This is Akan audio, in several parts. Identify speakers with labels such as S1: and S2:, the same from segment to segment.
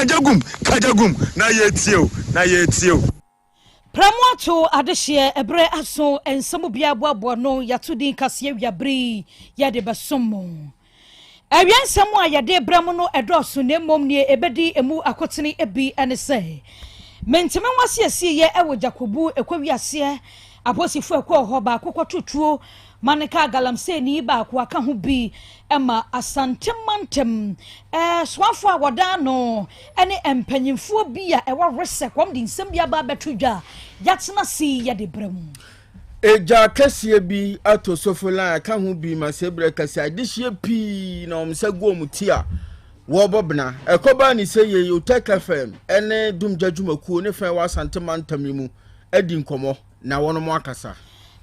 S1: Kagya gum, kagya gum, na yɛtie o, na yɛtie o.
S2: Prɛmo ato adehyeɛ ɛberɛ aso nsɛm biara boaboa no yɛato din kaseɛ awiabere yi yɛde bɛsom mo. Awia nsɛm a yɛde brɛ mo no ɛdɔɔso na mmom neɛ ɛbɛdi ɛmu akotene bi ne sɛ Menteme ho asiesie yɛ wɔ Gyakobu ɛkɔ wiaseɛ aposifoɔ ɛkɔɔ hɔ baako kɔto tuo ma no kaa galamseyni baako aka ho bi ma Asante mantam soafoɔ a wɔda ano ne mpanyinfoɔ bi a ɛwɔ Resec wɔn de nsɛm bi aba abɛto dwa a yɛatena ase yi yɛde brɛ mo.
S3: Egya kɛseɛ bi atɔ Sofoline aka ho bi ma sɛ berɛ kɛseɛ adehyeɛ pii na wɔn nsa gu wɔn ti a wɔrebɔ bena. Ɛkɔbaa ne sɛ yei Otec FM ne Dumgya dwumakuo ne fɛn wɔ Asante mantam yi mu adi nkɔmmɔ. Na wɔnom akasa.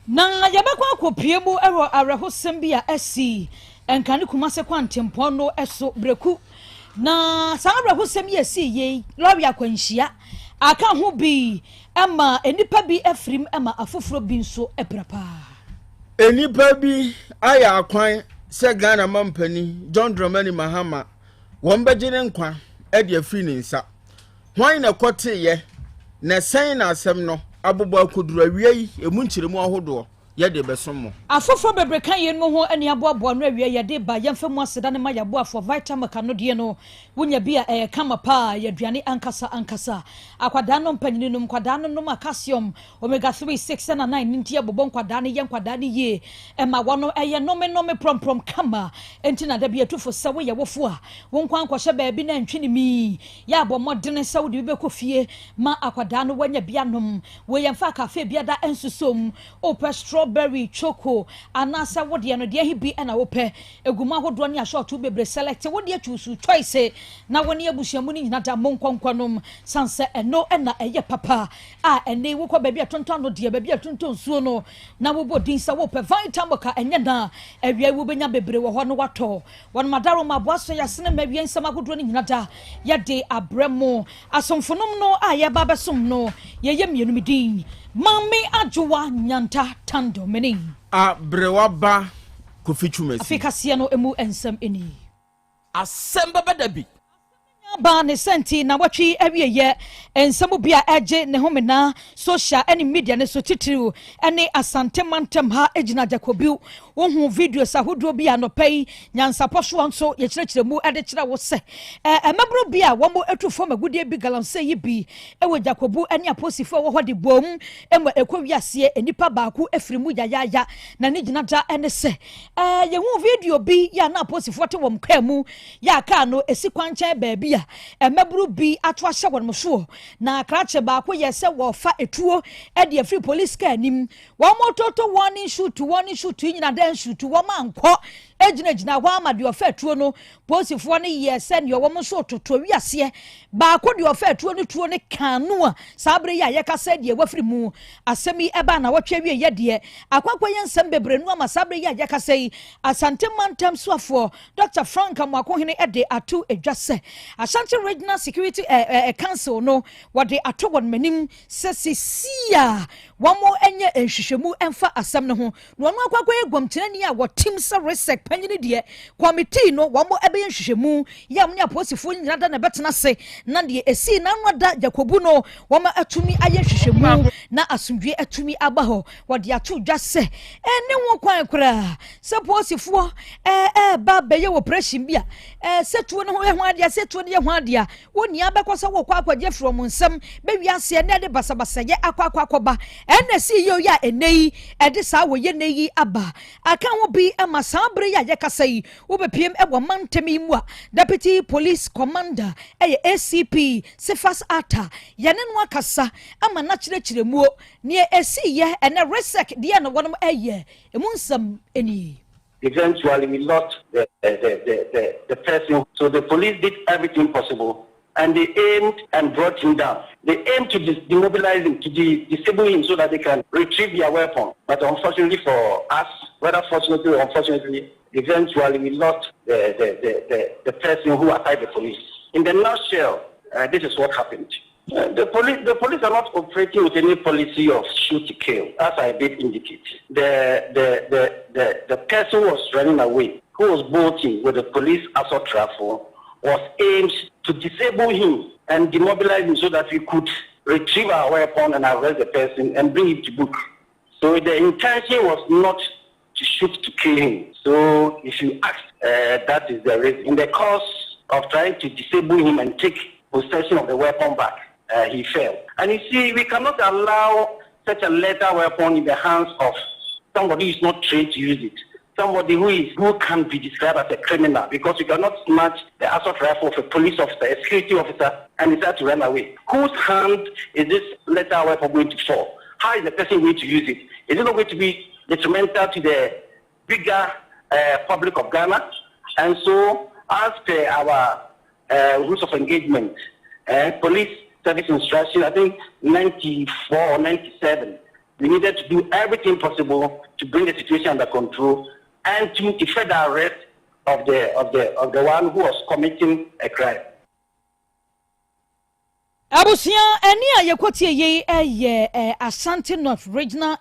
S2: Na yɛbɛkɔ akɔpue mu wɔ awerɛhosɛm bi a asi Nkran ne Kumase kwantempɔn no so berɛku. Na saa awerɛhosɛm yi a ɛsii yei, lɔre akwanhyia aka ho bi ma nnipa bi afirim ma afoforɔ bi nso apira paa.
S3: Nnipa bi ayɛ akwan sɛ Ghana mampanin John Dramani Mahama wɔn bɛgye ne nkwa de afiri ne nsa. Hwan na ɛkɔteeɛ, na sɛn na asɛm no abobɔ akɔduru awiei? Emu nkyerɛmu ahodoɔ yɛde rebɛsom mo.
S2: Afoforɔ bebree ka yeinom ho ne aboaboa ano awie yɛde ba yɛmfa mu aseda no ma yɛaboafoɔ Vitamilk anodeɛ no wonya bi a ɛyɛ kama paa ɛyɛ aduane ankasa ankasa akwadaa no mpanyini nom nkwadaa no nom a calcium omega 3 6 ɛna 9 no nti ɛbobɔ nkwadaa no yɛ nkwadaa no yie ɛma wɔn ɛyɛ nome nome prɔmprɔm kama ɛnti na da bi yɛtu fo sɛ woyɛ wofo a wo nkwa nkɔhyɛ baabi na ɛntwe ne mii Yɛ a bɔ mmɔdene sɛ wode bi bɛkɔ fie ma akwadaa no wanya bi anom. Wei yɛmfa cafe biada nsuso mu. Wopɛ strawberry, choco, anaasɛ wo deɛ no deɛ he bi na wopɛ. Egu mu ahodoɔ ne asɔɔto bebree. Select wo deɛ choose choice na wo ne abusua mu no nyina da monkɔ nkɔnom sane sɛ ɛno na ɛyɛ papa a ɛnne yi wokɔ baabi a ɛtontɔn ano deɛ, baabi a ɛtontɔn nsuo no na wobɔ din sɛ wopɛ Vitamoka ɛnyɛ na awia yi wobɛnya bebree wɔ hɔ na woatɔ. Wɔnom adaworoma aboa so yɛasene ma awie nsɛm ahodoɔ no nyina da yɛde abrɛ mo. Asomfonom no a yɛreba abɛsom no yɛyɛ mmienu me din Maame Adwoa Nyanta Tando mene.
S3: Aberewa ba Kofi Twumasi.
S2: Afei kaseɛ no mu nsɛm nie.
S4: Asɛm bɛba da bi.
S2: Nya baa ne sɛ nti nnawɔtwe yi awieɛ nsɛm bi a ɛgye ne homena social ne media no so titiriw ne Asante mantam ha gyina Jacobiw. Wohu videos ahodoɔ bi a anɔpa yi nyansapɔ soɔ nso yɛkyerɛkyerɛ mu de kyerɛ wo sɛ mmabunu bi a wɔatu fam agudeɛ bi galamsey yi bi wɔ Jacobu ne apolisifoɔ a ɛwɔ hɔ de boom ma ɛkɔ wiaseɛ nnipa baako firi mu yayaaya na ne gyina da ne sɛ yɛhu video bi yɛ a na apolisifoɔ te wɔn kaa mu Yɛ a kaa no si kwankyɛn baabi a mmabunu bi ato ahyɛ wɔn soɔ, na krakye baako yɛɛ sɛ wɔrefa etuo de afiri polisi kaa anim. Wɔretoto wɔn ne nsuutu, wɔn ne nsuutu yi nyinaa dɛ nsuutu, wɔn ankɔ gyinagyina hɔ ama deɛ ɔfa atuo no. Polisifoɔ no yɛɛ sɛ deɛ wɔn nso retoto wiaseɛ. Baako deɛ ɔfa atuo no tuo no kaa no a saa berɛ yi a yɛkasa yi deɛ wafiri mu. Asɛm yi ɛbaa nnawɔtwe awieeɛ deɛ akɔ akɔyɛ nsɛm bebree no ama saa berɛ yi a yɛkasa yi Asante mantam soafoɔ Dɔkta Frank Amoakohene de ato dwa sɛ Ashanti Regional Security Council no wɔde ato wɔn anim sɛ seesei a wɔnyɛ nhwehwɛmu mfa asɛm no ho na wɔn akɔ akɔyɛ guamtenani a wɔtem sɛ RESEC panyin deɛ kɔmitii no wɔn bɛyɛ nhwehwɛmu yɛ a wɔn ne apolisifoɔ nyinaa da na ɛbɛtena ase na deɛ esii n'ano ada Jakobu no wɔn atumi ayɛ nhwehwɛmu na asomdwie atumi aba hɔ. Wɔde ato dwa sɛ ɛnni ho kwan koraa sɛ polisifoɔ ɛreba abɛyɛ operation bi a sɛ tuo no ho yɛ ho adeɛ sɛ tuo no yɛ ho adeɛ a wɔn nyinaa bɛkɔ sɛ wɔkɔ akɔgye afiri wɔn nsam bɛwi aseɛ na ɛde basabasayɛ akɔ akɔ akɔba ɛna ɛsi yie yɛ a ɛnɛ yi ɛde saa wɔyɛ nɛ yi aba aka ho bi ma saa bere yi a yɛkasa yi wobɛpiem wɔ mantam yi mu a deputy police commander ɛyɛ ACP Cephas Atta yɛne no akasa ama n'akyerɛkyerɛ muo Nea esii yɛ ɛnɛ Resek deɛ na wɔnom ɛyɛ, emu nsɛm nie.
S5: Eventually we lost the the the the the person so the police did everything possible and they aimed and brought him down they aimed to demobilize him to disable him so that they can retrieve their weapon but unfortunately for us whether fortunately or unfortunately eventually we lost the the the the the person who attacked the police in the nutshell uh, this is what happened. Uh, the police, the police are not operating with any policy of shoot to kill, as I did indicate. The, the, the, the, the person who was running away, who was bolting with the police assault rifle, was aimed to disable him. and demobilize him so that we could retrieve our weapon and arrest the person and bring him to book. So the intention was not to shoot to kill him. So if you ask, that is the reason. In the course of trying to disable him and take possession of the weapon back, he failed. And you see, we cannot allow such a lethal weapon in the hands of somebody who is not trained to use it. Somebody who can be described as a criminal, because you cannot snatch the assault rifle of a police officer, a security officer, and decide to run away. Whose hand is this lethal weapon going to fall? How is the person going to use it? Is it not going to be detrimental to the bigger public of Ghana? And so, as per our rules of engagement, police service instruction, I think 94 or 97, we needed to do everything possible to bring the situation under control and to effect the arrest of the one who was committing a crime.
S2: Abusua ani a yekotie ye eye Ashanti North Regional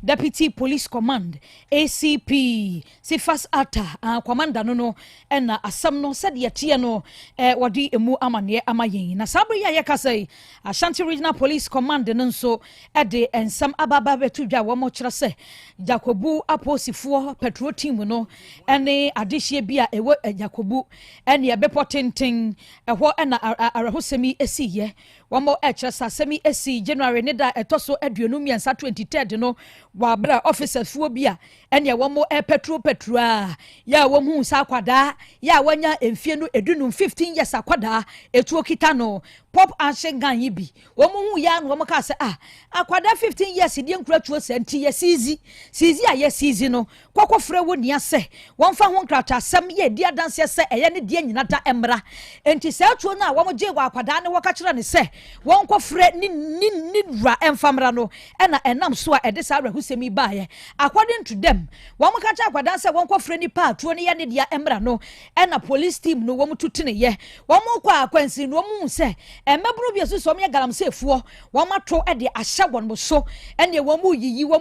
S2: Deputy Police Command ACP Sifas Atta commander no na asam no said ye no wodi emu amane amayen na sabre ya yekasa yi Ashanti Regional Police Command no nso e de ensam ababa betu dwa wo mo kire se Jacobu aposifoɔ patrol team no ene adehye bi a ewo Jacobu ene ebepo tenten eho na arahosemi esiye wɔn ɛkyerɛ sɛ asɛm yi esi January ne da ɛtɔ so 23 23rd no wabra officers foɔ bi a ɛnea wɔn ɛpɛtro a yɛ a wɔn hu nsa akwadaa yɛ a wɔnya mfie no 15 15 years akwadaa etuo kita no pop action gun yi bi wɔn hu ya no wɔn kaa sɛ ah akwadaa 15 years deɛ nkura tuo sɛ nti yɛ siizi a yɛ siizi no kɔkɔ frɛ wɔ nia sɛ wɔn fa ho nkrataa asɛm yɛ di adanseɛ sɛ ɛyɛ ne deɛ nyina da mmra nti sɛ tuo no a wɔn gye wɔ akwadaa ne wɔka kyerɛ ne sɛ wɔn kɔfrɛ ne wura ɛmfamra no ɛna ɛnam so a ɛde saa awerɛhosɛm yi baeɛ. According to them, wɔn ka kyerɛ akwadaa sɛ wɔn kɔfrɛ nipa a tuo no yɛ ne deɛ mmra no ɛna police team no wɔn tutu ne yɛ wɔn kɔ akwansi no wɔn hu sɛ mmɛbunu bi nso wɔn yɛ galamseyfoɔ wɔn ato ɛde ahyɛ wɔn so ɛna wɔn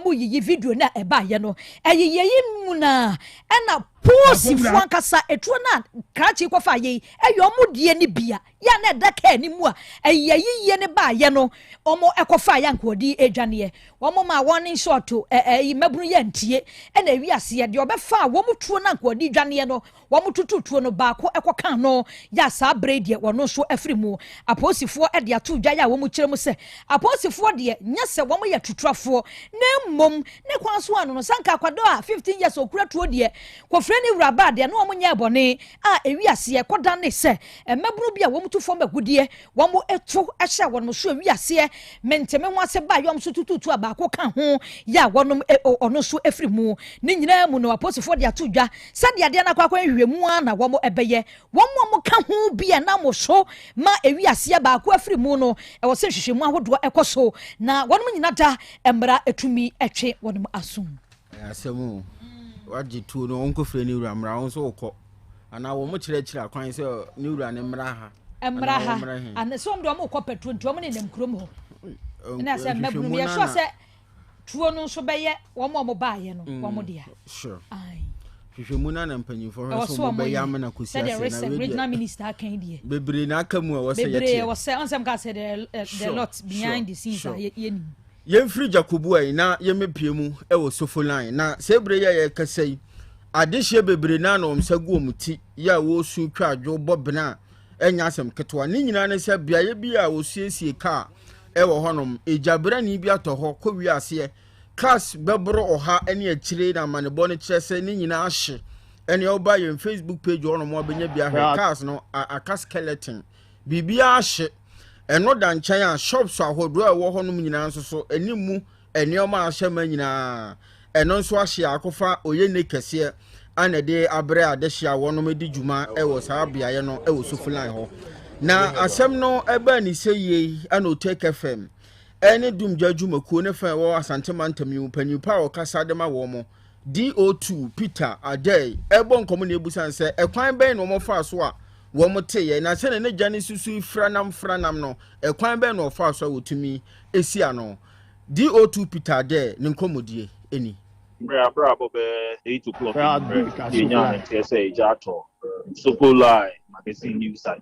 S2: mu yiyi video na ɛbaeɛ no ɛyiyi yi mu na ɛna polisifoɔ ankasa etuo na krakye kɔfa yɛ ɛyɛ ɔmo die ne bia ya na ɛda kaa ne mu a ɛyɛ yiyie ne baayɛ no ɔmo ɛkɔfa yɛ nkɔdi adwaneɛ wɔn ma wɔn ne nshɔɔto ɛyi mmɛbunu yɛ ntie ɛna ewi aseɛ deɛ ɔbɛfa a wɔn tuo na nkɔdi dwaneɛ no wɔn tutu tuo no baako ɛkɔka no yɛ saa abere deɛ wɔn nso afiri mu. Apolisifoɔ ɛde ato dwa yɛ a wɔn kyerɛ mu sɛ apolisifoɔ deɛ nyɛ sɛ wɔn yɛ tuturafoɔ na mmom ne kwan so ano no sanka akwadaa a 15 years okura tuo deɛ kɔfrɛ ne wura baa deɛ na wɔn nyɛ bɔne a ewi aseɛ kɔda ne sɛ mmɛbunu bi a wɔn tu fam agudeɛ wɔn eto ɛhyɛ wɔn so ewi aseɛ menteme ho ase ba yɔm so tututu a baako ka ho yɛ a wɔn ɔno nso efiri mu ne nyinaa mu no apolisifoɔ de ato dwa sɛdeɛ adeɛ no akɔ akɔ nhwehwɛmu a na wɔn ɛbɛyɛ wɔn a wɔka ho bi a nam so ma ewi aseɛ baako afiri mu no ɛwɔ sɛ nhwehwɛmu ahodoɔ ɛkɔ so na wɔn nyinaa da mmara etumi ɛtwe wɔn aso.
S3: Asɛm o wagye tuo no ɔnkɔfrɛ ne wura mmara wo nso wokɔ anaa wɔn kyerɛkyerɛ akwan sɛ ne wura ne mmara ha
S2: mmara ha ana sɛ wɔn de wɔn kɔ petrol nti wɔn nenam kurom hɔ ɛna sɛ mmɛbunu yɛ sɔ sɛ tuo no nso bɛyɛ wɔn a wɔn baayɛ no wɔn dea.
S3: Sure. Hwehwɛmu na mpanyinfoɔ hwɛ so wɔn bɛyɛ amena kɔsi ase na
S2: regional minister akan deɛ.
S3: Bebree na aka mu a wɔsɛ yɛteɛ.
S2: Bebree wɔsɛ ɔnsɛm ka sɛ the lot behind the scenes a yɛ nim.
S3: Yɛmfiri Jacobu ayi na yɛmɛpie mu ɛwɔ Sofo line na sɛ ebire yɛ yɛkasa yi adehyeɛ bebree na na wɔn nsa gu wɔn ti yɛ a wɔresu twa adwo bɔ bena a ɛnyɛ asɛm ketewa ne nyinaa ne sɛ beaeɛ bi a wɔsiesie kaa ɛwɔ hɔnom egyabrani bi atɔ hɔ kɔ wie aseɛ cars bɛboro ɔha ne akyire na amanebɔ no kyerɛ sɛ ne nyinaa ahye ɛne ɔba yɛn Facebook page hɔnom a bɛnya bi ahwɛ cars no aka skeleton biribiara ahye ɛno da nkyɛn a shops ahodoɔ a ɛwɔ hɔnom nyinaa nso so anim mu nneɛma a ahyɛ ma nyinaa ɛno nso ahye akɔfa oyɛ ne kɛseɛ ana de abrɛ adehye a wɔnom di dwuma ɛwɔ saa beaeɛ no ɛwɔ Sofo line hɔ na asɛm no ɛbaa ne sɛ yie ana Otec FM ɛne Dumgya dwumakuo ne fa ɛwɔ Asante Mantam yi mu panyin pa a ɔkasa de ma wɔn mo DO2 Peter Adei ɛbɔ nkɔmɔ na ebusan sɛ ɛkwan bɛn na wɔn fa so a wɔn te yɛ na sɛ ne gya ne susu franam no ɛkwan bɛn na ɔfa so a wɔtumi esi ano DO2 Peter Adei ne nkɔmɔdie ɛni.
S6: Brabo be 8 o'clock. Sɛ Sofo line magazine news site.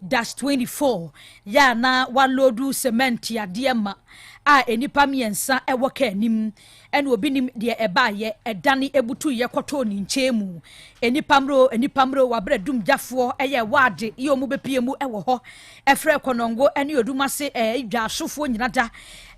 S2: dash 24 yɛ a na waloodu cement adeɛ ma a nnipa mmiɛnsa wɔ kaa anim ɛna obi nim deɛ ɛbaayɛ ɛdane ebutu yɛ kɔtɔɔ ne nkyɛn mu. Nnipa mmerɛ nnipa mmerɛ wabrɛ dumgyafoɔ ɛyɛ waade yɛ wɔn bɛpie mu ɛwɔ hɔ ɛfrɛ Kɔnɔngo ɛne Odumase Dwasofoɔ nyina da.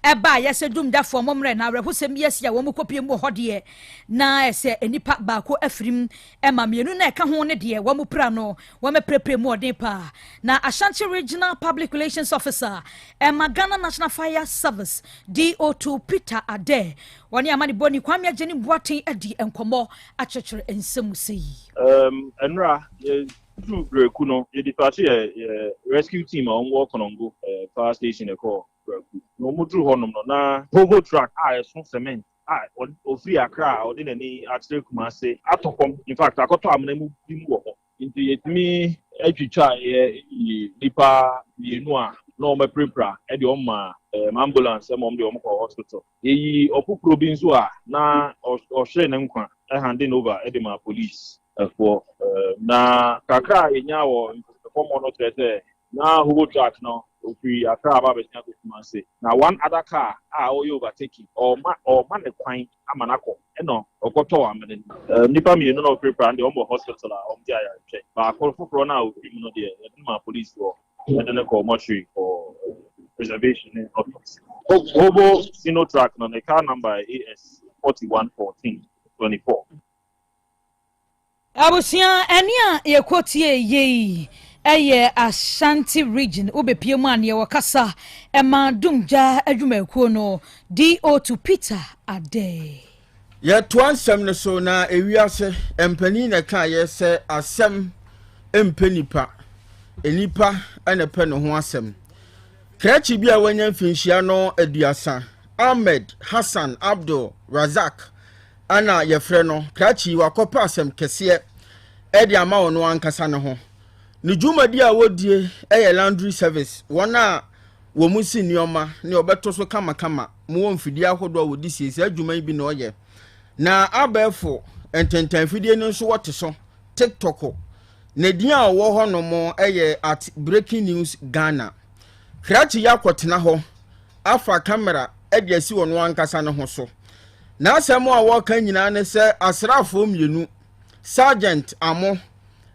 S2: Ɛbaeɛ sɛ dumgyafoɔ mommrɛ na awerɛhosɛm yi asi a wɔn kɔpie mu wɔ hɔ deɛ, na ɛsɛ nnipa baako afirim ma mmienu na ɛka ho ne deɛ wɔn pira no wɔn apirapira mu ɔden paa. Na Ashanti Regional Public Relations Officer ɛma Ghana National Fire Service DO2 Peter Adair wɔne amanebɔni Kwame Agyenim Boateng adi nkɔmmɔ akyerɛkyerɛ nsɛm mu sei.
S6: Um, ɛnora yɛduru Breku no, yɛ dispatch yɛ yɛ rescue team a wɔn wɔ Konongo eh, fire station ɛkɔɔ Breku. Na wɔn duru hɔnom no, na Volvo truck a ɛso cement a ɔfiri Accra a ɔde n'ani akyerɛ Kumase atɔ fam. In fact, akɔtɔ amena mu bi mu wɔ hɔ. Nti yɛtumi twitwaeɛ yii nnipa mmienu a na wɔapirapira de wɔn maa ambulance ma wɔde wɔn kɔɔ hospital. Yɛyii ɔfoforɔ bi nso a na ɔhweree ne nkwa handing over de maa police foɔ. Na kakra a yɛnyaa wɔ fam hɔ no kyerɛ sɛ na Hobo truck no ɔfiri Accra aba abɛsen akɔ Kumasi. Na one other car a ɔreyɛ overtaking, ɔrema ɔrema no kwan ama no akɔ ɛna ɔkɔtɔɔ amena no mu. Nnipa mmienu na wɔpirapira no deɛ wɔn wɔ hospital a wɔgye ayarehwɛ. Baako foforɔ no a ɔfiri mu no deɛ yɛde no maa policefoɔ de no kɔɔ mortuary for preservation ne autopsy. Hobo Sino truck no ne car number yɛ AS 41 14 24.
S2: Abusua, ɛne a yɛkɔ tie yei ɛyɛ Ashanti Region, wobɛpie mu a neɛ wɔkasa ɛma Dumgya adwumakuo no DO2 Peter Adeh.
S3: Yɛtoa nsɛm no so na ewiase mpanin na ɛkaeɛ sɛ asɛm mpɛ nipa, nipa na ɛpɛ ne ho asɛm. Krakye bi a wanya mfinhyia no 30, Ahmed Hassan Abdul Razak na yɛfrɛ no, krakye yi wakɔpɛ asɛm kɛseɛ de ama ɔno ankasa ne ho. Ne dwumadi a wɔdie yɛ laundry service, wɔn a wɔn si nneɛma ne ɔbɛto so kamakama, mo wɔ mfidie ahodoɔ a wɔde sie, saa adwuma yi bi na ɔyɛ. Na abɛɛfo ntentan fidie no nso wɔte so, TikTok. Ne din a ɔwɔ hɔ nom yɛ at Breaking News Ghana. Krakye yi akɔtena hɔ afa kamera de asi ɔno ankasa ne ho so. N'asɛm a wɔreka nyinaa ne sɛ asraafoɔ mmienu, Sergeant Amo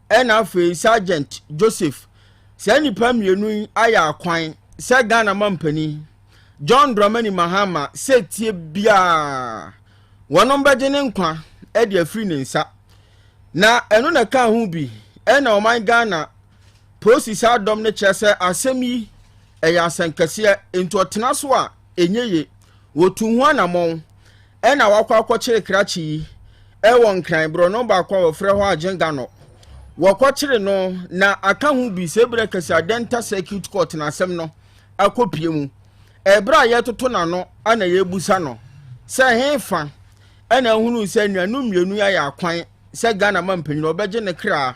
S3: ɛna afei Sergeant Joseph, saa nnipa mmienu yi ayɛ akwan sɛ Ghana mampanin John Dramani Mahama sɛ tie biara wɔnom bɛgye ne nkwa de afiri ne nsa. Na ɛno na ɛka ho bi ɛna ɔman Ghana polisi saa dɔm no kyerɛ sɛ asɛm yi ɛyɛ asɛnkɛseɛ nti ɔtena so a ɛnyɛ ye. Wɔtuu ho anamɔn ɛna wakɔ akɔkyere krakye yi ɛwɔ Nkran borɔno baako a wɔfrɛ hɔ Agyenganɔ. Wɔkɔkyere no na aka ho bi sɛ berɛ kɛse Adenta Circuit Court na asɛm no akɔpie mu. Ɛberɛ a yɛretoto n'ano ana yɛrebusa no sɛ hefa ɛna ahunuu sɛ anuanom mmienu yi ayɛ akwan sɛ Ghana mampanyin ɔbɛgye ne kra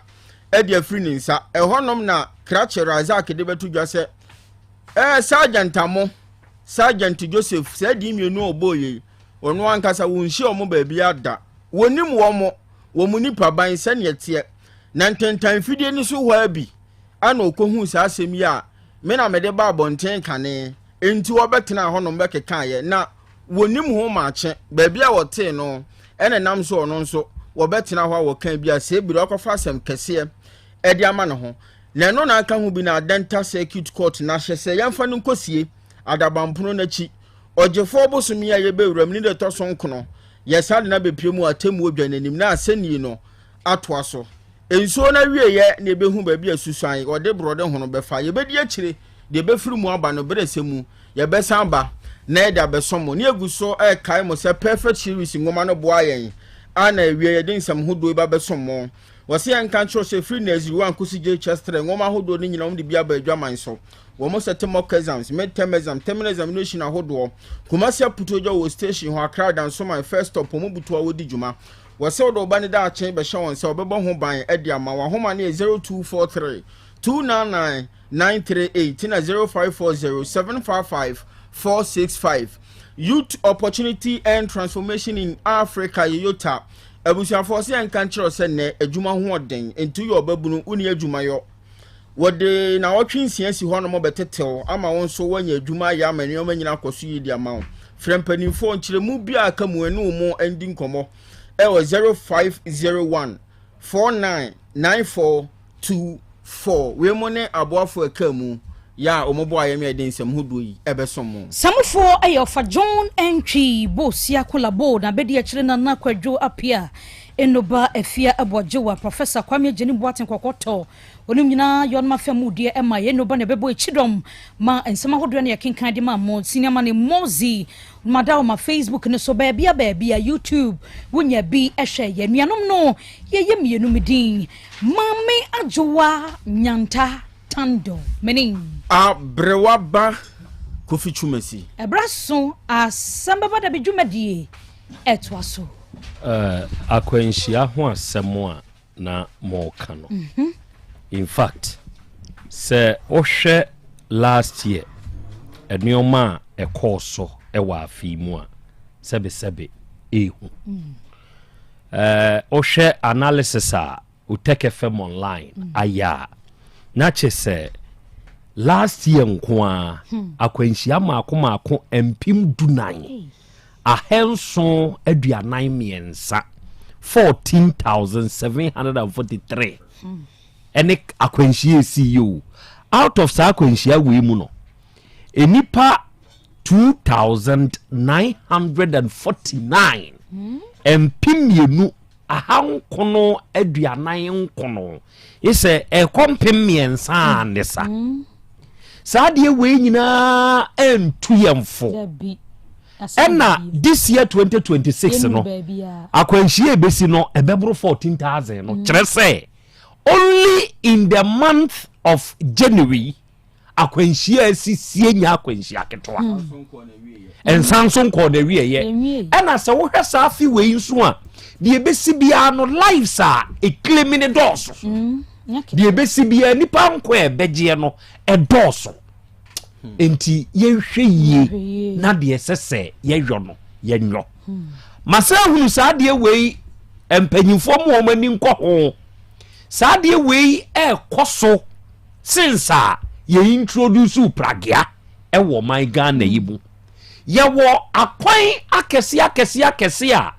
S3: de afiri ne nsa. Ɛhɔnom na Krakye Razak de bɛto dwa sɛ ɛɛ Sergeant Amo, Sergeant Joseph, saa din mmienu a ɔbɔɔ yei, ɔno ankasa wɔnhyia wɔn baabi da. Wɔnim wɔn, wɔn nipaban sɛdeɛ ɛteɛ. Na ntentan fidie no so hɔ ara bi ana ɔkɔhuu saa asɛm yi a me na mede ba abɔnten kane, enti wɔbɛtenaa hɔnom bɛkekaeɛ. Na wɔnim ho maakye, baabi a wɔtee no, ɛna ɛnam so ɔno nso wɔbɛtena hɔ a wɔka bi a sɛ ebire ɔkɔfa asɛm kɛseɛ ɛde ama ne ho. Na ɛno na aka ho bi na Adenta Circuit Court no ahyɛ sɛ yɛmfa no nkɔsie adabampono no akyi. Ɔgyefoɔ bosome a yɛbɛwura mu ne deɛ ɛtɔ so nkono, yɛsan de no abɛpue mu atemmuo dwa no anim na asɛnnie no atoa so. Nsuo no awieeɛ na yɛbɛhu baabi a susuan wɔde borɔde hono bɛfa. Yɛbɛdi akyire deɛ ɛbɛfiri mu aba no berɛ sɛ mu. Yɛbɛsan aba na yɛde abɛsɔ mo. Ne yɛgu so rekae mo sɛ Perfect Series nwoma no boa yɛn a na awie yɛde nsɛm hodoɔ yi ba bɛsom mo. Wɔse yɛnka nkyerɛ wo sɛ ɛfiri Nursery 1 kɔsi JHS 3 nwoma ahodoɔ no nyina wɔde bi aba adwaman so. Wɔn sɛte mock exams, mid term exam, terminal examination ahodoɔ. Kumasi Aputuogya wɔ station hɔ, Accra Dansoman, First Stop, wɔn butu a wɔdi dwuma. Wɔse wode wo ba no daakye bɛhyɛ wɔn sɛ wɔbɛbɔ ho ban de ama wo. Ahoma no yɛ 0243 299 938 na 0540 755 465. Youth Opportunity and Transformation in Africa YOTA. Abusuafoɔ sɛ yɛnka nkyerɛ sɛ nnɛ adwuma ho ɔden nti woyɛ ɔbabunu wonni adwumayɔ. Wɔde naawɔtwe nsia si hɔnom bɛtetew ama wo nso woanya adwuma ayɛ ama nneɛma nyinaa akɔ so yie de ama wo. Frɛ mpanimfoɔ nkyerɛmu bi a aka mu ɛne wo mu ndi nkɔmmɔ ɛwɔ 0501 49 94 24. Wei mo ne aboafo ɛkaa mu. Yɛ a wɔboa yɛn ma yɛde nsɛm hodoɔ yi bɛsom mo.
S2: Samufoɔ yɛ Ɔfa John Antwi, Bosia Kolabo, N'abadiakyire Nana Kwadwo Appiah, Enoba Afia Aboagyewa, Professor Kwame Agyenim Boateng Kɔkɔtɔ, Wɔnom nyinaa yɛ ɔnom afa mu deɛ ɛma yɛn Enoba na ɛbɛbɔ akyidɔm ma nsɛm ahodoɔ na yɛkenkan de ma mo. Senior Mane Mozi, Madaoma Facebook no so, baabia baabia, YouTube, wonya bi hwɛ. Yɛn nuanom no, yɛyɛ mmienu, me din Maame Adwoa Nyanta. Tando meaning.
S3: Aberewa ba Kofi Twumasi.
S2: Ɛberɛ aso asɛm bɛba dabi dwumadie ɛtoa so.
S7: Akwanhyia ho asɛm a na moreka no, in fact sɛ wohwɛ last year nneɛma a ɛkɔɔ so wɔ afe yi mu a, sɛbesɛbe ɛɛhu. Wohwɛ analysis a Otec FM online ayɛ a, na kye sɛ last year nko ara akwanhyia mmaako mmaako 14,743, 14,743 ɛne akwanhyia esi yi o. Out of saa akwanhyia wei mu no, nnipa 2,949, 2949, sɛ ɛkɔ 3000 a ne sa. Saa adeɛ wei nyinaa ɛntu yɛn fo. Ɛna this year 2026 no, akwanhyia ebesi no ɛbɛboro 14,000 no. Kyerɛ sɛ only in the month of January, akwanhyia a asisie nyɛ akwanhyia ketewa. Nsa nso nkɔɔ na awieɛ. Ɛna sɛ wohwɛ saa afe wei nso a, deɛ ɛbɛsi biara no, lives a ɛclaim ne dɔɔso. Deɛ ɛbɛsi biara, nipa nkɔ a ɛbɛgyeɛ no ɛdɔɔso. Nti yɛnhwɛ yie na deɛ ɛsɛ sɛ yɛyɔ no, yɛnyɔ. Masa ahunu saa adeɛ wei, mpanyinfoɔ mu wɔn ani nkɔ ho. Saa adeɛ wei ɛrekɔ so since a yɛ introduce pragea ɛwɔ ɔman Ghana yi mu. Yɛwɔ akwan akɛse akɛse akɛse a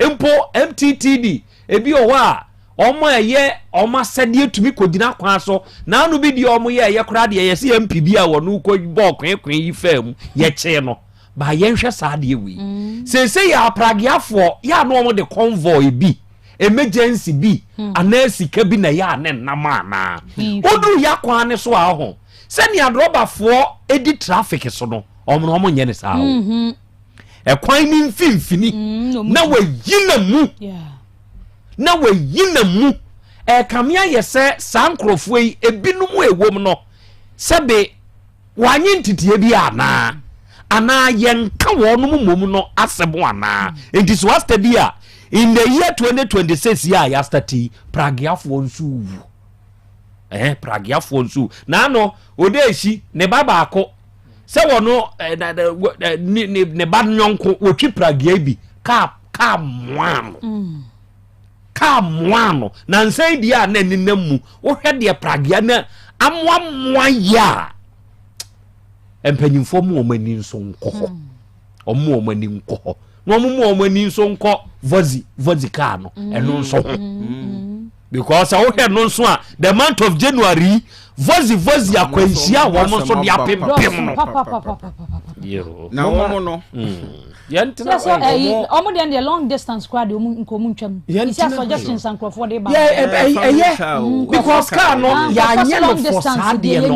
S7: mpo MTTD ebi wɔ hɔ a wɔn a ɛyɛ wɔn asɛdeɛ tumi kɔgyina kwan so. Naano bi deɛ wɔn yɛ ɛyɛ koraa deɛ, yɛsɛ MP bi a wɔn kɔ bɔɔ kweekwee yi faa mu, yɛkyee no. Ba yɛnhwɛ saa adeɛ wei. Seesei yɛ aprageafoɔ yɛ a na wɔn de convoy bi, emergency bi anaa sika bi na ɛyɛ a ne nnam anaa. Woduru yɛ akwan ne so a, ɔho sɛnea drɔbafoɔ di traffic so no, wɔn no wɔn nyɛ ne saa o. Ɛkwan ne mfimfini na wɔayi na mu na wɔayi na mu. Ɛkame ayɛ sɛ saa nkurɔfoɔ yi ebinom a ɛwɔ mu no, sɛbe wɔanye nteteɛ bi anaa yɛnka wɔn mmom no asɛm anaa. Nti so astadi a in the year 2026 yi a yɛastart yi, prageafoɔ nso wu. Prageafoɔ nso naano ode ehyi ne ba baako sɛ wɔno ne ne ne ba nyɔnko wɔtwi pragea bi, kaa mmoa no. Kaa mmoa no na nsan deɛ a na nenam mu. Wohwɛ deɛ pragea na amoamoa yɛ a, mpanyinfoɔ mu wɔn ani nso nkɔ hɔ. Wɔn mu wɔn ani nkɔ hɔ na wɔn mu wɔn ani nso nkɔ voxy kaa no ɛno nso ho, because sɛ wohwɛ no nso a, the month of January, voxy akwanhyia a wɔn nso de apempem no.
S3: Na wɔn no
S7: Yɛntena
S2: sɛ ɛyi ɔmo deɛ long distance koraa deɛ, ɔmo nka ɔmo ntwam isi suggestions a nkurɔfoɔ de ba.
S7: Ɛyɛ because car no yɛanyɛ no for saa deɛ no.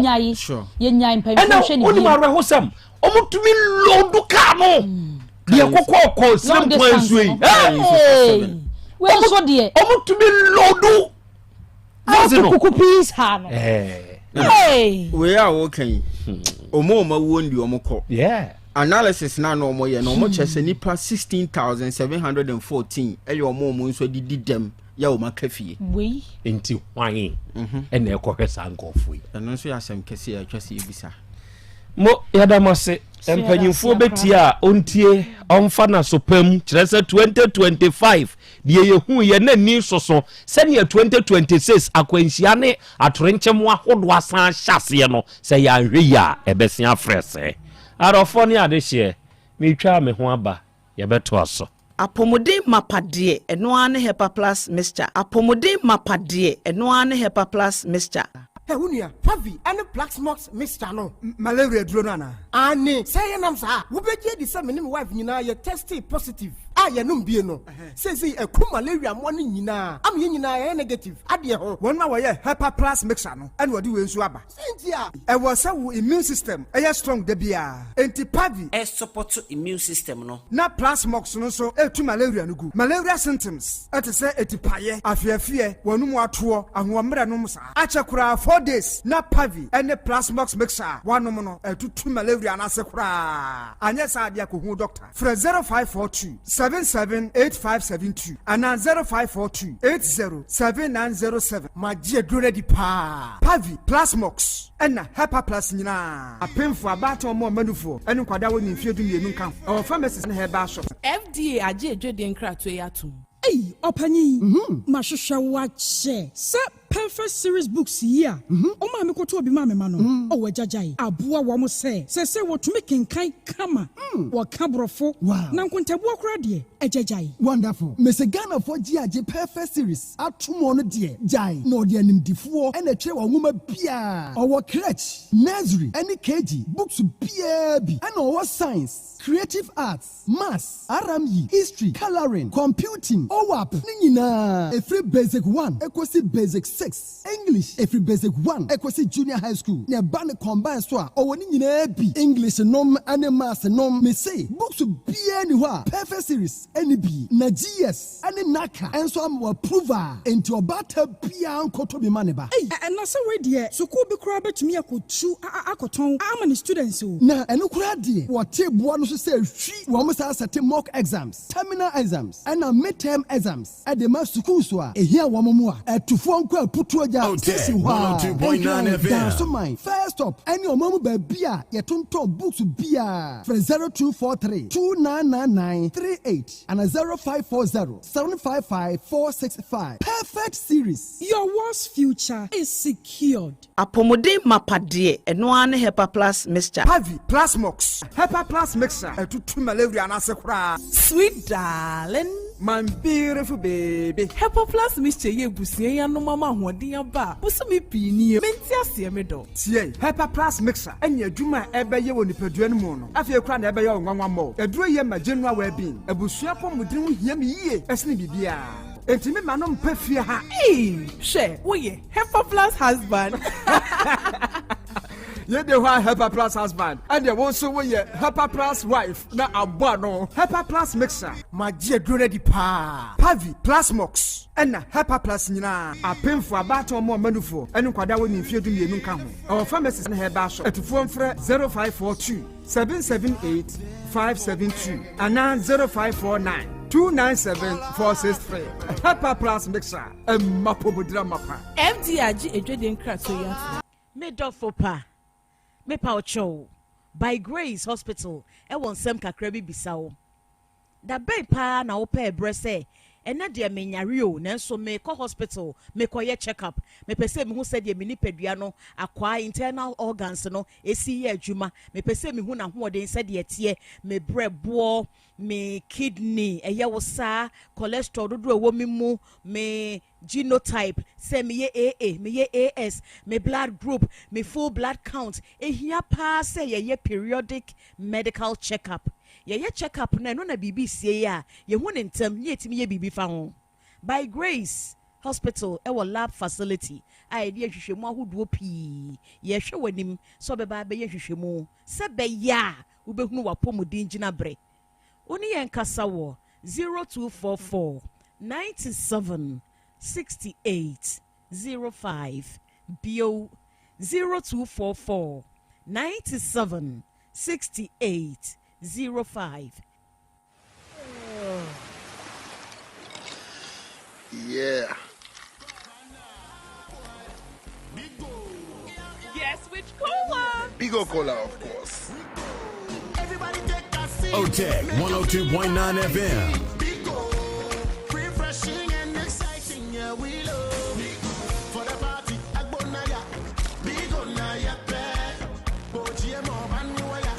S2: Yɛnyae mpanyinfoɔ
S7: ɛna
S2: hwɛ ne
S7: wonim
S2: yie.
S7: Awerɛhosɛm, ɔmo tumi load car no deɛ kɔkɔɔkɔ
S2: long
S7: sirem kwan
S2: distance
S7: so yi.
S2: no. Hey! Wei nso deɛ
S7: ɔmo tumi load voxy no
S2: kuku pii saa no. Hey!
S3: Wei a wɔka yi, ɔmo a ɔmo awuo ndi ɔmo kɔ analysis na ɔmo yɛ no, ɔmo kyerɛ sɛ nipa 16,714 ɛyɛ ɔmo a ɔmo nso adidi dɛm yɛ ɔmo aka fie.
S2: Wei
S7: Nti hwan ɛna ɛkɔhwɛ saa nkɔɔfoɔ yi?
S3: Ɛno nso yɛ asɛm kɛse a atwa sɛ yɛbisa.
S7: Mo yɛda mo ase. Mpanyimfoɔ bɛtie a, ɔntie, ɔmfa n'aso mu. Kyerɛ sɛ 2025 deɛ yɛhu yɛ na ni soso sɛnea 2026 akwanhyia ne atorenkyɛm ahodoɔ asan ahyɛ aseɛ no, sɛ yɛanhwɛ yi a, ɛbɛsen afrɛ sɛ adɔfoɔ ne adehyeɛ. Metwaa me ho aba, yɛbɛtoa so.
S8: Apɔmuden mapa deɛ, ɛno ara ne Hepa Plus Mixture. Apɔmuden mapa deɛ, ɛno ara ne Hepa Plus Mixture.
S9: Hɛ, wo nua, Pavi ne Plaxmox mixture no.
S10: Malaria aduro no anaa?
S9: Aane, sɛ yɛnam saa a, wobɛgye adi sɛ me ne me wife nyinaa yɛ testee positive a yɛnom bie no. Seesei aku malaria mmoa no nyinaa ama yɛn nyinaa yɛayɛ negative adeɛ ho.
S10: Wɔn a wɔyɛ Hepa Plus mixture no na wɔde wei nso aba.
S9: Sɛn nti a?
S10: Ɛwɔ sɛ wo immune system yɛ strong da biara, enti Pavi.
S8: Ɛsupɔto immune system no.
S10: Na Plasmox no nso tu malaria no gu. Malaria symptoms te sɛ atipaeɛ, afeafeɛ, w'anomu atoɔ, ahoɔmmerɛ nom saa. Akyɛ koraa 4 days na Pavi ne Plasmox mixture a woanom no atutu malaria no ase koraa. Anyɛ saa deɛ kɔhu doctor. Frɛ 0542 77 8572 anaa 0542 80 7907.
S9: Magye aduro no adi paa.
S10: Pavi, Plasmox, ɛna Hepaplus nyinaa. Apemfoɔ, abaatan, wɔn a wɔma nufoɔ, ne nkwadaa a wɔnni mfeɛ 12 nka ho. Ɛwɔ pharmacies ne herbal shops.
S11: FDA agye adwadie nkratoɔ yi atom.
S12: Ei ɔpanyin, mahwehwɛ wo akyɛ. Sɛ Perfect Series Books yi a wo maame kɔtɔɔ bi maa me ma no, oh agyagyae, aboa wɔn sɛ seesei wɔtumi kenkan kama, wɔka Borɔfo, na nkontabuo koraa deɛ, agyagyae.
S13: Wonderful. Mese Ghanafoɔ gye agye Perfect Series atom ɔno deɛ gyae na ɔde animdifoɔ na ɛtwerɛ wɔn nwoma biara. Ɔwɔ crèche, nursery ɛne KG books biara bi ɛna ɔwɔ science, creative arts, maths, RME, history, colouring, computing, OAP ne nyinaa ɛfiri basic one ɛkɔsi basic six, English ɛfiri basic one ɛkɔsi junior high school na ɛba no combine so a ɔwɔ ne nyinaa bi, English nom ne maths nom, mese books biara nni hɔ a perfect series ɛnni bi na GS ne NaCCA nso ama wɔ approve a enti ɔbaatan biara nkɔtɔ bi ma ne ba.
S12: Ei na sɛ wei deɛ sukuu bi koraa bɛtumi akɔtu akɔtɔn ama ne students o.
S13: Na ɛno koraa deɛ wɔte boa no so sɛ hwi wɔn saa sɛte mock exams, terminal exams ɛna mid term exams de ma sukuus a ɛhia wɔn mmoa. Atufoɔ nkɔ Aputuo gya station hɔ ara, Nkran, Dansoman, First Stop ɛne ɔman mu baabi a yɛtontɔn books biara. Frɛ 0243 2999 38. Ana 0540 755 465 Perfect series.
S12: Your world's future is secured.
S8: Apɔmuden mapa deɛ, ɛno ara ne Hepa Plus mixture.
S10: Pavi, Plasmox, Hepa Plus mixture ɛtutu malaria no ase koraa.
S11: Sweet darling.
S10: My beautiful baby.
S11: Hepa Plus mixture yi abusua yi anom ama ahoɔden aba a bosome pii nie. Mente aseɛ me dɔ.
S10: Tie, Hepa Plus mixture ɛne adwuma a ɛbɛyɛ wɔ nipadua no mu no. Afei koraa na ɛbɛyɛ wo nwanwa mmɔ. Aduro yɛ ma general well-being. Abusua apɔmuden ho hia me yie ɛsene biribiara. Enti me ma no mpɛ fie ha.
S11: Eii hwɛ woyɛ Hepa plus husband.
S10: Yei de hɔ a Hepa plus husband ɛdeɛ wo nso woyɛ Hepa plus wife na abɔ ano. Hepa plus mixer.
S9: Magye aduro no adi paa.
S10: Pavi, Plasmox, ɛna Hepa plus nyinaa. Apemfoɔ, abaatan, wɔn a wɔma nufoɔ, ɛne nkwadaa a wɔnni mfeɛ 12 nka ho. Ɛwɔ pharmacies ne herbal shop. Atufoɔ mfrɛ 0542 778 572 anaa 0549 297 463. Hepa Plus Mixture, ɛma pomodira mapa.
S11: FDA agye adwadie nkratoɔ yi atom.
S8: Me dɔfo pa, mepa wo kyɛw, By Grace Hospital wɔ nsɛm kakra bi bisa wo. Da bɛn paa na wopɛɛ berɛ sɛ, ɛnnɛ deɛ menyare o, nanso merekɔ hospital mekɔyɛ check up, mepɛ sɛ mehu sɛdeɛ me nipadua no akwaa, internal organs, no si yɛ adwuma, mepɛ sɛ mehu n'ahoɔden sɛdeɛ ɛteɛ, me berɛboɔ, me kidney, ɛyɛ wo saa, cholesterol dodoɔ a ɛwɔ me mu, me genotype, sɛ meyɛ AA, meyɛ AS, me blood group, me full blood count. Ɛhia paa sɛ yɛyɛ periodic medical check up. Yɛyɛ check up no a, ɛno na biribi resie a, yɛhu no ntɛm na yɛtumi yɛ biribi fa ho. By Grace Hospital wɔ lab facility a yɛde yɛ nhwehwɛmu ahodoɔ pii. Yɛrehwɛ w'anim sɛ wobɛba abɛyɛ nhwehwɛmu sɛ ɛbɛyɛ a wobɛhunu w'apɔmuden gyinaberɛ. Wo ne yɛn nkasa wɔ 0244 97 68 05, bio 0244 97 68 05.
S14: Yeah.
S11: Guess which cola?
S14: Bigo Cola, of course.
S15: OTEC 102.9 FM.
S16: Refreshing and exciting, yeah, we love. For the party, Agbonaya. Bigo na ya pe. Boji mo banuaya.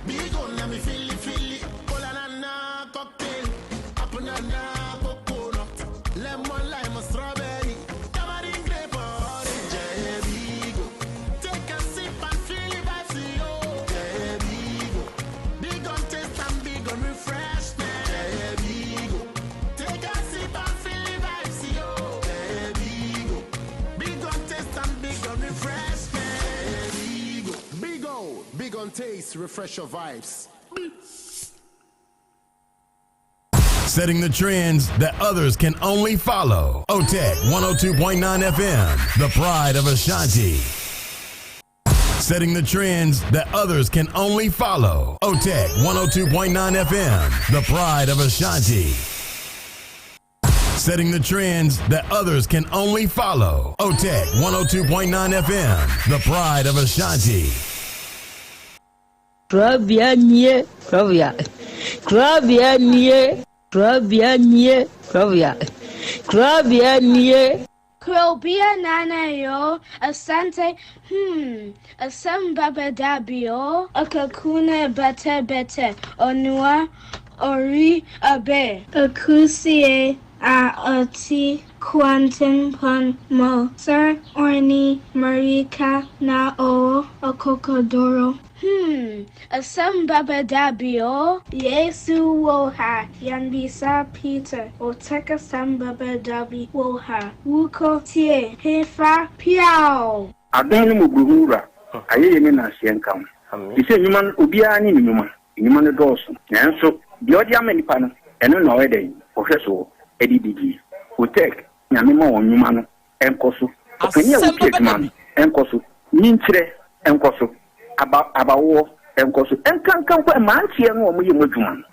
S16: Bigo na mi fili fili. Cola na na cocktail. Apple na na coconut. Lemon, lime, strawberry. Tamarind, grape, orange, yeah, Bigo. on taste, refresh your vibes.
S15: Setting the trends that others can only follow. OTEC 102.9 FM, the pride of Ashanti. Setting the trends that others can only follow. OTEC 102.9 FM, the pride of Ashanti. Setting the trends that others can only follow. OTEC 102.9 FM, the pride of Ashanti.
S17: Korabea nie, korabea. Korabea nie, korabea nie, korabea. Korabea nie.
S18: Krobea nana yo, asante, hmm, asem baba dabio, akakuna bete bete, onua, ori abe. Akusie a ɔte kwantempɔn mu sɛ ɔne mmirika na ɔwɔ akokoduru. Hmm, asɛm bɛba da bi o. Yesu wɔ ha, yɛmmisa Peter, ɔtɛk asɛm bɛba da bi wɔ ha, wokɔ tie, hefa, piaw!
S5: Adom ne mmɔborɔhunu Wura, ayɛyie ne nnaaseɛ nka wo. Te sɛ nnwuma no, obiara ne ne nnwuma. Nnwuma no dɔɔso, nanso deɛ ɔde ama nnipa no, ɛno na ɔyɛ dɛn? Ɔhwɛ soɔ de didie. Otec, Nyame ma wɔn nnwuma no nkɔ so. Ɔpanin a
S4: Asɛm
S5: wotua
S4: bɛba
S5: adwuma
S4: da
S5: no
S4: bi.
S5: nkɔ so. Nyinkyerɛ nkɔ so. Aba, abawoɔ nkɔ so. Nkanka mpo mmeranteɛ no a wɔyɛ mu adwuma no,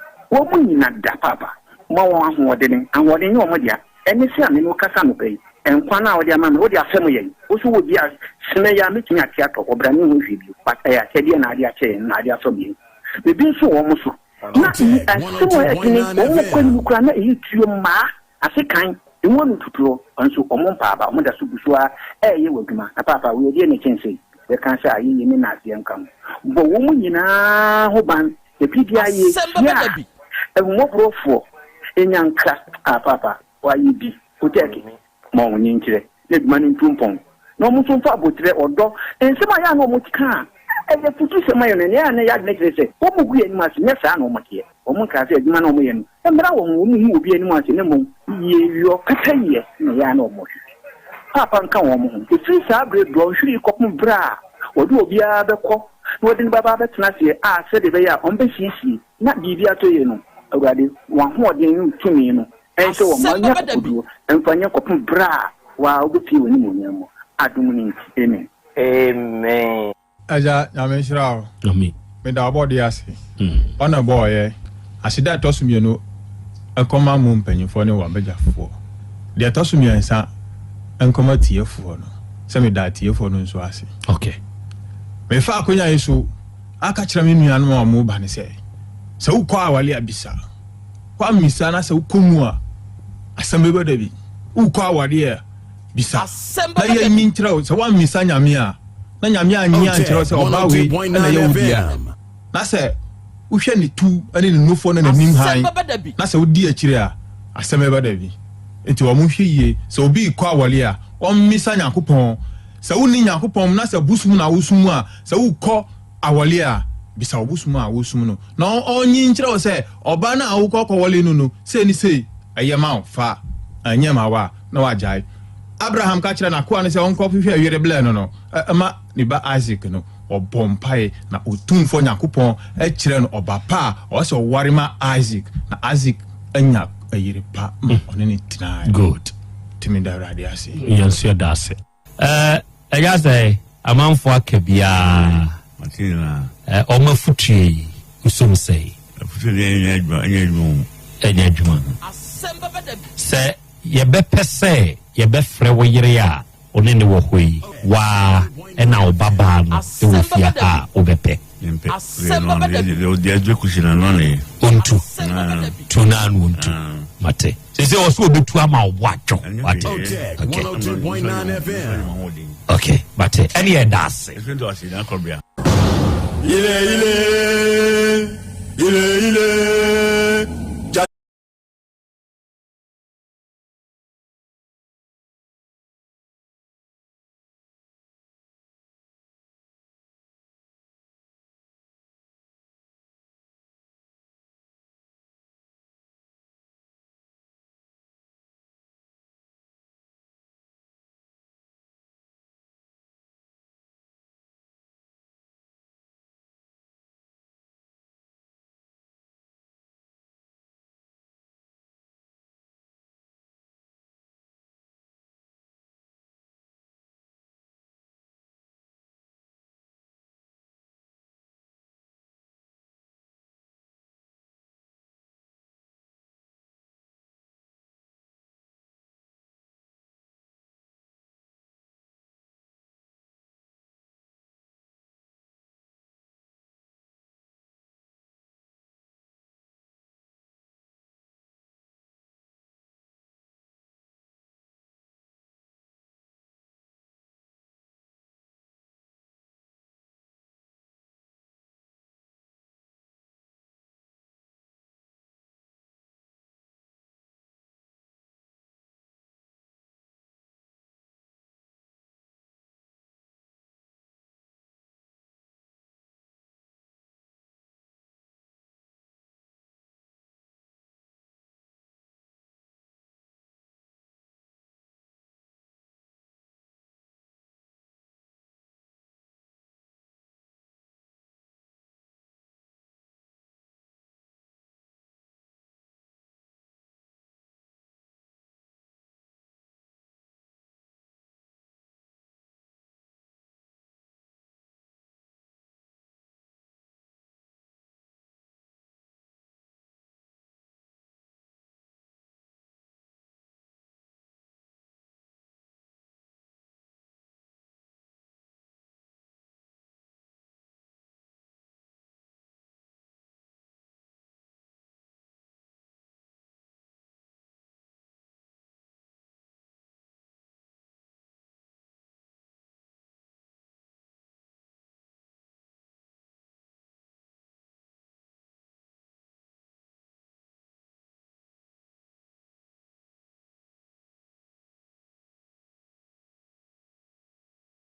S5: wɔn nyina da paapa. Ma wɔn ahoɔdene. Ahoɔden nyɛ wɔn dea. Ɛne sɛ a me ne wo kasa anɔpa yi, nkwa no a wode ama me, wode afɛm yɛn. Wo nso wɔ bi a, sene yi ara mɛtumi ate atɔ hɔ, bra menhu hwee bio. But ɛyɛ akyɛdeɛ na ade akyɛ yɛn, na ade afɛm yɛn. Biribi nso wɔ wɔn so. Na
S15: Otec
S5: asɛm a ɛyɛ dene, wɔn kɔ anim
S15: 102.9
S5: koraa na ɛyɛ tuo mmaa, asekan, emu ano tutuo, nso wɔn mpaa aba, wɔn da so gu so ara ɛreyɛ wɔ adwuma. Na paapa, wei ɛdeɛn na ɛkyɛn sei? Yɛka sɛ ayɛyie ne nnaseɛ nka ho. Bɔ wɔn nyinaa ho ban. Na biribiara
S4: Asɛm bɛba
S5: yɛhyia
S4: da bi.
S5: a, ahummɔborɔfoɔ nya nkra. Ah, paapa, wayɛ bi. Otec, ma wɔn nkyerɛ na adwuma no ntu mpɔn. Na wɔn nso mfa aboterɛ, ɔdɔ, nsɛm a ɛyɛ a na wɔka a ɛyɛ afutusɛm ma yɛn no, ɛyɛ a na ɛyɛ adwene kyerɛ sɛ wɔgu yɛn anim ase. Nyɛ saa na wɔteɛ. Wɔnkaa sɛ adwuma no a wɔyɛ no mmra wɔn ho, wɔnhu obi anim ase, na mmom yieyɔ, pɛpɛyɛ na ɛyɛ a na wɔhwehwɛ. Paapa nka wɔn ho. Ɛfiri saa berɛ dɔnhwere yi kɔpem berɛ a wɔde obiara bɛkɔ na wɔde no bɛba abɛtena aseɛ a sɛdeɛ ɛbɛyɛ a wɔbɛsiesie na biribi atɔ yie no, Awurade, w'ahoɔden ne wo tumi no nhyɛ wɔn ma
S4: Asɛm
S5: wɔnyɛ
S4: bɛba da bi.
S5: akokoɔduro mfa nyɛ kɔpem berɛ a wo ara wobɛpue w'animuonyam mu. Adom no nti, amen.
S19: Amen.
S20: Agya Nyame nhyira wo.
S7: Amen.
S20: Meda ɔbɔdeɛ ase. Ɔna ɔbɔɔ yɛ. Aseda a ɛtɔ so mienu nkɔma mo mpanyinfoɔ ne w'abagyafoɔ. Deɛ ɛtɔ so miɛnsa nkɔma atiefoɔ no, sɛ meda atiefoɔ no nso ase.
S7: Okay.
S20: Mefa akonya yi so aka kyerɛ me nuanom a wɔn ba no sɛ, sɛ wokɔ awale a bisa. Woammisa na sɛ wokɔ mu a, asɛm bɛba da bi. Wokɔ awadeɛ a, bisa.
S4: Asɛm
S20: Na
S4: bɛba da
S20: yɛ
S4: bi.
S20: nyi nkyerɛ wo. Sɛ woammisa Nyame a, na Nyame annye ankyerɛ wo sɛ
S15: Otec
S20: ɔbaa wei na
S15: 102.9
S20: ɛyɛ wo dea.
S15: FM.
S20: Na sɛ wohwɛ ne tu ne ne nufoɔ ne n'anim
S4: Asɛm
S20: hann,
S4: bɛba da bi.
S20: na sɛ wodi akyire a, asɛm bɛba da bi. Enti wɔn nhwɛ yie. Sɛ obi rekɔ awɔre a, ɔmmisa Nyankopɔn. Sɛ wonni Nyankopɔn mu na sɛ bosom na wosom a, sɛ wokɔ awɔre a, bisa wo bosom a wosom no, na ɔnyi nkyerɛ wo sɛ ɔbaa no a wokɔ akɔwɔre no no, sei ne sei, ɛyɛ ma wo, fa, ɛnyɛ ma wo a, na wagyae. Abraham ka kyerɛɛ n'akoa no sɛ ɔnkɔhwehwɛ yere brɛ no no, ma ne ba Isak no. Ɔbɔɔ mpae, na Otumfoɔ Nyankopɔn kyerɛɛ no ɔba pa a ɔwɔ sɛ ɔware ma Isak, na Isak anya yere pa ma ɔne no tenae.
S7: Good.
S20: Nti meda Awurade ase.
S7: Yɛn nso yɛda ase. Ɛɛ, ɛyɛ sɛ amanfoɔ aka biara.
S21: Mate nyinaa.
S7: Ɛɛ, wɔn afutuo yi, wosom sɛn?
S21: Afutuo deɛ ɛnyɛ adwuma, ɛnyɛ adwuma o.
S7: Ɛnyɛ adwuma. Sɛ yɛbɛpɛ sɛ yɛbɛfrɛ wo yere a wo ne no wɔ hɔ yi, wo ara na wo babaa no wɔ fie ha a, wobɛpɛ?
S21: Mempɛ. Ɔntu.
S7: Tu no ara na ɔntu. Mate. Seesei ɔse ɔbɛtu ama wo bo adwo. Wate? Okay. Okay, mate. Ɛne yɛda ase.
S1: Ile ile ile ile.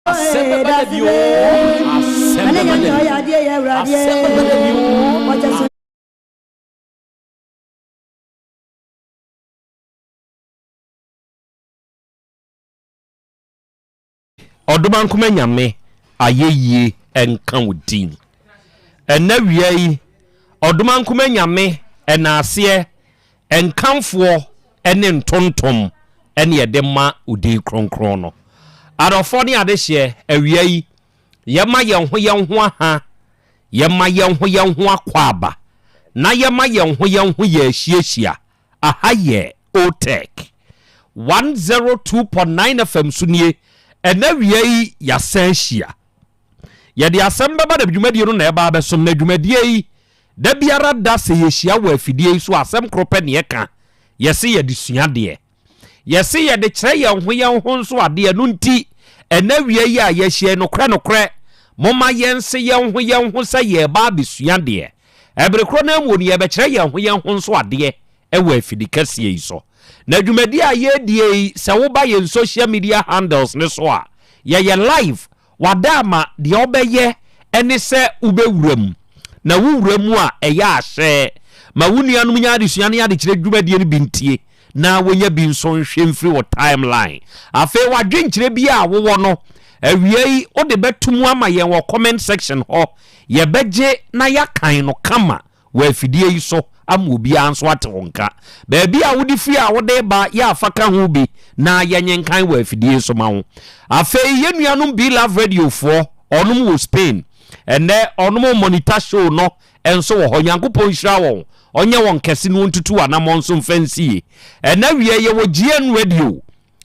S4: Asɛm bɛba da bi oo, asɛm bɛba da bi, asɛm bɛba da bi oo.
S7: Ɔdomankoma Nyame ayɛyie nka wo din. Ɛnɛ wia yi, Ɔdomankoma Nyame ɛnaaseɛ, nkamfoɔ ne ntontom ɛne yɛde ma wo din kronkron no. Adɔfoɔ ne adehyeɛ, awia yi, yɛma yɛn ho yɛn ho aha, yɛma yɛn ho yɛn ho akwaaba, na yɛma yɛn ho yɛn ho yɛ ahyiahyia. Aha yɛ Otec 102.9 FM so nie, ɛnɛ awia yi yɛasan ahyia. Yɛde asɛm bɛba na dwumadie no na ɛba abɛsom na dwumadie yi da biara da sɛ yɛhyia wɔ afidie yi so asɛm koro pɛ ne yɛka, yɛse yɛde sua adeɛ. Yɛse yɛde kyerɛ yɛn ho yɛn ho nso adeɛ, ɛno nti ɛnɛ awia yi a yɛahyia yi nokorɛ nokorɛ momma yɛnse yɛn ho yɛn ho sɛ yɛreba abɛsua adeɛ. Ɛbere korɔ no ara mu no yɛrebɛkyerɛ yɛn ho yɛn ho nso adeɛ wɔ afidi kɛseɛ yi so. Na dwumadie a yɛredie yi sɛ woba yɛn social media handles no so a yɛyɛ live Wada ama deɛ wobɛyɛ ne sɛ wobɛwura mu, na wowura mu a, ɛyɛ a hyɛ ma wo nuanom nya adesua ne adekyerɛ dwumadie no bi ntie na wɔnya bi nso nhwɛ mfiri wo timeline. Afei w'adwenkyerɛ bi a wowɔ no, awia yi wode bɛto mu ama yɛn wɔ comment section hɔ. Yɛbɛgye na yɛakan no kama wɔ afidie yi so ama obiara nso ate wo nka. Baabi a wode firi a wode reba yɛ a fa ka ho bi na yɛnyenkan wɔ afidie yi so ma wo. Afei yɛn nuanom Be Love Radio foɔ, ɔnom wɔ Spain. Ɛnnɛ ɔnom monitor show no nso wɔ hɔ. Nyankopɔn nhyira wɔn, ɔnyɛ wɔn kɛse na ɔntutu wɔn anammɔn nso mfa nsi yie. Ɛnnɛ awia yɛwɔ GN Radio.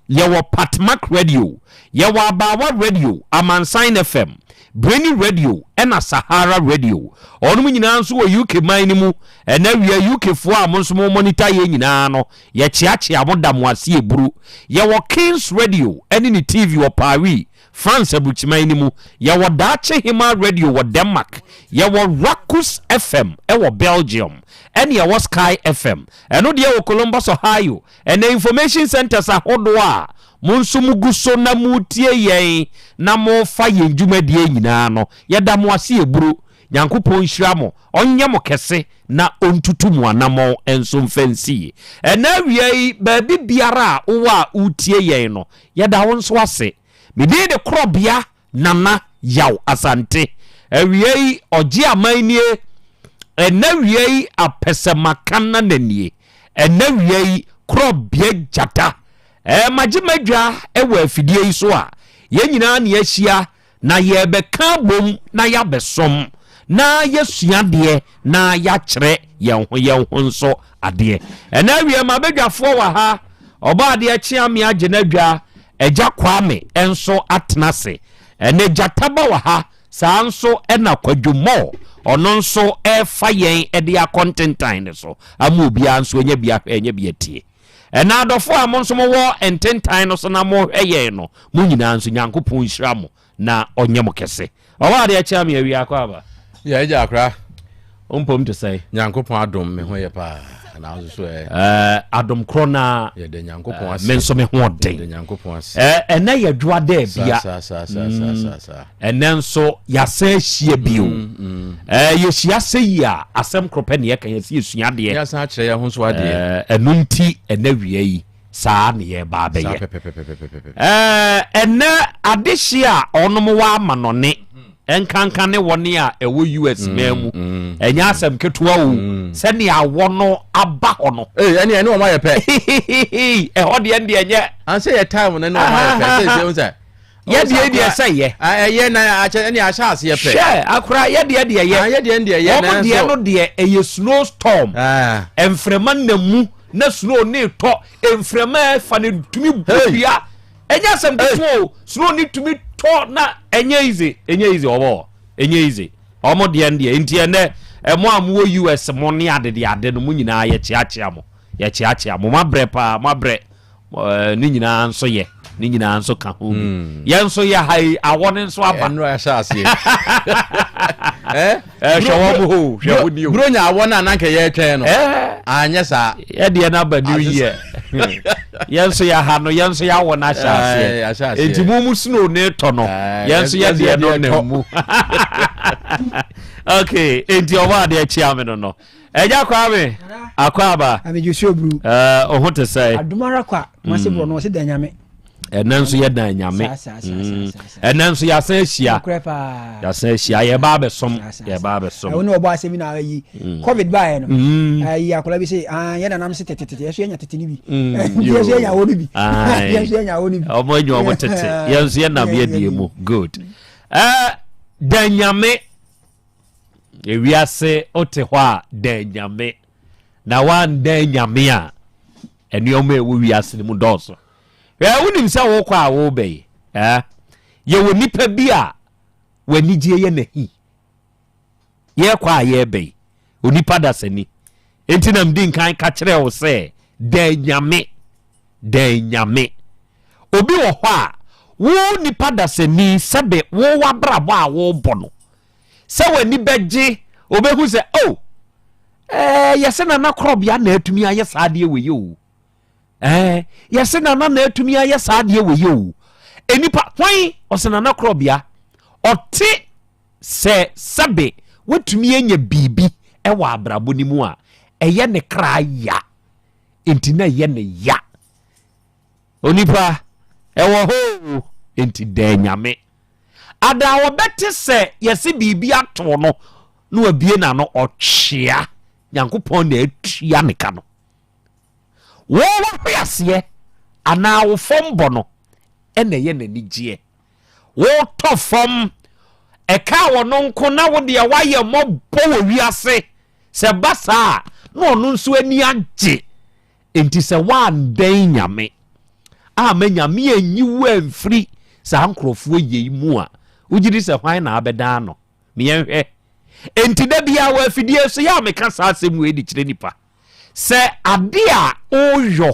S7: Yɛwɔ Patmak Radio, yɛwɔ Abaawa Radio, Amansan FM, Brainy Radio ɛna Sahara Radio. Wɔnom nyinaa nso wɔ UK man no mu. Ɛnɛ awia UK foɔ a mo nso mo monitor yɛn nyinaa no, yɛkyeakyea mo da mo ase eburu. Yɛwɔ Kings Radio ɛne ne TV wɔ Paris, France aburukyiman no mu. Yɛwɔ Daakye Hemaa Radio wɔ Denmark. Yɛwɔ Rakus FM ɛwɔ Belgium. Ɛne yɛwɔ Sky FM. Ɛno deɛ wɔ Columbus, Ohio. Ɛnnɛ information centers ahodoɔ a mo nso mo gu so na moretie yɛn na morefa yɛn dwumadie nyinaa no, yɛda mo ase eburu. Nyankopɔn nhyira mo, ɔnyɛ mo kɛse na ɔntutu mo anamɔn nso mfa nsi yie. Ɛnnɛ awia yi, baabi biara a wowɔ a woretie yɛn no, yɛda wo nso ase. Me din de Korɔbea Nana Yaw Asante. Awia yi ɔgye aman nie Ɛnɛ awia yi apɛsɛmaka nana nie Ɛnɛ awia yi korɔbea gyata Ɛɛ magye m'adwa wɔ afidie yi so a Yɛn nyinaa na yɛahyia na yɛrebɛka abom na yɛabɛsom Na yɛasua adeɛ na yɛakyerɛ yɛn ho yɛn ho nso adeɛ Ɛnɛ awia m'abadwafoɔ wɔ ha Ɔbɔadeɛ Kyeame agye n'adwa Agya Kwame nso atena ase. Ɛnɛ gyata ba wɔ ha, saa nso na Kwadwo Moore, ɔno nso refa yɛn de akɔ ntentan no so ama obiara nso anya bi ahwɛ, anya bi atie. Ɛnɛ adɔfoɔ a mo nso mowɔ ntentan no so na mohwɛ yɛn no, mo nyinaa nso Nyankopɔn nhyira mo na ɔnyɛ mo kɛse. Ɔwɔ adeɛ kyea me awia akɔ aba.
S22: Yɛ agya akora.
S7: Mpom te sɛn?
S22: Nyankopɔn adom me ho yɛ paa. Na nso so ɛ.
S7: Ɛɛ adom korɔ na.
S22: Yɛda Nyankopɔn ase.
S7: Me nso me ho ɔden.
S22: Yɛda Nyankopɔn ase.
S7: Ɛɛ ɛnɛ yɛ dwoa dɛ bia.
S22: Saa saa saa saa saa saa.
S7: Ɛnɛ nso yɛasan ahyia bio. Ɛɛ yɛhyia sɛ yi a asɛm korɔ pɛ na yɛka yɛsi yɛsua adeɛ.
S22: Yɛasan akyerɛ yɛn ho nso adeɛ.
S7: Ɛɛ ɛno nti ɛnɛ wia yi. Saa na yɛreba abɛyɛ. Ɛnɛ adehye a ɔnom wɔ amanɔne nkanka ne wɔne a ɛwɔ US mm, man mu mm. ɛnyɛ asɛm ketewa o mm. sɛnea awɔ no aba hɔ no.
S22: Ee ɛne ɛne wɔn ayɛ pɛ.
S7: Ɛhɔ deɛ ɛne ɛnyɛ.
S22: Anse yɛ time no ne wɔn ayɛ pɛ sɛ ɛsɛ sɛ.
S7: Yɛ deɛ deɛ sɛ yɛ.
S22: Ɛyɛ na akyɛ ɛne ahyɛ aseɛ pɛ.
S7: Hwɛ akora yɛ deɛ deɛ yɛ.
S22: Yɛ deɛ deɛ yɛ
S7: nanso. Wɔn deɛ no deɛ ɛyɛ snow storm. Mframa nam mu na snow ne tɔ mframa ɛfa ne tumi bu dua. Ɛnyɛ asɛm ketewa o snow ne tumi tɔ na ɛnyɛ easy ɛnyɛ easy ɔbɔ ɛnyɛ easy wɔn deɛ deɛ nti ɛnɛ ɛmo a mo wɔ US mo ne adede ade no mo nyinaa yɛkyeakyea mo yɛkyeakyea mo mo abrɛ paa mo abrɛ. Ne nyinaa nso yɛ ne nyinaa nso ka ho bi hmm. yɛn nso yɛ ha yi awɔ ne nso aba
S22: ɛnura ɛhyɛ aseɛ
S7: hwɛ wɔn ho hwɛ wɔn ni o
S22: buronya awɔ no a nanka yɛretwɛn no anyɛ saa
S7: yɛdeɛ no aba new year. Yɛn nso yɛha no, yɛn nso yɛawɔ no ahyɛ aseɛ. Enti mo mu snow ne tɔ no, yɛn nso yɛdeɛ no nam mu. Okay, enti ɔbɔ adeɛ kyia me no no. Ɛgya Kwame, akɔ aba. Ɔho te sɛ.
S6: Adomara kwa, mase borɔ no, ɔse da nyame.
S7: Ɛnɛ nso yɛ dan nyame. Ɛnɛ nso yɛasan ahyia. Yɛasan ahyia, yɛba abɛsom, yɛba abɛsom.
S6: Ɛwo ne ɔbɔ asɛm bi na ayi. Covid baeɛ no. Ayi akwadaa bi sɛ, ah yɛ nanam se tetetete, yɛso yɛnya tete no bi. Yɛso yɛnya awo no bi. Yɛso yɛnya awo no bi.
S7: Ɔmo anya ɔmo tete, yɛn nso yɛnam yɛ deɛ mu. Good. Ɛɛ dan nyame. Ewiase wote hɔ a dan nyame. Na wandan nyame a, nneɛma a ɛwɔ wiase no mu dɔɔso. Hwɛ, wonim sɛ wokɔ a woba yi, eh, yɛwɔ nipa bi a w'anigyeɛ yɛ n'ahi. Yɛkɔ a yɛreba yi, onipa dasani. Enti na medi nkan ka kyerɛ wo sɛ, dan nyame, dan nyame. Obi wɔ hɔ a, wo nipa dasani sɛbe wo w'abrabɔ a wobɔ no, sɛ w'ani bɛgye, obehu sɛ, oh, ɛɛ, yɛsɛ nana korɔbea na atumi ayɛ saa adeɛ wei o. Ɛɛ, yɛsɛ nana na atumi ayɛ saa adeɛ wei o. Nnipa, hwan? Ɔsɛ nana korɔbea. Ɔte sɛ sɛbe watumi anya biribi wɔ abrabɔ no mu a, ɛyɛ ne kra ya. Enti na ɛyɛ ne ya. Onipa, ɛwɔ hɔ o, enti dɛn nyame. Ada a ɔbɛte sɛ yɛse biribi ato no na wabie n'ano ɔtwea Nyankopɔn na atua ne ka no. Wo wahweaseɛ anaa wo fam bɔ no ɛna ɛyɛ n'anigyeɛ. Wotɔ fam ɛka ɔno nko na wo deɛ woayɛ mmɔbɔ wɔ wiase. Sɛ ɛba saa a na ɔno nso ani agye. Enti sɛ woandɛn Nyame amma Nyame anyi wo amfiri saa nkorɔfoɔ yei mu a, wogye di sɛ hwan na abɛdan no? Meɛnhwɛ. Enti da biara wɔ afidie so yɛ a meka saa asɛm wei de kyerɛ nipa sɛ ade a woyɔ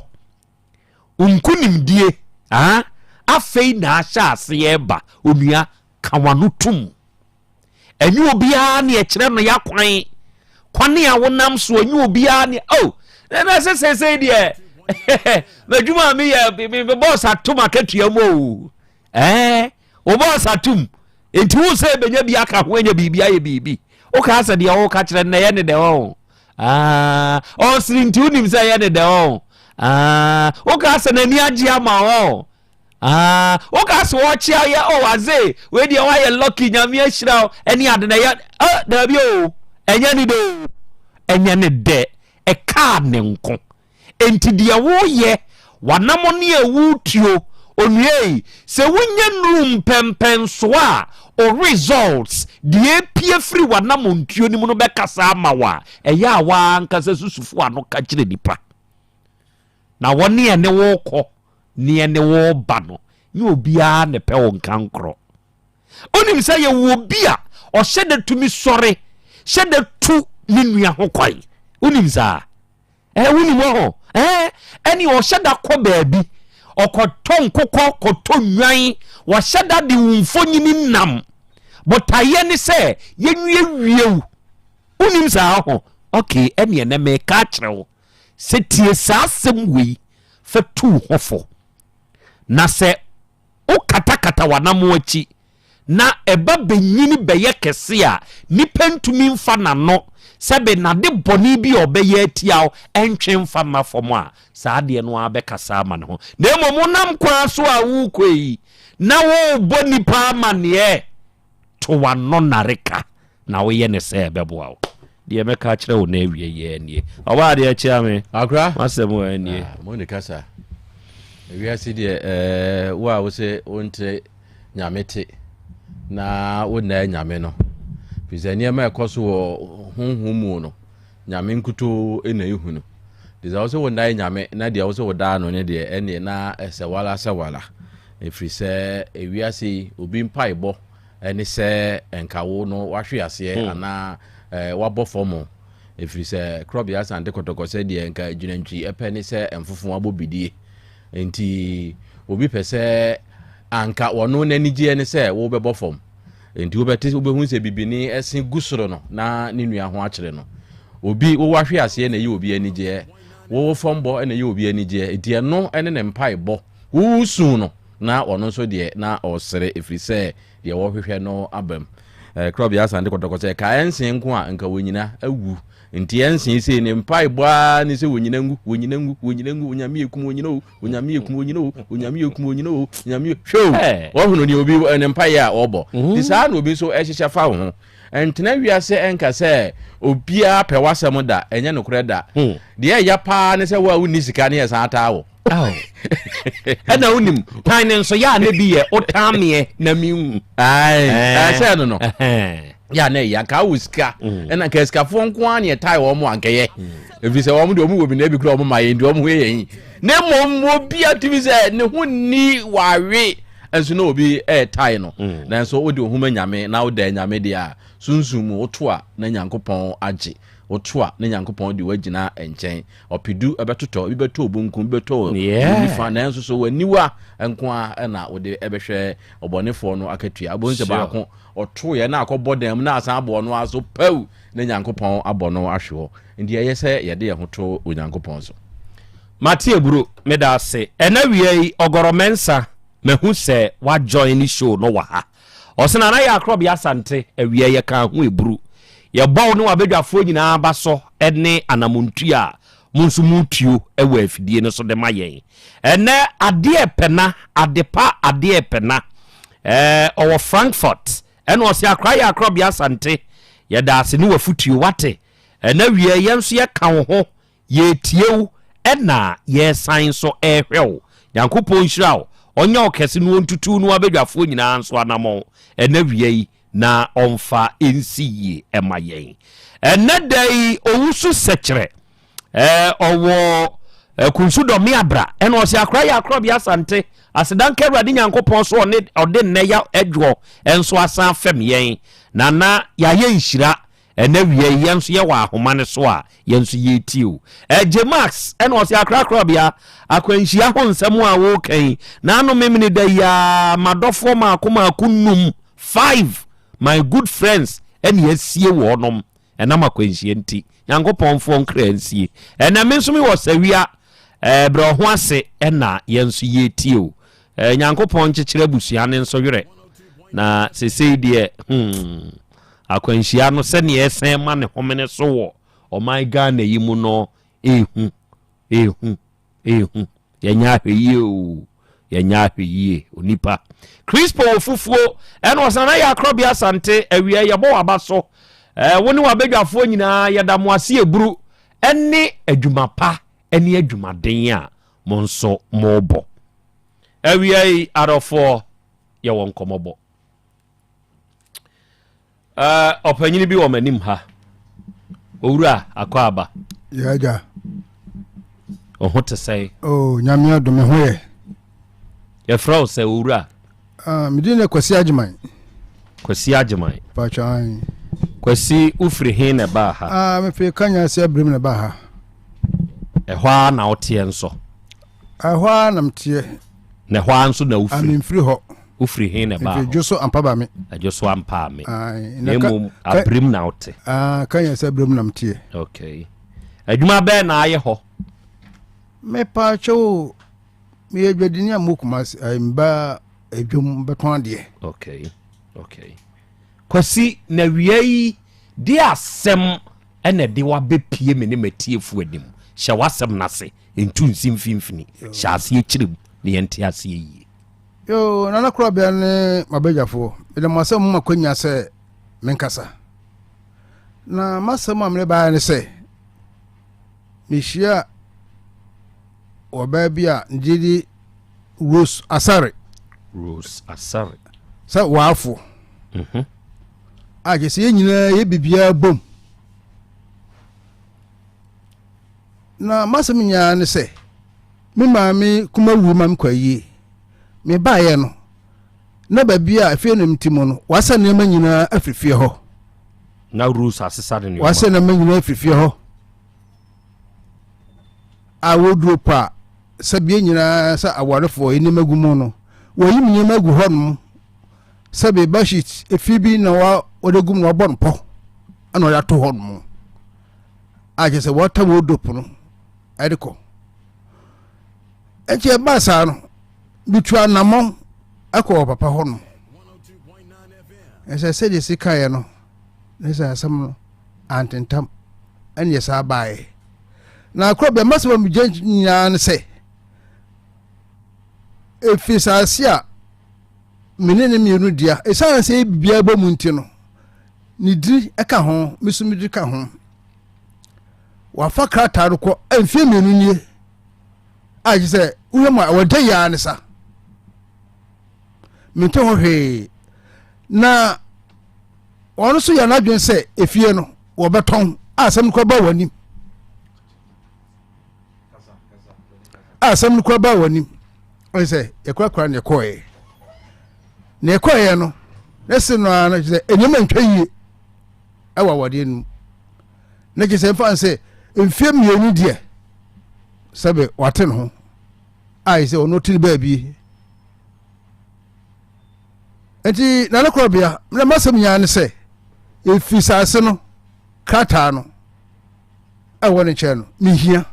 S7: nkonimdie ah, afei na ahyɛ aseɛ ba onua ka wano tom. Ɛnyɛ obiara ne ɛkyerɛ no ya kwan. Kwane a wonam so ɛnyɛ obiara ne oh na sɛ sɛsɛi deɛ m'adwuma a meyɛ me bɔs atom akatua mu o ɛɛ wo bɔs atom nti wo sɛ bɛnya bi aka ho anya biribi ayɛ biribi wokaa sɛ deɛ woka kyerɛ no na ɛyɛ ne dɛ ɔ ɔsere nti wonim sɛ ɛyɛ ne dɛ ɔ wokaa sɛ n'ani agye ama ɔ Ah, woka sɛ wɔkyea yɛ oh adze wei deɛ woayɛ lucky nyame ahyira wo ɛne ade na ɛyɛ oh, daabi o ɛnyɛ ne dɛ o ɛnyɛ ne dɛ ɛkaa ne nko enti deɛ woyɛ w'anamɔ ne a wotuo onuei sɛ wonya nuru mpɛmpɛnsoɔ a o results deɛ epie firi w'anamɔntuo no mu no bɛkasa ama wo a ɛyɛ a w'ankasa susufo ano ka kyerɛ nipa Na wɔne ɛne wo rekɔ ne ɛne wo reba no, nyɛ obiara na ɛpɛ wo nkankorɔ. Wonim sɛ yɛwɔ obi a ɔhyɛ da tumi sɔre hyɛ da tu ne nua ho kwan. Wonim saa? Ɛɛ wonim wɔ ho? Ɛɛ ɛne ɔhyɛ da kɔ baabi ɔkɔtɔ nkokɔ kɔtɔ nnwan wɔhyɛ da de wo mfonyini nam botaeɛ ne sɛ yɛnwiewie wo. Wonim saa ho? Okay, ɛne ɛnɛ meka akyerɛ wo. Sɛ tie saa asɛm wei fa tu wo ho fo, na sɛ wokatakata w'anammɔn akyi na ɛba bɛnyini bɛyɛ kɛse a, nipa ntumi mfa n'ano sɛbe n'ade bɔne bi a ɔbɛyɛ atia wo ntwe mfa mma fam a, saa adeɛ no ara bɛkasa ama ne ho. Na mmom wonam kwan so a worekɔ yi na worebɔ nipa amanneɛ, To w'ano nnareka na woyɛ no sɛ ɛbɛboa wo. Deɛ mɛka akyerɛ wo na awie yi nie. Ɔbaa adeɛ kyea me.
S22: Akora.
S7: M'asɛm wɔ nie.
S22: Ah, mo ne kasa. Ewiase deɛ ɛɛ wo a wose wonte nyame te na wonnaa nyame no. Firi sɛ nneɛma ɛkɔ so wɔ honhom mu no nyame nkutoo na ehu no. Te sɛ wose wonnae nyame na deɛ wose wodaa no ne deɛ ɛneɛ na ɛsɛ wala sɛ wala. Ɛfiri sɛ ewiase yi obi mpaebɔ ne sɛ nka wo no wahwe aseɛ hmm. anaa eh, wabɔ fam ɛfiri sɛ korɔbea asante kɔtɔkɔ sɛ deɛ nka gyinantwi ɛpɛ ne sɛ mfofo abɔ bidie nti obi pɛ sɛ anka wɔno n'anigyeɛ ne sɛ wobɛbɔ fam nti wobɛte wobɛhu sɛ bibini ɛse gu soro no na ne nua ho akyerɛ no obi wowahwe aseɛ na ɛyɛ obi anigyeɛ. Wo fɔmbɔ na ɛyɛ obi anigyeɛ, enti ɛno ne ne mpaebɔ. Woresu no, na ɔno nso deɛ na ɔresere, ɛfiri sɛ deɛ wɔhwehwɛ no aba mu. Krɔbea Asante Kɔtɔkɔ sɛ ɛka ɛnse nko a, nka wɔnyina awu. Nti ɛnse sei ne mpaebɔ ara ne sɛ wɔnyina ngu, wɔnyina ngu, wɔnyina ngu, Onyame yɛ kum wɔnyina o, Onyame yɛ kum wɔnyina o, Onyame yɛ kum wɔnyina o, Onyame yɛ, hwɛ o, wɔhunu deɛ obi ne mpaeɛ a ɔbɔ. Nti saa na obi nso ɛhyehyɛ fa wo ho. Ntena wiase nka sɛ obiara pɛ w'asɛm da, ɛnyɛ nokorɛ da. Deɛ ɛya paa ne sɛ wo a wonni sika ne yɛsan taa wo.
S7: Ɛna wonim, tan ne nso yɛ a na bi yɛ wotaa meɛ na menhu.
S22: Ɛsɛ no no. Yɛ a na ɛya nka wɔ sika. Ɛna nka sikafoɔ nko ara ne ɛtae wɔn ankɛyɛ. Ɛfiri sɛ wɔn deɛ wɔn wɔ bi na ebi kura wɔn ma yɛn nti wɔn ho yɛ yɛn. Na mmom obi atumi sɛ ne ho nni wawe. Nso na obi retae no. Nanso wode wo ho ma Nyame na woda Nyame deɛ a, sunsum mu woto a na Nyankopɔn agye. Woto a na Nyankopɔn de wo agyina nkyɛn. Ɔpedu bɛtotɔ, ebi bɛtɔ wo bonkum, ebi bɛtɔ wo nifa, nanso so w'aniwa nko ara na wode bɛhwɛ ɔbɔnefoɔ no akatua. Wobɛhu sɛ baako ɔtoeɛ na akɔbɔ dan mu na asan abɔ ɔno ara so pɛw na Nyankopɔn abɔ no ahwe hɔ. Nti ɛyɛ sɛ yɛde yɛn ho to Onyankopɔn so.
S7: Mate aburo, meda ase. Ɛna awia yi, Ɔgɔrɔ Mensah, mahu sɛ wa join ne show no wɔ ha. Ɔse Nana yɛ Akorɔbea Asante, awia yɛ kaa ho eburu. Yɛbɔ wo ne w'abadwafoɔ nyinaa aba so ne anamontuo a mo nso motuo wɔ afidie no so de ma yɛn. Ɛnɛ adeɛ pɛna, adepa adeɛ pɛna. Ɛɛ ɔwɔ Frankfurt. Ɛna ɔse Akora yɛ Akorɔbea Asante, yɛda ase ne w'afutuo, wate. Ɛna awia yɛn nso yɛka wo ho Yɛretie wo ɛna yɛresan nso rehwɛ wo. Nyankopɔn nhyira wo, ɔnyɛ wo kɛse na ɔntutu wo ne w'abadwafoɔ nyinaa nso anamɔn ɛnɛ wia yi na ɔmfa nsi yie ɛma yɛn. Ɛnɛ da yi Owusu Sɛkyerɛ ɛɛ ɔwɔ Kunsu Dɔme Abra ɛna ɔsɛ akora yɛ akorɔbea Asante aseda nka Awurade Nyankopɔn so ɔne ɔde nnɛ ya adwoɔ nso asan afɛm yɛn na na yɛayɛ nhyira Ɛnɛ wia yi yɛn nso yɛwɔ ahoma no so a yɛn nso yɛretie o. Ɛgye Max ɛna ɔse akorakorabea akwanhyia ho nsɛm a woka yi n'ano memene da yi ara m'adɔfoɔ maako maako num five my good friends ɛne asie wɔnom ɛnam akwanhyia nti Nyankopɔn mfoɔ nkra nsie ɛnɛ me nso mewɔ sawia ɛɛ brɛ ɔho ase ɛna yɛn nso yɛretie o. Ɛɛ Nyankopɔn nkyekyere abusua no nso werɛ na sesei deɛ hmm. Akwanhyia no sɛnea ɛsɛn ma ne homene so wɔ ɔman Ghana yi mu no ehu, ehu, ehu. Yɛnyɛ ahwɛyie oo, yɛnyɛ ahwɛyie onipa. Crispo wɔ fufuo ɛna ɔsan na yɛ akorɔbea Asante awia yɛbɔ waba so. Ɛɛ wo ne wabadwafoɔ nyinaa yɛda mo ase eburu ɛne adwuma pa ɛne adwumaden a mo nso mobɔ. Awia yi adɔfoɔ yɛwɔ nkɔmɔbɔ. Ɔpanyini bi wɔ m'anim ha. Owura Akwaaba.
S2: Yɛ agya.
S7: Ɔho te sɛn?
S2: Oh, nyame adom me ho yɛ.
S7: Yɛfrɛ wo sɛ owura?
S2: Uh, me din ne Kwasi Agyeman.
S7: Kwasi Agyeman.
S2: Patwa.
S7: Kwasi, wofiri he na ɛbaa ha?
S2: Ah, mefiri Kanya ase abirim na ɛbaa ha.
S7: Ɛhɔ ara na woteɛ nso?
S2: Ɛhɔ ara na meteɛ.
S7: Na ɛhɔ ara nso na wofiri?
S2: Ah, memfiri hɔ.
S7: Wofiri he na ɛbaa hɔ?
S2: Mfiri Dwoso Ampabame.
S7: Dwoso Ampame. Na mmom Abirim na wote?
S2: Ah, Kanya sɛ Abirim na meteɛ.
S7: Okay. Adwuma bɛɛ na ayɛ hɔ?
S2: Mepaakyɛw o, meyɛ dwadini a mowɔ Kumasi, mba adwam bɛtɔn adeɛ.
S7: Okay, okay. Kwasi, na wia yi de asɛm ɛna ɛde wabɛpie me ne m'atiefo anim. Hyɛ w'asɛm no ase, ntu nsi mfimfini, hyɛ aseɛ kyerɛ mu na yɛnte aseɛ yie.
S2: Yoo, Nana Korabea ne m'abadwafoɔ, meda mo ase a moma kwanya sɛ menkasa. Na m'asɛm a mede baeɛ ne sɛ, mehyia ɔbaa bi a ne din de Rose Asare.
S7: Rose Asare.
S2: Sɛ waafo. Mm -hmm. A kyerɛ sɛ yɛn nyinaa yɛ biribiara bom. Na m'asɛm nyinaa ne sɛ, Me maame kuma wui ma mekɔ ayie. Mebaeɛ no, na baabi a efie no te mu no, wɔasa nneɛma nyinaa afiri fie hɔ.
S7: Na Rose asesa ne nneɛma.
S2: Wɔasa nneɛma nyinaa afiri fie hɔ. A wɔduro pa a sɛbi nyinaa sɛ awarefoɔ yi nneɛma gu mu no, wɔyi me nneɛma agu hɔ nom. Sɛbi bedsheet efi bi na wɔde gu mu na wɔabɔ no pɔ ɛna wɔde ato hɔ nom. A kyerɛ sɛ wɔata wardrobe no. ɛde kɔ. Nti ɛbaa saa no, metu anammɔn ɛkɔ wɔ papa hɔ nom. Ɛsɛ sɛdeɛ si kaeɛ no, ne sɛ asɛm no antentam ɛne saa baeɛ. Na korɔ bɛ masɛm a megya nyinaa ne sɛ, ɛfiri saase a me ne ne mmienu dea, ɛsiane sɛ biribiara bɔ mu nti no, ne diri ka ho, me nso me diri ka ho. Wafa krataa no kɔ mfeɛ mmienu nie a kyerɛ sɛ wohwɛ mu a wɔda yi ara ne sa. Mente ho hwee. Na wɔn nso yɛ n'adwene sɛ efie no wɔbɛtɔn a asɛm no kɔ ba wɔn anim. A asɛm no kɔ ba wɔn anim. Wɔn sɛ yɛkorakora na yɛkɔɛ. Na yɛkɔɛ no na se no ara no kyerɛ sɛ nneɛma ntwa yie ɛwɔ awadeɛ no mu. Na kyerɛ sɛ mfa sɛ mfeɛ mmienu deɛ sɛbe wate ne ho a yɛ sɛ ɔno te ne baabi. Nti nane korɔbea na masɛm nyinaa ne sɛ ɛfiri saase no krataa no ɛwɔ ne nkyɛn no mehia.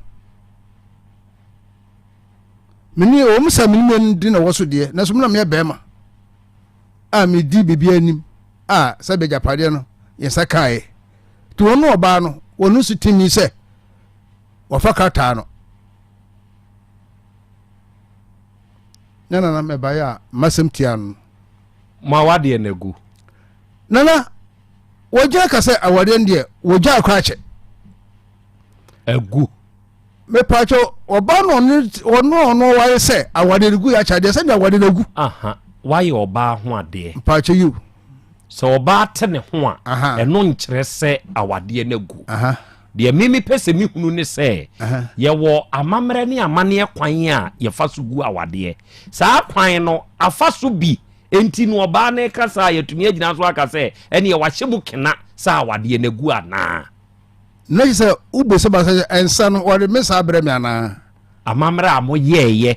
S2: Mene wɔn sɛ mene mmienu di na wɔ so deɛ nanso me na meyɛ bɛrima a medi biribi anim a sɛ bɛgyapadeɛ no yɛn nsa kaeɛ nti wɔn ne ɔbaa no wɔn nso tumi sɛ wɔfa krataa no na nana mɛbaeɛ a masɛm tia no.
S7: Ma wadeɛ no agu.
S2: Nana wɔgyina ka sɛ awadeɛ no deɛ wɔgyaa koraa kyɛ.
S7: Agu.
S2: Mepaakyɛ ɔbaa no ɔno ɔno ɔno ɔware sɛ awadeɛ no gu yɛ akyɛ adeɛ sɛdeɛ awadeɛ no agu.
S7: Aha wayɛ ɔbaa ho adeɛ.
S2: Mpaakyɛ yiw.
S7: Sɛ ɔbaa te ne ho a ɛno nkyerɛ sɛ awadeɛ no agu. Deɛ me mepɛ sɛ mehunu ne sɛ yɛwɔ amammerɛ ne amanneɛ kwan a yɛfa so gu awadeɛ. Saa kwan no afa so bi nti no ɔbaa no reka saa a yɛatumi agyina so aka sɛ ɛneɛ wahyɛ mu kena sɛ awadeɛ no agu anaa.
S2: Na kyerɛ sɛ wobisa ba sɛ nsa no wɔde me saa brɛ me anaa.
S7: Amammerɛ a moyɛeɛ.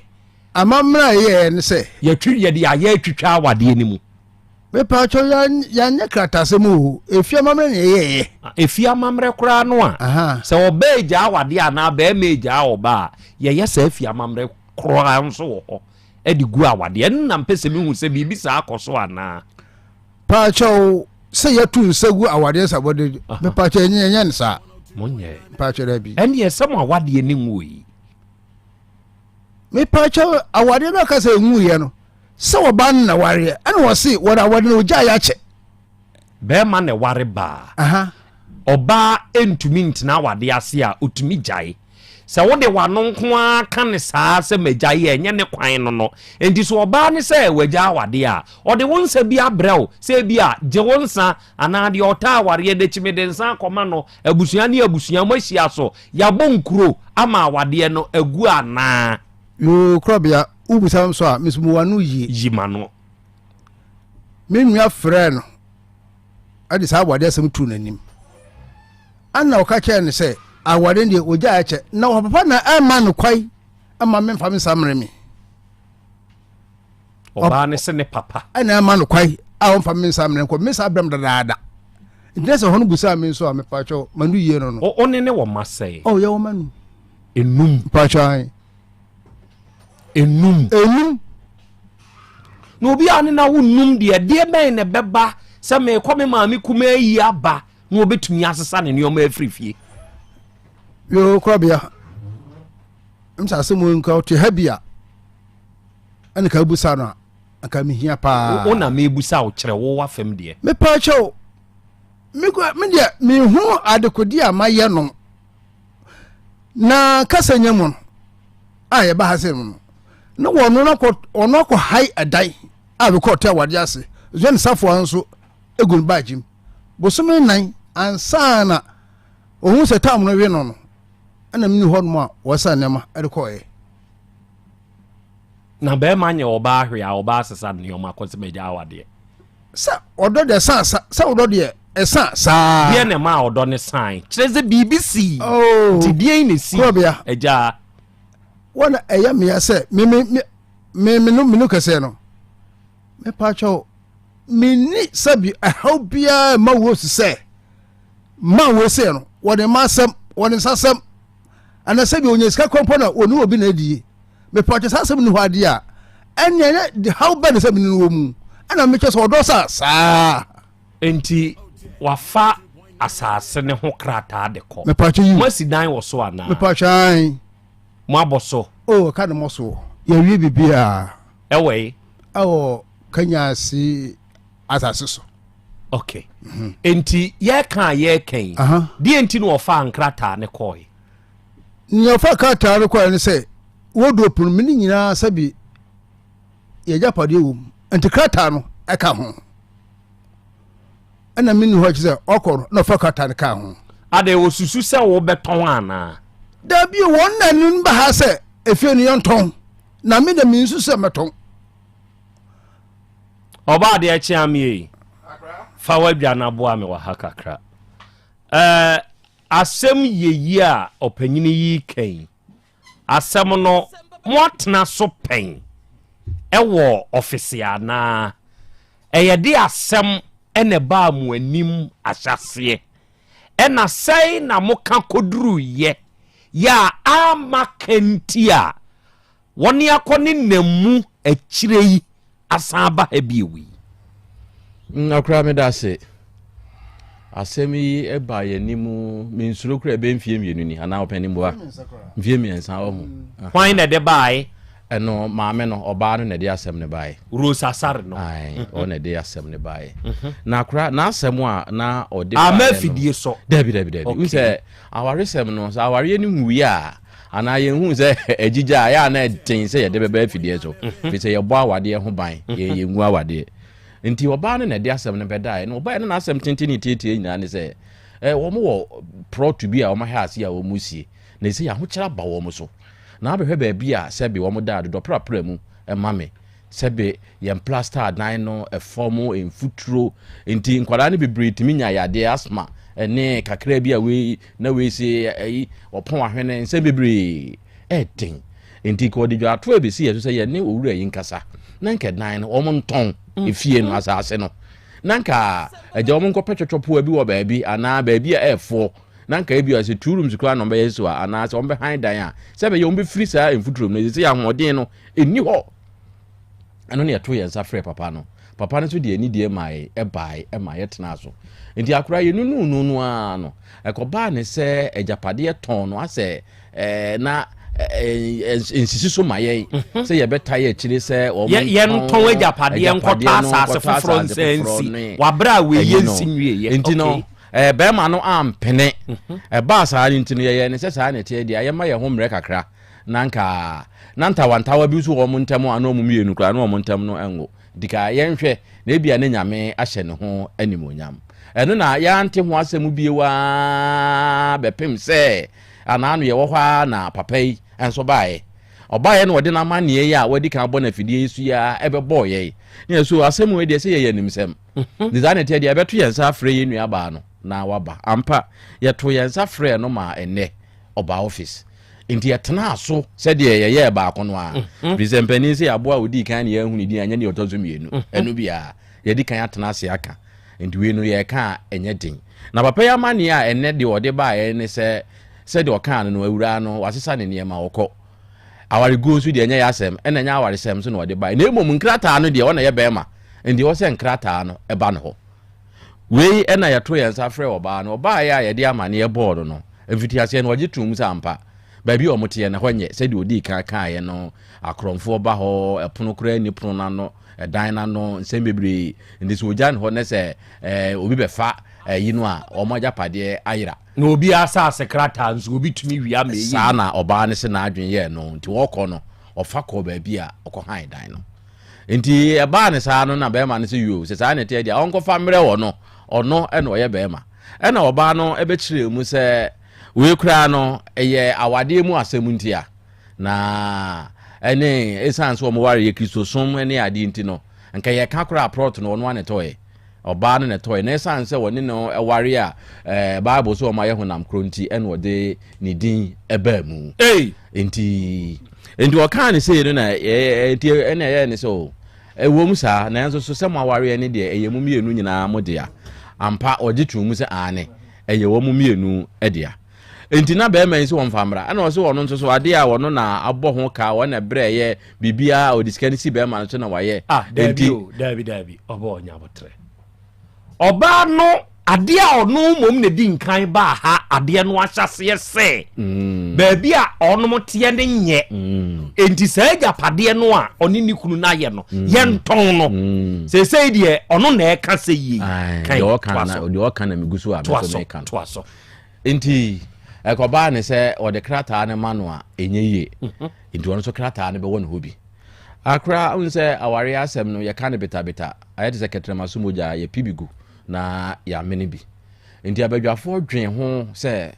S2: Amammerɛ a yɛyɛeɛ ne sɛ.
S7: Yɛtwi yɛde ayɛ atwitwa awadeɛ no mu.
S2: Mepaakyɛw yɛanyɛ kratasɛm o, efie amammerɛ na yɛyɛeɛ.
S7: Efie amammerɛ koraa no a, sɛ ɔbaa egyaa awadeɛ anaa barima egyaa ɔbaa a, yɛyɛ saa efie amammerɛ koraa nso wɔ hɔ de gu awadeɛ. Ɛno na mpɛ sɛ mehu sɛ biribi saa kɔ so anaa.
S2: Paakyɛw sɛ yɛto nsa gu awadeɛ sa wɔde mepaakyɛw ɛnyɛ ɛnyɛ no saa.
S7: Monyɛ.
S2: Paakyɛw dabi.
S7: Ɛnneɛ sɛ mo awadeɛ ne nwui.
S2: Mepaakyɛw awadeɛ no aka sɛ ɛnwuiɛ no sɛ ɔbaa no na wareɛ ɛna ɔse wɔde awadeɛ no ɔgyaa yɛ akyɛ.
S7: Bɛrima na ɛware baa. Ɔbaa ntumi ntena awadeɛ ase a ɔtumi gyae. Sɛ wode w'ano nko ara ka no saa sɛ magyae a, ɛnyɛ ne kwan no no. Enti sɛ ɔbaa no sɛ wagyae awadeɛ a, ɔde wo nsa bi abrɛ wo sɛ ebia gye wo nsa anaa deɛ ɔtaa awareɛ no akyi mede nsa akɔma no, abusua ne abusua moahyia so, yɛabɔ nkuro ama awadeɛ no agu anaa?
S2: Yoo Korɔbea, wobisa me nso a, me nso mewɔ ano yie.
S7: Yi m'ano.
S2: Me nua frɛɛ no de saa awadeɛ asɛm too n'anim. Ɛna ɔka kyerɛɛ no sɛ aware no deɛ ɔgyae akyɛ na ɔpapa na ɛma no kwan ma memfa me nsa mmere me.
S7: Ɔbaa no se ne papa.
S2: Ɛna ɛma no kwan a ɔmfa me nsa mmere nkɔ me nsa brɛm dadaada. Nti na sɛ hɔ no busaa me nso a mepakyɛw ma no yie no no.
S7: O ne ne wɔ mma sɛe?
S2: Oh, yɛwɔ mma num.
S7: Enum.
S2: Mpakyɛw ae.
S7: Enum.
S2: Enum.
S7: Na obi a ne na wo num deɛ, deɛ bɛn na ɛbɛba sɛ merekɔ me maame kumaa yi aba na wɔbɛtumi asesa ne nneɛma afiri fie.
S2: Yoo korabea m sɛ asɛm wei nka ɔte ha bi a ɛne ka busa no a anka mehia paa.
S7: Wo na mebusa wo kyerɛ wo wafam deɛ.
S2: Mepa kyɛw me deɛ mehu adekode a mayɛ no na kasa nya mu no a yɛba ha sɛ mu no na wɔno akɔ ɔno akɔ hae ɛdan a bɛkɔ ɔte awadeɛ ase zɔn safoa nso egu no baagye mu Bosome nnan ansa na ohun sɛ tam no we no no, ɛna meni hɔ nom a wɔsa nneɛma de kɔɔɛ.
S7: Na bɛrima nyɛ ɔbaa hwee a ɔbaa sesa nneɛma kɔ sɛ magya awadeɛ.
S2: Sɛ ɔdɔ deɛ san sa sɛ ɔdɔ deɛ ɛsan saa.
S7: Deɛ na ɛma ɔdɔ ne san kyerɛ sɛ biribi sii. Oh. Nti deɛn na esi.
S2: Kurɔbea.
S7: Agya.
S2: Wɔn na ɛyɛ mmea sɛ me me me me no me no kɛseɛ no. Mepa kyɛw. Menni sɛbi ɛhaw biara mma Rose sɛ ma wei sei no, wɔde mma asɛm, wɔde nsasɛm. Ana sɛbi ɔnya sika korɔ mpo na ɔne obi na adie. Mepatwɛ saa asɛm ni hɔ adeɛ a, ɛnneɛ ɛnyɛ de haw bɛn na sɛ mene no wɔ mu. Ɛna mekyɛ sɛ ɔdɔ sa saa.
S7: Enti wafa asase no ho krataa de kɔ.
S2: Mepatwɛ yi.
S7: Moasi dan wɔ so anaa?
S2: Mepatwɛ ae.
S7: Moabɔ so?
S2: Oh, ɛka ne mɔ so. Yɛawie biribiara.
S7: Ɛwɔ yi?
S2: Ɛwɔ Kanyasi asase so.
S7: Okay. Mm-hmm. Enti yɛka a yɛreka yi, deɛ nti na ɔfaa nkrataa ne kɔe?
S2: Nea ɔfaa krataa no kɔe ne sɛ wardrobe no mene nyinaa sɛbi yɛgyapadeɛ wɔ mu nti krataa no ɛka ho ɛna menni hɔ kyerɛ sɛ ɔkɔ no na ɔfa krataa no kaa ho.
S7: Adɛn wɔsusu sɛ wobɛtɔn anaa?
S2: Dabi wɔn na no ba ha sɛ efie no yɛntɔn na me de mensu sɛ mɛtɔn.
S7: Ɔbaa adeɛ kye amee yi fa w'adwa no aboa me wɔ ha kakra. Ɛɛ asɛm yɛyi a ɔpanyini yi ka yi asɛm no moatena so pɛn ɛwɔ ɔfese anaa? Ɛyɛ de asɛm ɛna ɛbaa mo anim ahyɛaseɛ ɛna sɛn na moka kɔduruyɛ yɛ a amma ka nti a Wɔne akɔ ne nna mu akyire yi asan aba ha bio yi.
S22: Akora meda ase. Asɛm yi ba yɛn anim mensuro kora ɛbɛyɛ mfie mmienu ni anaa ɔpɛni mboa mfie mmiɛnsa wɔ ho.
S7: Hwan na ɛde bae?
S22: Ɛno maame no ɔbaa no na ɛde asɛm no bae.
S7: Rose Asare no.
S22: Ae, ɔno na ɛde asɛm no bae. Mhm. Na akora n'asɛm a na ɔde bae
S7: no. Ama afidie sɔ.
S22: Dabi dabi dabi. Okay. Sɛ awaresɛm no sɛ awareɛ no nwui a anaa yɛnhu sɛ agyigya a ɛyɛ a na ɛden sɛ yɛde bɛba afidie so mhm. firi sɛ yɛbɔ awadeɛ ho ban mhm. yɛn yɛngu awadeɛ nti ɔbaa no na ɛde asɛm no bɛdaeɛ na ɔbaa no n'asɛm tenten ne tietie nyinaa ne sɛ eh, wɔn wɔ prɔto bi a wɔn ahɛ ase a wɔn sie na ɛsɛ ahokyerɛ aba wɔn so na abɛhwɛ baabi a sɛbe wɔn da adodɔ prapra mu ɛma me Sɛbe yɛn plaster adan no ɛfam mfuturo nti nkwadaa no bebree tumi nya yadeɛ asthma ɛne kakra bi a wei na wei se ɛyi ɔpɔn ahwene nsɛm bebree ɛden nti ka ɔde dwaato a ebesi yɛ so sɛ yɛne owura yi nkasa na nka dan no wɔn ntɔn mm. efie no asase no na nka agya wɔn nkɔpɛ twɔtwɔpoa bi wɔ baabi anaa baabi a ɛɛfoɔ na nka ebi a sɛ two rooms koraa na wɔn bɛyɛ so a anaa sɛ wɔn bɛhan dan a sɛ bɛyɛ wɔn bɛfiri saa mfuturo mu no ɛsɛ sɛ ahoɔden no Ɛnni hɔ. Ɛno na yɛto yɛn nsa frɛ papa no. Papa no nso de anidie mae, ɛbae ma yɛtenaa so. Nti akora yɛnunuu no no ara no, ɛkɔbaa ne sɛ agyapadeɛ tɔn no asɛ ɛɛ na nsisi so ma yɛn mhm. sɛ yɛbɛtae akyire sɛ
S7: wɔn yɛntɔn agyapadeɛ nkɔtɔ asase foforɔ nsa nsi wabrɛ a wei yɛ nsi nwieɛ
S22: nti no ɛɛ bɛrima no ampene mhm. ɛbaa saa no nti no yɛyɛ ne sɛ saa na ɛteɛ deɛ yɛma yɛn ho mmerɛ kakra Na anka na ntawantawa bi nso wɔ wɔn ntam a na wɔn mmienu koraa na wɔn ntam no nwo. Nti ka yɛnhwɛ na ebia ne Nyame ahyɛ ne ho animuonyam. Ɛno na yɛante ho asɛm bio ara bɛpem sɛ anaano yɛwɔ hɔ ara na papa yi nso baeɛ. Ɔbaeɛ na ɔde n'amanneɛ yi a wadi kan abɔ no afidie yi so yi ara ɛbɛbɔɔ yɛn. Ne yɛ so asɛm wei deɛ sɛ yɛyɛ animsɛm. Nti saa na ɛteɛ deɛ yɛbɛto yɛn nsa afrɛ yɛn nuabaa no na waba. Ampa, yɛtoo yɛn nsa frɛɛ no maa ɛnnɛ ɔbaa office. Nti yɛtenaa so sɛdeɛ yɛyɛɛ baako no ara. Mhm. Firi sɛ mpanin sɛ aboa a ɔdii kan ne yɛahu ne din anyɛ deɛ ɔtɔ so mmienu. Mhm. Ɛno biara yɛdi kan atena ase aka. Nti wei no yɛreka a ɛnyɛ den. Na papa yi amanneɛ a ɛnnɛ deɛ ɔde baeɛ ne sɛ sɛdeɛ ɔkaa no no awuraa no wasesa ne nneɛma ɔkɔ. Awareguo nso deɛ ɛnyɛ yɛ asɛm ɛna ɛnyɛ awaresɛm nso na ɔde baeɛ. Na mmom nkrataa no deɛ ɔna yɛ bɛrima nti ɛwɔ sɛ nkrataa no ɛba ne hɔ. Wei na yɛtoo yɛn nsa frɛɛ ɔbaa no. Ɔbaeɛ a yɛde amaneɛ bɔɔ no no, mfitiaseɛ no ɔgye too mu sɛ ampa, baabi a wɔteɛ no, ɛhɔ nyɛ. Sɛdeɛ ɔdii kan kaeɛ no, akorɔmfoɔ ba hɔ, ɛpono koraa nni pono no ano, ɛdan no ano, nsɛm bebree. Nti sɛ ɔgya no hɔ na sɛ ɛɛ obi bɛfa ɛyi no a, wɔn agyapadeɛ ayera.
S7: Na obi asase krataa nso, obi tumi wia ma ɛyɛ
S22: Saa na ɔbaa no se n'adwene yɛɛ no. Nti ɔrekɔ no, ɔfa kɔɔ baabi a ɔkɔhan dan no. Nti ɛbaa no saa no na bɛrima no sɛ yoo sɛ saa na ɛteɛ deɛ ɔnkɔfa mmerɛ wɔ no ɔno ɛna ɔyɛ bɛrima ɛna ɔbaa no ɛbɛkyerɛ mu sɛ wei koraa no ɛyɛ awadeɛ mu asɛm nti a na ɛne ɛsiane sɛ wɔn ware yɛ kristosom ne adeɛ nti no nka yɛka koraa prɔt no ɔno ane tɔɛ ɔbaa no na ɛtɔe na ɛsiane sɛ wɔne no ware a ɛɛ bible sɛ wɔn ayɛ honam koro nti ɛna ɔde ne din ɛbaa mu nti nti ɔkaa ne sei no na ɛɛ nti ɛna ɛyɛ ne sɛ o ɛwɔ mu saa nanso so sɛ mo awareɛ ne deɛ ɛyɛ mu mmienu nyinaa mo dea ampa ɔgye too mu sɛ aane ɛyɛ wɔn mmienu dea. Enti na bɛrima yi sɛ wɔmfa mmra. Ɛna ɔsɛ ɔno nso so adeɛ a ɔno na abɔ ho ka, ɔno na ɛbrɛ yɛ biribiara, ɔde sika no si bɛrima no so na wayɛ.
S7: Ah, daabi o, daabi, daabi, ɔbɔ ɔnya abotrɛ. Ɔbaa no adeɛ a ɔno mmom na di nkan baa ha adeɛ no ahyɛseɛ sɛ mm. baabi a ɔnom teɛ ne nyɛ mm. enti saa agyapadeɛ no a ɔne ne kunu no ayɛ no mm. yɛntɔn no seesei deɛ ɔno na ɛka sɛ yie
S22: kan deɛ ɔka na megu so a
S7: toa so
S22: Nti ɛkɔbaa ne sɛ ɔde krataa no ma no a ɛnyɛ yie. Mhm. Nti ɔno nso krataa no bɛwɔ ne hɔ bi. Akora wohu sɛ awareɛ asɛm no yɛka no betabeta, ayɛ te sɛ kɛtrɛma so mogya yɛpi bi gu na yɛamene bi. Nti abadwafoɔ dwen ho sɛ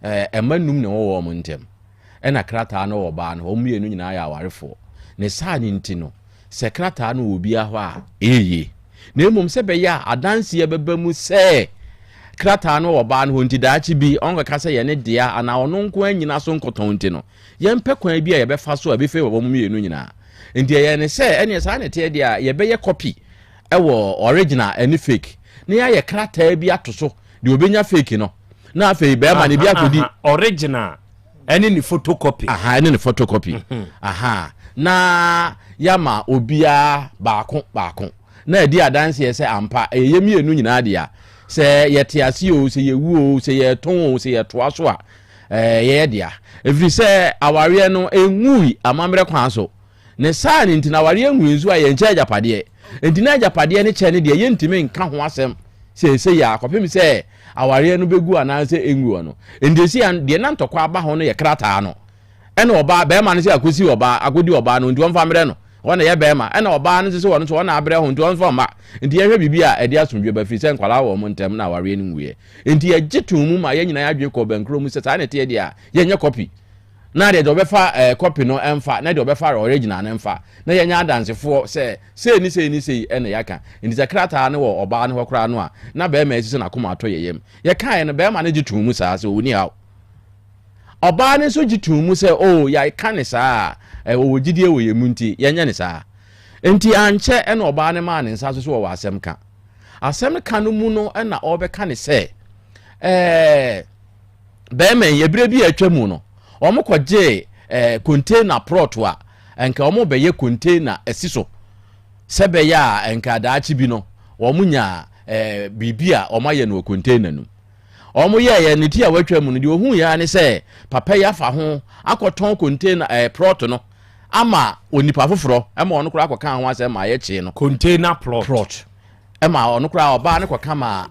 S22: ɛma num na ɛwɔ wɔn ntɛm. Ɛna krataa no wɔ ɔbaa no hɔ, wɔn mmienu nyinaa yɛ awarefoɔ. Ne saa no nti no, sɛ krataa no wɔ obiara hɔ a, ɛyɛ yie. Na mmom sɛ ɛbɛyɛ a adanseɛ bɛba mu sɛ krataa no wɔ ɔbaa no hɔ nti daakye bi ɔnkɔka sɛ yɛ ne dea anaa ɔno nko ara nnyina so nkɔtɔn nti no, yɛmpɛ kwan bi a yɛbɛfa so a ɛbɛfavor wɔn mmienu nyinaa. Nti ɛyɛ ne sɛ ɛneɛ saa na ɛteɛ deɛ a yɛbɛyɛ copy wɔ original ɛne fake na yɛayɛ krataa bi ato so deɛ ɔbɛnya fake no na afei bɛrima no bi akɔdi
S7: original ɛne ne photocopy.
S22: Aha, ɛne ne photocopy. Mhm. Aha, na yɛama obiara baako baako na ɛdi adanseɛ sɛ ampa ɛyɛ yɛ mmienu nyinaa dea. Sɛ yɛte ase o, sɛ yɛwu o, sɛ yɛtɔn o, sɛ yɛtoa so a, ɛɛ yɛyɛ dea. Ɛfiri sɛ awareɛ no ɛnwui amammerɛ kwan so. Ne saa no nti na awareɛ nwui nso a yɛnkyɛ agyapadeɛ. Nti na agyapadeɛ no kyɛ no deɛ yɛntumi nka ho asɛm seesei a kɔpem sɛ awareɛ no bɛgu anaasɛ ɛnguo no. Nti seesei a deɛ na ntɔkwa aba ho no yɛ krataa no. Ɛna ɔbaa, bɛrima no sɛ akɔsi ɔbaa, akɔdi ɔbaa no nti ɔmfa mmerɛ no. Ɔna ɛyɛ bɛrima. Ɛna ɔbaa no nso sɛ ɔno nso ɔna abrɛ ho nti ɔmfa mma. Nti yɛhwɛ biribi a ɛde asomdwoeɛ ba firi sɛ nkwadaa wɔ wɔn ntam na awareɛ no nwuiɛ. Nti yɛgye too mu ma yɛn nyinaa yɛn adwene kɔɔ bɛnkorɔ mu sɛ saa na ɛteɛ deɛ a yɛnyɛ kɔpi. Na deɛ deɛ ɔbɛfa ɛɛ kɔpi no mfa, na deɛ ɔbɛfa original no mfa, na yɛnyɛ adansefoɔ sɛ sei ne sei ne sei na yɛaka. Nti sɛ krataa no wɔ ɔbaa no hɔ koraa no a, na barima yi nso sɛ n'akoma atɔ yɛn yam. Yɛkaeɛ no, barima no gye too mu saa sɛ ɔnni haw. Ɔbaa no nso gye too mu sɛ oo yɛaka ne saa a, ɔwɔ gyidie wɔ yɛn mu nti yɛnyɛ ne saa. Nti ankyɛ ɛna ɔbaa no maa ne nsa so sɛ ɔwɔ asɛm ka. Asɛm ka no mu no na ɔrebɛka ne sɛ ɛɛ, bɛrima yi ebire bi a atwa mu no wɔn kɔgyee ɛɛ eh, container plot a nka wɔn bɛyɛ container asi so sɛ bɛyɛ a nka daakye bi no wɔn nya ɛɛ eh, biribi a wɔn ayɛ no wɔ container no mu wɔn yɛɛyɛ ne ti a wɔatwa mu no deɛ ohun yɛ ne sɛ papa yi afa ho akɔtɔn container ɛɛ eh, plot no ama onipa foforɔ ɛma ɔno koraa akɔka ho asɛm ma ayɛ kyee no
S7: container plot
S22: plot. Ɛma ɔno koraa ɔbaa no kɔka ma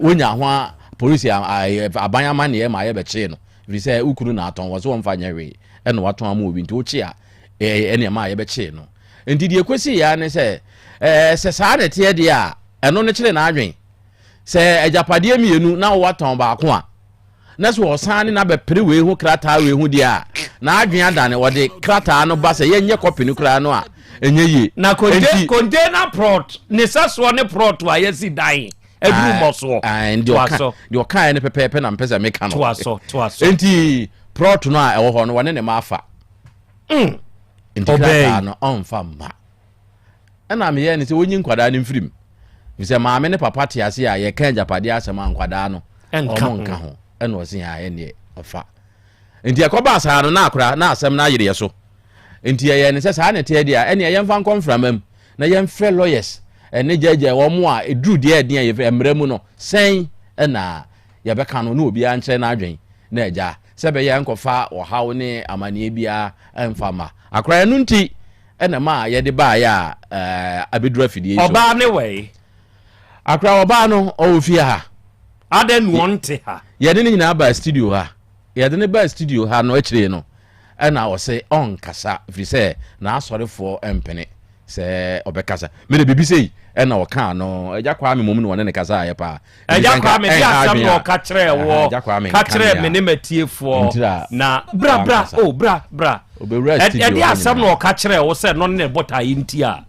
S22: wonya ho polisi aban amanneɛ ma yɛbɛkyee no ɛfiri sɛ wo kunu na atɔn wɔ so wɔmfa nyɛ hwee ɛna watɔn ama obi nti wokye a ɛne ɛma yɛbɛkyee no nti deɛ ɛkɔsi yɛ ne sɛ sɛ saa na ɛteɛ deɛ a ɛno no kyerɛ n'adwen sɛ agyapadeɛ mmienu na wowatɔn baako a na sɛ ɔsan ne n'abɛpere wei ho krataa wei ho deɛ a, n'adwene adane, ɔde krataa no ba sɛ yɛnyɛ kɔpi no koraa no a, ɛnyɛ yie.
S7: Na container container plot ne sɛsoɔ ne plot a yɛsi dan aduru mmɔsoɔ.
S22: Deɛ ɔka deɛ ɔkaeɛ no pɛpɛɛpɛ na mpɛ sɛ meka no.
S7: Toa so toa so.
S22: Nti plot no a ɛwɔ hɔ no wɔne ne ma afa.
S7: Mm.
S22: Nti krataa no ɔmfa mma. Ɛna meyɛɛ ne sɛ wɔnyi nkwadaa no mfiri mu. Efisɛ maame ne papa te ase a yɛka agyapadeɛ asɛm a nkwadaa no wɔn nka ho. Ɛna ɔse a ɛneɛ ɔfa. Nti ɛkɔbaa saa no na akora na asɛm no ayere yɛ so. Nti yɛyɛɛ ne sɛ saa na ɛteɛ deɛ a ɛneɛ yɛmfa nkɔ mframa mu na yɛmfrɛ lawyers ɛne gyɛgyɛ wɔn a ɛduru deɛ ɛden a yɛfrɛ mmara mu no sɛn ɛna yɛbɛka no na obiara nkyerɛ n'adwen na agya sɛ ɛbɛyɛ a ɛnkɔfa ɔhaw ne amaneɛ biara ɛmfa mma akora ɛno nti ɛna ɛma yɛde baeɛ a ɛɛ abɛduru afidie yi so.
S7: Ɔbaa ne wɛi?
S22: Akora ɔbaa no ɔwɔ fie ha.
S7: Adɛn na ɔnte ha?
S22: Yɛde ne nyinaa baa studio ha. Yɛde ne baa studio ha no akyire no ɛna ɔse ɔnkasa ɛfiri sɛ n'asɔrefoɔ mpene sɛ ɔbɛkasa. Mede biribi sei ɛna ɔkaa no. Agya Kwame mmom na ɔne ne kasaeɛ paa.
S7: Agya Kwame de asɛm na ɔka kyerɛɛ wɔ ka kyerɛɛ me ne m'atiefoɔ na bra bra o oh, bra bra ɛde asɛm na ɔka kyerɛɛ wo sɛ no ne ne botaeɛ nti a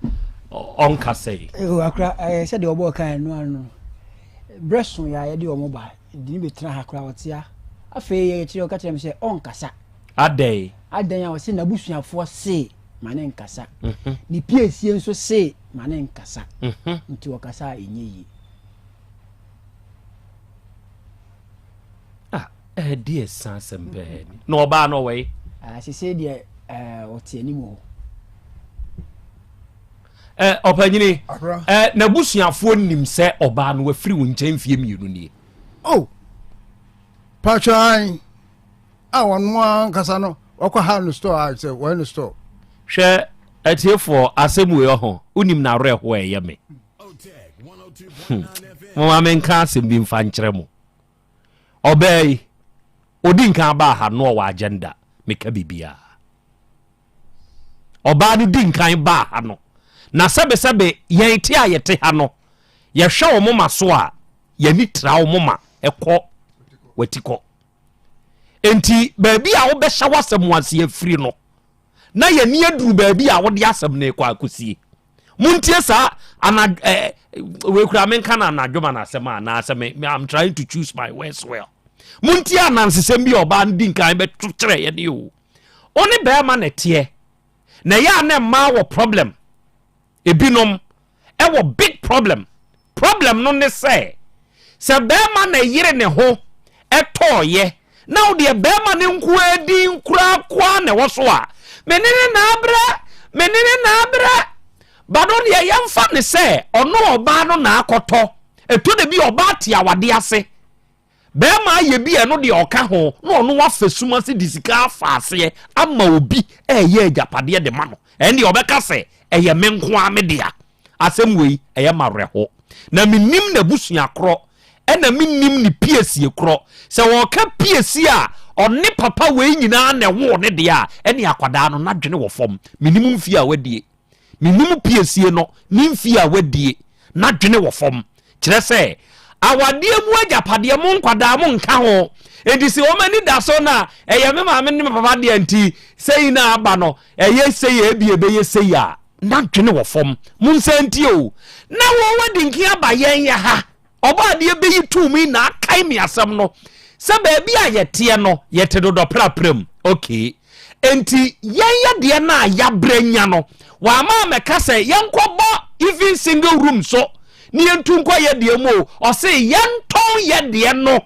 S7: ɔnkasa yi.
S6: Akora sɛdeɛ ɔbɔɔ kan no ano berɛ so yɛ a yɛde wɔn ba de ne bɛtena ha koraa ɔtea afei yɛ kyerɛ ɔka kyerɛ me sɛ ɔnkasa.
S7: Adɛn?
S6: Adɛn a ɔse n'abusuafoɔ se ma ne nkasa mhm. ne piesie nso se ma ne nkasa mhm. nti ɔkasa a ɛnyɛ yie.
S7: Ah, Ɛde ɛsan asɛm pɛɛ ni. Na ɔbaa no ɔwɔ yi.
S6: Ah, sese deɛ ɛɛ ɔte anim hɔ.
S7: Ɛ ɔpanyini ɛ n'abusuafoɔ nim sɛ ɔbaa no wafiri wo nkyɛn mfie mmienu nie.
S2: Oh, patwan a wɔn ankasa no wɔkɔ ha no store a sɛ wɔyɛ no store.
S7: Hwɛ atiefoɔ asɛm wei ɔho wonim n'awerɛhoɔ ɛyɛ me. Hmm. Moma menka asɛm bi mfa nkyerɛ mo. Ɔbaa yi, ɔdi nkan baa ha no ɔwɔ agenda, meka biribiara. Ɔbaa no di nkan baa ha no, na sɛbesɛbe yɛn te a yɛte ha no, yɛhwɛ wɔn moma so a, yɛni tra wɔn moma ɛkɔ watikɔ. Enti baabi a wobɛhyɛ w'asɛm ase afiri no, na yɛni aduru baabi a wode asɛm no rekɔ akɔsie. Montie saa ana eh, wei kura menka no anadwo ma no asɛm a anaasɛ me, I'm trying to choose my words well. Montie anansesɛm bi a ɔbaa no di nkan bɛto kyerɛ yɛ ne o. Wo ne bɛrima na ɛteɛ na ɛyɛ a na mmaa wɔ problem ebinom ɛwɔ big problem. Problem no ne sɛ, sɛ bɛrima na ɛyere ne ho tɔɔyɛ na wo deɛ bɛrima no nko ara din koraa koraa na ɛwɔ so a, me ne ne na abrɛ, me ne ne na abrɛ. Ba no deɛ yɛmfa ne sɛ ɔno ɔbaa no na akɔtɔ. Ɛtɔ da bi ɔbaa te awadeɛ ase. Bɛrima ayɛ bi a ɛno deɛ ɔka ho na ɔno wafa sum ase de sika afa aseɛ ama obi ɛyɛ agyapadeɛ de ma no. Ɛno deɛ ɔbɛka sɛ ɛyɛ me nko ara me dea. Asɛm wei ɛyɛ me awerɛho. Na mennim n'abusua korɔ ɛna mennim ne piesie korɔ. Sɛ wɔka piesie a ɔne papa wei nyinaa na ɛwoo ne deɛ a, ɛne akwadaa no n'adwene wɔ fam. Mennim mfie a wadie. Mennim piesie no ne mfie a wadie. N'adwene wɔ fam. Kyerɛ sɛ, awadeɛ mu agyapadeɛ mo nkwadaa mo nka ho. Enti sɛ wɔn ani da so na ɛyɛ me maame ne me papa deɛ nti sei na aba no, ɛyɛ sei a ebi ɛbɛyɛ sei a, n'adwene wɔ fam. Mo nsa ntie o. Na wɔn adi nkin aba yɛn yɛ ha. Ɔbɔ adeɛ bɛyi tum yi na akae me asɛm no sɛ baabi a yɛteɛ no yɛte dodɔ prapra mu. Okay. Enti yɛn yɛ deɛ no a yɛabrɛ nya no, wama amɛka sɛ yɛnkɔbɔ even single room so ne yɛntu nkɔ yɛ deɛ mu o. Ɔse yɛntɔn yɛ deɛ no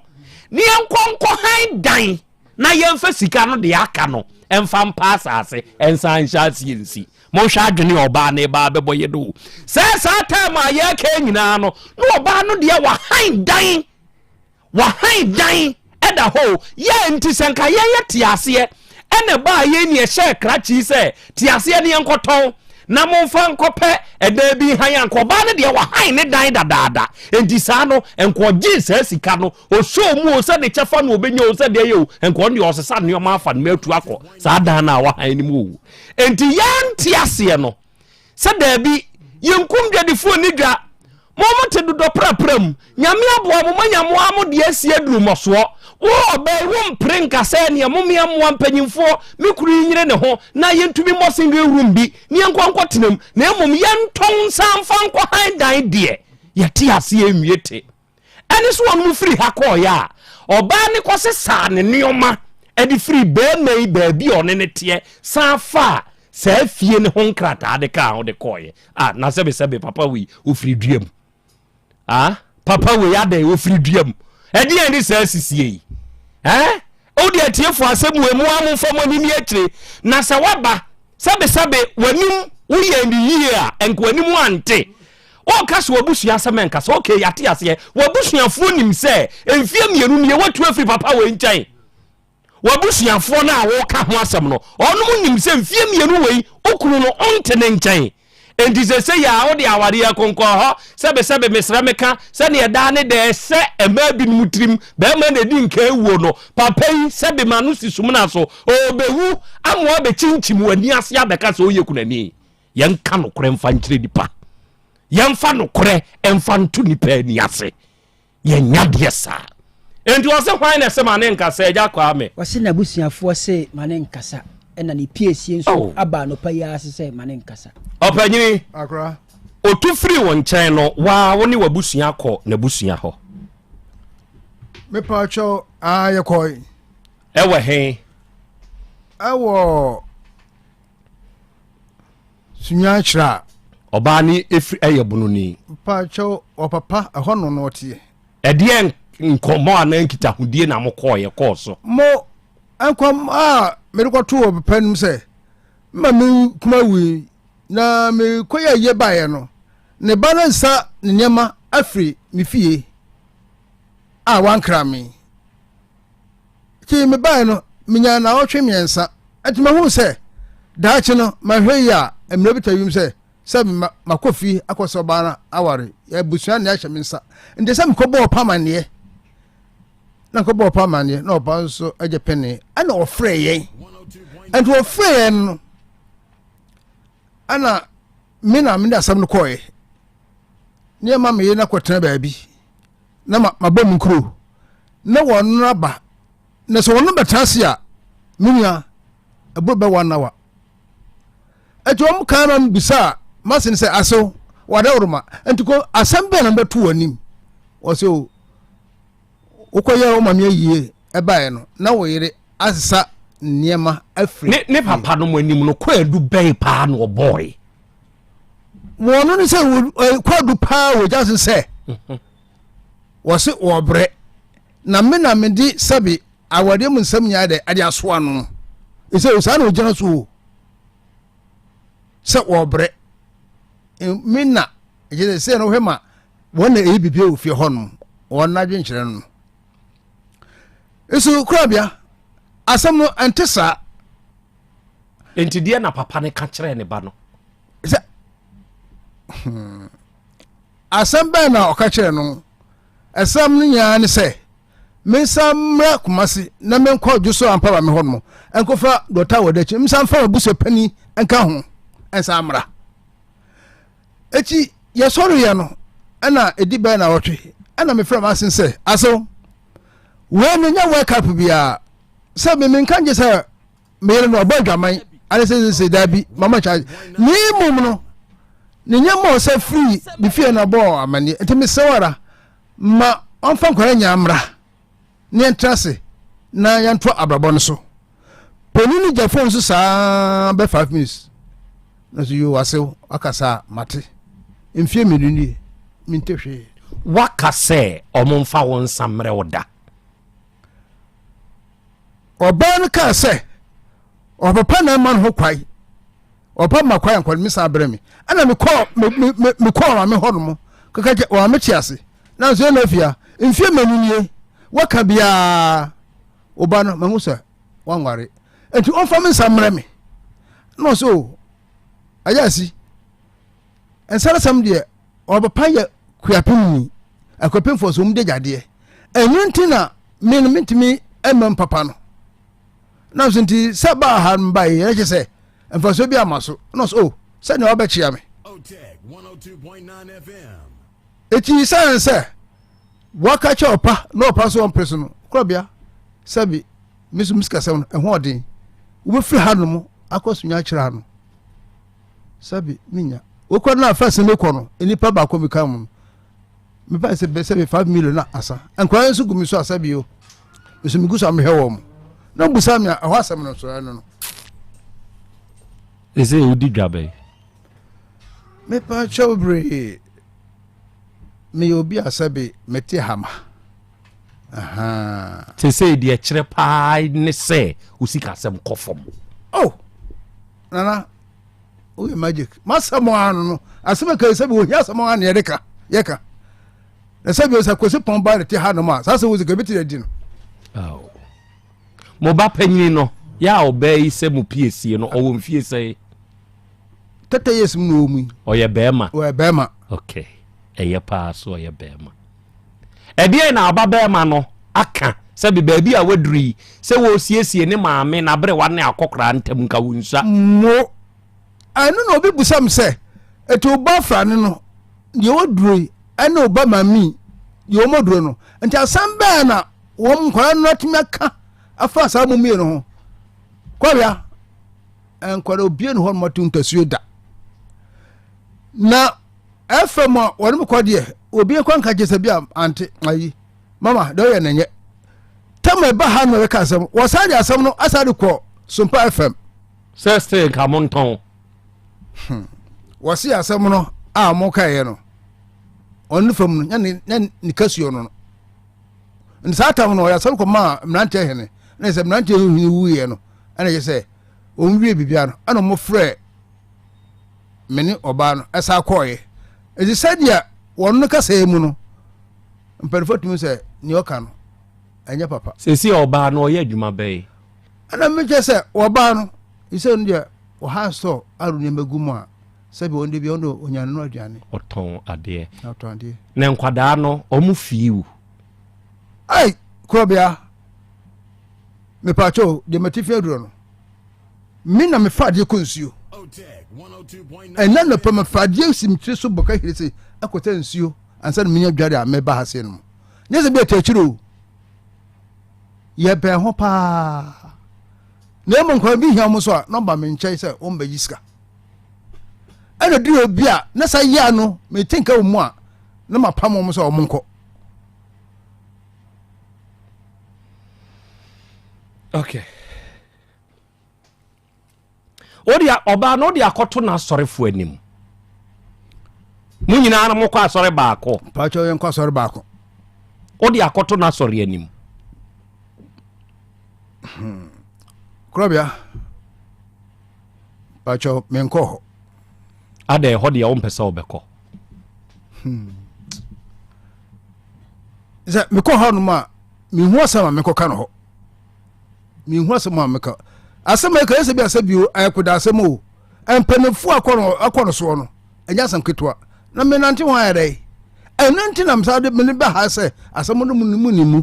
S7: ne yɛnkɔ nkɔ han dan na yɛmfa sika no deɛ aka no ɛmfa mpa asase ɛnsan nhyɛ aseɛ nsi. Monhwɛ adwene a ɔbaa no ba bɛbɔ yɛ no o. Sɛ saa time a yɛreka nyinaa no na ɔbaa no deɛ wahan dan Wahan dan da hɔ o. Yɛ nti sɛ nka yɛn yɛ te aseɛ ɛna ɛbaa yɛn ni ɛhyɛɛ krakye yi sɛ te aseɛ ne yɛnkɔtɔn na momfa nkɔpɛ ɛdan bi nhan a nka ɔbaa no deɛ wahan ne dan dadaada nti saa no nka ɔgyee saa sika no ɔsɔɔ mu o sɛ ne kyɛfa no ɔbɛnya o sɛ deɛ yɛ o nka ɔno deɛ ɔsesa nneɛma afa no ma atu akɔ saa dan no a wahan no mu o nti yɛnte aseɛ no Sɛ daabi, yɛnkum dwadifoɔ nni dwa. Mo mo te dodɔ prapra mu. Nyame aboa mo moanya mo ara mo deɛ asi aduru mmɔsoɔ. Wo ɔbaa yi wo mpere nka sɛ neɛ mo mmea mmoa mpanyinfoɔ me kunu yi nyere ne ho na yɛntumi mmɔ single room bi ne yɛnkɔ nkɔ tena mu na mmom yɛntɔn nsa mfa nkɔ han dan deɛ yɛte aseɛ nwie te. Ɛne sɛ wɔn firi ha kɔɔeɛ a, ɔbaa no kɔsesaa ne nneɛma de firi barima yi baabi a ɔne no teɛ san faa saa fie no ho nkrataa de kaa ho de kɔɔeɛ. Ah, na sɛbesɛbe papa wei ofiri dua mu. Ah, papa wei adɛn ofiri dua mu. Ɛdeɛn ne saa sisie yi? Eh? Wode atiefo asɛm wei mo a momfa mo ani ni akyire na sɛ waba sɛbesɛbe w'anim woyɛ ne yie a ɛnka w'anim ante. Ɔka sɛ w'abusua asɛm ɛnka sɛ okay yɛate aseɛ w'abusuafoɔ nim sɛ mfie mmienu nie watu afiri papa wei nkyɛn w'abusuafoɔ no a wɔka ho asɛm no ɔnom nim sɛ mfie mmienu wei okunu no ɔnte ne nkyɛn enti sɛ sɛ yɛ a wode awareɛ konkɔn hɔ sɛbesɛbe mesrɛ meka sɛdeɛ daa ne dɛ sɛ mmaa binom tirim bɛrima na ɛdi nka wuo no papa yi sɛbe ma no si sumina so ɔbɛwu amoa bɛkyinkyim w'ani ase abɛka sɛ ɔyɛ kunani Yɛnka nokorɛ mfa nkyerɛ nipa. Yɛmfa nokorɛ mfa nto nipa ani ase. Yɛnya deɛ saa. Enti ɔse hwan na ɛse ma ne nkasa agya Kwame?
S6: Ɔse n'abusuafoɔ se ma ne nkasa ɛna ne piesie nso oh. aba anɔpa yi ara se sɛ ma ne nkasa.
S7: Ɔpanyini, otu firi wo nkyɛn no waa wo ne w'abusua kɔ n'abusua hɔ.
S2: Mepa kyɛw, aa yɛkɔe.
S7: Ɛwɔ he?
S2: Ɛwɔ Sunya kyerɛ a.
S7: Ɔbaa no efiri ɛyɛ bononi.
S2: Mpakyɛw ɔpapa ɛhɔ no na ɔteɛ.
S7: Ɛdeɛn nkɔmmɔ anaa nkitahodie na mokɔɔyɛ kɔɔ so?
S2: Mo nkɔm a mede kɔto wɔ papa no sɛ mma me kuma wui na mekɔyɛ ayie baeɛ no, ne ba no nsa ne nneɛma afiri me fie a wankra me. Nti mebaeɛ no, menyaa naawɔtwe mmiɛnsa. Nti mahuu sɛ daakye no mahwɛ yie a mmerɛ bi ta wiem sɛ sɛ makɔ fie akɔsɛ ɔbaa no aware abusua ne ahyɛ me nsa. Nti sɛ mekɔbɔɔ ɔpa amanneɛ na nkɔbɔɔ ɔpa amanneɛ na ɔpa nso agye pene ɛna ɔfrɛ yɛn. Nti ɔfrɛ yɛn no ɛna me na mede asɛm no kɔɔɛ. Nneɛma meyɛ no akɔtena baabi na mabɔ mu nkuro na wɔn aba na sɛ wɔn bɛtena ase a me nua ɛboro bɛ one hour ɛti wɔn kan ma bisa a masen sɛ asew wadaworo ma nti ko asɛm bɛn na bɛto wɔn anim wɔsɛ o wokɔyɛ wo maame ayie ɛbaeɛ no na wo yere asesa nneɛma afiri
S7: ne ne papa no mo anim no kwaadu bɛn paa na ɔbɔɔe
S2: wɔn no sɛ kwaadu paa wɔ gya se sɛ wɔse wɔbrɛ na me na mede sɛbe awadeɛ mu nsɛm nyinaa dɛ ɛde asoa no ɛsɛ saa na ɔgyina so o sɛ wɔbrɛ me na ɛkyɛ sɛ sɛ no wohwɛ ma wɔn na ɛyɛ biribi wɔ fie hɔ nom wɔn n'adwenkyerɛ no nso korabea asɛm no ɛnte saa.
S7: Nti deɛ na papa no ka kyerɛɛ ne ba no
S2: sɛ Asɛm bɛn na ɔka kyerɛɛ no? Asɛm no nyinaa ne sɛ, mensan mmra Kumasi na menkɔ Dwoso Ampa Maame hɔ nom nkɔfa dɔta wɔ akyi, mensan mfa m'abusua panin nka ho nsan mmra. Eti yɛsɔreeɛ no, ɛna ɛdi bɛyɛ naawɔtwe, ɛna mefrɛ m'asen sɛ, Asew, wei no nyɛ World Cup biara, sɛ me menka ngye sɛ me yere no ɔbɔ adwaman ane sɛ sɛ daabi mama charge ne mmom no ne nneɛma a ɔsɛ firi ne fie na ɔbɔɔ amanneɛ nti mesrɛ wo ara ma ɔmfa nkwadaa nyinaa mmra ne yɛntra ase na yɛnto abrabɔ no so panin no gya fon so saa bɛ 5 minutes na so yoo asew akasa a mate mfie mmienu nie mente hwee.
S7: Waka sɛ ɔmo mfa wo nsa mmerɛ wo da.
S2: Ɔbaa no kaa sɛ, Ɔpapa na ɛma no ho kwae. Ɔpa ma kwae nkɔ no, me san brɛ me. Ɛna mekɔɔ me me me mekɔɔ maame hɔ nom kaka kyɛ maame te ase. Nanso ɛna afia mfie mmienu nie waka biara ɔba no mahu sɛ wanware. Nti ɔmfa me nsa mmerɛ me. Na ɔsɛ o ayɛ asi. Nsa no sɛm deɛ Ɔpapa yɛ kuapemni. Akuapemfoɔ nso wɔn di agyadeɛ. Ɛno nti na me no mentumi mma papa no. Na nso nti sɛ baa ha no baeɛ yɛn kyɛ sɛ mfasoɔ bi ama so. Na ɔsɛ o sɛnea ɔbɛkyea me. Eti sɛn sɛ waka kyɛ ɔpa na ɔpa nso ɔmpere so no korɔbea sɛbi me nso me sikasɛm no ɛho ɔden. Wobɛfiri ha nom akɔ so nya akyerɛ ha no. Sɛbi menya. Wokɔ no a first me kɔ no nipa baako mi ka mu no. Me ba sɛ sɛbi 5 million na asa. Nkwadaa nso gu me so asa bio. Me so me gu so amehwɛ wɔn. Na busa me a ɛhɔ asɛm no so ɛno no.
S7: Ɛsɛ wodi dwa bɛn?
S2: Mepa kyɛw bebree. Meyɛ obi a sɛbi mete hama.
S7: Sesei deɛ kyerɛ paa ne sɛ wo sikasɛm kɔ fam.
S2: Oh! Nana, woyɛ magic. Masɛm ano no, asɛm ɛka sɛ bi ohia asɛm ano yɛde ka, yɛka. Na sɛ bi sɛ kwesi pɔn ba de te ha nom a, saa sɛ wo sika bi te adi no.
S7: Mo ba panyin no, yɛ a ɔbaa yi sɛ mo piesie no, ɔwɔ mfie sɛn?
S2: 30 years mu na ɔwɔ mu yi.
S7: Ɔyɛ bɛrima.
S2: Ɔyɛ bɛrima.
S7: Okay. Ɛyɛ paa so ɔyɛ bɛrima. Ɛdeɛn na ɔba bɛrima no aka sɛ bi baabi a waduru yi sɛ wɔresiesie ne maame n'aberewa ne akɔkoraa ntam nka wonsua?
S2: Mo. Ɛno na obi bisa me sɛ, ɛti wo ba afrane no deɛ waduro yi ɛne wo ba maame yi deɛ wɔn aduro no nti asɛm bɛɛ na wɔn nkwadaa no atumi aka afa saa mo mmienu ho? Kɔwea, nkwadaa obie ne hɔ nom ɔte ntasuo da na ɛfɛ mu a wɔn kɔ deɛ obi kɔ nka kyerɛ sɛ bi a ante ayi mama deɛ ɔyɛ n'anyɛ tam ɛba ha no ɛbɛka asɛm wɔsan de asɛm no asa de kɔ Sompa FM.
S7: Sɛ still nka mo ntɔn.
S2: Hmm. Wɔsi asɛm no a wɔn kaeɛ no ɔno fam no nyɛ ne kasuo no no. Nti saa tam no ɔyɛ asɛm kɔmaa mmeranteɛ hene na sɛ mmeranteɛ hene wuiɛ no ɛna kyɛ sɛ wɔn wie biribiara no ɛna wɔn frɛ me ne ɔbaa no ɛsa kɔɔeɛ. Nti sɛdeɛ wɔn no kasa mu no mpanimfoɔ tumi sɛ nea ɔka no ɛnyɛ papa.
S7: Sɛsi ɔbaa no ɔyɛ adwuma bɛyɛ.
S2: Ɛna mekyɛ sɛ ɔbaa no sɛ no deɛ ɔha store aro nneɛma gu mu a sɛbi wɔn de bi wɔn de onyane no aduane.
S7: Ɔtɔn adeɛ.
S2: Ɔtɔn adeɛ.
S7: Na nkwadaa no wɔn fii wu.
S2: Ai korɔbea mepaakyɛw deɛ matifi aduro no me na mefa adeɛ kɔ nsuo ɛnna nɔpɛ mefa adeɛ si me tiri so bɔ kahiri se akɔtɛ nsuo ansa na menya dware a meba ha se no nyɛ sɛ bi ɛtɛ akyire o yɛbɛn ho paa na mmom nkwadaa bi hia wɔn so a na ɔba me nkyɛn sɛ wɔn bɛgye sika ɛna duru obi a na sa yia no mete nka wɔn mu a na mapam wɔn sɛ wɔn nkɔ.
S7: Okay. Wode ɔbaa no wode akɔto n'asɔrefoɔ anim. Mo nyinaa no mokɔ asɔre baako.
S2: Paakyɛw yɛn kɔ asɔre baako.
S7: Wode akɔto n'asɔre anim.
S2: Hmm. Korɔbea. Paakyɛw menkɔ hɔ.
S7: Ada ɛhɔ deɛ wompɛ sɛ wobɛkɔ.
S2: Hmm. Sɛ mekɔ hɔ nom a mehu asɛm a mekɔka no hɔ. Mehu asɛm a meka. Asɛm a ɛka ɛsɛ bi asɛ bio ɛkoda asɛm o. Mpanimfoɔ akɔ no akɔ no soɔ no ɛnyɛ asɛm ketewa. Na menante ho ayɛ dɛ. Ɛno nti na mesa de mene ba ha sɛ asɛm no mu ne mu ne mu.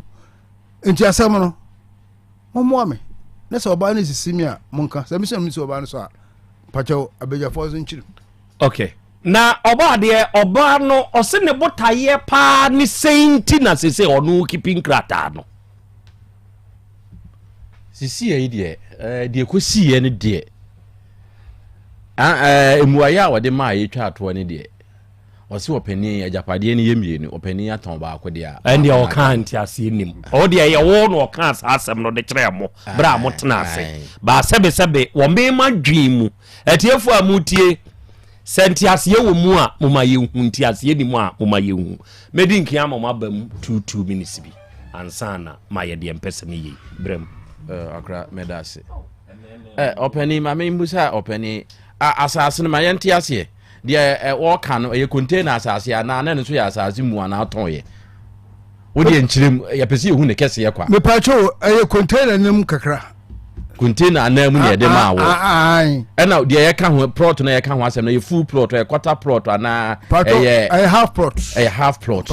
S2: Nti asɛm no mommoa me. Na sɛ ɔbaa no sisi me a monka. Sɛ mesɛ mesi ɔbaa no so a mpakyɛw abadwafoɔ nso nkyiri.
S7: Okay. Na ɔbaa deɛ ɔbaa no ɔse ne botaeɛ paa ne sɛn nti na sese ɔno kipi nkrataa no.
S22: Sisi yi deɛ ɛɛ deɛ kɔsiiɛ no deɛ ɛɛ mmuaeɛ a wɔde maa yɛtwa atoɔ no deɛ ɔse ɔpanin agyapadeɛ no yɛ mmienu ɔpanin atɔn baako deɛ a.
S7: Ɛndeɛ ɔkaa nteaseɛ nim ɔwɔ deɛ ɛyɛ wo na ɔkaa saa asɛm no de kyerɛɛ mo berɛ a motena ase baa sɛbesɛbe wɔ mema dwen mu atiefoɔ a motie sɛ nteaseɛ wɔ mu a moma yɛnhu nteaseɛ ni mu a moma yɛnhu mɛdi nkia ama mo aba mu 22 minutes bi ansa na mayɛ deɛ mpɛ sɛ meyɛ yi. Brɛ mu.
S22: Eh, akora mɛda ase. Eh, ɔpani ma membusa ɔpani asase no ma yɛnte aseɛ deɛ eh, wɔka no ɛyɛ container asase anaa na ɛno nso yɛ asase mu anaa tɔn yɛ wodeɛ nkyerɛ mu yɛpɛ sɛ yɛhu ne kɛseɛ kwa
S2: mepatwo ɛyɛ container no mu kakra
S22: container anaa mu na yɛde maa wɔ ɛna deɛ yɛka ho plot na yɛka ho asɛm no yɛ full plot ɛyɛ quarter plot anaa
S2: ɛyɛ ɛyɛ half plot
S22: ɛyɛ half plot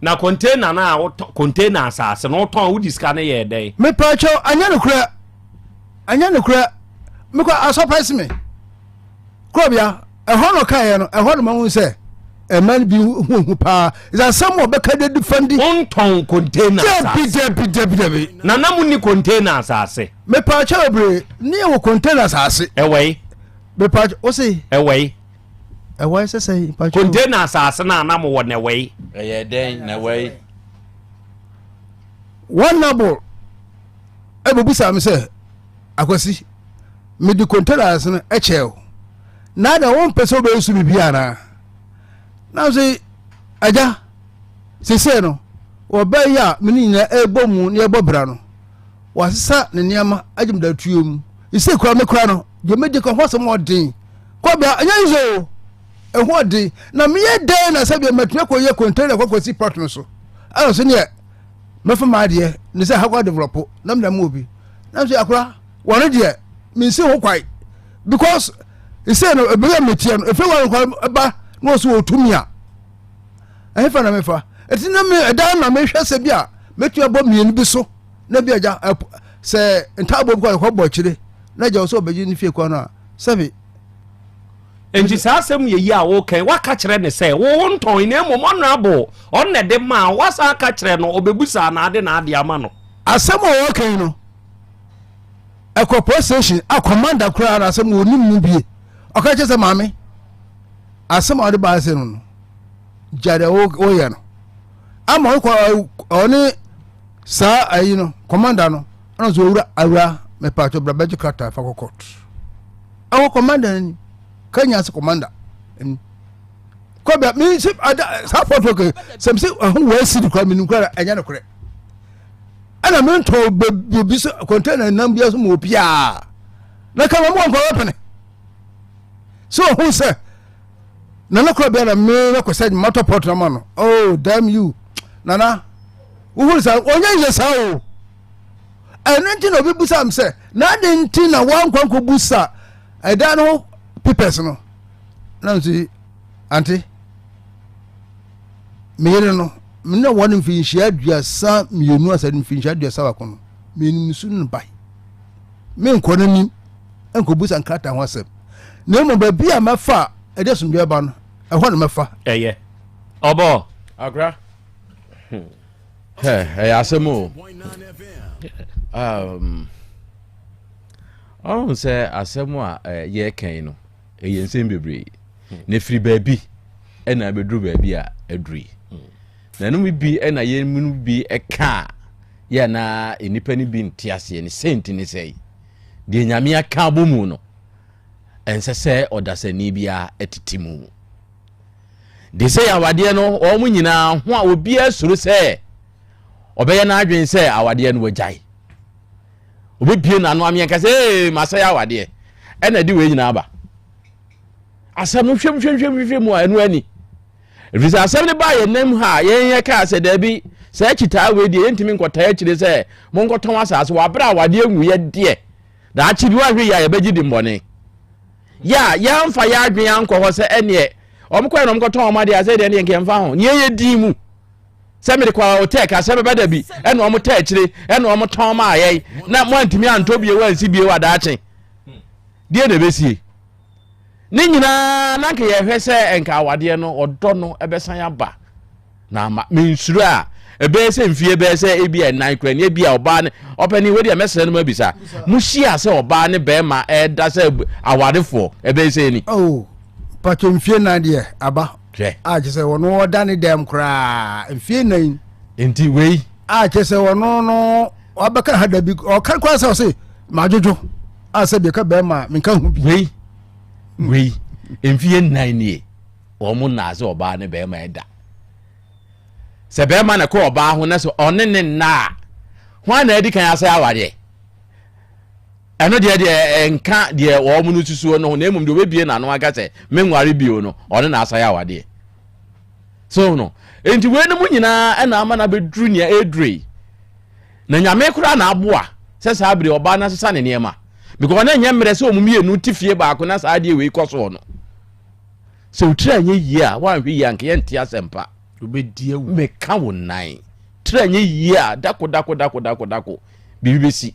S7: Na container no a wotɔ container asase no wotɔn wodi sika no yɛɛ dɛn.
S2: Mepaakyɛw anyɛ nokorɛ anyɛ nokorɛ mekɔ asɔpɛs me korɔbea ɛhɔ na ɔkaeɛ no ɛhɔ na mahu sɛ ɛma no bi hu hu paa ɛsɛ asɛm a ɔbɛka de defandi.
S7: Wontɔn container asase.
S2: Dabi dabi dabi dabi.
S7: Na na mo ni container asase.
S2: Mepaakyɛw bebree ne yɛ wɔ container asase.
S7: Ɛwɔ yi.
S2: Mepaakyɛw ose.
S7: Ɛwɔ yi.
S2: Ɛwɔ sɛ sɛ mpakyɛw.
S7: Container asase no a na mowɔ na ɛwɔ yi.
S22: Ɛyɛ dɛn na ɛwɔ yi.
S2: One nabol ɛbɛbusa me sɛ akwasi mede container asase no ɛkyɛ o na ada wɔn mpɛ sɛ wobɛyɛ so biribi anaa na sɛ agya sesei no wɔbɛ yi a me ne nyinaa ɛbɔ mu na yɛbɔ bra no wasesa ne nneɛma agye me da tuo mu sesei kora me kora no deɛ mɛdi ka ho asɛm ɔden Kɔbea, ɛnyɛ easy o. Ɛho ɔden. Na meyɛ dɛn na sɛdeɛ matumi akɔyɛ container kɔkɔsi plot no so. Ɛna so neɛ mɛfa m'adeɛ ne sɛ ha kɔ develop na meda mu obi. Na nso akora wɔn deɛ mensi ho kwae because ɛsɛ no ɛbɛyɛ meteɛ no ɛfɛ wɔn kwan ba na wɔso wɔtumi a ɛhefa na mefa ɛti na me ɛdan na mehwɛ sɛ bi a mɛtumi abɔ mmienu bi so na bi agya sɛ ntaabɔ bi kɔ ɛkɔ bɔ akyire na agya wɔ sɛ ɔbɛgye ne fie kɔ no a Sɛbe.
S7: Enti saa asɛm yɛ yi a woka yi, woaka kyerɛ ne sɛ wo ntɔn na mmom honorable ɔno na ɛde maa wo, woasan aka kyerɛ no ɔbɛbusaa na ade na ade ama no.
S2: Asɛm a wɔka yi no, ɛkɔ police station a commander koraa na asɛm wɔnim mu bie. Ɔka kyerɛ sɛ maame, asɛm a wɔde baa sɛ no no, gya deɛ woyɛ no. Ama ɔkɔ ɔne saa ayi no, commander no, ɛna sɛ owura awura mepatwɔ bra bɛgye krataa fa kɔ court ɛwɔ commander ni kenya ase commander ni kɔbea mi sɛ ada saa pɔtɔ kɛ sɛm sɛ ɛho wɔ asi kura mi nukura ɛnyɛ no korɛ. Ɛna mentɔn baabi sɛ container nam biara so ma obiara. Na kama mu nkɔyɛ pene. Sɛ ohun sɛ nana kora bia na me mɛkɔ sɛ matɔ pɔt na ma no. Oh damn you. Nana wohun sɛ ɔnyɛ yɛ saa o. Ɛno nti na obi busa m sɛ na ade nti na wankɔ nkɔbusa ɛdan no ho papers no. Na nso ante me yere no me ne wɔn mfinhyia 32 asɛ mfinhyia 31 no menim su no bae menkɔ n'anim nkɔbusa nkrataa ho asɛm na mmom baabi a mɛfa a ɛde asomdwoeɛ ba no ɛhɔ na mɛfa.
S7: Ɛyɛ ɔbɔ.
S22: Akora ɛyɛ asɛm o. Um, ɔhu sɛ asɛm a yɛreka yi no ɛyɛ nsɛm bebree na ɛfiri baabi ɛna abɛduru baabi a aduru yi na ɛno mu bi ɛna yɛn mu bi ɛka a yɛ na nnipa no bi nte aseɛ ne sɛnti ne sɛe deɛ Nyame aka abɔ mu no ɛnsɛ sɛ ɔdasani biara ɛtete mu de sɛ yɛ awadeɛ no wɔn nyinaa ho a obiara suro sɛ ɔbɛyɛ n'adwene sɛ awadeɛ no wagyae obɛbie n'ano ameɛnka sɛ ee masɛe awadeɛ ɛna ɛde wei nyinaa ba asɛm no hwɛm hwɛm hwɛm hwɛm mu a ɛno ani ɛfiri sɛ asɛm no baa yɛn nam ha a yɛn yɛ kaa sɛ daabi saa akyitaa wei deɛ yɛntumi nkɔtaa akyire sɛ monkɔtɔn asase wɔ aberɛ a awadeɛ nwuiɛ deɛ daakye bi woahwɛ yi a yɛbɛgye di mbɔne yɛ a yɛamfa yɛ adwene ankɔ hɔ sɛ ɛneɛ wɔn kɔɛ na wɔn kɔtɔn wɔn adeɛ asɛ deɛ ɛneɛ nkɛmfa ho neɛ yɛ din mu sɛ mede kɔ hotɛk asɛ bɛba da bi ɛna wɔn tɛ akyire ɛna wɔn tɔn maa yɛn na mo antumi antɔ bie wansi bie wɔ adaakye deɛ na ɛbɛsie ne nyinaa na nka yɛhwɛ sɛ nka awadeɛ no ɔdɔ no ɛbɛsan aba na ama mensuro a ɛbɛyɛ sɛ mfie bɛyɛ sɛ ebi a ɛnan kura ne ebi a ɔbaa ne ɔpɛni wei deɛ mɛsrɛ no ma bisa mo hyia sɛ ɔbaa ne bɛrima ɛda sɛ awarefoɔ ɛbɛyɛ sɛ ni.
S2: oh patro mfie nan deɛ aba
S22: hwɛ
S2: a kyerɛ sɛ ɔno ɔda ne dɛm koraa mfie nan.
S22: Nti wei.
S2: A kyerɛ sɛ ɔno no wabɛka ha dabi ɔka koraa sɛ ɔse madwodwo a sɛ bi ɛka bɛrima a menka ho bi.
S22: Wei wei mfie nnan nie wɔn nna sɛ ɔbaa ne bɛrima ɛda sɛ bɛrima na kɔ ɔbaa ho na sɛ ɔne ne nna a ho na adi kan asɛ awareɛ. Ɛno deɛ deɛ ɛnka deɛ wɔn no susuo no ho na mmom deɛ ɔbɛbie n'ano aka sɛ menware bio no ɔno na asae awadeɛ so no nti wei no mu nyinaa ɛna ama no abɛduru nea ɛduru yi na nyame koraa na aboa sɛ saa bere ɔbaa no asesa ne nneɛma because na ɛnyɛ mmerɛ sɛ wɔn mmienu te fie baako na saa adeɛ wei kɔ soɔ no sɛ wotiri anyɛ yie a woanhwɛ yie a nka yɛnte asɛmpa
S7: wobɛdi awu
S22: meka wo nan tiri anyɛ yie a dako dako dako dako dako biribi bɛsi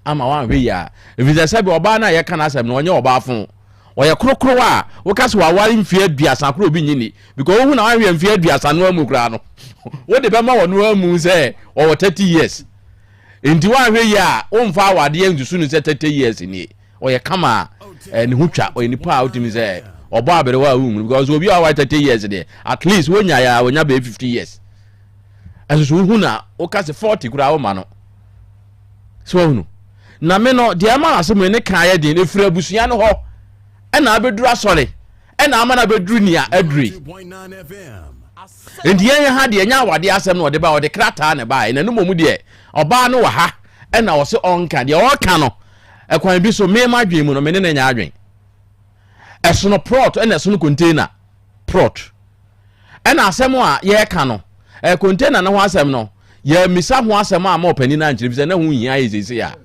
S22: ama wanhwɛ yie a ɛfiri sɛ sɛbi ɔbaa no a yɛka n'asɛm no ɔnyɛ ɔbaa fo ɔyɛ korokoro a woka sɛ waware mfeɛ aduasa koro obi nyi ni because wohu na wanhwɛ mfeɛ aduasa no amu koraa no wode bɛma wɔn no amu sɛ ɔwɔ 30 years nti wanhwɛ yie a womfa awadeɛ nsusu no sɛ 30 years nie ɔyɛ kama a ne ho twa ɔyɛ nipa a wotumi sɛ ɔbɔ aberewa a wohunu because obi a waware 30 years deɛ at least wonya yɛ a wonya bɛyɛ 50 years ɛso so wohu na woka sɛ 40 koraa woma no So wahunu? Na me no, deɛ ɛma asɛm yi ne ka ayɛ den, ɛfiri abusua no hɔ ɛna abɛduru asɔre ɛna ama no abɛduru nea aduru yi. Nti yɛn ha deɛ ɛnyɛ awadeɛ asɛm na ɔde ba, ɔde krataa na ɛbaeɛ. Na ɛno mmom deɛ ɔbaa no wɔ ha ɛna ɔse ɔnka deɛ ɔreka no ɛkwan bi so me m'adwene mu no me ne no nyɛ adwene. Ɛsono prɔt ɛna ɛsono container prɔt. Ɛna asɛm a yɛreka no, ɛɛ container no ho asɛm no, yɛammisa ho asɛm amma ɔpanin no ankyerɛ fisɛ na ho nhia yɛ seesei a.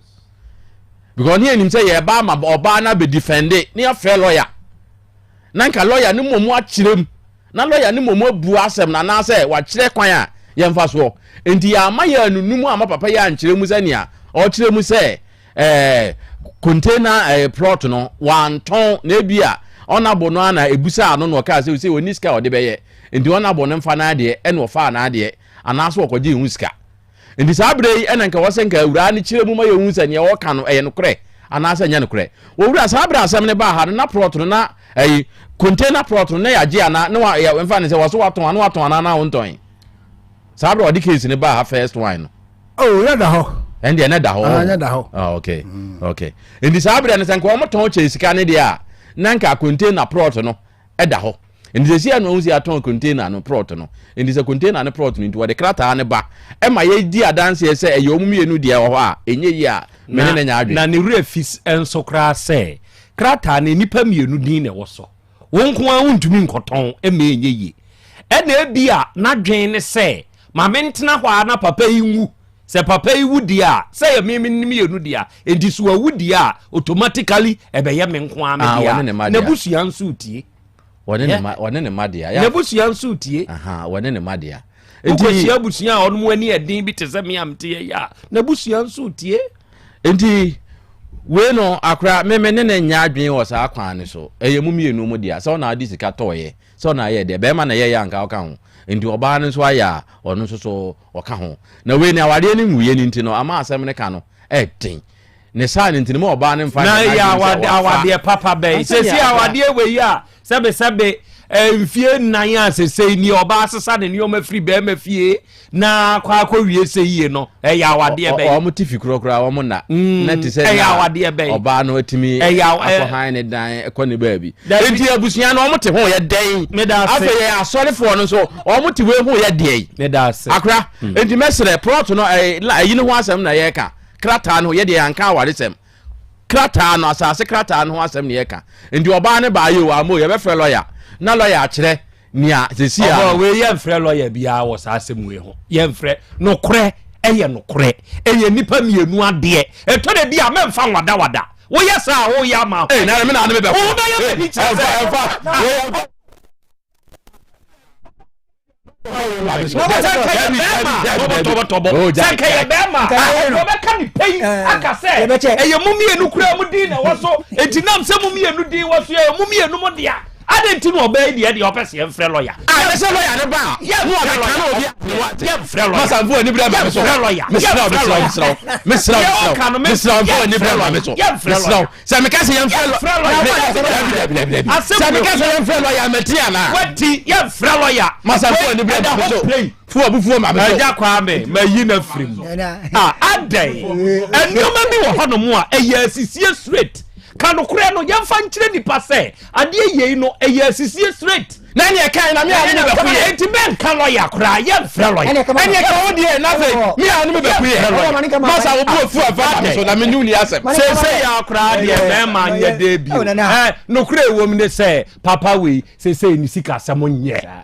S22: Because ne yɛnim sɛ yɛreba ama ɔbaa no abɛdifɛnde ne yɛafrɛ lɔya. Na nka lɔya no mmom akyerɛ mu, na lɔya no mmom abu asɛm no anaasɛ wakyerɛ kwan a yɛmfa soɔ. Nti yɛama yɛanunu mu amma papa yi ankyerɛ mu sɛnea ɔkyerɛ mu sɛ ɛɛ container ɛɛ plot no wantɔn na ebi a ɔnabo no ana ebusaa no na ɔkaa sɛ sɛ ɔni sika a ɔde bɛyɛ nti ɔnabo no mfa n'adeɛ ɛna ɔfaa n'adeɛ anaasɛ ɔkɔgye ho sika nti saa berɛ yi ɛna nka wɔsɛ nka awuraa no kyerɛ mu ma yɛhu sɛ nea ɔka no ɛyɛ nokorɛ anaasɛ ɛnyɛ nokorɛ owura saa berɛ asɛm no baa ha no na plot no na ɛyi container plot no na yɛagye ana na wa yɛ mfa ne sɛ wɔso watɔn ana watɔn anaa na wontɔn saa berɛ ɔde case no baa ha first one no
S2: Oh, na da hɔ.
S22: Ɛn deɛ na da hɔ.
S2: Ah, na da hɔ.
S22: Ah, okay. Mm. Okay. Nti saa berɛ no sɛ nka wɔn tɔn kyɛ sika ne deɛ a na nka container plot no ɛda hɔ. Nti sɛsi a na wahu sɛ yɛatɔn container no prɔt no. Nti sɛ container no prɔt no nti wɔde krataa no ba ma yɛdi adanseɛ sɛ ɛyɛ wɔn mmienu deɛ wɔ hɔ a, ɛnyɛ yie a, me ne no nyɛ adwene.
S7: Na ne werɛ fi nso koraa sɛ krataa no nnipa mmienu din na ɛwɔ so. Wo nko ara wontumi nkɔtɔn ma ɛnyɛ yie. Ɛna ebia n'adwene ne sɛ ma mentena hɔ ara na papa yi nwu. Sɛ papa yi wu deɛ a, sɛ ɛyɛ me me mmienu dea, enti so wawu deɛ a, automatically ɛbɛyɛ me nko ara me
S22: Ah,
S7: dea.
S22: wɔne ne mma dea.
S7: N'abusua nso retie.
S22: Wɔne ne
S7: Yeah.
S22: mma wɔne ne mma dea.
S7: N'abusua nso retie.
S22: Aha, wɔne ne mma dea.
S7: Wokɔhyia abusua a ɔnom ani ɛden bi te sɛ me a mete yɛ yi a, n'abusua nso retie.
S22: Nti wei no akora me me ne ne nyɛ adwene wɔ saa kwan no so. Ɛyɛ mu mmienu mu dea. Sɛ ɔna ade sika tɔɔyɛ, sɛ ɔna ayɛ deɛ, bɛrima na ɛyɛyɛ anka ɔka ho. Nti ɔbaa no nso ayɛ a, ɔno nso so ɔka ho. Na wei ne awadeɛ no nwuiɛ no nti no, ama asɛm no ka no ɛden. Ne saa no nti no, ma ɔbaa no mfa
S7: na
S22: nyɛ
S7: ɛyɛ
S22: n'adwene sɛ
S7: awade
S22: wafa.
S7: awadeɛ papa bɛyi
S22: Ansa
S7: sɛsi
S22: nea
S7: awadeɛ wei yi a sɛbesɛbe eh, mfie nnan a sesei ni ɔbaa sesa ne nneɛma firi bɛrima fie na akɔ akɔwie sɛ yie no ɛyɛ awadeɛ bɛyi
S22: wɔn te fi korɔ koraa wɔn na na te sɛ
S7: ɛyɛ
S22: na
S7: awadeɛ bɛyi
S22: ɔbaa no atumi
S7: Ɛyɛ aw- ɛ-
S22: akɔ han ne dan kɔ ne baabi
S7: Dabi.
S22: nti abusua no wɔn te ho yɛ dɛn
S7: Meda ase.
S22: afei yɛ asɔrefoɔ no nso wɔn te wei ho yɛ deɛn
S7: meda ase
S22: akora nti mɛsrɛ plot no ɛɛ la ɛyi ne ho asɛm na yɛreka krataa no yɛ deɛ yɛanka awaresɛm krataa no asase krataa no ho asɛm na yɛka nti ɔbaa ne baa yɛ o amo yɛbɛfrɛ lɔya na lɔya akyerɛ nea sisi a
S7: ɔbɔ wei yɛmfrɛ lɔya biara wɔ saa asɛm wei ho yɛmfrɛ nokorɛ ɛyɛ nokorɛ ɛyɛ nipa mmienu adeɛ ɛtɔ da bi a mɛmfa nwadawada woyɛ saa a woyɛ ama
S22: Ee, na me na ne me bɛko.
S7: wobɛyɛ m'ani kyerɛ sɛ
S22: Ɛmfa, ɛmfa,
S7: sɛ nka yɛ bɛrima tɔbɔtɔbɔ sɛ nka yɛ bɛrima wɔbɛka ne pɛyi aka sɛ ɛyɛ mo mmienu kura mu din na ɛwɔ so eti nam sɛ mo mmienu din wɔ so ɛyɛ mo mmienu mo dea adi nti na ɔbɛyɛ deɛ deɛ ɔpɛ sɛ yɛmfrɛ lɔya.
S22: a yɛ sɛ lɔya ne ba a
S7: yɛmfrɛ lɔya yɛmfrɛ lɔya
S22: masanfo ani bere ma me so
S7: yɛmfrɛ lɔya
S22: mesrɛ mesrɛ mesrɛ mesrɛ mesrɛ mesrɛ ani bere ma me so mesrɛ sɛ meka sɛ yɛmfrɛ lɔya sɛ meka sɛ yɛmfrɛ lɔya mati anaa
S7: wati yɛmfrɛ lɔya
S22: masanfo ani bere ma me so fo abufuo ma me so
S7: ɛgya kwame mayi no afiri mu a adɛn nneɛma bi wɔ hɔnom a ɛyɛ asisie straight ka nokorɛ no yɛmfa nkyerɛ nipa sɛ adeɛ yei no ɛyɛ asisie straight
S22: na ɛne ɛka na me a ne me bɛko yɛ
S7: enti mɛnka lɔya koraa yɛmfrɛ lɔya
S22: ɛne ɛka wo deɛ na afei me a ne me bɛko yɛ masa wo bo afu afa ma me so na me ne wo ni asɛm
S7: seesei yɛ koraa deɛ mɛma nyɛ dɛ bio ɛ nokorɛ ɛwom ne sɛ papa wei seesei ne sika asɛm nyɛ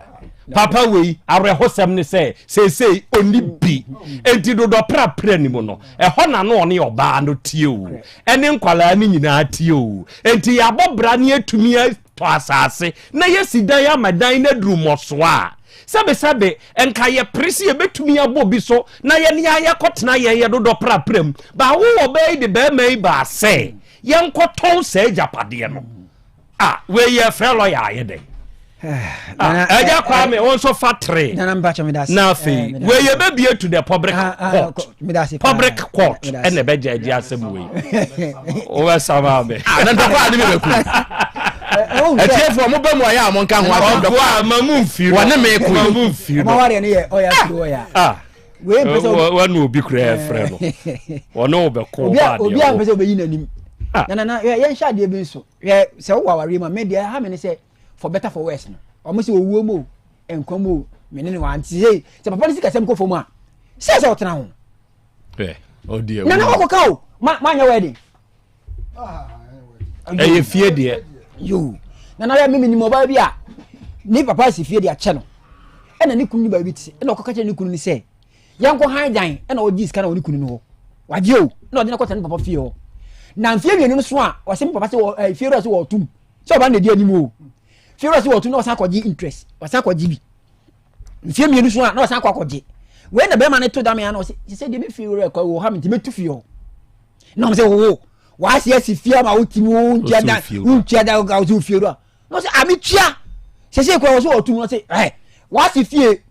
S7: papa wei awerɛhosɛm ne sɛ seesei ɔni bi enti dodɔ prapra ni mu no ɛhɔ na no ɔne ɔbaa no tie o ɛne nkwalaa no nyinaa tie o enti yɛabɔ bra ne atumi tɔ asase na yɛasi dan ama dan no aduru mmɔsoɔ a, sɛbesɛbe, nka yɛpere sɛ yɛbɛtumi abɔ bi so na yɛne ara yɛakɔtena yɛn yɛ dodɔ prapra mu. Ba wo ɔbaa yi de barima yi baa sɛ yɛnkɔtɔn saa agyapadeɛ no. Ah, wei yɛfrɛ lɔya ayɛ dɛn? Ah, ɛgya Kwame wo nso fa tere na afei wei yɛbɛbie to the public ah, ah, court public court ɛna ɛbɛgya agye asɛm wei wobɛsama me
S22: ah, na ntɔkwa a ne mebɛku atiefoɔ mobɛ mu ayɛ a monka ho asɛm
S7: dɔkwa ma mu mfiri no
S22: wɔne me ko
S7: ma mu mfiri no wɔne obi kura ɛfrɛ no wɔne wobɛko
S6: obi a mpɛ sɛ wobɛyi n'anim na na yɛnhyɛ adeɛ bi nso sɛ wowɔ awareɛ mu a me deɛ ha me ne sɛ for better for worse no wɔn sɛ owuo mu o nkwa mu o mene ne wa nti sɛ sɛ papa no sikasɛm kɔ fam a sɛ sɛ ɔtena ho na na wakɔka o ma ma nyɛ wedding
S7: ɛyɛ fie deɛ
S6: yoo na na yɛ mímí ni mo ɔbaa bi a ne papa si fie de akyɛ no ɛna ne kunu ne baabi te ɛna ɔkɔka kyerɛ ne kunu ne sɛ yɛnkɔ han dan ɛna ɔgye sika na ɔne kunu no hɔ wagye o ɛna ɔde no kɔtena ne papa fie hɔ na mfie mmienu no so a ɔsɛ me papa sɛ wɔ ɛɛ fie wura sɛ wɔtum sɛ ɔba na edi anim o fie wura sɛ wɔtum na ɔsan akɔgye interest ɔsan akɔgye bi mfie mmienu so a na ɔsan akɔ akɔgye wei na bɛrima no to dame ano ɔsɛ sɛ deɛ me fie wura kɔ wɔ ha me nti mɛtu fie hɔ na ɔmo sɛ wo w'ase asi fie ama wotumi wo ntua da wontua da wo sɛ fie wura na ɔsɛ ame tua sɛ sɛ kura wɔ sɛ wɔtum na ɔsɛ ɛ w'ase fie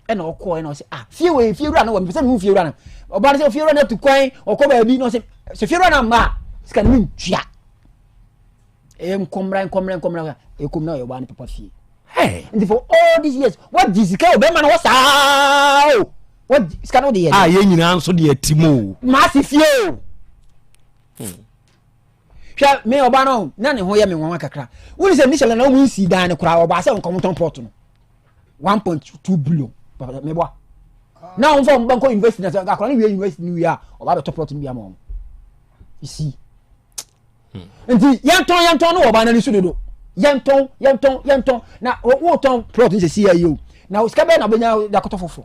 S6: ɛna ɔkɔɔ ɛna ɔsɛ ah fie wɔ fie wura no wɔ mpɛ sɛ mehu fie wura no ɔbaa no sɛ fie wura no atu kwan ɔkɔ baabi na ɔsɛ sɛ fie wura no amma a sika no mentua ɛyɛ nkɔmmra nkɔmmra nkɔmmra ɛkɔm na ɔyɛ ɔbaa no papa fie nti for all these years wagye sika o bɛrima no hɔ saa o wagye sika no de yɛ
S7: a yɛn nyinaa nso de ati mu o
S6: maase fie o hmm. Hwɛ me ɔba no na ne ho yɛ me nwanwa kakra. Wone sɛ Michelle na wɔn nsi dan no koraa ɔbaa sɛ nkɔm tɔn plot no. 1.2 billion. Meboa. Na wɔn fa wɔn ba nkɔ university na sɛ akora no wie university no wie a ɔba abɛtɔ plot no bi ama wɔn. You see. Hmm. Nti yɛntɔn yɛntɔn no wɔ ɔbaa n'ani so dodo. Yɛntɔn yɛntɔn yɛntɔn na wotɔn plot no sɛ si yɛ yi o. Na sika bɛyɛ na wobɛnya de akɔtɔ foforɔ.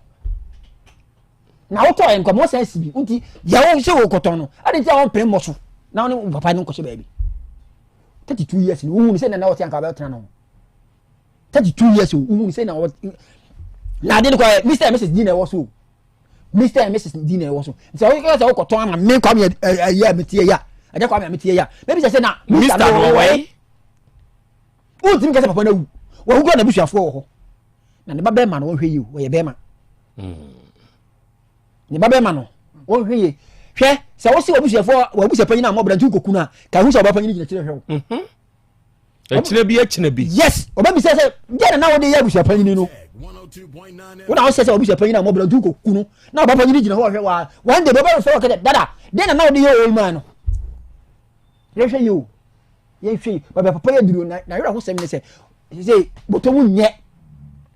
S6: Na wotɔ yɛ nkɔmɔ sɛ si bi nti deɛ wo sɛ wokɔtɔn no ade nti a wɔmpene mmɔ so na wo ne wo papa no nkɔhyɛ baabi. 32 years ni wohu no sɛ na na wɔte anka bɛtena no ho. 32 years o wohu no sɛ na wɔ na ade no kɔ Mr and Mrs din na ɛwɔ so o. Mr and Mrs din na ɛwɔ so. Nti sɛ wokɔ sɛ wokɔtɔn ama me Kwame ɛyɛ a metie yɛ a ɛgya Kwame a metie yɛ a mɛbi sɛ sɛ na Mr no wɔ yi. Wontumi kɛ sɛ papa no awu. Wawu kura n'abusuafoɔ wɔ hɔ. Na ne ba bɛrima no wɔnhwɛ yie o ɔyɛ bɛrima. Ne ba bɛrima no wɔnhwɛ yie. Hwɛ sɛ wosi w'abusuafoɔ w'abusua panyin a mmɔbra nti wokɔku no a ka hu sɛ ɔba panyin gyina akyire hwɛ wo. Mhm.
S7: Akyire bi akyire bi.
S6: Yes ɔbɛ bisa sɛ deɛ na na wode yɛ abusua panyin no. Wo na wosɛ sɛ w'abusua panyin a mmɔbra nti wokɔku no na ɔba panyin gyina hɔ ɔhwɛ wa one day bɛbɛ fɛ ɔkɛ dɛ dada deɛ na na wode yɛ old man no. Yɛhwɛ yie o yɛnhwɛ yie baabi a papa yɛ duro na na werɛ ho sɛm ne sɛ sɛ bɔtɔ mu nyɛ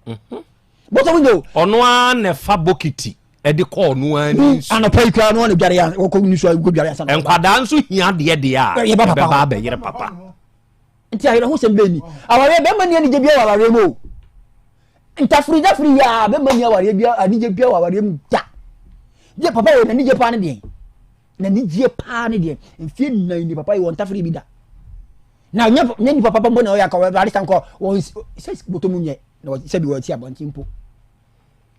S6: mhm. bɔtɔ mu nyɛ o.
S7: Ɔno ara na ɛfa bokiti ɛde kɔ ɔno ara ne nsu.
S6: Anɔpa yi koraa ɔno ara na dware ya wɔkɔ nsu a wɔkɔ dware asa.
S7: Nkwadaa nso hia adeɛ deɛ a ɛbɛba abɛyere papa.
S6: Nti ayerɛ ho sɛm bɛn ni awareɛ bɛrima ni anigye bia wɔ awareɛ mu o ntafiri ntafiri yɛ a bɛrima ni awareɛ bia anigye bia wɔ awareɛ mu da deɛ papa wɔ n'anigye paa ne deɛ. N'anigyeɛ paa ne deɛ mfie nnan ni papa yi wɔn ntafere bi da na nyɛ nyɛ nipa papa mpo na ɔyɛ akɔ awurade san kɔ wɔn sɛ bɔtɔ mu nyɛ na sɛbi wɔn ti abɔnten mpo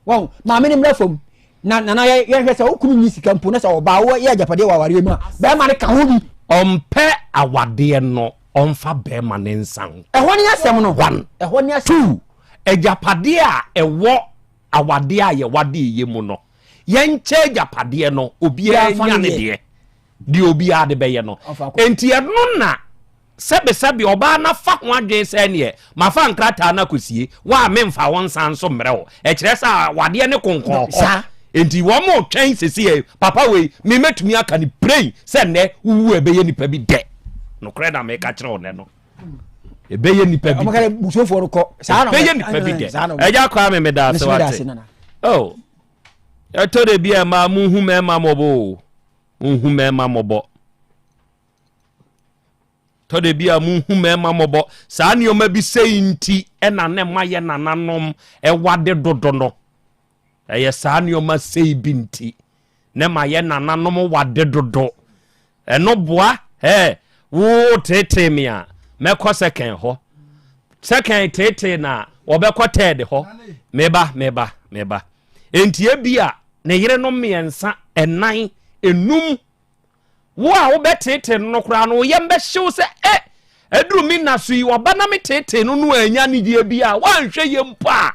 S6: wɔn maame ne mmra fam na nana yɛ yɛhwɛ sɛ okunu ni sika mpo na sɛ ɔbaa wɔ yɛ agyapadeɛ wɔ awareɛ mu a bɛrima no ka ho bi.
S7: Ɔmpɛ awadeɛ no ɔmfa bɛrima ne nsa nko.
S6: Ɛhɔ ne asɛm no.
S7: One.
S6: Ɛhɔ ne asɛm.
S7: Two. Agyapadeɛ a ɛwɔ awadeɛ a yɛwadeeɛ mu no, yɛnkyɛ agyapadeɛ no, obiara nya ne deɛ, deɛ obiara de bɛyɛ no. Enti ɛno na sɛbesɛbe ɔbaa no afa ho adwene sɛ neɛ mafa nkrataa no akɔsie, wo a memfa wo nsa nso mmerɛ wo. Ɛkyerɛ sɛ awadeɛ ne konkɔn hɔ. Enti wɔn retwɛn sɛsi ɛ, papa wei, me mɛtumi aka no prei sɛ nnɛ wowu a ɛbɛyɛ nipa bi dɛ. Nokorɛ na meka kyerɛ wo nnɛ no. ɛbɛyɛ nipa bi dɛ
S6: busuofoɔ no kɔ saa na
S7: ɛbɛyɛ nipa bi dɛ ɛgya kɔ ame meda ase wate oh ɛtɔ de bi a ɛma mo hu mɛɛma mɔbɔ o mo hu mɛɛma mɔbɔ tɔ de bi a mo hu mɛɛma mɔbɔ saa nneɛma bi sɛyi nti ɛna ne ma yɛ nananom ɛwa de dodo no ɛyɛ saa nneɛma sɛyi bi nti ne ma yɛ nananom wade dodo Ɛno boa eh Wo teetee me a, mɛkɔ second hɔ. Second teetee na wɔbɛkɔ third hɔ. Meba, meba, meba. Enti ebia ne yerenom mmiɛnsa, ɛnan, enum. Wo a wobɛteetee no no koraa no, wo yam bɛhyew sɛ ɛ aduru me nna so yi, ɔba na meteetee no no annya anigyeɛ bi a, woanhwɛ yie mpo a,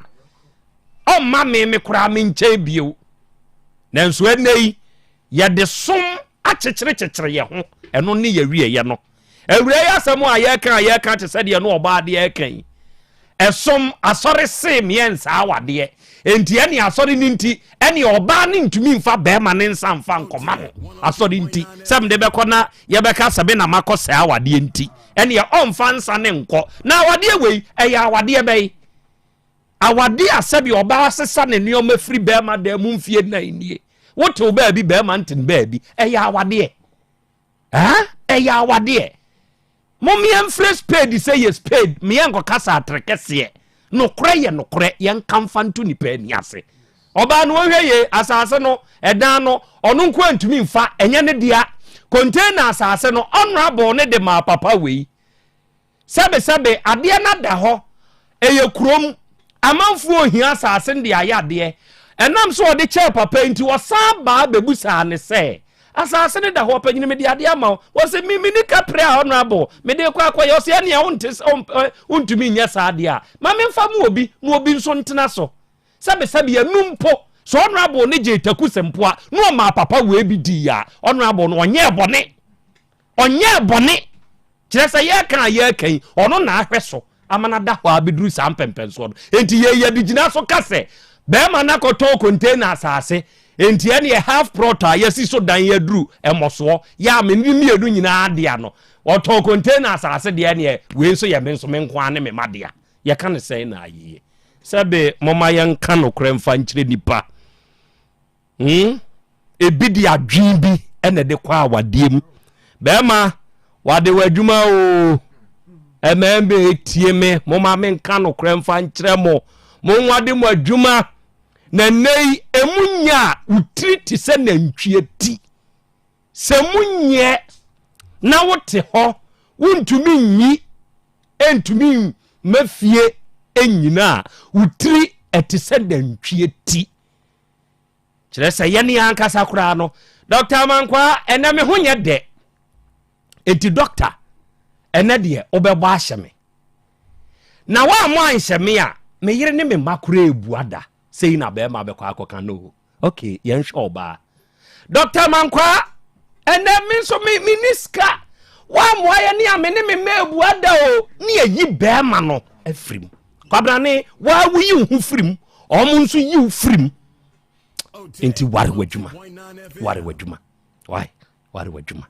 S7: ɔmma me me koraa me nkyɛn bio. Nanso ɛnnɛ yi, Yɛde som akyekyerekyekyere yɛn ho, ɛno ne yɛwieɛ no. Awura yi asɛm a yɛka a yɛka te sɛ deɛ no ɔbaa deɛ ɛka yi. Ɛsom asɔre see meɛ nsaa awadeɛ. Enti ɛne asɔre no nti, ɛne ɔbaa no ntumi mfa bɛrima ne nsa mfa nkɔma no. Asɔre nti, sɛ mede bɛkɔ na yɛbɛka sɛ me na makɔ sɛe awadeɛ nti, ɛneɛ ɔmfa nsa ne nkɔ. Na awadeɛ wei, ɛyɛ awadeɛ bɛn? Awadeɛ a sɛdeɛ ɔbaa sesa ne nneɛma firi bɛrima dan mu mfie nnan nie. Wotew baabi bɛrima nte no baabi. Ɛyɛ awadeɛ. Ɛɛ ɛyɛ awadeɛ. Momeɛ mfrɛ spade sɛ yɛ spade meɛ nkɔkasa atere kɛseɛ. Nokorɛ yɛ nokorɛ yɛnka mfa nto nipa ani ase. Ɔbaa no ɔhwɛ yie asase no ɛdan no ɔno nko antumi mfa ɛnyɛ ne dea. Container asase no honorable ne de maa papa wei. Sɛbesɛbe, adeɛ no ada hɔ. Ɛyɛ kurom. Amanfoɔ rehia asase no de ayɛ adeɛ. Ɛnam sɛ ɔde kyɛɛ papa yi nti, ɔsan baa bɛbusaa no sɛ, Asase no da hɔ, ɔpanyini, mede adeɛ ama wo. Ɔse, Me, menni kaprɛ a, honourable, mede rekɔ akɔyɛ. Ɔse, Ɛnneɛ wonte sɛ, wontumi nyɛ saa adeɛ a, ma memfa ma obi, na obi nso ntena so. Sɛbesɛbe, ɛno mpo, sɛ honourable no gyee taku sɛ mpoa, na ɔmaa papa wei bi dii a, honourable no, ɔnyɛɛ bɔne. Ɔnyɛɛ bɔne. Kyerɛ sɛ yɛreka a yɛreka yi, ɔno na ahwɛ so ama no ada hɔ abɛduru saa mpɛmpɛnsoɔ no. Enti yei yɛde gyina so ka sɛ bɛrima no akɔtɔn container asase. Enti ɛneɛ half plot a yɛasi so dan aduru mmɔsoɔ yɛ a me ne mmienu nyinaa dea no, wɔtɔn container asase deɛ ɛneɛ wei nso yɛ me nso me nko ara ne me mma dea. Yɛka no sɛn na ayie? Sɛbe momma yɛnka nokorɛ mfa nkyerɛ nnipa. Hmm? Ebi de adwene bi na ɛde kɔ awadeɛ mu. Bɛrima, wade w'adwuma o. Mmarima etie me, momma menka nokorɛ mfa nkyerɛ mo. Monwade mo adwuma. Na nnɛ yi, emu nyɛ a, wo tiri te sɛ nantwie ti. Sɛ mu nyɛ na wote hɔ, wontumi nyi, ntumi mma fie nnyina a, wo tiri ɛte sɛ nantwie ti. Kyerɛ sɛ yɛne yɛn ankasa koraa no, Dɔkta Amankwaa, ɛnɛ me ho nyɛ dɛ. Enti dɔkta, ɛnɛ deɛ wobɛbɔ ahyɛ me. Na woammɔ anhyɛ me a, me yere ne me mma koraa ebua da. Sei na bɛrima bɛkɔ akɔka no. Ok, yɛnhwɛ ɔbaa. Dɔkta Mankwaa, ɛnɛ me nso me menni sika. Woammoa yɛ ne a me ne me mma ebua da o. Ne yɛyi bɛrima no afiri mu. Kwabrane, waa woyi wo ho firi mu, wɔn nso yi wo firi mu. Nti ware w'adwuma, ware w'adwuma, why ware w'adwuma.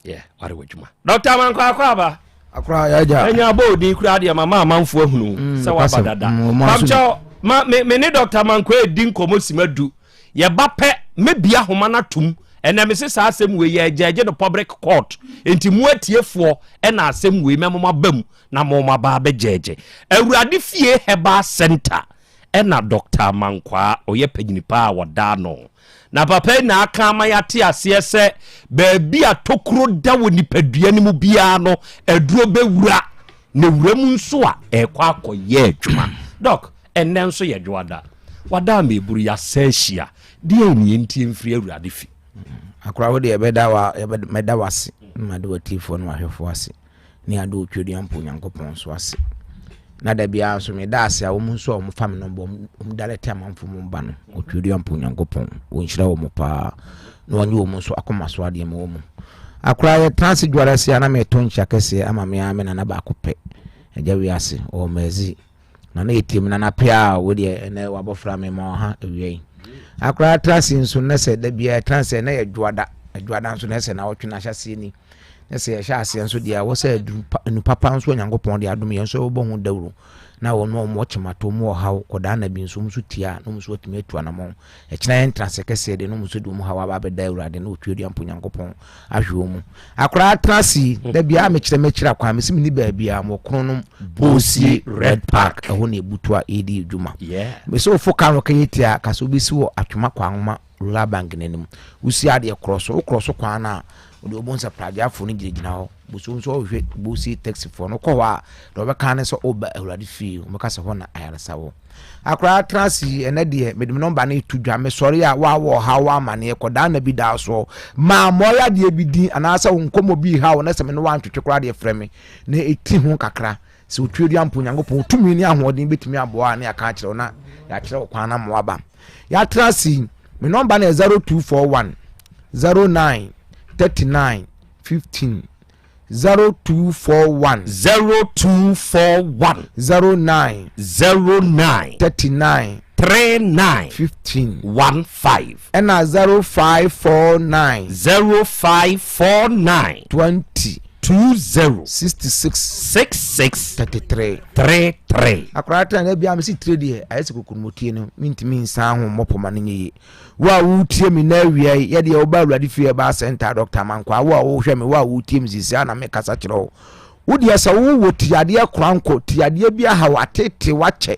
S7: Yeah, ware w'adwuma. Dr. Amankwa Akwaaba.
S3: Akora yagya.
S7: Enya abɔ odin kura deɛ mama amanfoɔ ahunu mm, sɛ waba dada. Mm, Pamkyɛw ma me me ne Dr. Amankwa edi nkɔmɔ sima du. Yɛba pɛ mebia ahoma no atom. Ɛnɛ me se saa asɛm wei yɛ gyɛgye no public court. Nti mu atiefoɔ ɛna asɛm wei mɛmo aba mu na mo aba abɛgyɛgye. Awurade fie herbal center ɛna Dr. Amankwaa ɔyɛ panyini paa a wɔda ano. Na papa yi na aka ama yɛate aseɛ sɛ baabi a tokuro da wɔ nipadua no mu biara no, aduro bɛwura, na wura mu nso a, ɛrekɔ akɔyɛ adwuma. Dɔk, ɛnnɛ nso yɛ dwoada. Wada ama eburu, yɛasan ahyia. Deɛn ne yɛntie mfiri Awurade fi?
S3: Akora wo deɛ bɛda wa mɛda wase na mada w'atiefoɔ ne w'ahwɛfoɔ ase. ne ade otwedeɛ mpo Onyankopɔn nso ase. Na da biara nso meda ase a wɔn nso a wɔfa me nɔmba wɔn direct amanfo mu ba no otwedeɛ mpo Onyankopɔn wɔnhyira wɔn paa na wɔnye wɔn nso akoma so adeɛ ma wɔn. Akora yɛtena ase dware ase a na meto nkyia kɛseɛ ama me ara me nana baako pɛ agya wiase ɔwɔ Mercy. Na na yɛtie mu nana pɛ a wo deɛ ɛnɛ wabɔfra me ma ɔha awia yi. Akora tra ase nso na sɛ da biara ɛtra sɛ na yɛ dwoada adwoada nso na ɛsɛ na ɔtwe no ahyɛseɛ ni. Na sɛ yɛhyɛ aseɛ nso deɛ ɛwɔ sɛ aduru pa enu papa nso Onyankopɔn de adom yɛn nso yɛbɛbɔ ho dawuro na wɔn a wɔwɔ kyemato mu ɔhaw kɔdaa na bi nso wɔn nso tia na wɔn nso atumi atu anamɔn ɛkyena yɛn ntenase kɛseɛ deɛ na wɔn nso de wɔn haw aba abɛda Awurade na Otuadua mpo Onyankopɔn ahwɛ wɔn mu akoraa tena ase yi da biara mekyerɛ mekyerɛ akwan mesi meni baabi a mo kono nom Bosie Red Park ɛhɔ na ebutu a yɛdi adwuma mesi ofo ka no kɛyɛ tia kasa obi si wɔ atwoma kwanwoma Rural Bank no anim. Wosi adeɛ korɔ so, wokorɔ so kwan no a, wode wobɛhu sɛ pragyafoɔ no gyinagyina hɔ. Bosuo nso wohwɛ bosie taxifoɔ no, wokɔ hɔ a, deɛ wɔbɛka ne sɛ woba Awurade fie, wɔbɛka sɛ hɔ na ayaresa wɔ. Akoraa tena ase yi, ɛnɛ deɛ mede me nɔmba no reto dwa, mesɔre a woawɔ ɔhaw wɔ amaneɛ, kɔdaa na bi daa soɔ, maa mmɔɔyɛ adeɛ bi din anaasɛ wo nkɔmmɔ bi reha wo na sɛ me ne wo antwetwe koraa deɛ frɛ me na ɛti ho kakra. Sɛ otuadua mpo, Onyankopɔn tumi ne ahoɔden bɛtumi aboa a na yɛaka akyerɛ wo na yɛakyerɛ wo kwan na ma woaba. Yɛatra ase yi, me nɔmba no yɛ 0241 09 39 15. 0241
S7: 0241
S3: 09
S7: 09
S3: 39
S7: 39
S3: 15
S7: 15
S3: ɛna 0549
S7: 0549
S3: 20
S7: 20
S3: 66
S7: 66
S3: 33
S7: 33.
S3: Akwadaa tena na bia mesi tire deɛ ayɛ sɛ kokonomotie no mentumi nsan ho mmɔ pɔma no nyɛ yie. Wo a woretie me na awia yi yɛdeɛ woba awurade fie ɛbaa sɛnta Dr. Mankwaa wo a wohwɛ me wo a woretie me sisi a na mekasa kyerɛ wo. Wo deɛ sɛ wowɔ tiadeɛ korankɔ tiadeɛ bi ahaw atete wakyɛ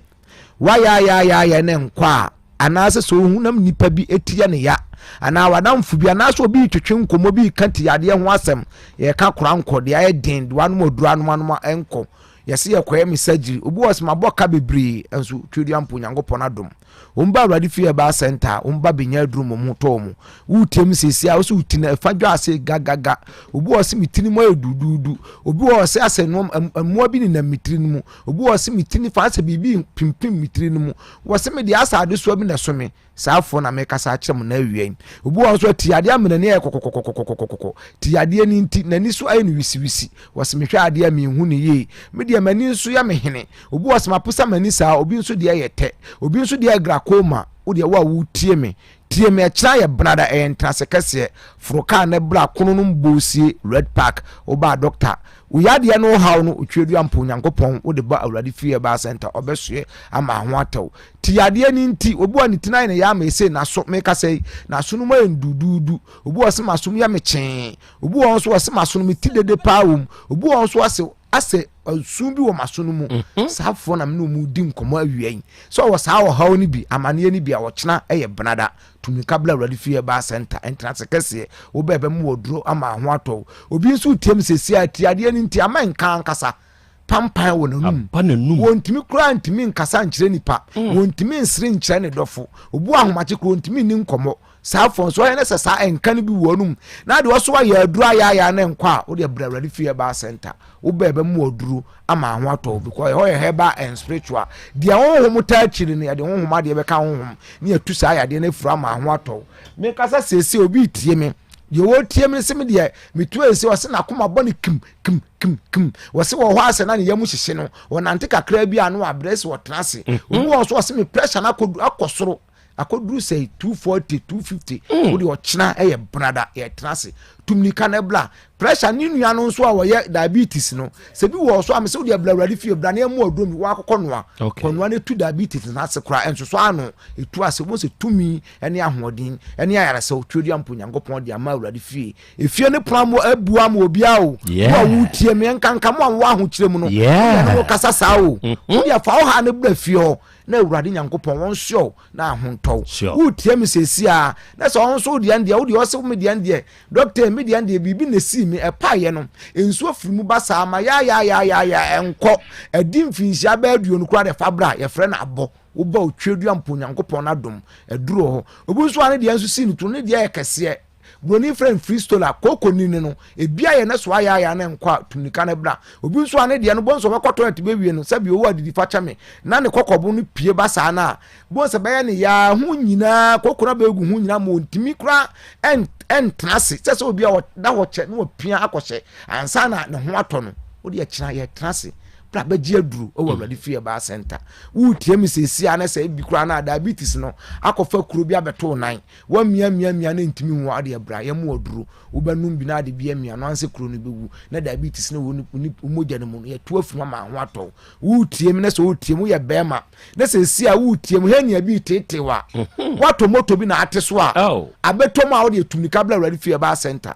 S3: Wayaayaayaayae ne nkwa a, anaasɛ sɛ ohunam nipa bi ti yɛ ne ya, anaa w'adamfo bi, anaasɛ obi retwetwe nkɔmmɔ bi reka tiadeɛ ho asɛm, yɛka kora nkɔ, deɛ ayɛ den, deɛ wanom aduro anom anom a ɛnkɔ, yɛse yɛkɔyɛ me surgery, obi wɔ sɛ mabɔ ka bebree, nso twedua mpo Onyankopɔn adom. Wɔn ba Awurade fie ɛbaa sɛnta a, wɔn ba bɛnya aduro mmom ho tɔ wɔn. Woretie me seesei a, wo sɛ wo ti no ɛfa dwa ase gagaga. Obi wɔ sɛ me tiri mu ayɛ duduudu. Obi wɔ sɛ asɛ mmoa bi nenam me tiri no mu. Obi wɔ ɔse me ti nifa asɛ biribi pimpim me tiri no mu. Wɔse me deɛ asɛ adesoa bi na ɛso me. Saa afoɔ na mekasa akyerɛ mo na awia yi. Obi wɔ nso ati adeɛ ama n'ani ayɛ kɔkɔkɔkɔkɔkɔkɔ. Ti adeɛ no nti n'ani so ayɛ no wisiwisi. Wɔse mehwɛ adeɛ a menhu no yie. Me deɛ m'ani nso yɛ me hene. Obi wɔ ɔse maposa m'ani saa, obi nso deɛ yɛ tɛ. Obi nso deɛ yɛ glaucoma. Wo deɛ wo a wotie me. Wotie me ɛkyena yɛ benada ɛyɛ ntenase kɛseɛ foro kaa na bra kono no mboosie red park wobaa doctor wo yadeɛ no wo haw no otweadua mpo Onyankopɔn wode ba awurade fie herbal center ɔbɛsoɛ ama ho atɛw ti yadeɛ no nti obi wa ne ti no ayɛ ne ya ama ɛsei naso mekasa yi naso no mu ayɛ nduduudu obi wɔ se maso mu yɛ me kyee obi wɔ nso wɔ se maso no me ti dede paa wɔ mu obi wɔ nso ase asɛ nsu bi wɔ m'aso no mu mhm. saa foɔ na mene ɔmu di nkɔmmɔ awia yi sɛ ɔwɔ saa ɔhaw no bi amanneɛ no bi a ɔkyena ɛyɛ benada tumi kabla awurade fie ɛbaa center ɛntena ase kɛseɛ wobɛɛ bɛmu wɔ duro ama ho atɔ obi nso tiam sɛsi a tiadeɛ no nti ama nka ankasa pampan wɔ n'anum wɔntumi koraa ntumi nkasa nkyerɛ nipa mm. wɔntumi nsere nkyerɛ ne dɔfo obu ahomakye koraa wɔntumi nni nkɔmmɔ Saa afɔ nso ɔyɛ ne sɛ saa nka no bi wɔ anum na deɛ ɔso ayɛ aduro ayaayaa ne nkɔ a wode brɛ awurade fie herbal center wobɛ ɛbɛ mu aduro ama ho atɔ because ɛhɔ yɛ herbal and spiritual deɛ honhom taa akyiri no yɛde honhom adeɛ bɛka honhom ne yɛtu saa yadeɛ no afiri ama ho atɔ mekasa siesie obi tie me deɛ wɔtie me se me deɛ metu ese ɔse n'akoma bɔ ne kim kim kim kim wɔse wɔ hɔ asɛ na ne yam hyehye no wɔnante kakra bi a no abrɛ sɛ wɔtena ase mhm. obi wɔ so ɔse me pressure no akɔ soro akɔduru sɛ 240 250 mm. wode ɔkyena ɛyɛ brada yɛtena ase tumnika no bla pressure ne nua no nso a wɔyɛ diabetes no sɛ bi wɔ so a mesɛ wode abla awurade fie bra na ɛmu aduro mi wɔakɔkɔ noa kɔnoa no ɛtu diabetes no ase koraa ɛnso so ano ɛtu ase wobɛhu sɛ tumi ne ahoɔden ne ayaresɛ tuadua mpo nyankopɔn de ama awurade fie efie ne pono amu abu ama obiara o wo a wotie me nkanka mo a wowɔ ahokyerɛ mu no wodeɛ ne wo kasa saa o mm-hmm. wodeɛ fa wo ha no bra fie hɔ na awurade nyankopɔn wɔn soɔ na ahontɔw wotie me sɛsi a na sɛ ɔno nso deɛ deɛ wodeɛ ɔsɛ me deɛ deɛ dɔkta me deɛ deɛ biribi na esii me ɛpaeɛ no nsuo firi mu ba saa ma yaayaayaayaa ɛnkɔ ɛdi mfinhyia bɛɛ aduonu koraa deɛ fa bra yɛfrɛ no abɔ woba otweadua mpo nyankopɔn no adom aduro hɔ obi nso a ne deɛ nso sii no to ne deɛ yɛ kɛseɛ Buroni frɛ no fristola, kooko nini no, ebi ayɛ ne so ayaayaa na nkɔ a, tu mmirika no bra. Obi nso a ne deɛ no, bohu sɛ ɔbɛkɔ toilet bɛwie no, sɛbi owɔ adidi fa kyɛ me, na ne kɔkɔbo no pue ba saa no a, bohu sɛ bɛyɛ ne yaa ho nyinaa, kooko no abɛgu ho nyinaa ma ɔntumi koraa ɛntena ase, sɛ sɛ obi a ɔda hɔ kyɛ na wapia akɔhyɛ ansa na ne ho atɔ no. Wode ɛkyena yɛtena ase bra bɛgye aduro wɔ Awurade fie ɛbaa center. Woretie me seesia na sɛ ebi koraa na diabetes no akɔfa kuro bi abɛto wo nan. Woamiamiamia na ɛntumi nwu a, wodeɛ bra yɛmmoa aduro. Wobɛnom bi na ade bi amia no ansɛ kuro no bɛwu na diabetes no wɔ wo mogya no mu no yɛto afiri mu ama ho atɔ wo. Woretie me na sɛ woretie me woyɛ bɛrima na sɛ ɛsi a woretie me hernia bi reteetee a, mhm. woatɔ moto bi na ate so a oh. abɛtɔ mu a wode atumnika bla awurade fie ɛbaa center.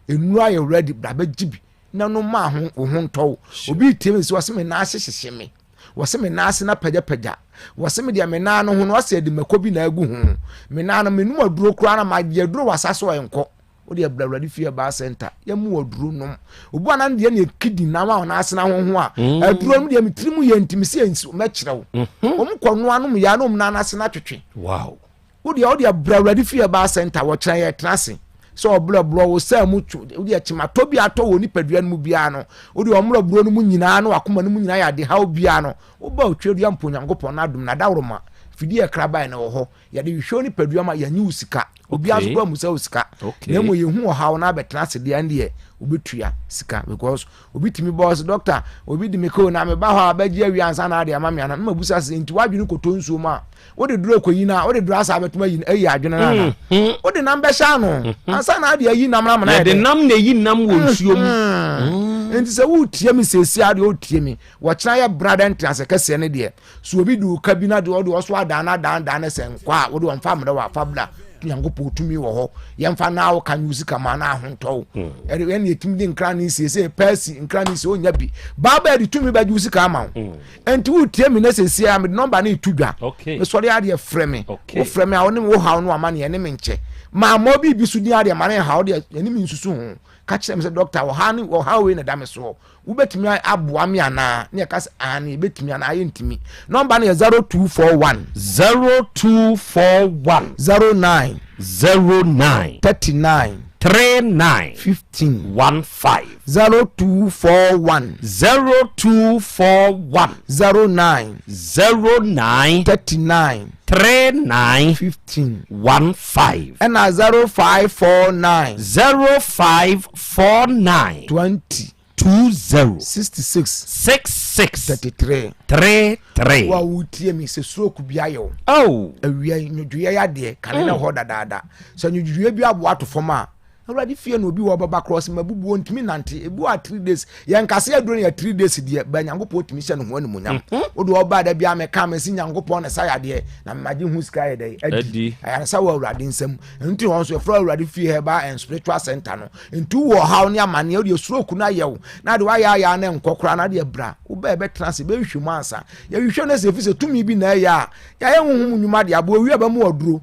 S3: Nnuro ayɛ ready bra bɛgye bi na no ma ho wo ho ntɔ wo. Obi retie me sɛ ɔse me nan ase hyehye me. Wɔse me nan ase na pagyapagya. Wɔse me deɛ me nan no ho no ɔse ɛde mako bi na agu ho. Me nan no menum aduro koraa na magye aduro wɔ asa so ɛnkɔ. Wo deɛ bra awurade fie herbal center yɛmu aduro nom. Obi a nan deɛ ne kidney na ama wɔn ase na ho ho a mm. aduro no deɛ me tiri mu yɛ ntumi sɛ nsi mɛkyerɛ wo. Mm-hmm. Wɔn kɔ noa nom yɛ anom nan ase na twetwe.
S7: Wow.
S3: Wo deɛ wo deɛ bra awurade fie herbal center wɔkyerɛ yɛ tena ase sɛ ɔbrɛborɔ wo sɛ mu two wo deɛ kyematɔ bi atɔ wɔ nipadua no mu biara no wo deɛ ɔmmerɛborɔ no mu nyinaa no wakoma no mu nyinaa yɛ adehaw biara no woba otweadua mpo Onyankopɔn n'adom n'adaworoma fidie ɛkra bae no wɔ hɔ yɛde hwehwɛ nipadua ma yɛnye wo sika obiara nso kora mu sɛ wo sika na mmom yɛhu ɔhaw no abɛtena ase deɛ ɛndeɛ wobɛtua sika because obi tumi bɔ ɔsɛ dɔkta obi di me koo na meba hɔ a bɛgye awie ansa na ade ama me ana na mabusa sɛ nti woadwene kɔtɔ nsuo mu a wode duro kɔyi no a wode duro asa abɛtumi ayi ayi adwene no ana mm-hmm. wode nam bɛhyɛ ano mm-hmm. ansa na ade ayi nam no amana
S7: yɛde nam na ɛyi nam wɔ nsuo mu
S3: mm-hmm. nti sɛ wotie me seesie adeɛ wotie me wɔkyena yɛ bra dɛ ntease kɛseɛ no deɛ so obi de wo ka bi na deɛ ɔde ɔso adan na adan dan ne sɛ nkɔ a wode ɔmfa mmerɛ wɔ afa bra nyankopɔn tumi wɔ hɔ yɛmfa na wo ka nyɛ sika ma na ahontɔ wo hmm. ɛne ɛne yɛtumi de nkra ne nsie sɛ pɛsi nkra ne nsie ɔnya bi baaba de tumi bɛgye wo sika ama wo hmm. ɛnti wotie me na sɛsie a mede nɔmba no ɛtu dwa mesɔre adeɛ frɛ me wofrɛ me a wo ne wo haw no ama ne ɛne me nkyɛ mammɔ biribi so din adeɛ ma ne nhaw deɛ ɛne me nsusu ho ka kyerɛ me sɛ dɔkta ɔhaw ne ɔhaw wei na ɛda me soɔ Wobɛtumi aboa me anaa? Ne yɛka sɛ, aane, yɛbɛtumi anaa yɛntumi. Nɔmba no yɛ 0241.
S7: 0241.
S3: 09.
S7: 09.
S3: 39.
S7: 39.
S3: 15.
S7: 15.
S3: 0241.
S7: 0241.
S3: 09.
S7: 09.
S3: 39.
S7: 39.
S3: 15.
S7: 15.
S3: Ɛna 0549.
S7: 0549.
S3: 20.
S7: 20
S3: 66
S7: 66
S3: 33
S7: 33.
S3: Wo a wotie mi sɛ stroke bi ayɛ wo.
S7: Oh.
S3: Awia yi nwodwoeɛ yɛ adeɛ kane na hɔ dadaada. Sɛ nwodwoeɛ bi aboa ato fam a Awurade fie na obi wɔ ɔbɛba korɔ sɛ mabubuo ntumi nante ebi wɔ a 3 days yɛn kase aduro no yɛ 3 days deɛ ba Nyankopɔn tumi hyɛ ne ho animuonyam. Wode ɔbaa da bi a meka me si Nyankopɔn na sa yadeɛ na magye ho sika yɛ dɛ adi. Ayaresa wɔ Awurade nsam. Nti wɔn nso yɛfrɛ Awurade fie herbal and spiritual center no. Nti wowɔ ɔhaw ne amanneɛ, wodeɛ stroke no ayɛ wo, na ade woayɛ ayɛ a na ɛnkɔ koraa na adeɛ bra, wobɛ ɛbɛtena ase, bɛhwehwɛ mu ansa. Yɛhwehwɛ no sɛ ɛfiri sɛ tumi bi na ɛyɛ a, yɛayɛ honhom nnwuma de aboa wie a bɛmu aduro.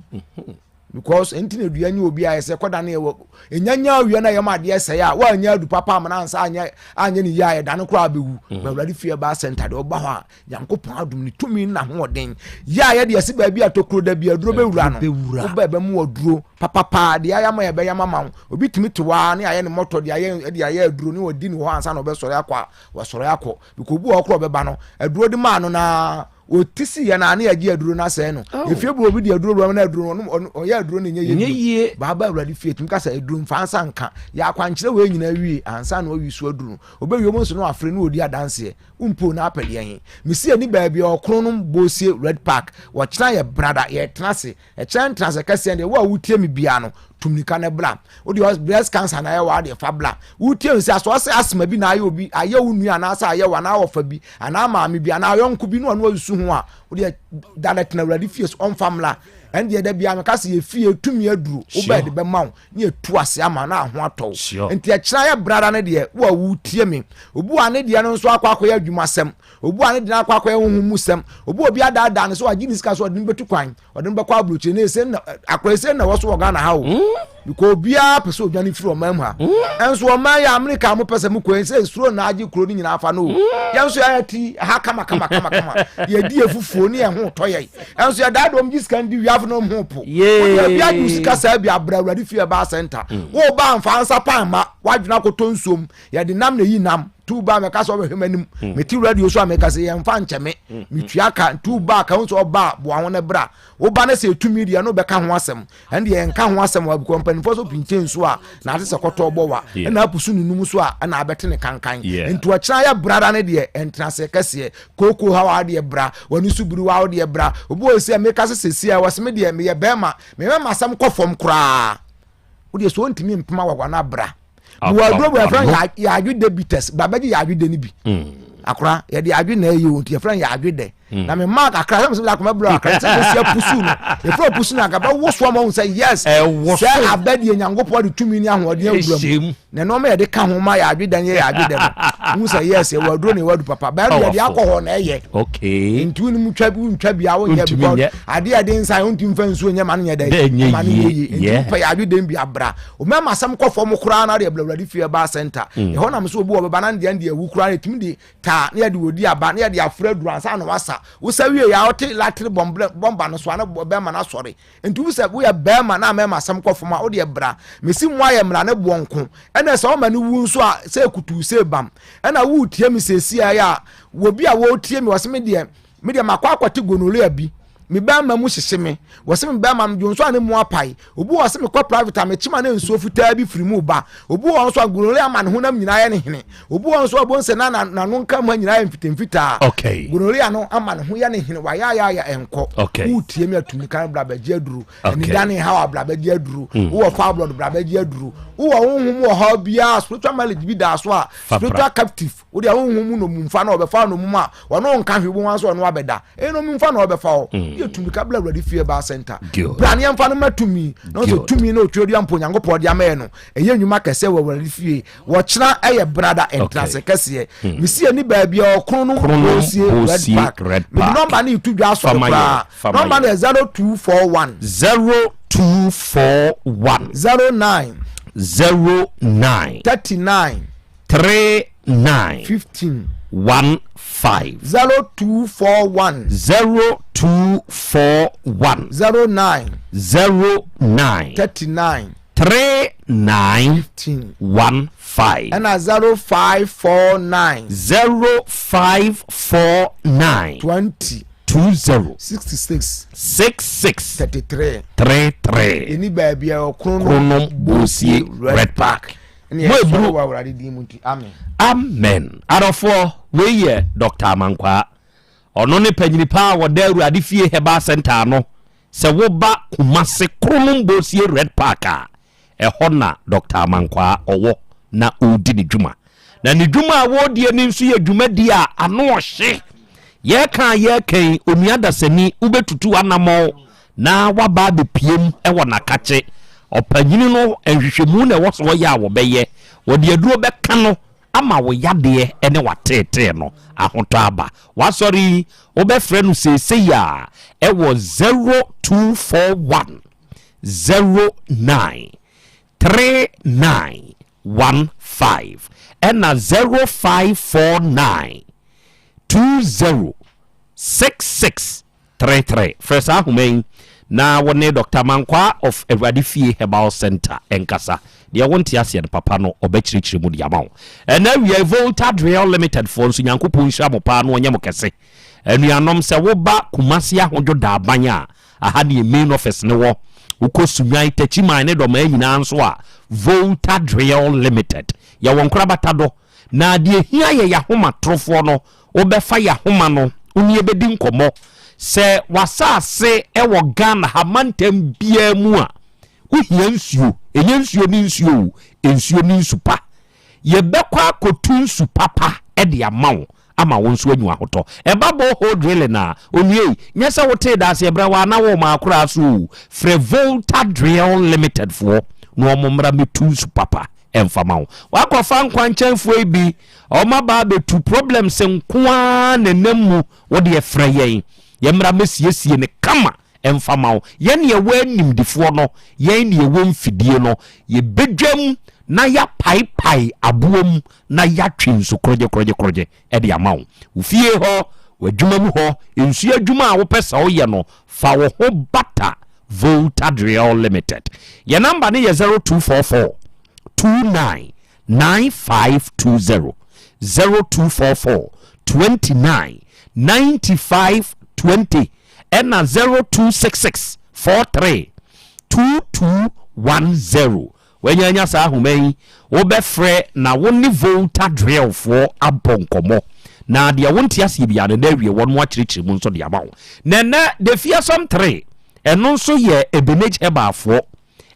S3: Because nti na dua nye obi a ɛsɛ kɔda no yɛwɔ ɛnyanya awia na yɛma adeɛ sɛe a woanyɛ adu papa amana ansa anyɛ anyɛ ne yie a yɛdane koraa bɛwu. Ma Awurade fie ɛbaa center deɛ ɔba hɔ a Nyankopɔn adom ne tumi ne n'ahoɔden yɛ a yɛde asi baabi a tokuro da bi aduro bɛwura no wobɛ ɛbɛmu aduro papapaa deɛ ayɛ ama yɛbɛyɛ ama wo obi tumi te waa ne ayɛ ne mɔtɔ de ayɛ de ayɛ aduro ne wɔdi ne hɔ ansa na ɔbɛsɔre akɔ a wɔsɔre akɔ because obi wɔ hɔ korɔ ɔbɛba no aduro de maa no na ɔti si yɛ na ne yɛgye aduro no asɛe no oh. efie bu obi de aduro wura mu na aduro no ɔyɛ aduro no nyɛ yie baaba awurade fie tumi kasa aduro mfa ansa nka yɛ akwankyerɛ wɔ nyinaa wie ansa na ɔyi so aduro no ɔbɛwie mu nso no afre no ɔdi adanseɛ Wo mpo na apɛ deɛ he? Mesi ani baabi a ɔkrono nom Bosie Red Park. Wɔkyena yɛ brada, yɛtena ase. Ɛkyena ntenase kɛseɛ deɛ, wo a wotie me biaa no, tu mmirika na bra. Wo deɛ breast cancer na ayɛ wo a, wo deɛ fa bra. Wotie me sɛ, asɛ ɔsɛ asthma bi na ayɛ obi, ayɛ wo nua anaasɛ ayɛ wo anaa wɔfa bi, anaa maame bi, anaa yɔnko bi na ɔno asusu ho a, wo deɛ dada tena Awurade fie so, ɔmfa mmra. Ɛno deɛ da biaa meka sɛ yɛ fie tumi aduro, wo bɛɛ de bɛma wo. ne yɛtu ase ama na aho atɔ wo nti ɛkyena yɛ brada no deɛ wo a wotie me obi a ne deɛ no nso akɔ akɔyɛ adwumasɛm obi a ne deɛ no akɔ akɔyɛ honhom mu sɛm obi obi adaadaa no so wagye ne sika so ɔde no bɛtu kwan ɔde no bɛkɔ aburokyire ne ɛsɛ na akora ɛsɛ na ɛwɔ so wɔ Ghana ha o hmm? because obiara pɛ sɛ odwane firi ɔman mu ha hmm? ɛnso ɔman yɛ Amerika mo pɛ sɛ mo kɔ sɛ suro na agye kuro no nyinaa fa no o hmm? yɛn nso yɛayɛ ti ha kama kama kama kama yɛdi efufuo ne yɛn ho tɔ yɛn ɛnso yɛ daa dɔm gye sika ndi wiafo no ho po wode abi agye sika saa bi abra awurade fie ɛbaa center mm. wo ba mfa nsa pan ma wadwena akɔtɔ nsuom yɛde nam na eyi nam tu ba mɛka sɛ ɔbɛhwɛ m'anim mm. mete radio so a mɛka sɛ yɛmfa nkyɛ me mm. metua ka tu ba ka ho sɛ ɔba boa ho no bra woba no sɛ ɛtumi deɛ no bɛka ho asɛm ɛne deɛ yɛnka ho asɛm wɔ abukɔ mpanimfoɔ so pinkyɛn nso a na ate sɛ kɔtɔ bɔ wa ɛna apusu ne num so a ɛna abɛte ne kankan nti ɔkyena yɛ brada ne deɛ ɛntenase kɛseɛ kooko ha wa deɛ bra w'ani so biri wa deɛ bra obi wɔ sɛ meka sɛ sɛsi a wɔsɛ me deɛ meyɛ bɛrima meyɛ masɛm kɔ fam koraa wodeɛ sɛ ɔntumi mpema wawa no abra mewɔ aduro bɔ yɛfrɛ no yɛadwe dɛ bitters ba bɛgye yɛadwe dɛ no bi hmm. akora yɛde adwe na ɛyɛ o nti yɛfrɛ no yɛadwe dɛ hmm. na me maa kakra sɛ mesɛ akoma bro akra sɛ mɛsi apusu no yɛfrɛ apusu no anka bɛwo so ama wo sɛ yes sɛ abɛ deɛ nyankopɔn de tumi ne ahoɔden awura mu na nneɛma yɛde ka ho ma yɛadwe dɛ no yɛ yɛadwe dɛ no wohu sɛ yes yɛwɔ aduro na yɛwɔ adu papa bɛɛ no yɛde akɔ hɔ na ɛyɛ nti wonim twa wontwa bia wonyɛ because adeɛ yɛde nsa wontumi mfa nsuo nyɛ ma no nyɛ dɛ ma no nyɛ yie nti wopɛ yɛadwe dɛm bi abra Omɛma asɛm kɔ fam koraa na de abla awurade fie ɛbaa center. Mm. Ɛhɔ nam so obi wɔ bɛba na deɛ deɛ awu koraa na ɛtumi de taa na yɛde wɔdi aba na yɛde afra aduru ansa na wasa. Wosa wie yɛ a wote latere bɔmba no so a na bɛrima no asɔre. Nti wo sɛ woyɛ bɛrima na mɛma asɛm kɔ fam a wodeɛ bra. Mesi mu ayɛ mmara ne boɔ nko. Ɛna sɛ ɔma no wu nso a sɛ kutuu sɛ bam. Ɛna woretie me seesia yɛ a wɔbi a wɔretie me wɔse me deɛ Me deɛ makɔ akɔte gonorrhea bi. Me bɛrima mu hyehye me. Wɔse me bɛrima no dwonso a ne mu apae. Obi wɔ hɔ se mekɔ private a mekyema na nsuo fitaa bi firi mu ba. Obi wɔ hɔ nso a gonorrhea ama ne honam nyinaa yɛ ne hene. Obi wɔ hɔ nso a wobɛhu sɛ na n'ano nka mu ha nyinaa yɛ mfitamfitaa.
S7: Okay.
S3: Gonorrhea no ama ne ho yɛ ne hene. Wayaayaaya ɛnkɔ.
S7: Okay.
S3: Wotie me atumi kan bra bɛgye aduro.
S7: Okay.
S3: Anidane haw a bra bɛgye aduro. Wowɔ fibroid bra bɛgye aduro. Wowɔ honhom wɔ haw biara spiritual marriage bi da so a spiritual captive. Wo deɛ honhom mu nnommumfa na ɔbɛfa nnommum a ɔno nka hwee wobɛhu ara sɛ ɔno abɛda. Ɛyɛ nnommumfa na ɔbɛfa hɔ. Mm. Yɛ tumi ka bla awurade fie baa center. Bra ne yɛmfa no ma tumi. Na ɔsɛ tumi na otwa dua mpo Onyankopɔn de ama yɛ no. Ɛyɛ nnwuma kɛseɛ wɔ awurade fie. Wɔkyena ɛyɛ brada ntenase kɛseɛ. Mm. Mesi ani baabi a ɔkono no Bosie Red Park. Mede nɔmba no reto dwa asɔre koraa. Nɔmba no yɛ 0241.
S7: 0241.
S3: 09.
S7: 09.
S3: 39.
S7: 3 9.
S3: 15.
S7: 1 5.
S3: 0241.
S7: 0241.
S3: 09.
S7: 09.
S3: 39.
S7: 3 9.
S3: 15.
S7: 1 5.
S3: Ɛna 0549.
S7: 0549.
S3: 20.
S7: 20.
S3: 66.
S7: 66.
S3: 33.
S7: 33.
S3: Ɛni baabi a ɔkono
S7: Kronom Bosie Red Park.
S22: Mo eburu. Amen. Adɔfoɔ, wei yɛ Dr. Amankwaa. Ɔno ne panyini paa a wɔda Awurade Fie Herbal Center ano. Sɛ woba Kumase Kronom Bosie Red Park a, Ɛhɔ na Dɔkta Amankwaa ɔwɔ na ɔredi ne dwuma. Na ne dwuma a wɔredie no nso yɛ dwumadie a ano ɔhye. Yɛreka a yɛreka yi, onua dasani, wobɛtutu anammɔn na waba abɛpiem wɔ n'akakye. Ɔpanyini no, nhwehwɛmu na ɛwɔ sɛ ɔyɛ a wɔbɛyɛ. Wɔde aduro bɛka no ama wo yadeɛ ne w'ateetee no ahotɔ aba. W'asɔre yi, wobɛfrɛ no seesei a ɛwɔ 0241 09 39 15 ɛna 0549 20 66 33. Frɛ saa ahoma yi na wo ne Dɔkta Mankwaa of Awurade Fie Herbal Centre nkasa. Deɛ wonte aseɛ no, papa no ɔbɛkyerɛkyerɛ mu de ama wo. Ɛna awiei Volta Drill Limited foɔ nso, Nyankopɔn nhyira mo paa na ɔnyɛ mo kɛse. Anuanom, sɛ woba Kumasi Ahodwo Daaban a, Aha ne yɛn main office no wɔ. Wokɔ Sunyani, Techiman ne Dɔmaa nyinaa nso a, Volta Drill Limited. Yɛwɔ nkorabata do. Na deɛ ɛhia yɛ y'ahomatorofoɔ no, wobɛfa y'ahoma no, wo ne yɛbɛdi nkɔmmɔ. Sɛ w'asaase wɔ Ghana ha mantam biara mu a, wohia nsuo. Ɛnyɛ nsuo ne nsuo o, nsuo ne nsu pa. Yɛbɛkɔ akɔtu nsu papa de ama wo ama wo nso anya ahotɔ. Ɛba borehole drilling a, onua ei, nyɛ sɛ wotee daaseɛ berɛ waa na worema akoraa so o. Frɛ Volta Drill Limited foɔ na wɔn mmra mmɛtu nsu papa mfa ma wo. Woakɔfa nkwankyɛnfoɔ yi bi, wɔn aba abɛtu, problems nko ara na ɛnam mu, wo deɛ frɛ yɛn, yɛmmra mmɛsiesie no kama mfa ma wo. Yɛn ne yɛwɔ animdefoɔ no, yɛn ne yɛwɔ mfidie no, yɛbɛdwam na yɛapaepae aboɔ mu na yɛatwe nsu korɔgye-korɔgye-korɔgye de ama wo. Wo fie hɔ, w'adwuma mu hɔ, nsuo adwuma a wopɛ sɛ woyɛ no, fa wo ho bata Volta Drill Limited. Yɛn namba no yɛ 0244 29 9520, 0244 29 95 20 ɛna 0266 43 2210. Wanya anya saa ahoma yi, wobɛfrɛ na wo ne Volta Drillfoɔ abɔ nkɔmmɔ. Na deɛ wonte aseɛ biara no, na awie wɔn akyerɛkyerɛ mu nso de ama wo. Na ɛnɛ, The Fearsome 3, ɛno nso yɛ Ebenage Herbalfoɔ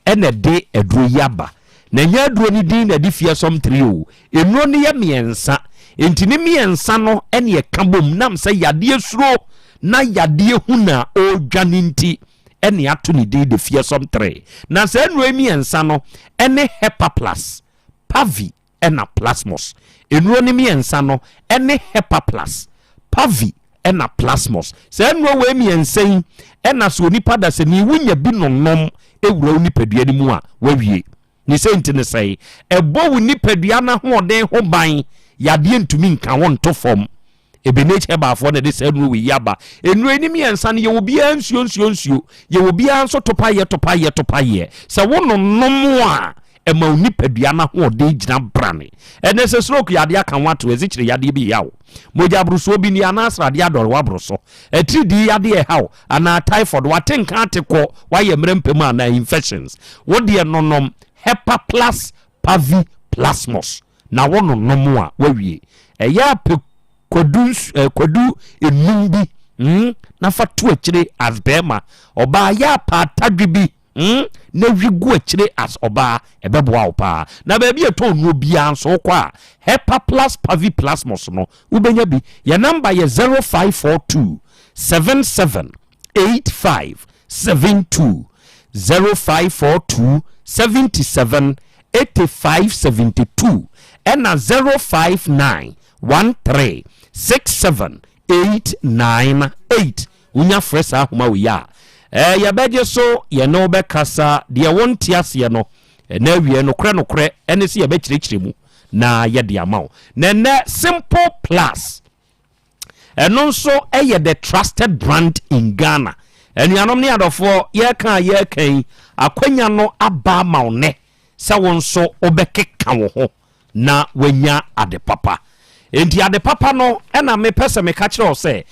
S22: ɛna ɛde aduro yi aba. Na ɛnyɛ aduro no din na ɛde Fearsome 3 o. Nnuro no yɛ mmiɛnsa. Enti ne mmiɛnsa no ɛne ɛka bom nam sɛ yadeɛ suro na yadeɛ hu na ɔredwane nti ɛne ato ne din The Fearsome 3. Na saa nnuro yi mmiɛnsa no ɛne Hepaplus, Pavi ɛna Plasmos. Nnuro no mmiɛnsa no ɛne Hepaplus, Pavi ɛna Plasmos. Saa nnuro wei mmiɛnsa yi ɛna sɛ onipa dasani wonya bi nonom ɛwura wo nipadua no mu a wawie. Ne sɛ nti ne sɛe, ɛbɔ wo nipadua no ahoɔden ho ban, yadeɛ ntumi nka wo nto fam. Ebenezer Herbalfoɔ na ɛde saa nnuro wei yi aba. Nnuro yi ne mmiɛnsa no, yɛwɔ biara nsuo nsuo nsuo, yɛwɔ biara nso topaeɛ topaeɛ topaeɛ. Sɛ wononom a, ɛma wo nipadua no ahoɔden gyina brane. Ɛnɛ sɛ stroke yadeɛ aka wo ato, asikyire yadeɛ bi reha wo, mogya aborosoɔ bi ni anaa sradeɛ adɔre w'aboro so, atiridii yadeɛ reha wo, anaa typhoid, w'ate nka ate kɔ, w'ayɛ mmerɛ mpɛ mu anaa infections, wo deɛ nonom Hepa Plus Pavi Plasmos na wo nonom a wawie. Ɛyɛ a pɛ kwadu nsu eh, kwadu enum bi mm, na fa to akyire as bɛrima. Ɔbaa yɛ a pɛ atadwe bi mm, na wi gu akyire as ɔbaa, ɛbɛboa wo paa. Na baabi a ɛtɔn nnuro biara nso wokɔ a, Hepa Plus Pavi Plasmos no wobɛnya bi. Yɛn namba yɛ 0542 77 85 72 0542 77 85 72 ɛna 059 13 67 898. Wonya frɛ saa ahoma wei a, ɛɛ yɛbɛgye so, yɛne wo bɛkasa, deɛ wonte aseɛ no, ɛnɛ awie nokorɛ nokorɛ ɛne sɛ yɛbɛkyerɛkyerɛ mu na yɛde ama wo. Na ɛnɛ Simple Plus Ɛno nso yɛ the trusted brand in Ghana. Anuanom ne adɔfoɔ, yɛreka a yɛreka yi, akwanya no aba ama wo nnɛ sɛ wo nso wobɛkeka wo ho na woanya ade papa. Enti ade papa no na mepɛ sɛ meka kyerɛ wo sɛ,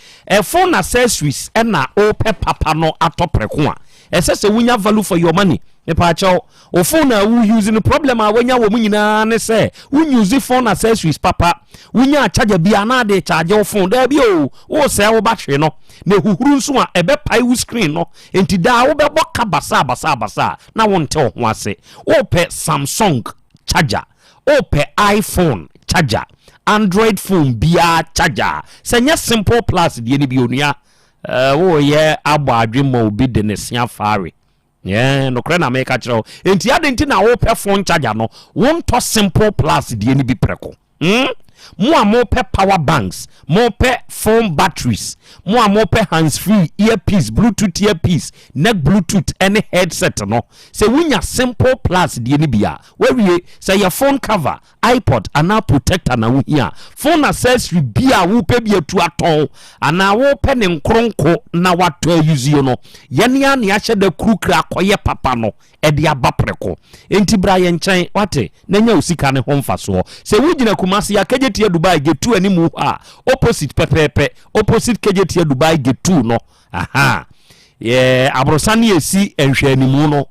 S22: phone accessories na wopɛ papa no atɔ prɛko a.
S7: Ɛsɛ sɛ wonya value for your money. Mepaakyɛw, wo phone a wo use no problem a wanya wɔ mu nyinaa ne sɛ wo use phone accessories papa. Wonya charger bi a na ade charge wo phone. Daabi o, wosɛe wo battery no. Na ehuhuru nso a ɛbɛpae wo screen no. Enti daa wobɛbɔ ka basaa basaa basaa na wonte wo ho ase. Wopɛ Samsung charger, wopɛ iPhone charger, Android phone biara charger a, sɛ nyɛ Simple Plus deɛ no bi onua, eh, woyɛ abɔ adwe ma obi de ne se afaare. Yeah, nokorɛ na meka kyerɛ wo. Enti adɛn nti na wopɛ phone charger no, wontɔ Simple Plus deɛ no bi prɛko? Hmm? Mo a mopɛ power banks, mopɛ phone batteries, mo a mopɛ hands free, earpiece, bluetooth earpiece, neck bluetooth ɛne headset no, sɛ wonya Simple Plus deɛ no bi a, wawie. Sɛ yɛ phone cover, iPod anaa protector na wohia a, phone accessory bi a wopɛ bi atu atɔn anaa wopɛ ne nkoronko na watɔ ayuzuo no, yɛne a ne ahyɛ da kurukura akɔyɛ papa no de aba prɛko. Enti bra yɛn nkyɛn, woate, na nya wo sika no ho mfasoɔ. Sɛ wogyina Kumasi a, Kejetia Dubai Gate 2 anim hɔ a, opposite pɛpɛɛpɛ, opposite Kejetia Dubai Gate 2 no, aha, yɛ aborosan no yɛsi nhwɛanimu no,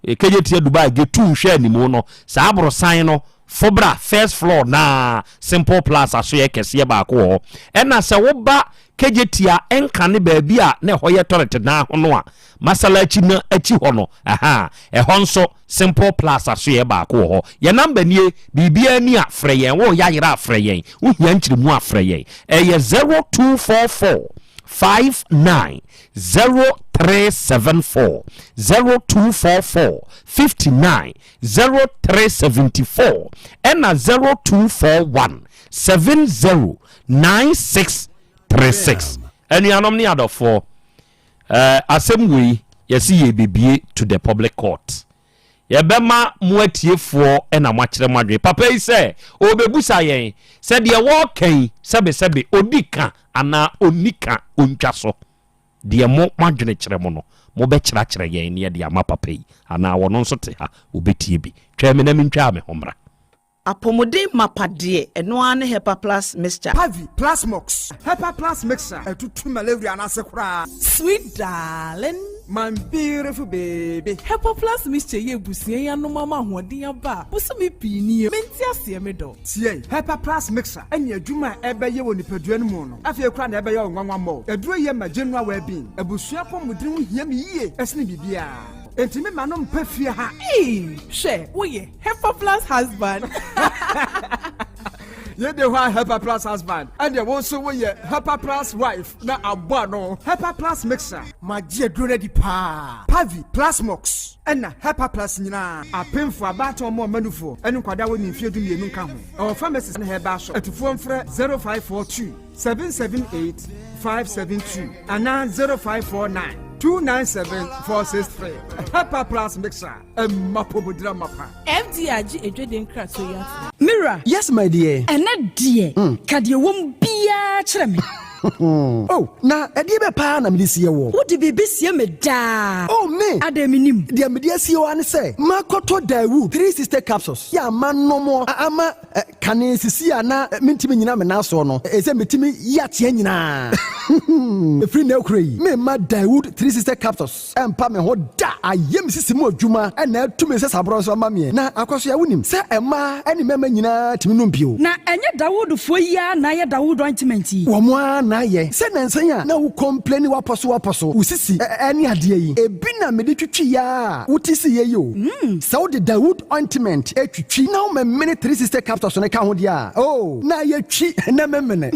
S7: Kejetia Dubai Gate 2 nhwɛanimu no, saa aborosan no, fo bra first floor naa, Simple Plus asoɛ kɛseɛ baako wɔ hɔ. Ɛna sɛ woba Kejetia nkane baabi a na ɛhɔ yɛ tɔrɛt dan ho no a, Masalachi no akyi hɔ no, ahaa, ɛhɔ nso Simple Plus asoɛɛ baako wɔ hɔ. Yɛn number nie, biribiara ni a, frɛ yɛn, woreyɛ ayera a, frɛ yɛn, wohia nkyeremu a, frɛ yɛn. Ɛyɛ 0244 59 0374, 0244 59 0374, ɛna 0241 70 9636. Anuanom ne adɔfoɔ, Eh, asɛm wei yɛse yɛrebɛbie to the public court. Yɛbɛma mo atiefoɔ na moakyerɛ mo adwene. Papa yi sɛ ɔrebɛbusa yɛn sɛ deɛ wɔreka yi sɛbesɛbe ɔdi ka anaa ɔnni ka, ɔntwa so. Deɛ mo moadwene kyerɛ mo no, mobɛkyerɛakyerɛ yɛn na yɛde ama papa yi anaa ɔno nso te ha ɔbɛtie bi. Twɛn me na mentwaa me ho mmra.
S23: Apɔmuden mapa deɛ, ɛno ara ne Hepa Plus mixture.
S10: Pavi, Plasmox, Hepa Plus mixture ɛtutu malaria no ase koraa.
S11: Sweet darling.
S10: My beautiful baby.
S11: Hepa Plus mixture yi abusua yi anom ama ahoɔden aba a bosome pii nie. Mente aseɛ me dɔ.
S10: Tie, Hepa Plus mixture ɛne adwuma a ɛbɛyɛ wɔ nipadua no mu no afei koraa na ɛbɛyɛ wo nwanwa mmɔ. Aduro yi ɛma general well being. Abusua apɔmuden ho hia me yie ɛsene biribiara. Enti me ma no mpa fie ha.
S11: Eii hwɛ woyɛ Hepa plus husband.
S10: Yɛ de hɔ a Hepa plus husband. Ɛdeɛ wo nso woyɛ Hepa plus wife na abɔ ano. Hepa plus mixer. Magye aduro no adi paa. Pavi, Plasmox, ɛna Hepa plus nyinaa. Apemfoɔ, abaatan ɔmo ɔma nufoɔ, ɛne nkwadaa a wɔnni mfeɛ 12 nka ho. Ɛwɔ pharmacies ne herbal shop. Atufoɔ mfrɛ 0542 778 572 anaa 0549 297 463. Hepa plus mixer. Ɛmma pomodira mapa.
S11: FDA agye adwadie nkratoɔ yi atom.
S12: Me wura.
S13: Yes my dear.
S12: Ɛnnɛ deɛ, ka deɛ ɛwɔ mu biara kyerɛ me.
S13: Oh, na ɛdeɛ bɛ paa na mede sie woɔ?
S12: Wode biribi sie me daa.
S13: Oh, me!
S12: Adɛn mennim?
S13: Deɛ mede asie wo ara ne sɛ, makɔtɔ Daewoo 360 capsules yɛ a manom a ama kane sisi a na mentumi nnyina me nan soɔ no, ɛsɛ metumi yi ateɛ nyinaa. Ɛfiri nnɛ rekora yi, meremma Daewoo 360 capsules. Ɛmpa me ho da. Ayɛ me sisi mu adwuma na atu me nsasaborɔ nso ama meɛ. Na Akwasoa, wonim sɛ mmaa ne mmarima nyinaa tumi nom bio.
S12: Na ɛnyɛ Dawoodfoɔ yi ara na ayɛ Dawood ointment yi?
S13: Wɔn ara na ayɛ. Sɛ nansa yi a na wo complaini w'apɔso w'apɔso, wo sisi ne adeɛ yi, ebi na mede twitwi yɛ a wote siiɛ yi o. Sɛ wode Dawood ointment twitwi na womemene 360 capsules no ka ho deɛ a, oh, na ayɛ twi na memene.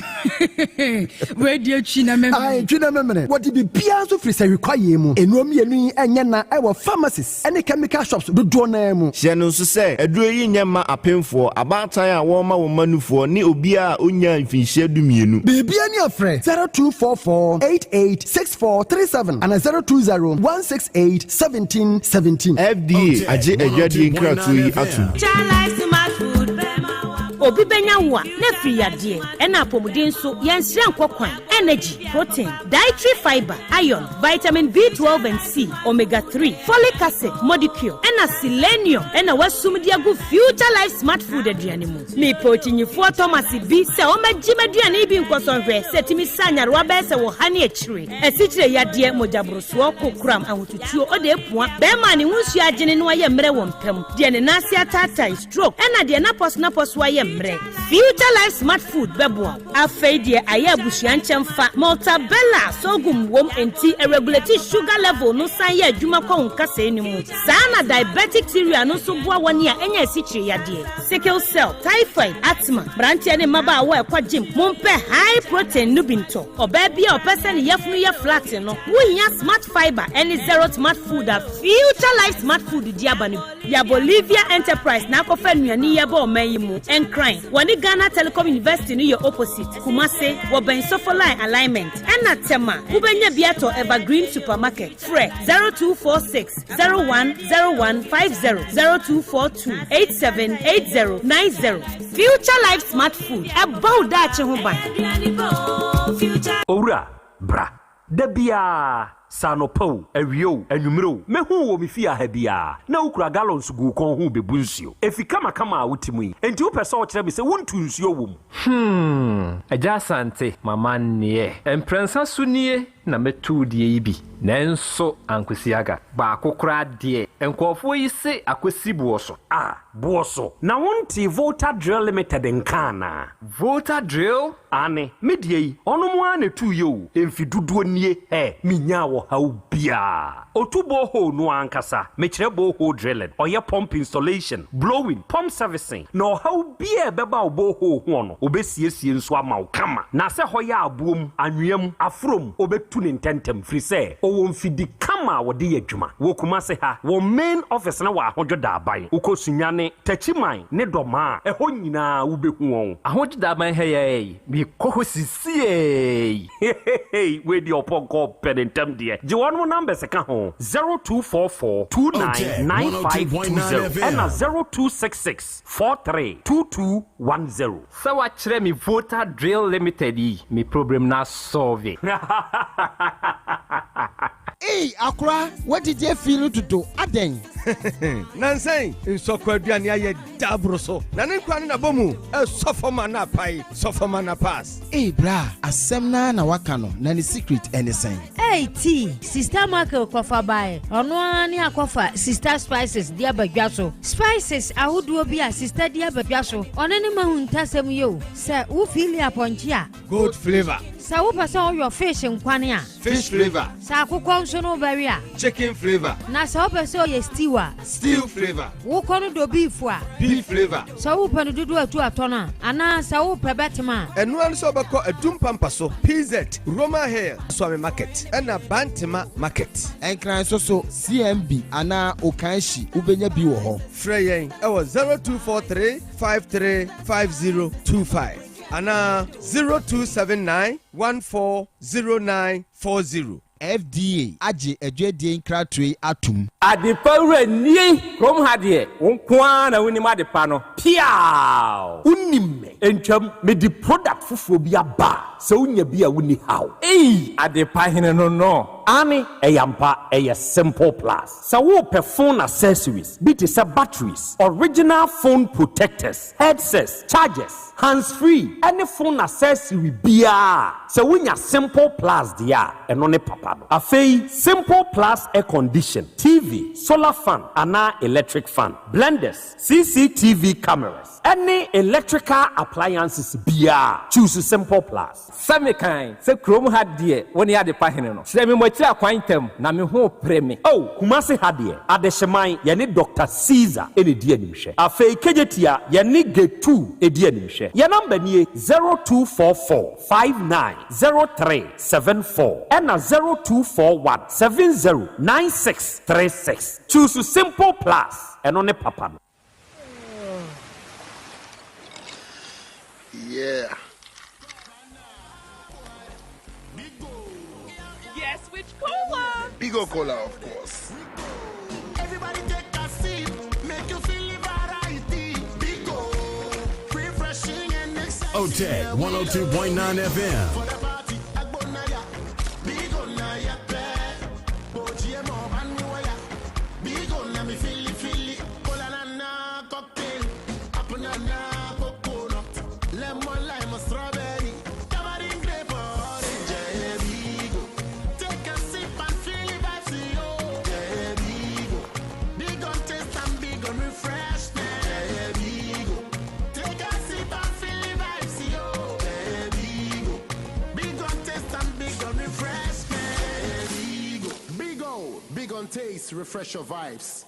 S12: Wei deɛ twi na memene.
S13: Ae, twi na memene. Wɔde biribiara nso firi sahwi kwaeɛ mu. Nnuro mmienu yi nyɛ na wɔ pharmacies ne chemical shops dodoɔ no ara mu.
S19: Hyɛ no nso sɛ, aduro yi nyɛ mma apemfoɔ, abaatan a wɔrema wɔn mma nufoɔ ne obiara a ɔnnyaa mfinhyia dumienu.
S13: Biribiara ni a frɛ 0244 88 6437 anaa 020 168 17 17.
S19: FDA agye adwadie nkratoɔ yi atom.
S14: Obi bɛnya wo a, na afiri yadeɛ. Ɛna apɔmuden nso, yɛnsrɛ nkɔ kwan. Energy, protein, dietary fibre, iron, vitamin B12 and C, omega 3, folic acid, modicure, ɛna selenium ɛna wasum de agu Future Life Smart Food aduane mu. Mepɛ okyinyifoɔ Thomas bi sɛ ɔmmɛgye m'aduane yi bi nkɔsɔ nhwɛ sɛ ɛtumi sa nyarewa bɛyɛ sɛ wɔ ha ne akyire. Asikyire yadeɛ, mogyaborosoɔ, kokoram, ahotutuo, ɔde apua, bɛrima a ne ho nsuo agyene na wayɛ mmerɛ wɔ mpa mu, deɛ ne nan ase ataatae, stroke, ɛna deɛ n'apɔso-napɔso ayɛ mmerɛ. Future Life Smart Food bɛboa wo. Afei deɛ ayɛ abusua nkyɛmfa, Maltabella sorghum wom enti ɛregulate sugar level no san yɛ adwuma kɔ wo nkasɛɛ no mu. Saa na diabetic cereal no nso boa wɔn a anya asikyire yadeɛ, sickle cell, typhoid, asthma, mmeranteɛ ne mmabaawa a ɛkɔ gym, mompɛ high protein no bi ntɔ. Ɔbaa bi a ɔpɛ sɛ ne yafunu yɛ flat no, wohia Smart Fibre ne Zero Smart Food a Future Life Smart Food de aba no bi. Ya Bolivia Enterprise na akɔfa nnuane yi aba ɔman yi mu. Nkran, wɔne Ghana Telecom University no yɛ opposite. Kumase, wɔbɛn Sofoline Alignment. Ɛna Tema, wobɛnya bi atɔ Evergreen Supermarket. Frɛ 0246 010150, 0242 878090. Future Life Smart Food, ɛbɔ wo daakye ho ban.
S7: Owura, bra. Da biara, sɛ anɔpa o, awia o, anwummere o, mɛhu wo wɔ me fie ha biara, na wokura gallons gu wo kɔn ho rebebu nsuo. Efi kamakama a wote mu yi, enti wopɛ sɛ wokyerɛ me sɛ wontu nsuo wɔ mu?
S8: Hmm, Agya Asante, m'amanneɛ. Mprɛnsa so nie na mɛtu wo deɛ yi bi, nanso ankosi aga. Baako koraa deɛ, nkurɔfoɔ yi se akɔsi boɔ so.
S7: Ah, boɔ so. Na wontee Volta Drill Limited nka anaa?
S8: Volta Drill?
S7: Aane, me deɛ yi, ɔnom ara na ɛtuiɛ o, mfe dodoɔ nie, hɛ, menyaa ɔhaw biara. Ɔtu borehole no ankasa, mekyerɛ borehole drilling, ɔyɛ pump installation, blowing, pump servicing, na ɔhaw biara a ɛbɛba wo borehole hoɔ no, ɔbɛsiesie nso ama wo kama. Na sɛ hɔ yɛ aboɔ mu, anwea mu, aforɔ mu, ɔbɛtu no ntɛntɛm, firi sɛ ɔwɔ mfidi kama a wɔde yɛ adwuma. Wɔ Kumase ha, wɔn main office no wɔ Ahodwo Daaban. Wokɔ Sunyani, Techiman ne Dɔmaa a, ɛhɔ nyinaa wobɛhu wɔn.
S8: Ahodwo Daaban ha yi ara yi, mekɔ hɔ sisiei.
S7: Hehehe wei deɛ ɔpɔnkɔ ɔpɛ ne ntɛm deɛ. Gye wɔnom numbers ka ho, 0244 299520 ɛna 0266 432210.
S8: Sɛ wakyerɛ me Volta Drill Limited yi, me problem no asɔlve.
S9: Ei akora wadidi afi no dodo adɛn.
S24: Nansa yi nsɔkɔ aduane ayɛ da aboro so na ne nkwa ne nabɔ mu ɛsɔ fam a na apae sɔ fam a na pass.
S9: Ei bra asɛm naa na waka no na ne secret ɛne sɛn.
S25: Ei tea, Sista Michael kɔfa baeɛ, ɔno ara ne akɔfa Sista Spices de aba dwa so. Spices ahodoɔ bi a Sista de aba dwa so, ɔno ne m'ahuntasɛm yi o. Sɛ wo feeli apɔnkye a.
S24: Goat flavour.
S25: Sɛ wopɛ sɛ woyɔ fish nkwane a.
S24: Fish flavour.
S25: Sɛ akokɔ nso no wobɛwe a.
S24: Chicken flavour.
S25: Na sɛ wopɛ sɛ ɔyɛ stew a.
S24: Stew flavour.
S25: Wokɔ no dɔ beef a.
S24: Beef flavour.
S25: Sɛ wopɛ no dodoɔ atu atɔ no a, anaa sɛ wopɛ bɛtem a.
S24: Ɛno ara ne sɛ wobɛkɔ Adum Pampa so, PZ, Roma Hill, Suame Market, ɛna Bantema Market.
S9: Nkran nso so, CMB anaa Okaishie wobɛnya bi wɔ hɔ.
S24: Frɛ yɛn wɔ 0243 53 5025 anaa 0279 1409 40.
S9: FDA agye adwadie nkratoɔ yi atom.
S26: Adepa wura nie! Kurom ha deɛ, wo nko ara na wonim adepa no.
S7: Piaaww! Wonim me. Ntwam, mede product foforɔ bi aba a, sɛ wonya bi a wonni haw.
S26: Ei! Adepa hene no no.
S7: Aane, ɛyɛ ampa, ɛyɛ Simple Plus. Sɛ worepɛ phone accessories bi te sɛ batteries, original phone protectors, headsets, chargers, hands free ne phone accessory biara a, sɛ wonya Simple Plus deɛ a, ɛno ne papa no. Afei, Simple Plus air condition, TV, solar fan anaa electric fan, blenders, CCTV cameras, ne electrical appliances biara a, choose Simple Plus.
S26: Sɛ mekan sɛ kurom ha deɛ wo ne adepa hene no, kyerɛ me mo akyiri akwan ntɛm na me ho repere me.
S7: Oh, Kumasi ha deɛ, Adehyeman, yɛne Doctor Caesar na ɛdi animhwɛ. Afei Kejetia, yɛne Gate 2 di animhwɛ. Yɛn number nie, 0244 59 03 74 ɛna 0241 70 96 36. Choose Simple Plus, ɛno ne papa no.
S16: Yeah.
S11: Yes, which cola?
S16: Bigo Cola, of course.
S27: Everybody take a sip, make you feel the variety. Bigo, refresh.
S16: OTEC 102.9 FM. Big on taste, refresh your vibes.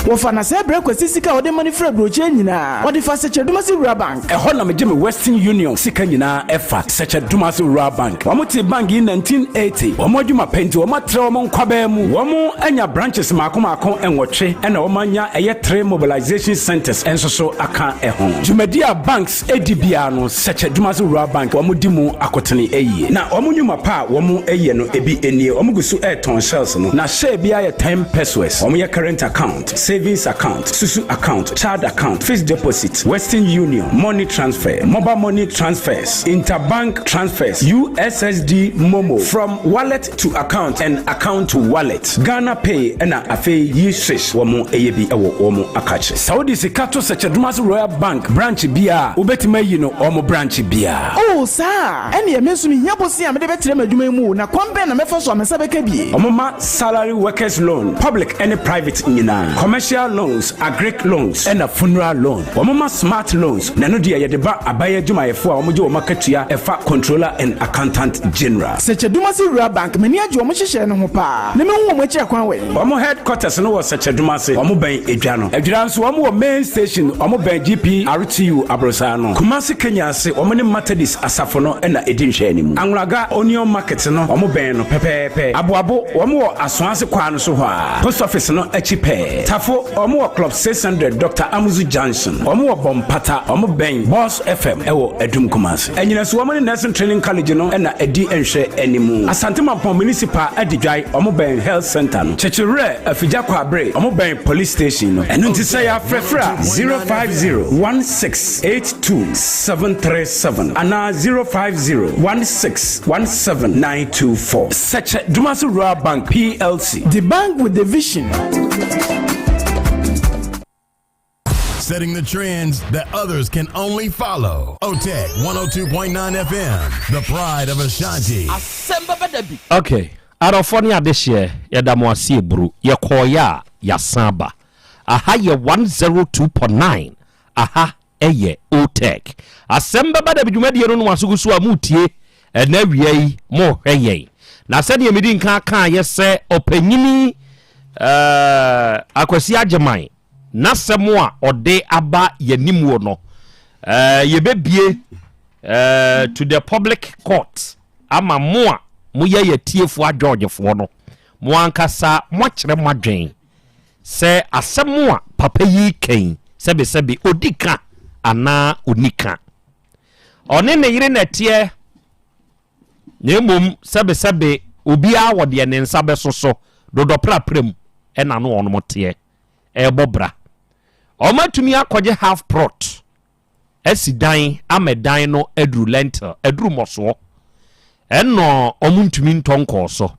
S5: Wɔfa na sɛ brɛ Kwasi sika a ɔde ma no firi aburokyire nyinaa, ɔde fa Sɛkyɛ-Dumasi Rural Bank.
S20: Ɛhɔ na megye me Western Union sika nyinaa ɛfa, Sɛkyɛ-Dumasi Rural Bank. Wɔn tee bank yi 1980. Wɔn adwuma pɛ nti wɔn atrɛ wɔn nkwabaa mu. Wɔn anya branches maako maako nwɔtwe ɛna wɔn anya ɛyɛ three mobilization centers nso so aka ɛho. Dwumadi a banks di biara no, Sɛkyɛ Dumase Rural Bank wɔn di mu akotene yie. Na wɔn nnwuma pa a wɔn yɛ no ebi nie, wɔn gu so retɔn shells no, na share biara yɛ ten pesewas. Wɔn yɛ current account, savings account, susu account, child account, fixed deposit, Western Union, money transfer, mobile money transfers, interbank transfers, USSD momo, from wallet to account and account to wallet, Ghana Pay ɛna afei yi swish wɔn yɛ bi wɔ wɔn akakye. Sɛ wode sika to Sɛkyɛdomase Royal Bank branch biara a, wobɛtumi ayi no wɔn branch biara.
S5: Oh, saa a? Ɛnneɛ me nso mehia bosea a mede bɛtrɛ m'adwuma yi mu o, na kwan bɛn na mɛfa so a me nsa bɛka bi?
S20: Wɔma salary workers loan, public ne private nyinaa, commercial loans, agric loans ɛna funeral loan. Wɔma smart loans, na ɛno deɛ yɛde ba aban adwumayɛfoɔ a wɔgye wɔn akatua ɛfa Controller and Accountant General.
S5: Sɛkyɛdomase Rural Bank, m'ani agye wɔn nhyehyɛɛ no ho paa, na mɛhu wɔn akyiri akwan wɛn?
S20: Wɔn headquarters no wɔ Sɛkyɛdomase, wɔn bɛn Edwa no. Adwira nso wɔn wɔ main station, wɔn bɛn GPRTU aborosan no. Kumasi Kenya ase, wɔn ne Methodist asafo no na ɛdi nhwɛanimu. Anwulaga Onion Market no, wɔn bɛn no pɛpɛɛpɛ. Aboabo, wɔn wɔ Asoase kwaa no so hɔ ara, Post office no akyi pɛɛ. Tafo, wɔn wɔ Club 600 Doctor Amuzu Junction. Wɔn wɔ Bompata, wɔn bɛn Boss FM wɔ Adum Kumasi. Anyinaso, wɔn ne Nursing Training College no na ɛdi nhwɛanimu. Asante Mampong Municipal Adidwae, wɔn bɛn Health Centre no. Kyekyewerɛ, Afigya Kwabre, wɔn bɛn Police Station no. Ɛno nti sɛ yɛafrɛfrɛ a, 0501682737 anaa 0501617924. Sɛkyɛ Dumasi Rural Bank PLC.
S5: The bank with the vision.
S16: Setting the trends that others can only follow. OTEC 102.9 FM, the pride of Ashanti.
S23: Asɛm bɛba da bi.
S7: Ok adɔfoɔ ne adehyeɛ yɛda mo ase aburu yɛkɔɔeɛ a yɛasan aba aha yɛ 102.9 aha yɛ OTEC asɛm bɛba da bi dwumadie no no aso gu so a moretie ɛnɛ awia yi morehwɛ yɛn na sɛdeɛ medi nka kaeɛ sɛ ɔpanyini eh, Akwasi Agyeman N'asɛm a ɔde aba yɛnimuo no, eh, yɛbɛbie eh, to the public court ama mo a moyɛ yɛtiefoɔ adwɔgyefoɔ no, mo ankasa moakyerɛ mo adwen sɛ asɛm a papa yi kan sɛbesɛbe ɔdi ka anaa ɔni ka. Ɔne ne yere na ɛteɛ na mmom sɛbesɛbe obiara wɔ deɛ ne nsa bɛso so dodɔprapra mu ɛna no ɔnom teɛ. ɛrebɔ bra. Wɔatumi akɔgye half plot asi dan ama dan no aduru lentil, aduru mmɔsoɔ. Ɛnna wɔntumi ntɔ nkɔɔ so.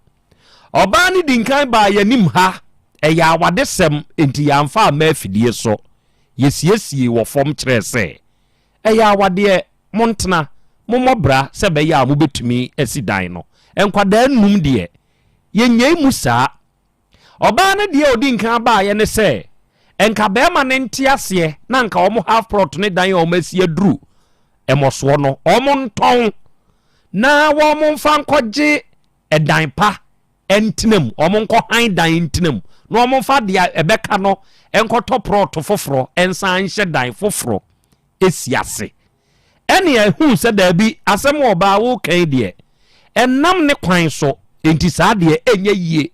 S7: Ɔbaa no di nkan baa yɛn anim ha, ɛyɛ awadesɛm nti yɛamfa amma afidie so. Yɛsiesiee wɔ fam kyerɛɛ sɛ ɛyɛ awadeɛ, montena, mommɔ bra sɛ ɛbɛyɛ a mobɛtumi asi dan no. Nkwadaa nnum deɛ, yɛnyɛi mu saa. Ɔbaa no deɛ a ɔdi nkan baeɛ ne sɛ, nka barima no nte aseɛ na nka wɔn half plot ne dan a wɔn asi aduru mmɔsoɔ no, wɔn ntɔn na wɔn mfa nkɔgye ɛdan pa ntena mu, wɔn nkɔ han dan ntena mu na wɔn mfa deɛ ɛbɛka no nkɔtɔ plot foforɔ nsan nhyɛ dan foforɔ esi ase. Ɛnna ɛhuu sɛ daabi, asɛm a ɔbaa woreka yi deɛ, ɛnnam ne kwan so, enti saa deɛ ɛnyɛ yie.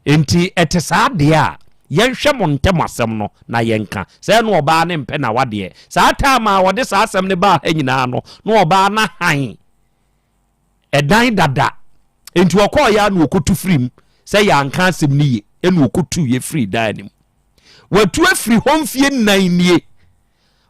S7: Enti ɛte saa deɛ a, yɛnhwɛ mo ntam asɛm no na yɛnka. Sɛ ɛna ɔbaa no mpɛ n'awadeɛ. Saa time a wɔde saa asɛm no baa ha nyinaa no, na ɔbaa no ahan ɛdan dada. Enti ɔkɔɔeɛ a na ɔkɔtu firi mu sɛ yɛanka asɛm no yie, ɛna ɔkɔtuiɛ firii dan no mu. Watu afiri hɔ mfie nnan nie.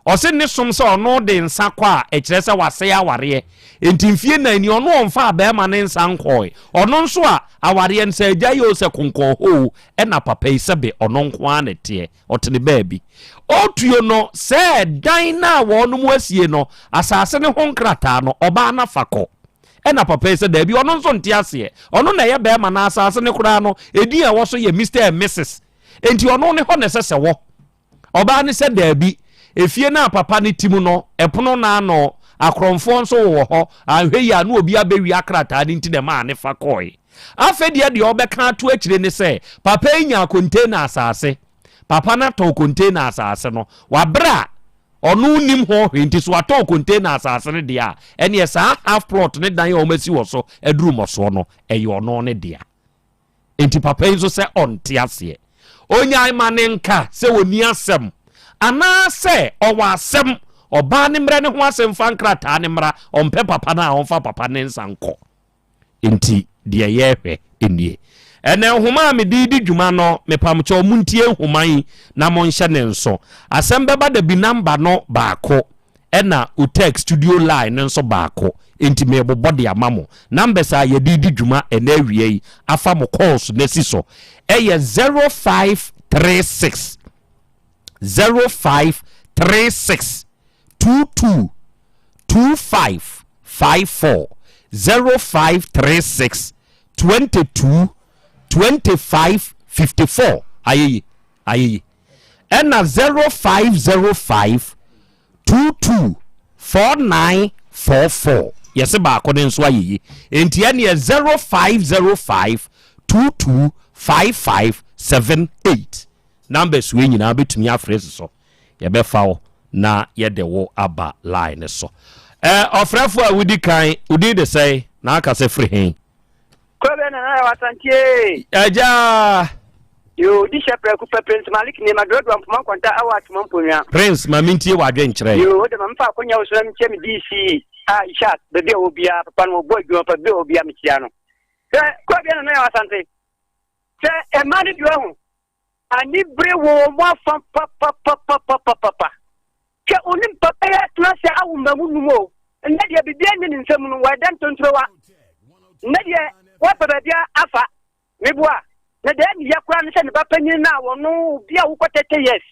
S7: Ɔse ne som sɛ ɔno de nsa kɔ a ɛkyerɛ sɛ wasɛe awareɛ. Enti mfie nnan ni ɔno ɔmfaa barima no nsa nkɔɔe. Ɔno nso a awareɛ no sɛ agya yi oo sɛ konkɔn hɔ oo ɛna papa yi sɛbe ɔno nko ara na ɛteɛ. Ɔte ne baabi. Ɔtuo no sɛ dan no a wɔnom asie no asase no ho nkrataa no ɔbaa no afa kɔ. Ɛna papa yi sɛ daabi ɔno nso nte aseɛ. Ɔno na ɛyɛ barima na asase no koraa no edin a ɛwɔ so yɛ Mister and Mrs. Enti ɔno ne hɔ na ɛsɛ sɛ wɔ. Ɔbaa no sɛ, Daabi, efie no a papa no te mu no, ɛpono nna ano, akorɔmfoɔ nso wowɔ hɔ, anhwɛ yie a na obi abɛwia krataa no nti na ɛmaa ne fa kɔɔe. Afei deɛ deɛ ɔbɛka ato akyire ne sɛ, papa yi nyaa container asase. Papa no atɔn container asase no. Wabrɛ a ɔno nnim ho hwee nti so watɔn container asase no deɛ a, ɛneɛ saa half plot ne dan a wɔasi wɔ so aduru mmɔsoɔ no, ɛyɛ ɔno ne dea. Enti papa yi nso sɛ ɔnte aseɛ. Ɔnyae ma ne nka sɛ ɔnni asɛm anaasɛ ɔwɔ asɛm. Ɔbaa no mmrɛ ne ho ase mfa nkrataa no mmra, ɔmpɛ papa no a ɔmfa papa no nsa nkɔ. Enti deɛ yɛrehwɛ nie. Ɛnɛ nhoma a mede redi dwuma no, mepamkyɛw montie nhoma yi na monhyɛ ne nso. Asɛm bɛba da bi namba no baako. ɛna Utech studio line no nso baako, enti merebobɔ de ama mo. Numbers a yɛde redi dwuma ɛnɛ awia yi afa mo calls no asi so ɛyɛ 0536 0536 22 25 54 0536 22 25 54 ayeyi ayeyi ɛna 0505 22 49 44 yɛse baako no nso ayɛ yi enti ɛneɛ 0505 22 55 78 numbers wei nyinaa bɛtumi afrɛ si so yɛbɛfa wo na yɛde wo aba line no so. Ɔfrɛfo a wodi kan wodin de sɛn na aka sɛ firi he?
S1: Kɔbɛ nana yɛ wasantie.
S7: Agya.
S1: Yo, di hyɛ prɛko pɛ Prince Malik ne ma duradura mpoma nkwanta awɔ atoma mponua.
S7: Prince ma mentie w'adwenkyerɛ.
S1: Yo, wode ma memfa akonya wo so na menkyia me DC a Ishak baabi a wɔ biara papa no wɔbɔ adwuma pa baabi a wɔ biara mekyia no. Sɛ kɔbɛ nana yɛ wasante. Sɛ ɛma no bi wɔ ho. Anibere wɔ wɔn afa papapapapapa. Hwɛ, onim papa yi atena ase awo mmamu num o. Nnɛ deɛ biribiara nni ne nsam no, wɔyɛ dɛ ntonturowa. Nnɛ deɛ wɔapɛ baabi afa. Meboa. Na deɛ ɛne yɛ koraa ne sɛ ne ba panyin no a wɔno obi a wokɔ 30 years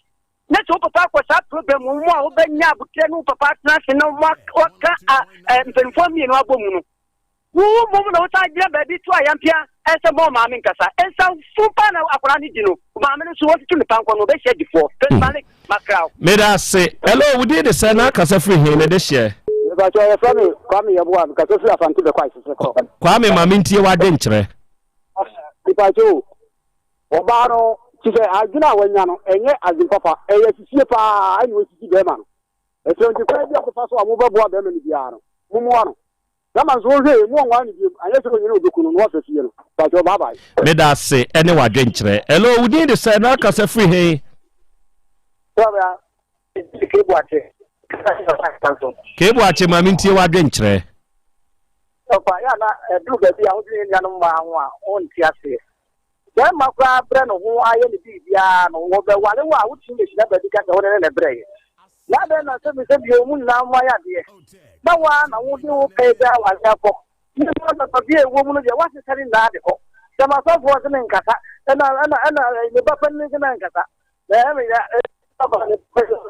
S1: na sɛ wo papa akɔ saa program mu a wobɛnya abotrɛ ne wo papa atena ase na wɔaka mpanimfoɔ mmienu abɔ mu no, Wo mmom na wosan gyina baabi to ayampia sɛ mma ɔmaame nkasa. Nsɛmfo paa na akwadaa no di no. Maame no nso wɔtutu ne pankɔ no, ɔbɛhyia difoɔ. Prince Malik, makra wo.
S7: Meda ase. Hello, wo din de sɛn na akasa firi he? Mede hyeɛ.
S4: Mepakyɛw yɛfrɛ me Kwame Yeboah, mekasa firi Asante Bɛkwae Sese.
S7: Kwame ma mentie w'adwenkyerɛ.
S4: Mepakyɛw o, ɔbaa no kyesɛ adwene a wanya no ɛnyɛ adwene papa, ɛyɛ asisie paa ɛna wasisi bɛɛma no. Ɛsɛ nti kwan bi a ɔbɛfa so a mobɛboa bɛɛma no biara no, mommoa no. Bɛma nso wɔnhwɛ yie, mo ɔnware no biom, anyɛ sɛ onyini obeku no na wafa fie no. Pakyɛw bye bye.
S7: Meda ase ne w'adwenkyerɛ. Hello, wo din de sɛn na kasa firi he? Keboakye ma mentie w'adwenkyerɛ.
S1: Ɔfa yɛ na ɛduru baabi a wodwene nuanom mmaa ho a wonte aseɛ. Bɛrima koraa brɛ ne ho ayɛ ne biribiara no, wɔbɛware wo a wotumi bɛhyira baabi ka sɛ wo ne ne na ɛbrɛeɛ. Na adɛn na sɛbisɛbi o, mo nyinaa moayɛ adeɛ, na wo ara na wode wo pɛ gya awareɛ akɔ? Ne mma papa bi a ɛwɔ mu no deɛ, woasesa ne nyinaa de kɔ. Sɛ m'asɔfoɔ se menkasa, ɛna ɛna ɛna ne ba panin se mɛnkasa. Na ɛyɛ me ya, ɔba ne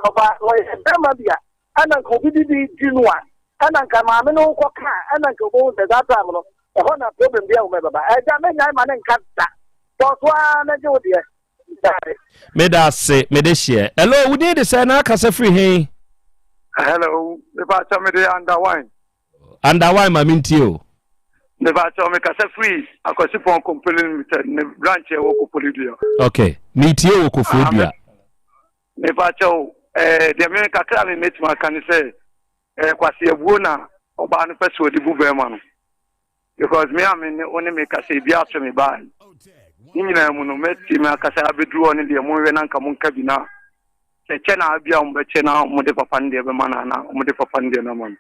S1: ɔba ɔyɛ bɛrima bi a, ɛna nka obi de bi di no a, ɛna nka maame no kɔ ka a, ɛna nka obohu sɛ saa time no, ɛhɔ na problem bi a wɔn bɛba. Ɛgya mɛnyae ma ne nka da. Bɔ so ara na gye wo deɛ. Dae.
S7: Meda ase, mede hyeɛ. Hello, wo din de sɛn na akasa firi he?
S15: Hello, mepakyɛ mede Underwine.
S7: Underwine ma mentie o.
S15: Mepakyɛ mekasa firi Akwasipɔn Company Limited ne branch ɛwɔ Koforidua.
S7: Okay, metie wɔ Koforidua.
S15: Mepakyɛw, eh, deɛ me kakra a me mɛtumi aka ne sɛ, eh, kwaseabuo na ɔbaa no pɛ sɛ ɔde bu bɛrima no. Because me a me ne wo ne me kasa ebi ato me baa yi. Ne nyinaa mu no, mɛtumi akasa abɛduru hɔ no deɛ monhwɛ na nka monka bi na sɛ kyɛ na bi a wɔbɛkyɛ na wɔde papa no deɛ bɛma no anaa wɔde papa no deɛ no ama no.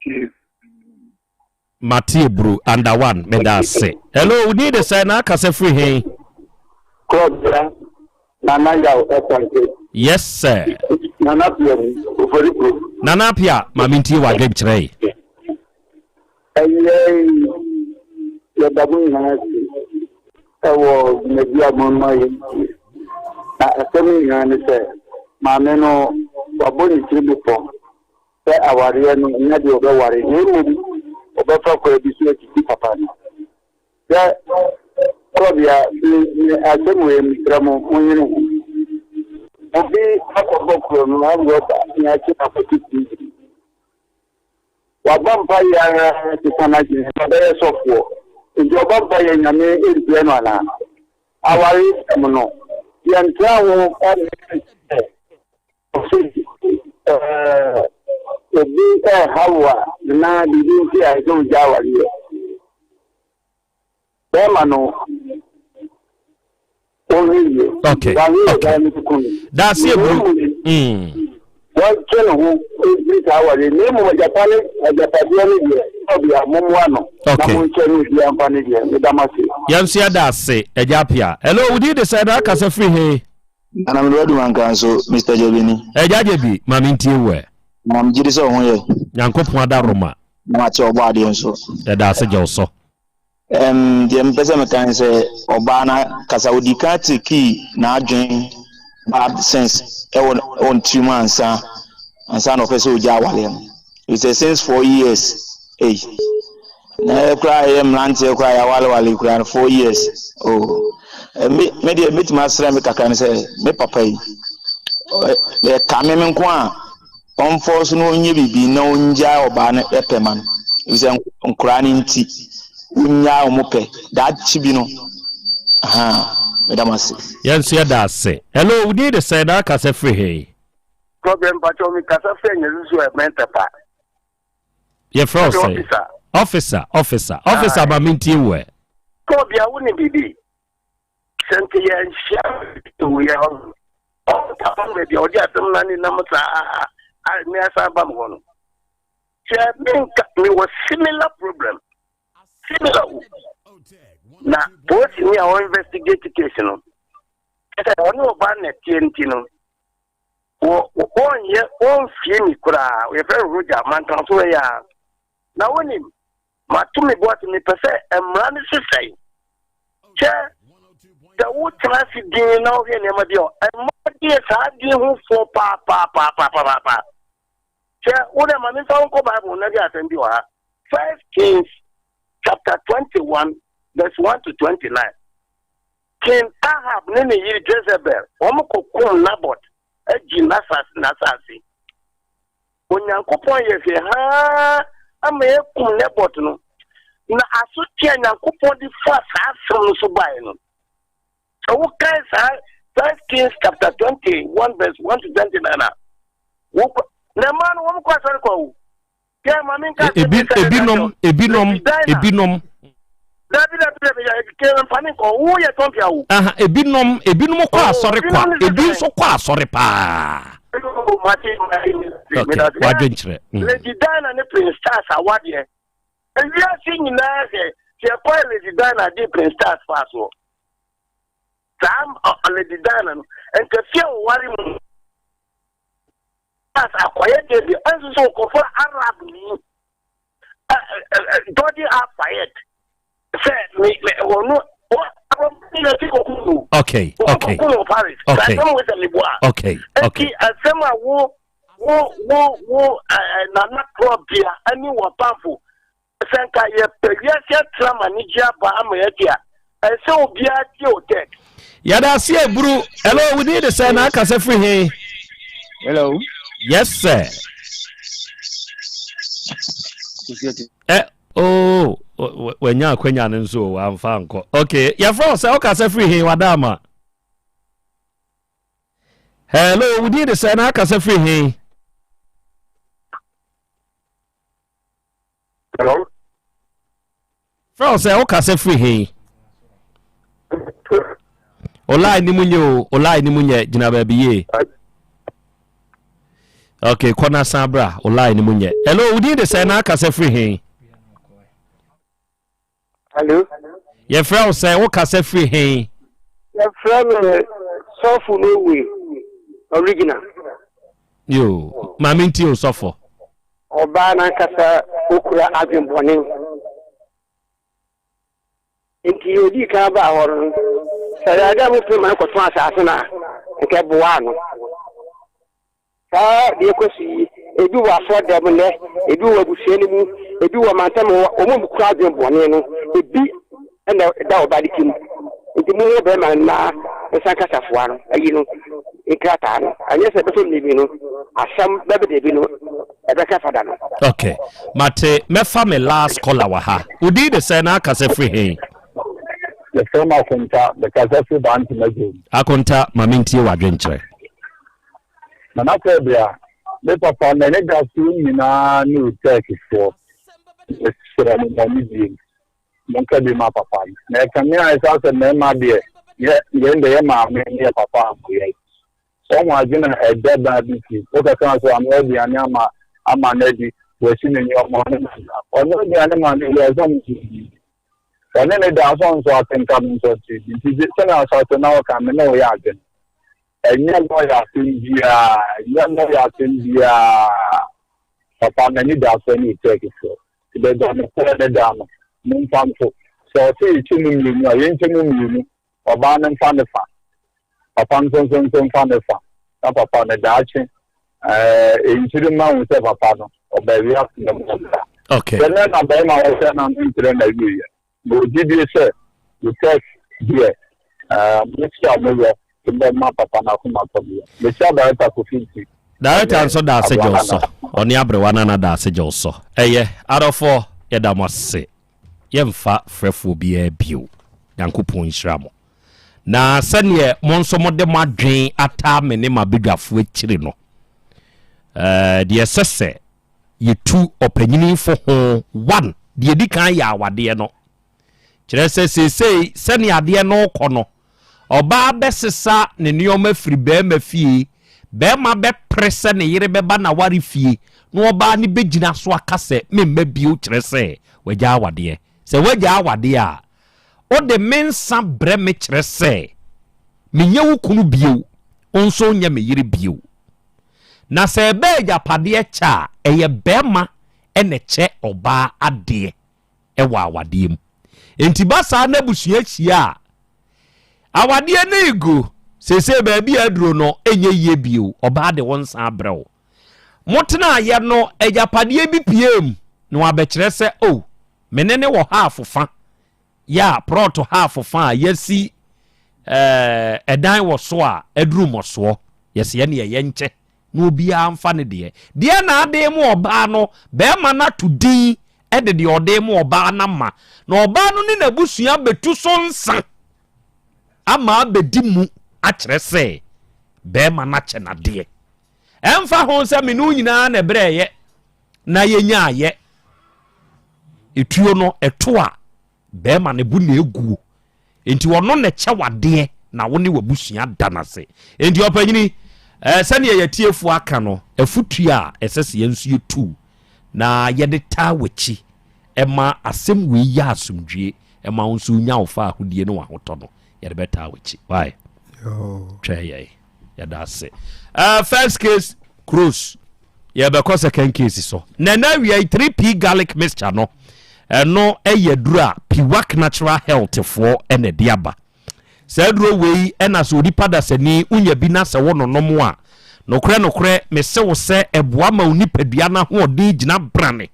S15: Nti
S7: Mate aburu under one meda ase. Hello wo din de sɛn na akasa firi he?
S4: Krɔbea Nana Yaw Asante.
S7: Yes sir.
S4: Nana Apia ni, Ofori Kuro.
S7: Nana Apia, ma mentie w'adwenkyerɛ yi.
S4: Ɛyɛ yɛda mo nyinaa ase ɛwɔ dwumadi a moma yɛntie. Na asɛm nyinaa ne sɛ, maame no wabɔ ne tiri mu pɔ sɛ awareɛ no nyɛ deɛ ɔbɛware na mmom ɔbɛfa kwa bi so atiti papa no. Sɛ kɔbea me me asɛm wei mesrɛ mo monyene ho. Obi akɔbɔ kuro no amrɔba ne akye no akɔto prison. Wabɔ mpaeɛ ara sesa n'adwene na ɔbɛyɛ sɔfoɔ. Nti ɔbɔ mpaeɛ Nyame ntie no anaa? Aware sɛm no yɛntra ho mmɛn sɛ ɔse ɛɛ obi ɛɛha wo a anaa biribi nti a ɛsɛ ogya awareɛ. Bɛrima no ɔnhwɛ yie.
S7: Okay.
S4: Wahwɛ yie
S7: Okay.
S4: daa no kuku no.
S7: Daase eburu.
S4: Wɔntwe ne ho mfiri saa awareɛ na mmom agyapa ne agyapadeɛ no deɛ ɔbea mommoa no na
S7: Okay.
S4: monkyɛ no obiara mfa ne deɛ meda mo ase.
S7: Yɛn nso yɛda ase, Agya Apia. Hello, wo din de sɛn na akasa firi he?
S2: Nana mede wadu manka nso Mr. Jabini.
S7: Agya Jabi, ma mentie wo ɛ.
S2: Na megye di sɛ wo ho yɛ.
S7: Nyankopɔn adaworoma.
S2: Na mate ɔbɔ adeɛ nso.
S7: Yɛda ase gye wo so.
S2: Um, deɛ mepɛ sɛ meka ne sɛ ɔbaa no kasa ɔdi kan tekii n'adwen bad sense ɛwɔ ɛwɔ ne tirim ansa ansa na ɔpɛ sɛ ɔgya awaleɛ no ɛfiri sɛ since 4 years ei na ɛyɛ koraa ɛyɛ mmeranteɛ koraa yɛawalewale koraa no 4 years oh me me deɛ mɛtumi asrɛ me kakra ne sɛ me papa yi ɛka me me nko a Ɔmfɔɔso no ɔnyɛ biribi na ɔngyae ɔbaa no pɛ ma no efisɛ nkoraa no nti ɔnnyae ɔmo pɛ daakye bi no ahaa meda mo ase.
S7: Yɛn nso yɛda ase. Hello, wo din de sɛn na akasa firi he?
S1: Problem pacho mi kasa firi Anyazuzu a ɛbɛn Tɛpa.
S7: Yɛfrɛ wo sɛn? Officer, officer, officer ma mentie wo ɛ.
S1: Kɔ bia wo ne biribi. Sɛ nka yɛanhyia wɔ hɔ no, ɔpapa no baabi a ɔde asɛm no ne nam saa a me asan ba me hɔ no. Sɛ menka mewɔ similar problem, similar o. Na polisini a ɔinvestigate case no, sɛ ɔne ɔbaa na ɛteɛ nti no, wɔ wɔnyɛ wɔmfie ni koraa, yɛfrɛ no Roger mantam so ɛyɛ a. Na wonim, Mato me bo ase, mepɛ sɛ mmara no sesɛe. Kyɛ sɛ wotena ase dinn na wohwɛ nneɛma bi a, ɛmma deɛ saa din ho fɔ paapaapaapaapa. Kyɛ wo dɛ ma memfa wo nkɔ Bible na bi asɛm bi wɔ ha. First Kings chapter 21 verse 1 to 29. King Ahab ne ne yere Jezebel, wɔn kɔkum Nabot agyi n'asase. Onyankopɔn yɛ hwɛ haa ama yɛakum Nabot no, na asotwe a Nyankopɔn de faa saa asɛm no so bae no, sɛ wokae saa First Kings chapter 21 verse 1 to 29 a, wokɔ na mmaa no wɔn kɔ asɔre kɔ o. Yɛ maame nka asɛm bi sɛ
S7: ebinom ebinom ebinom.
S1: Dabi dabi dabi yɛ kɛ nfa mi nkɔ wo yɛ tɔn pia wo.
S7: Aha ebinom ebinom kɔ oh, asɔre kwa ebi nso kɔ asɔre paa. Okay wadwenkyerɛ.
S1: Lady Diana ne Prince Charles awadeɛ ewiase nyinaa sɛ sɛ ɛkɔ Lady Diana de Prince Charles fa soɔ saa Lady Diana no nka fie a wɔware mu Charles akɔyɛ deɛ bi ɛnso so ɔkɔfo Arab ni. Dɔde Alfayet sɛ me me ɔno
S7: Okay, okay.
S1: Okay.
S7: Okay. Okay.
S1: Asɛm a wo wo wo wo nana korɔ bia ɛne wɔ pamfo sɛ nka yɛpɛ wiase atra ma ne gye aba ama yɛte a ɛsɛ obiara tie o tɛk.
S7: Yɛda ase eburu. Hello, wo din de sɛ na akasa firi he?
S3: Hello.
S7: Yes, sir. Eh, oh, wanya akwanya no nso wamfa nkɔ. Okay, yɛfrɛ wo sɛ wokasa firi he wada ama. Hello, wo din de sɛ na akasa firi he?
S1: Hello.
S7: Fɛl sɛ wokasa firi he? Olai ni mu nyɛ o, olai ni mu nyɛ gyina baabi yie. Okay, kɔ na san bra, olai ni mu nyɛ. Hello, wo din de sɛ na akasa firi he?
S1: Hello.
S7: Yɛfrɛ wo sɛ wokasa firi he?
S1: Yɛfrɛ me Sɔfo Nowe Original.
S7: Yo, maame ntie osɔfo.
S1: Ɔbaa n'ankasa okura adwembɔne. Nti odii kan baa hɔ no, sɛ ɛyɛ dɛ mopere ma no kɔtɔn asase no a, nka ɛboaa no. Saa deɛ ɛkɔ so yi, ebi wɔ asɔrdan mu nnɛ, ebi wɔ abusua no mu, ebi wɔ mantam hɔ, wɔn a wɔkura adwene bɔne no, ebi na ɛda ɔbaa no tirim. Nti momma ɔbarima no na nsa nka safoa no, ayi no, nkrataa no. Anyɛ sɛ ɛbɛfa mmienu no, asɛm bɛbɛda bi no, ɛbɛka fada no.
S7: Ok, mate, mɛfa me last caller wɔ ha. Wo din de sɛn na akasa firi he?
S3: Yɛfrɛ me Akonta, mekasa firi Bantama Dwom.
S7: Akonta, ma mentie w'adwenkyerɛ.
S3: Nana Kwabea, me papa m'anidasoɔ nyinaa ne wo Turkeyfoɔ. Mesrɛ mo ma mo biem. Monka bi ma papa no. Na ɛkame ayɛ sɛ asɛ mmarima deɛ yɛ yɛn deɛ yɛ maame ne yɛ papa ammo yɛn. Wɔn adwene a ɛda baa bi ti. Wokɛka sɛ wanoa aduane ama ama no adi, wasi ne nneɛma ɔne no da. Ɔnoa aduane ma no di a ɛsɛ ɔno nso di. Ɔne ne da nso ɔnso atenka no nso ɔte bi. Nti sɛnea asase na ɔka me ne wo yɛ adwene. Ɛnyɛ lɔya asɛm biara, ɛnyɛ lɔya asɛm biara. Papa m'ani da so ne Turkeyfoɔ. Nti baabi a nokorɛ no da no, momfa nto. Sɛ ɔse yɛkyɛ mu mmienu a, yɛnkyɛ mu mmienu. Ɔbaa no mfa ne fa, papa nso nso nso mfa ne fa. Na papa no daakye, ɛɛ nkyiri mma hu sɛ papa no, ɔbaa wiase no bɔ bra.
S7: Okay.
S3: Sɛ nɛ na barima a wɔhyɛ no ano nkyerɛ n'awieɛ. Mewɔ gyidie sɛ Yosef deɛ mesi a mewɔ de bɛma papa no akoma atɔ me yam. Mekyia Director Kofi Nti
S7: Director
S3: ne
S7: nso da ase gye
S3: Aboa
S7: wo sɔ.
S3: Nana.
S7: Ɔne Aberewa Nana da ase gye wo sɔ. Ɛyɛ, adɔfoɔ, yɛda mo ase. Yɛmfa frɛfoɔ biara bio. Nyankopɔn nhyira mo. Na sɛdeɛ mo nso mode mo adwen ataa me ne m'abadwafoɔ akyiri no, eh, deɛ ɛsɛ sɛ yɛtu ɔpanyini fo ho one deɛ ɛdi kan yɛ awadeɛ no kyerɛ sɛ seesei sɛnea adeɛ no rekɔ no ɔbaa bɛsesa ne nneɛma firi bɛrima fie bɛrima bɛpere sɛ ne yere bɛba n'aware fie na ɔbaa no bɛgyina so aka sɛ memma bio kyerɛ sɛ wagya awadeɛ sɛ wagya awadeɛ a wode me nsa brɛ me kyerɛ sɛ menyɛ wo kunu bio wo nso nyɛ me yere bio Na sɛ ɛbɛ agyapadeɛ kyɛ a, ɛyɛ bɛrima na ɛkyɛ ɔbaa adeɛ wɔ awadeɛ mu. Enti ba saa na abusua hyia a, awadeɛ no regu. Seesei baabi a aduro no ɛnyɛ yie bio, ɔbaa de wo nsa abrɛ wo. Motenaeɛ no, agyapadeɛ bi pue mu na wabɛkyerɛ sɛ, oh, me ne ne wɔ half fa. Yɛ a prɔto half fa a yɛasi ɛdan wɔ so a aduru mmɔsoɔ. Yɛsɛ yɛne yɛyɛ nkyɛ na obiara mfa ne deɛ. Deɛ na ade mu ɔbaa no, bɛrima no ato din de deɛ ɔde mu ɔbaa no ama. Na ɔbaa no ne n'abusua bɛtu so nsa ama abɛdi mu akyerɛ sɛ bɛrima no akyɛ n'adeɛ. Ɛmfa ho sɛ me ne wo nyinaa na ɛbrɛɛyɛ na yɛnyaayɛ. Etuo no ɛto a bɛrima ne bo na eguo. Enti ɔno na ɛkyɛ wadeɛ na wo ne w'abusua da no ase. Enti ɔpanyini, eh, sɛdeɛ yɛtiefoɔ aka no, afutuo a ɛsɛ sɛ yɛn nso yɛtu na yɛde taa w'akyi ɛma asɛm wei yɛ asomdwie ɛma wo nso wonya wo fa ahodie ne w'ahotɔ no, yɛde bɛtaa w'akyi. Why? Twɛn yɛn. Yɛda ase. Uh, first case close. Yɛbɛkɔ second case so. Na ɛna awia yi 3P garlic mixture no ɛno ɛyɛ duro a Piwak Natural Health foɔ ɛna ɛde aba. Saa duro wei ɛna sɛ onipa dasani wonya bi na sɛ wononom a nokorɛ nokorɛ mese wo sɛ ɛboa ma wo nipadua no ahoɔden gyina brane.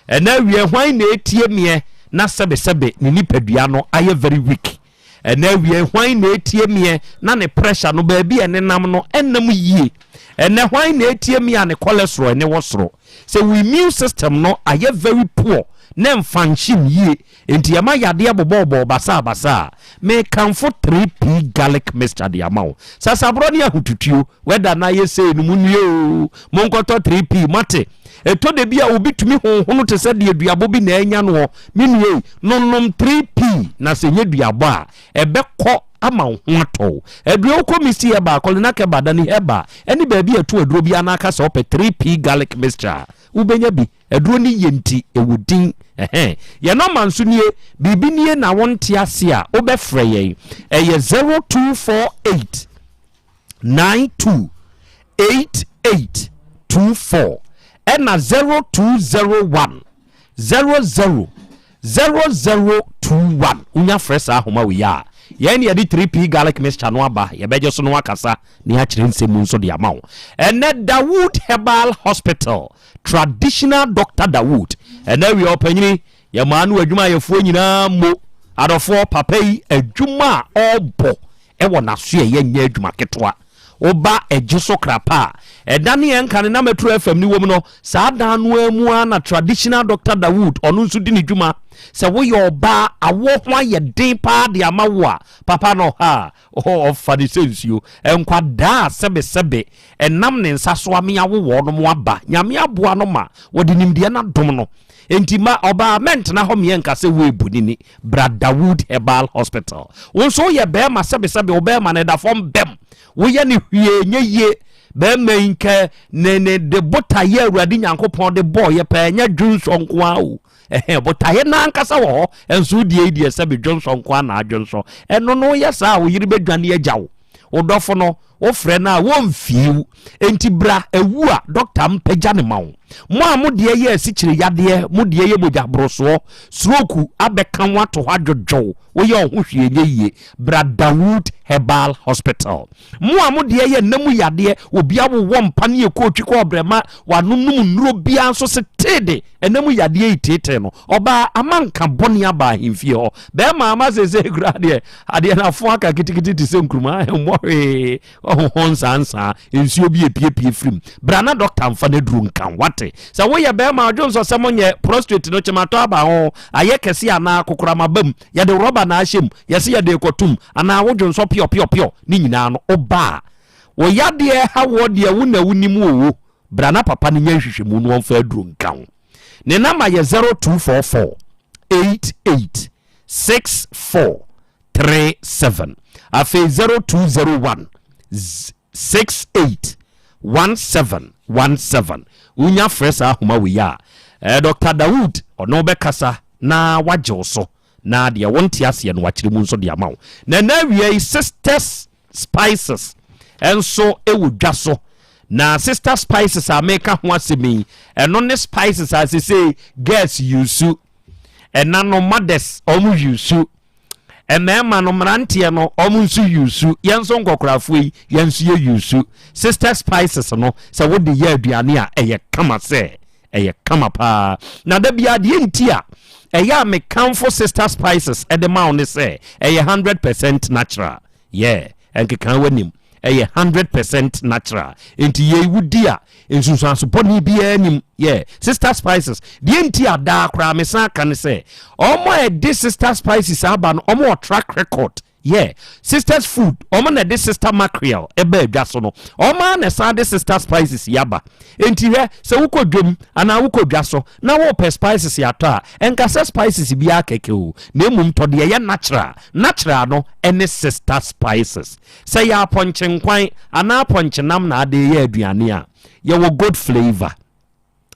S7: Ɛna awia hwan na ɛtie meɛ na sɛbesɛbe ne nipadua no ayɛ very weak. Ɛnɛ awia yi, hwan na etie meɛ na ne pressure no baabi a ɛnenam no ɛnnam yie? Ɛnɛ hwan na etie me a ne cholesterol ɛne wɔ soro? Sɛ wo immune system no ayɛ very poor na ɛnfunction yie nti ɛma yadeɛ bobɔɔbɔɔ basaa basaa a, mekamfo 3P garlic mixture de ama wo. Sasaborɔ ne ahotutuo, weather no ayɛ sei no, monnue oo, monkɔtɔ 3P, moate? Ɛtɔ da bi a obi tumi honhono te sɛ deɛ duabɔ bi na anya noɔ. Me nua ei, nonom 3P na sɛ ɛnyɛ duabɔ a, ɛbɛkɔ ama wo ho atɔ wo. Aduro wokɔ Misty Herbal, Colinac Herbal, Dani Herbal ɛne baabi a ɛto aduro biara na aka sɛ wopɛ 3P garlic mixture a, wobɛnya bi. Aduro no yɛ nti, ɛwɔ din. Ɛhɛn. Yɛn nɔma nso nie, biribi nie na wonte ase a, wobɛfrɛ yɛn. Ɛyɛ 0248 92 88. 24 ɛna 0201 00 0021. Wonya frɛ saa ahoma wei a, yɛn ne yɛde 3P garlic mixture no aba, yɛbɛgye so no akasa ne akyerɛ nsɛm mu nso de ama wo. Ɛnɛ Dawood Herbal Hospital, traditional doctor Dawood, ɛnɛ awia ɔpanyini yɛmaa no adwumayɛfoɔ nyinaa mo adɔfoɔ papa yi adwuma a ɔrebɔ ɛwɔ n'aso a ɛyɛ nyɛ adwuma ketewa. Woba Ɛgye So Krapa a, ɛda ne yɛn nka ne na Metro FM ne wom no, saa dan no ara mu ara na Traditional Doctor Dawood ɔno nso di ne dwuma. Sɛ woyɛ ɔbaa, awoɔ ho ayɛ den paa de ama wo a, papa no ha, ɔfa ne sɛ nsuo. Nkwadaa a sɛbesɛbe ɛnam ne nsa so ame awo wɔnom aba, Nyame aboa no ma wɔde nimdeɛ no adom no. Enti ma ɔbaa mɛntena hɔ meɛ nka sɛ woebu ne ni. Bra Dawood Herbal Hospital. Wo nso woyɛ bɛrima sɛbesɛbe wo bɛrima no ɛda fam bɛm. Woyɛ no hwee nyɛ yie. Bɛrima yi nkɛ ne ne de botaeɛ Awurade Nyankopɔn de bɔɔyɛ pɛɛ nyɛ dwonsɔ nko ara o. Ɛhɛn botaeɛ no ankasa wɔ hɔ nso wodie yi deɛ sɛbe dwonsɔ nko ara na adwonsɔ. Ɛno no woyɛ saa a wo yere bɛdwane agya wo. Wo dɔfo no wofrɛ no a wɔmfii wo. Enti bra awu a dɔkta mpagya ne ma wo. Mo a mo deɛ yɛ asikyire yadeɛ, mo deɛ yɛ mogya borosoɔ, stroke abɛka wo ato hɔ adwodwo wo, woyɛ wo ho hwee nyɛ yie, bra Dawood Herbal Hospital. Mo a mo deɛ yɛ nna mu yadeɛ, obi awowɔ mpa ne ɛkɔɔtwi kɔ ɔbrɛma, wanonom nnuro biara nso se teede, ɛnna mu yadeɛ yi teetee no. Ɔbaa ama nka bɔne aba ahemfie hɔ. Bɛrima ama seesei koraa deɛ, adeɛ no afo aka kitikiti te sɛ nkuruma, ɛmmɔ hwee. Ɔhoho nsaansaa, nsuo bi epiepie firim. Bra na dɔkta mfa n'aduro nka wo, wate? Sɛ woyɛ bɛrima a, ɔdwonsɔ sɛ monyɛ prostrate no kyematɔ aba ho, ayɛ kɛse anaa kokoram aba mu, yɛde rɔba na ahyɛ mu, yɛse yɛde rekɔtom, anaa wodwonsɔ piɔpiɔpiɔ, ne nyinaa no, woba a, wo yadeɛ ɛha woɔ deɛ wo na wonim oo, bra na papa no nyɛ nhwehwɛmu na ɔmfa aduro nka wo. Ne namba yɛ 0244 88 64 37 afei 0201 68 17 17 wonya frɛ saa ahoma wei a eh, Dr. Dawood ɔno bɛkasa na wagye wo so na deɛ wonte aseɛ no wakyerɛ mu nso de ama wo. Na ɛna awia yi Sisters Spices nso wɔ dwa so na Sister Spices a meka ho asɛm yi ɛno ne spices a sesei girls use ɛna no mothers ɔmo use mmarima no mmeranteɛ no ɔmo nso use yɛn nso nkɔkorafoɔ yi yɛn nso yɛ use Sister Spices no sɛ wode yɛ aduane a ɛyɛ kama sɛ ɛyɛ kama paa na da biara deɛ nti a ɛyɛ a mekamfo Sister Spices ɛde ma wo ne sɛ ɛyɛ 100% natural. Yeah, ɛnkekaa w'anim. Ɛyɛ 100% natural. Enti yei wodi a, nsunsuanso bɔne biara nim. Yeah, Sister Spices. Deɛ nti a daa koraa mesan aka ne sɛ, wɔn a ɛde Sister Spices aba no, wɔn wɔ track record. Yeah, Sisters Food, wɔn na ɛde Sister Mackerel ɛba adwa so no. Wɔn ara na ɛsan de Sister Spices yi aba. Enti hwɛ, sɛ wokɔ dwam anaa wokɔ dwa so na worepɛ spices atɔ a, ɛnka sɛ spices biara kɛkɛ o, na mmom tɔ deɛ ɛyɛ natural. Natural no ne sister spices. Sɛ ɛyɛ apɔnkye nkwan anaa apɔnkye nam na ade reyɛ aduane a, yɛwɔ goat flavour.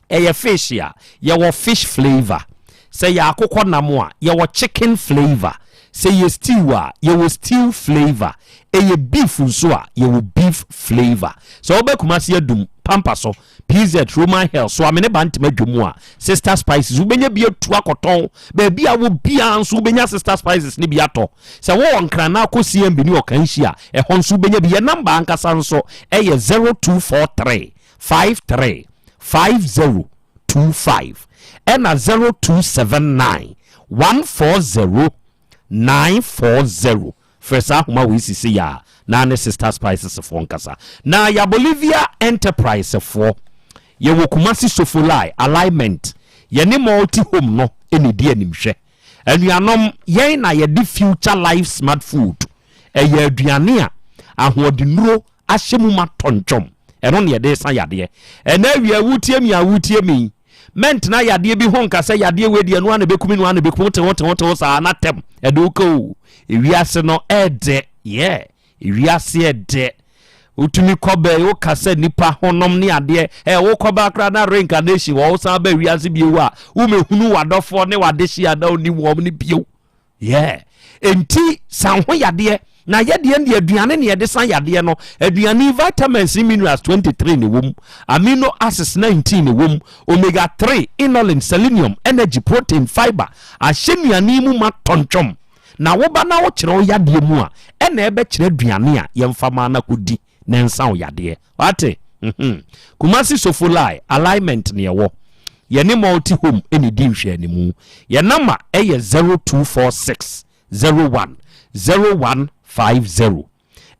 S7: Ɛyɛ fish a, yɛwɔ fish flavour. Sɛ ɛyɛ akokɔ nam a, yɛwɔ chicken flavour. Sɛ ɛyɛ stew a, yɛwɔ stew flavour. Ɛyɛ beef nso a, yɛwɔ beef flavour. Sɛ woba Kumasi Adum, Pampa so, PZ, Roman Hill, Soame ne Bantama dwa mu a, Sister Spices, wobɛnya bi atu akɔtɔn. Baabi a wɔ biara nso wobɛnya Sister Spices no bi atɔ. Sɛ wowɔ Nkran na akɔ CMB ne Ɔkanhyi a, ɛhɔ nso wobɛnya bi. Yɛn namba ankasa nso yɛ 0243 53 5025 ɛna 0279 140 940. Frɛ saa ahoma wei sisi yɛ a na ne Sister Spices foɔ nkasa. Na ya Bolivia Enterprise foɔ, yɛwɔ Kumasi Sofolai Alignment, yɛne Multi Home no na ɛdi animhwɛ. Anuanom, yɛn na yɛde Future Life Smart Food, ɛyɛ aduane a ahoɔdennuro ahyɛ mu ma tɔntwɔm, ɛno na yɛde resa yadeɛ. Ɛnɛ awia wotie me a wotie me yi, mɛntena yadeɛ bi ho nka sɛ yadeɛ wei deɛ ɛno ara na ɛbɛku me, ɛno ara na ɛbɛku me, wote ho te ho te ho saa na tɛm ɛde wo ka o. Ewiase no ɛɛdɛ, yeah, ewiase ɛɛdɛ. Wotumi kɔ bɛɛ woka sɛ nipa honom ne adeɛ, ɛ wokɔ baa koraa na reincarnation wɔ wosan ba wiase bio a, womɛhunu w'adɔfoɔ ne w'adehye a na wonim wɔn no bio. Yeah. Enti san ho yadeɛ na yɛdeɛ deɛ aduane ne yɛde san yadeɛ no. Aduane vitamins ne minerals 23 na ɛwɔ mu, amino acids 19 na ɛwɔ mu, omega 3, inulin, selenium, energy, protein, fiber ahyɛ nnuane mu ma tɔntwɔm. Na woba na wokyerɛ wo yadeɛ mu a, ɛna ɛbɛkyerɛ aduane a yɛmfa ma na kɔdi na ɛnsa wo yadeɛ. Wate? Kumasi Sofolai alignment ne ɛwɔ. Yɛne Multi Home ɛna ɛdi nhwɛanimu. Yɛn nama ɛyɛ 0246 01 0150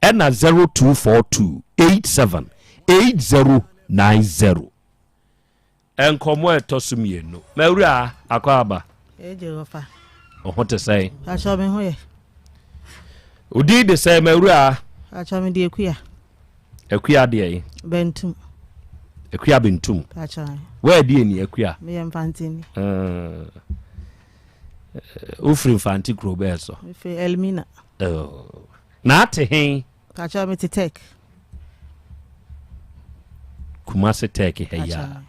S7: ɛna 0242 87 8090. Nkɔmmɔ a ɛtɔ so mmienu. Mawura akɔ aba. Ɔho te sɛn?
S23: Akyɛ me ho yɛ.
S7: Odin de sɛn mawura?
S23: Akyɛ me de Akua.
S7: Akua deɛ yi?
S23: Bentum.
S7: Akua Bentum.
S23: Akyɛ.
S7: Wɛɛ deɛ ni Akua?
S23: Meyɛ Mfanteni.
S7: Wofiri Mfante kuro bɛɛ so?
S23: Mefiri Elmina.
S7: Oh. Na ate he?
S23: Pakyɛw me te tech.
S7: Kumasi tech ha yi a.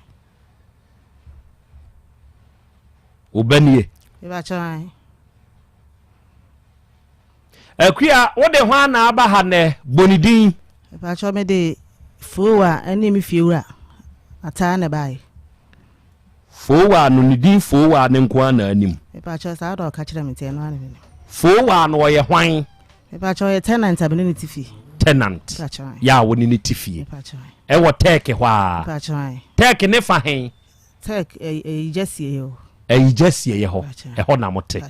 S7: Wo ba nie?
S23: Pakyɛw ayi.
S7: Akua, wo de hwan na aba ha nɛ? Bɔ ne din.
S23: Pakyɛw me de Fowa ɛne me fiewura ataa na ɛbaeɛ.
S7: Fowa no ne din Fowa ne nko ara na anim.
S23: Mepakyɛw saa na ɔka kyerɛ me nti ɛno ara na menim.
S7: Fowa no ɔyɛ hwan?
S23: Mepakyɛw ɔyɛ tenant a me ne no te fie.
S7: Tenant yɛ a wo ne no te fie. Ɛwɔ Turkey hɔ ara.
S23: Mepakyɛw.
S7: Turkey ne fa he?
S23: Turkey Ayigya Sieɛ hɔ.
S7: Ayigya Sieɛ hɔ, ɛhɔ na mo te.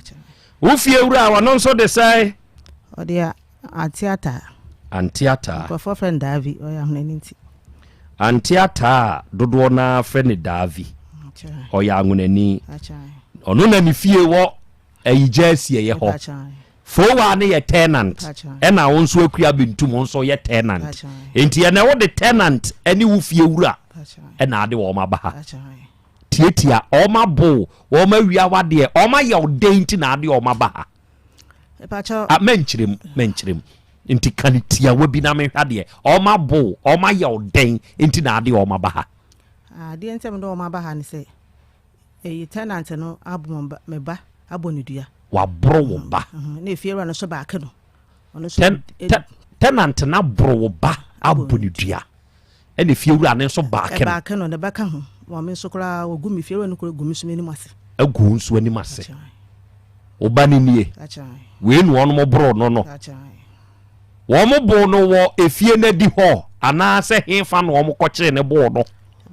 S7: Wo fie wura ɔno nso de sɛn?
S23: Ɔde Ante Ataa.
S7: Ante Ataa.
S23: Nkurɔfoɔ frɛ no Daavi, ɔyɛ ahonani nti.
S7: Ante Ataa a dodoɔ no ara frɛ no Daavi. Ɔyɛ ahonani. Ɔno na ne fie wɔ Ayigya Asieeɛ hɔ. Fowaa no yɛ tenant, ɛna wo nso Akua Bintum wo nso yɛ tenant. Enti ɛnɛ wode tenant ne wo fie wura ɛna ade wɔn aba ha. Tiatia, wɔn abo wo, wɔn awia w'adeɛ, wɔn ayɛ wo dɛn nti na ade wɔn aba ha?
S23: Mepakyɛw.
S7: Ah, mɛnkyerɛ mu, mɛnkyerɛ mu. Nti ka no tiawa bi na menhwɛ adeɛ. Wɔn abo wo, wɔn ayɛ wo dɛn nti na ade wɔn aba ha?
S23: Ah, adeɛ nti a mede wɔn aba ha ne sɛ, ɛyi tenant no abo me ba, abɔ ne dua.
S7: Waboro wo ba.
S23: Na efiewura no nso baake no. Ɔno nso.
S7: Ten, ten, tenant no aboro wo ba, abɔ ne dua. Ɛna fiewura no nso baake no.
S23: Ɛbaake no, ne ba ka ho. Wɔn nso koraa wɔgu me fiewura no koraa gu me nso m'anim ase.
S7: Agu wo nso anim ase. Wo ba no nie. Wei na wɔn boro no no. Wɔn boo no wɔ efie no adi hɔ anaasɛ hefa na wɔn kɔkyee ne boo no?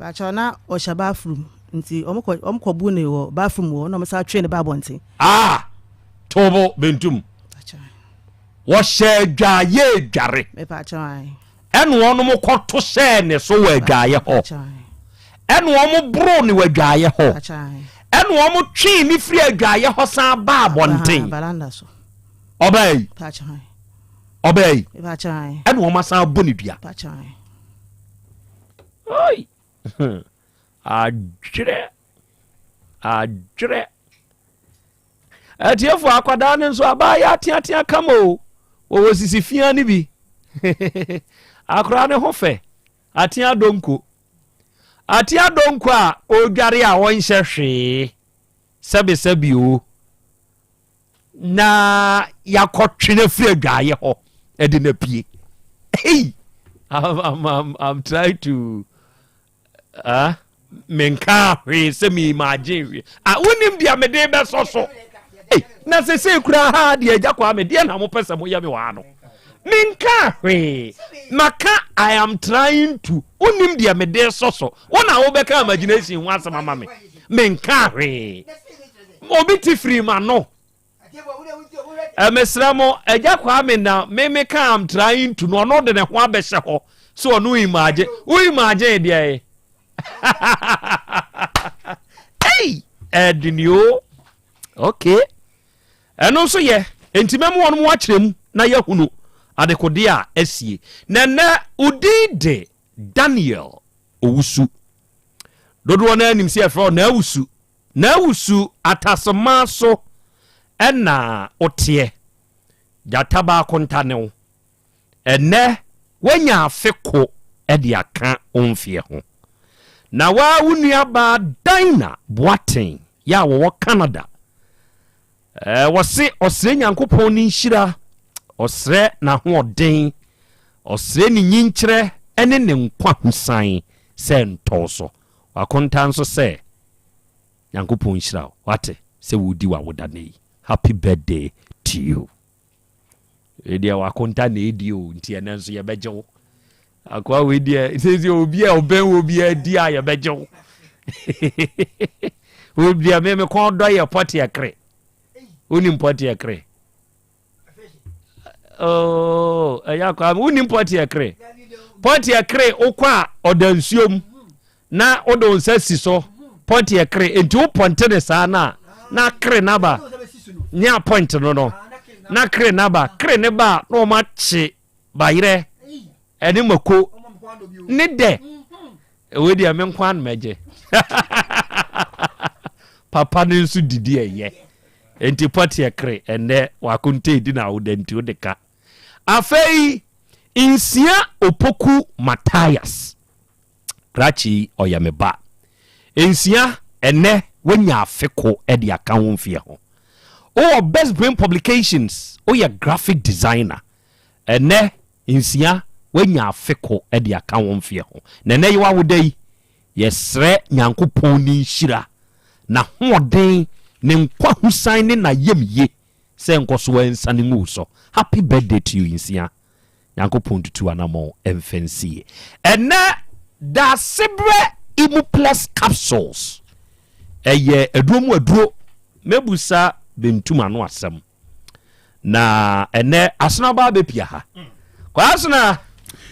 S23: Baakyɛw na ɔhyɛ bathroom nti wɔn kɔ wɔn kɔ bu ne wɔ bathroom hɔ na wɔn san twe ne ba abɔnten.
S7: Ah! Tobo bentum. Wɔhyɛ adwaayɛ edware.
S23: Mepaakyɛw ae.
S7: Ɛna wɔnom kɔto hyɛɛ ne so wɔ adwaeɛ hɔ. Ɛna wɔn boroo no wɔ adwaeɛ hɔ. Ɛna wɔn twee ne firi adwaeɛ hɔ san baa abɔnten. Ɔbaa yi. Ɔbaa yi. Ɛna wɔn asan abɔ ne dua. Oi. Adwerɛ. Adwerɛ. Atiefo akwadaa no nso abaa yɛ ateatea kama o. Wɔwɔ sisi fia no bi. Akwadaa no ho fɛ. Atea donko. Atea donko a ɔredware a ɔnhyɛ hwee. Sɛbesɛbe o. Na yɛakɔtwe no afiri adwaeɛ hɔ ɛde no apue. Hey! I'm, I'm, I'm, I'm trying to Ah, menkaa hwee sɛ meimagye hwee. Ah, wonim deɛ mede bɛsɔ so. Ei, na sesei koraa ha deɛ agya kwaa me deɛ na mopɛ sɛ moyɛ me wɔ ha no. Menkaa hwee. Maka I am trying to. Wonim deɛ mede sɔ so. Wo na wobɛka imagination ho asɛm ama me. Menkaa hwee. Obi te firi m'ano. Mesrɛ mo, Agya Kwame na me me ka am trying to no, ɔno de ne ho abɛhyɛ hɔ so ɔno imagine. Wo imagine deɛ Ei, ɛdini o. Okay. Ɛno nso yɛ, enti mɛmo wɔn mo akyerɛ mu na yɛahunu adekodeɛ a asie. Na ɛnɛ, odin de Daniel Owusu. Dodoɔ no anim sɛ yɛfrɛ ɔ Naawusu. N'awusu atasema so na woteɛ, gyata baako nta ne wo. Ɛnnɛ woanya afe ko de aka wo mfeɛ ho. Na wo ara wo nuabaa Dinah Boateng yɛ a wɔwɔ Canada. Eh, wɔse ɔsrɛ Nyankopɔn ne nhyira, ɔsrɛ n'ahoɔden, ɔsrɛ ne nyinkyerɛ ne ne nkwa husan sɛ ntɔw so. Wakonta nso sɛ Nyankopɔn nhyira wo, wate, sɛ wodi w'awoda nnɛ yi. Happy birthday to you. Wei deɛ wakonta na edi o, nti ɛnɛ nso yɛbɛgye wo. Akoa wei deɛ sɛsɛ obi a ɔbɛn wɔ bi adi a yɛbɛgye wo. Wo deɛ me me kɔn dɔ yɛ pɔteɛ kere. Wonim pɔteɛ kere? Oh, ɛyɛ akoa wonim pɔteɛ kere? Pɔteɛ kere wokɔ a ɔda nsuo mu na wode wo nsa si so pɔnte ɛkere nti wo pɔnte ne saa na na kere naba ne apɔnte no no na kere naba kere ne ba na wɔn akye bayerɛ ɛne mako ne dɛ ɛwɔ deɛ me nko ano mɛgye papa no nso didi ɛyɛ nti pɔte ɛkere ɛnɛ wakonte di na awoda nti wode ka afei nsia opoku Matthias Krakye yi ɔyɛ me ba. Nsia, ɛnnɛ woanya afe ko de aka wo mfeɛ ho. Wowɔ Best Brain Publications, woyɛ graphic designer. Ɛnnɛ, nsia, woanya afe ko de aka wo mfeɛ ho. Na ɛnnɛ yi w'awoda yi, yɛsrɛ Nyankopɔn ne nhyira, n'ahoɔden, ne nkwahosan ne n'ayamye sɛ nkɔso ɛnsane ngu wo so. Happy birthday to you, nsia. Nyankopɔn ntutu anamɔn mfa nsie. Ɛnɛ Daasebrɛ Imuplus capsules ɛyɛ aduro mu aduro. Mɛbusa Bentum ano asɛm. Na ɛnɛ Asena baa bɛpia ha. Kwasena!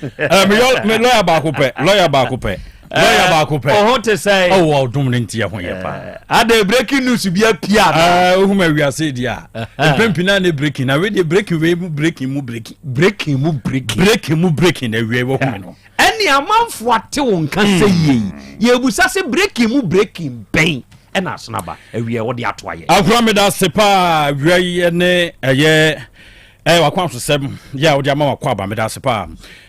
S20: Eh, me lawyer baako pɛ, lawyer baako pɛ. Lawyer eh, baako pɛ.
S7: Ɔho te sɛ.
S20: Ɔwɔ ɔdom ne nti ɛho yɛ paa.
S7: Eh, ade breaking news bi apia na.
S20: Ɛɛ ohun ma wiase di a. Mpɛn pii na ne breaking na wei deɛ breaking wei mu breaking mu breaking.
S7: Breaking mu breaking.
S20: Breaking mu breaking na wia wɔ hu mi no.
S7: Ɛne amanfo ate wo nka sɛ yie yi yɛbusa sɛ breaking mu breaking bɛn ɛna asonaba awia wɔde ato ayɛ.
S20: Akora meda ase paa wia yi ne ɛyɛ Ɛyɛ w'akwansosɛm yɛ a wode ama w'akɔ aba meda ase paa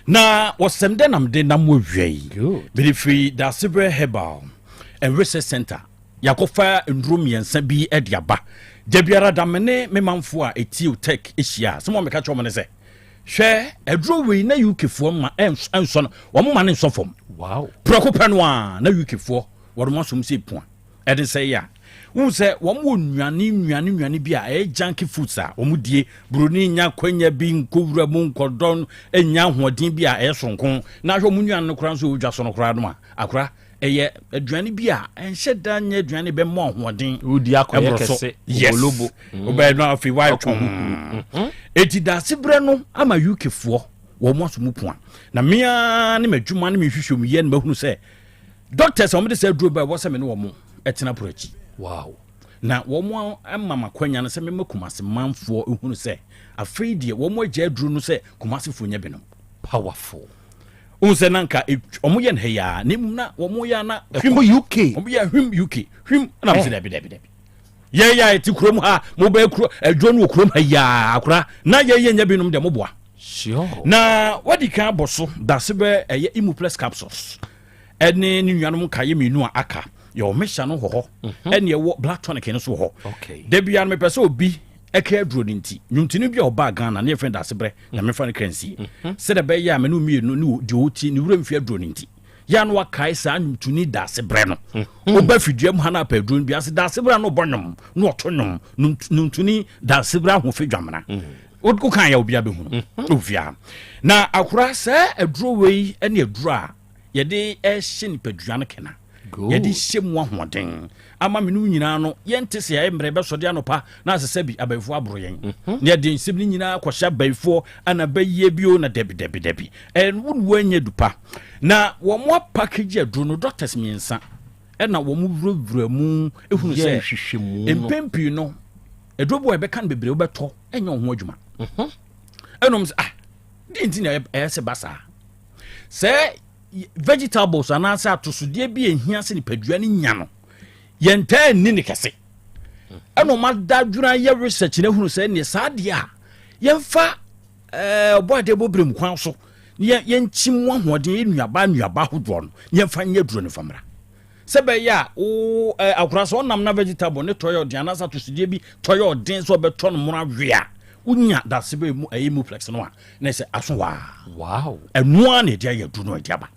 S20: na wɔsɛm dɛ na mede nam awia yi mede firi Daasebrɛ Herbal and Research Center yɛakɔfa nnuro mmiɛnsa bi de aba da biara da me ne me manfoɔ a ɛtie tech ahyia a sɛ mo meka kyerɛ mo ne sɛ hwɛ aduro wei na UK foɔ ma ɛnsɔ no wɔn ma ne nsɔ fam
S7: wow
S20: prɛko pɛ no a na UK foɔ wɔn asom sɛ pua Ɛde sɛ yɛ a, wohu sɛ wɔn wɔ nnuane nnuane nnuane bi a ɛyɛ junky foods a wɔn die. Buroni nya kwanya bi nkɔ wura mu nkɔdɔ nya ahoɔden bi a ɛyɛ soronko. Na ahwɛ wɔn nnuane no koraa nso ɛwɔ dwa so no koraa no a, akora ɛyɛ aduane bi a ɛnhyɛ da nyɛ aduane bɛmmɔ ahoɔden.
S7: Wodi akɔyɛ kɛse.
S20: Yes.
S7: Obolobo.
S20: Wobɛyɛ no afei wayɛ twɔn. Eti daase berɛ no ama UK foɔ wɔn aso mu poa. Na mea ne m'adwuma ne me nhwehwɛmu yɛ no mahunu sɛ Doctors a wɔde saa aduro ba ɛwɔ sɛ me ne wɔn tena pono akyi.
S7: Wow.
S20: Na wɔn ama m'akwanya no sɛ mema Kumasi manfoɔ ehunu sɛ afei deɛ wɔn agya aduro no sɛ Kumasifoɔ nya binom.
S7: Powerful.
S20: Ohun sɛ na nka wɔn yɛ no ha yaa na emu na wɔn yɛ na
S7: ɛkɔ UK.
S20: Wɔn yɛ hwim UK hwim ɛna mo sɛ dabi dabi dabi. Yɛn yɛ a yɛte kurom ha mo bɛ kuro aduro no wɔ kurom ha yaa akora na yɛn yɛ nya binom deɛ mo boa.
S7: Sure.
S20: Na wadi kan abɔ so dase bɛ ɛyɛ Imuplex capsules. ɛne ne nuanom nkaeɛ mmienu a aka yɛwɔ mixture no wɔ hɔ mhm. ɛne ɛwɔ black tonic no so wɔ hɔ da biara no mepɛ sɛ obi ɛka aduro no nti nnwontoni bi a ɔbaa Ghana ne yɛfrɛ daase berɛ na mefa no kra nsie mhm. sɛdeɛ ɛbɛyɛ a me ne mmienu ne deɛ ɔtie ne wura mfi aduro no nti yɛ no wakae saa nnwontoni daase berɛ no mhm. woba fidua mu ha no apɛ aduro no bi ase daase berɛ no ɔbɔ nnwom na ɔto nnwom nnwontoni daase berɛ ahoɔfɛ dwamena woka yɛ obiara bɛhunu obiara na akora saa aduro wei ne aduro a yɛde hyɛ nipadua no kena yɛde hyɛ mu ahoɔden ama mene nyinaa no yɛnte sɛ yɛayɛ mmerɛ bɛsɔde anɔpa na asɛ sɛ bi abayifoɔ aboro yɛn mhm. na yɛde nsɛm no nyinaa kɔhyɛ abayifoɔ ana bɛyɛ bio na dabi dabi dabi ɛno ne wɔanya du pa na wɔn apakagye aduro no doctors mmiɛnsa ɛna wɔn wurawura mu ehunu sɛ mpɛn pii no aduro bi wɔ yɛbɛka no bebree wobɛtɔ ɛnyɛ wɔn ho adwuma mhm. ɛna wɔn sɛ ah deɛ nti na ɛyɛ sɛ ba saa sɛ vegetables anaasɛ atosodeɛ bi a ɛhia sɛ nipadua no nya no yɛntaa nni ne kɛse ɛna ɔma da adwene ayɛ research na hunu sɛ neɛ saa deɛ a yɛmfa eh, ɔbɔ adeɛ bɔ berɛ mu kwan so na yɛnkyi mu ahoɔden yɛ nnuaba nnuaba ahodoɔ no na yɛmfa nyɛ aduro no fa mmra.
S6: Sɛ bɛyɛ a wo eh, akora sɛ ɔnam na vegetable ne tɔ yɛ ɔden anaasɛ atosodeɛ bi tɔ yɛ ɔden sɛ ɔbɛtɔ no mono awe a, wonya dase bɛ mu ɛyɛ muplex no a, na ɛsɛ aso waa.
S7: Wow.
S6: Ɛno ara na ɛde ayɛ aduro no ɛde aba.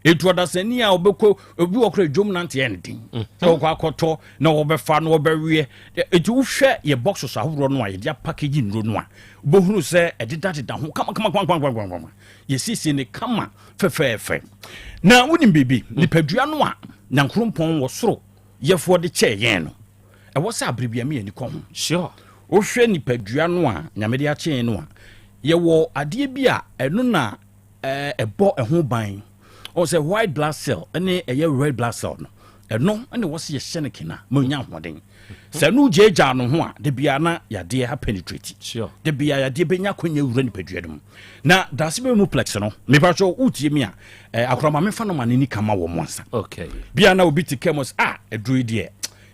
S6: Etu ɔdasani a ɔbɛkɔ obi wɔ kora dwom nante yɛ ne den.
S7: Mhm.
S6: Sɛ ɔkɔ akɔtɔ na ɔbɛfa na ɔbɛweɛ. Eti wohwɛ yɛ boxes ahodoɔ no a yɛde apackage nnuro no a, wobɛhunu sɛ ɛdedadeda ho kama kama kama kama kama kama. Yɛsiesie ne kama fɛfɛɛfɛ. Na wonim biribi, nipadua no a Nyankorompɔn wɔ soro yɛfoɔ de kyɛɛ yɛn no, ɛwɔ sɛ abere biara me ani kɔ ho.
S7: Sure.
S6: Wohwɛ nipadua no a Nyame de akyɛ yɛn no a, yɛwɔ adeɛ bi a ɛno na ɛbɔ ɛho ban. Ɔwɔ sɛ white blood cell ne ɛyɛ red blood cell no, ɛno na ɛwɔ sɛ yɛhyɛ no kena ma ɔnya ahoɔden. Sɛ ɛno gyaagyaa no ho a, da biara na yadeɛ ha penetrate.
S7: Sure.
S6: Da biara yadeɛ bɛnya akwanya wura nipadua no mu. Na daase bɛ mu plex no, mepakyɛ wotie mi a, eh, akora ma memfa no ma ne nika ma wɔ mo ansa.
S7: Okay.
S6: Bia na obi te kɛ mo sɛ, ah, aduro yi deɛ,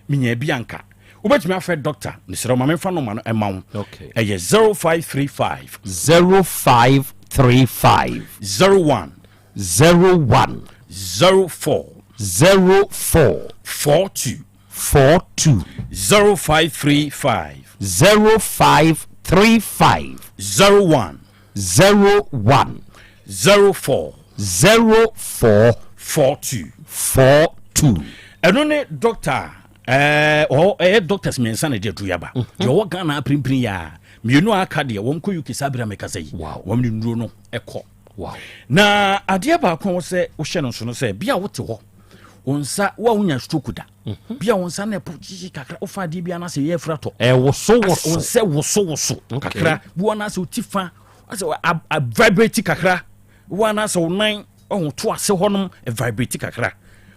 S6: menya bi anka. Wobɛtumi afrɛ doctor, mesrɛ wo ma memfa no ma no ɛma wo.
S7: Okay.
S6: Ɛyɛ 0535.
S7: 0535.
S6: 01.
S7: 01.
S6: 04.
S7: 04.
S6: 42.
S7: 42.
S6: 0535.
S7: 0535.
S6: 01.
S7: 01.
S6: 04.
S7: 04.
S6: 42.
S7: 42.
S6: Ɛno ne doctor ɛɛ ɔ ɛyɛ doctors mmiɛnsa na ɛde aduru yaba.
S7: Mhm.
S6: Deɛ ɔwɔ Ghana apimpin yɛ a mmienu a aka deɛ wɔn kɔ UK saa abira mɛkasa yi. Wɔn de nnuro no ɛkɔ.
S7: Wow.
S6: Na adeɛ baako a wɔsɛ wohyɛ no nso no sɛ bia wote hɔ wo nsa wo a wonya stroke da
S7: mhm.
S6: bia wo nsa na ɛpo gyigyi kakra wofa adeɛ bi anaasɛ ɛyɛ afira tɔ
S7: ɛwoso woso
S6: wo nsa woso woso kakra bi wɔ anaasɛ wo ti fa asɛ a vibrate kakra wo anaasɛ wo nan ɔho to ase hɔnom vibrate kakra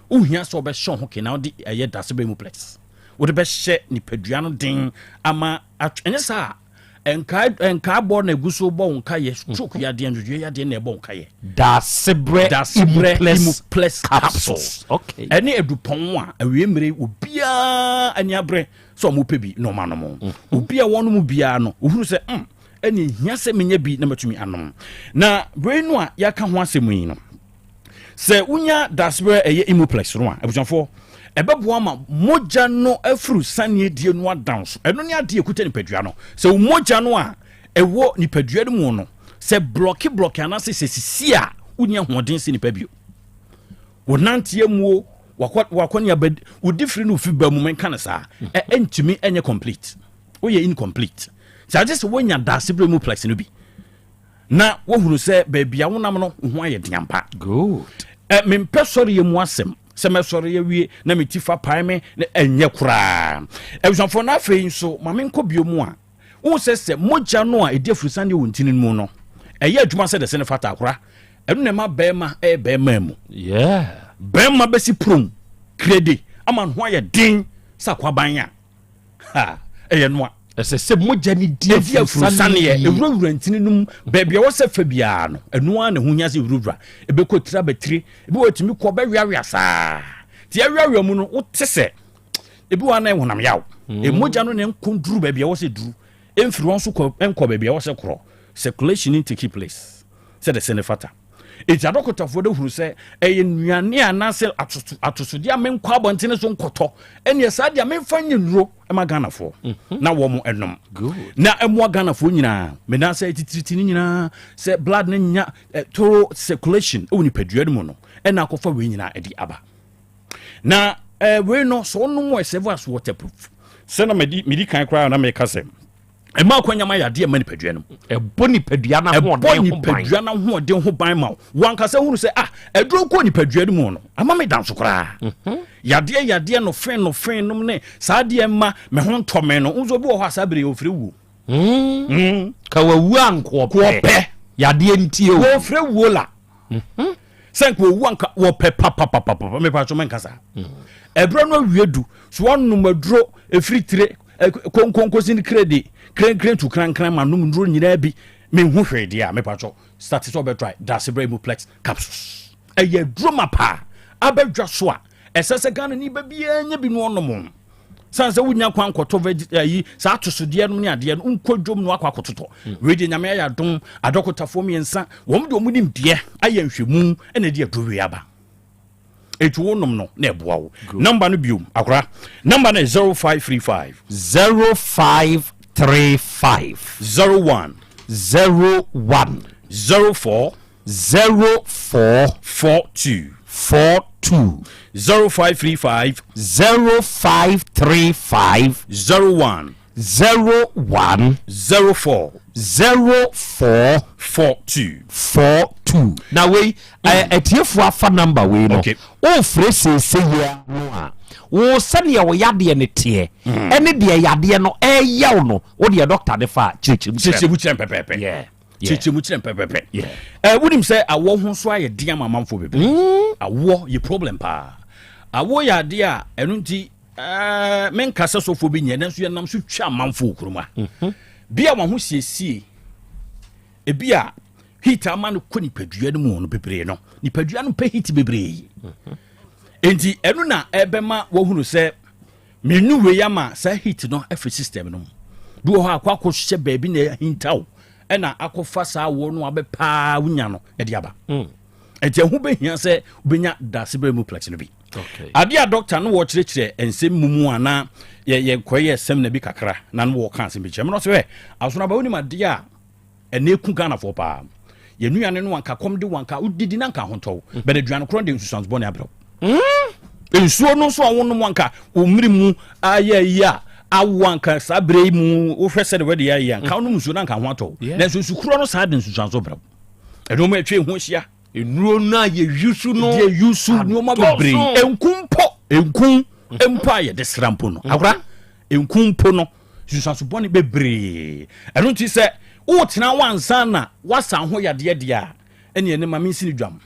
S6: wohia sɛ wobɛhyɛ ho kena wode ɛyɛ dase bɛ mu plex wode bɛhyɛ nipadua no den ama ɛnyɛ saa Nkae nkaa bɔ na egu so bɔ wo nkayɛ stroke mm. yadeɛ ndwodwoɛ yadeɛ na ɛbɔ wo nkayɛ.
S7: Dasebrɛ
S6: Dasebrɛ Imuplus capsules.
S7: Okay.
S6: Ɛne adupɔn a awie mmere obiara ani abrɛ sɛ ɔmo pɛ bi na ɔmo anom.
S7: Mm.
S6: Obi a wɔn mu biara no ohunu sɛ mm ɛne ehia sɛ menya bi na matumi anom. Na wei no a yɛaka ho asɛm yi no Sɛ wonya dasebrɛ a ɛyɛ Imuplex no a, abusuafoɔ, ɛbɛboa ma mogya no afuru saneɛ die no adan so. Ɛno ne adeɛ ɛkuta nipadua no. Sɛ wo mogya no a ɛwɔ nipadua no mu no, sɛ blɔke blɔke anaasɛ sɛ sisi a, wonni ahoɔden sɛ nipa bio. Wo nanteɛ muo, wakɔ wo difiri no fi ba mu menka no saa, ɛntumi ɛnyɛ complete. Woyɛ incomplete. Sɛ agye sɛ woanya dasebrɛ Imuplex no bi. Na woahunu sɛ baabi a wonam no wo ho ayɛ den ampa.
S7: Good.
S6: Ɛ mempɛ sɔreɛ mu asɛm sɛ mɛsɔre awie na me ti fa pae me na ɛnyɛ koraa. Abusuafoɔ na afei nso ma menkɔ bio mu a wohu sɛ sɛ mogya no a ɛdi afurusaneɛ wɔ ntini no mu no ɛyɛ adwuma sɛ dɛsɛ ne fata akora ɛno na ɛma bɛrima ɛyɛ bɛrima mu.
S7: Yeah.
S6: Bɛrima bɛsi prom krede ama ne ho ayɛ den sɛ akwaban a Ha, ɛyɛ noa.
S7: Ɛsɛ sɛ mogya no di
S6: Ɛdi afurusaneɛ, ɛwurawura ntini no mu, baabi a ɛwɔ sɛ fa biara no, ɛno ara na ɛho hia sɛ ɛwurawura. Ɛbɛkɔ tiri abatiri, ebi wɔ ɛtumi kɔ bɛweawea saa. Nti ɛweawea mu no, wote sɛ ebi wɔ na ɛhonam yaw. Mm. Mogya no na ɛnkɔ duru baabi a ɛwɔ sɛ duru, ɛmfiri wɔn so kɔ ɛnkɔ baabi a ɛwɔ sɛ korɔ. Circulation in take place sɛ de sɛ ne fata. Enti adɔkotafoɔ no hunu sɛ ɛyɛ nnuane anaasɛ atosodeɛ a menkɔ abɔntene so nkɔtɔ ɛneɛ saa deɛ memfa nyɛ nnuro ma Ghanafoɔ mhm. na wɔn ɛnom na ɛmoa Ghanafoɔ nyinaa menaasɛ titiriti no nyinaa sɛ blood no nya eh, thorough circulation ɛwɔ nipadua no mu no ɛna akɔfa wei nyinaa ɛde aba na eh, wei no sɛ ɔnom wɔ ɛsɛvo as waterproof sɛ na medi kan koraa na meka sɛ Ɛma akwanya ma yadeɛ mma nipadua no mu.
S7: Ɛbɔ nipadua no ahoɔden ho ban.
S6: Ɛbɔ nipadua no ahoɔden ho ban ma wo. Wankasa hunu sɛ ah aduro kɔ nipadua no mu no ama me danso koraa. Mhm. Yadeɛ yadeɛ no fen no fen nom ne saa adeɛ mma me ho ntɔ me no. Nso obi wɔ hɔ a saa bere ofiri wuo.
S7: Mm. Mm. Ka wawu ankoɔpɛ.
S6: Koɔpɛ.
S7: Yadeɛ nti o.
S6: Wɔfrɛ wuo la. Mhm. Sɛ nka owu anka wɔpɛ papapapapa mepa so menka saa. Mm. Ɛberɛ no awie du so wɔnom aduro ɛfiri tire konkonkosi ne krede krenkren tu krankran ma nom nnuro nyinaa bi menhu hwee deɛ a mepatwɔ start sɛ ɔbɛtry dasebrɛ imuplex capsules ɛyɛ aduro ma paa abɛdwa so a ɛsɛ sɛ Ghana ni ba biara nya bi no ɔnom san sɛ wonya kwan kɔtɔ veg ayi saa atosodeɛ nom ne adeɛ no nkɔ dwom no akɔ akɔtotɔ hmm. wei deɛ nyame ayɛ adom adɔkotafoɔ mmiɛnsa wɔn de wɔn nimdeɛ ayɛ nhwɛmu ɛna ɛde aduro wei aba. Eti wo nom no na ɛboa wo. Number no biom akora. Number no yɛ 0535.
S7: 0535.
S6: 01.
S7: 01.
S6: 04.
S7: 04.
S6: 42.
S7: 42.
S6: 0535.
S7: 0535.
S6: 01.
S7: 01.
S6: 04.
S7: 04.
S6: 42.
S7: 42. Na wei atiefoɔ afa number wei no wofrɛ seesei yi ara no a wo sɛdeɛ wo yadeɛ no teɛ ɛne deɛ yadeɛ no ɛyɛ wo no wo deɛ doctor ne fa a kyerɛkyerɛ mu kyerɛ
S6: Kyerɛkyerɛ mu kyerɛ no pɛpɛɛpɛ. Kyerɛkyerɛ mu kyerɛ no pɛpɛɛpɛ. Wonim sɛ awɔ ho nso ayɛ den ama amanfoɔ bebree. Awɔ yɛ problem paa. Awɔ yɛ adeɛ a ɛno nti menka sɛ sɔfoɔ bi nyɛ nanso yɛnam so twa amanfoɔ wɔ kurom ha. Bi a wɔn ho siesie ebi a heat ama no kɔ nipadua no mu no bebree no nipadua no pɛ heat bebree. Enti ɛno na ɛbɛma wɔhunu sɛ menu wei ama saa heat no afiri system no mu. Bi wɔ hɔ akɔ akɔhyɛ baabi na ahintaw ɛna akɔfa saa awoɔ no abɛpaa wonya no ɛde aba. Enti ɛho bɛhia sɛ wobɛnya dasebɛ mu plex no bi. Adeɛ a dɔkta no wɔkyerɛkyerɛ nsɛm mu mu a na yɛkɔyɛ sɛmina bi kakra na no wɔka asɛm bi kyerɛ me no ɔsɛ hwɛ asonaba wonim adeɛ a ɛna ɛku Ghanafoɔ paa yɛn nnuane no anka kɔm de wanka wodidi na anka ahontɔw bɛn aduane korɔ de nsusuanso bɔne abrɛw nsuo no nso a wonom anka wo mmere mu ayɛ yi a awo anka saa berɛ yi mu wohwɛ sɛde wɛde yɛ ayɛ anka wonom nsuo no anka ho atɔw nanso nsukorɔ no saa de nsusuanso brɛw ɛnneɛma atwa ho ahyia
S7: Nnuro no a yɛyusu no
S6: deɛ yusu nneɛma bebree nku mpo nku mpo a yɛde sra mpo no akora nku mpo no nsusuanso bɔne bebree ɛno nti sɛ wotena wansa na wasa ho yadeɛ deɛ a ɛne ɛne ma mensi no dwam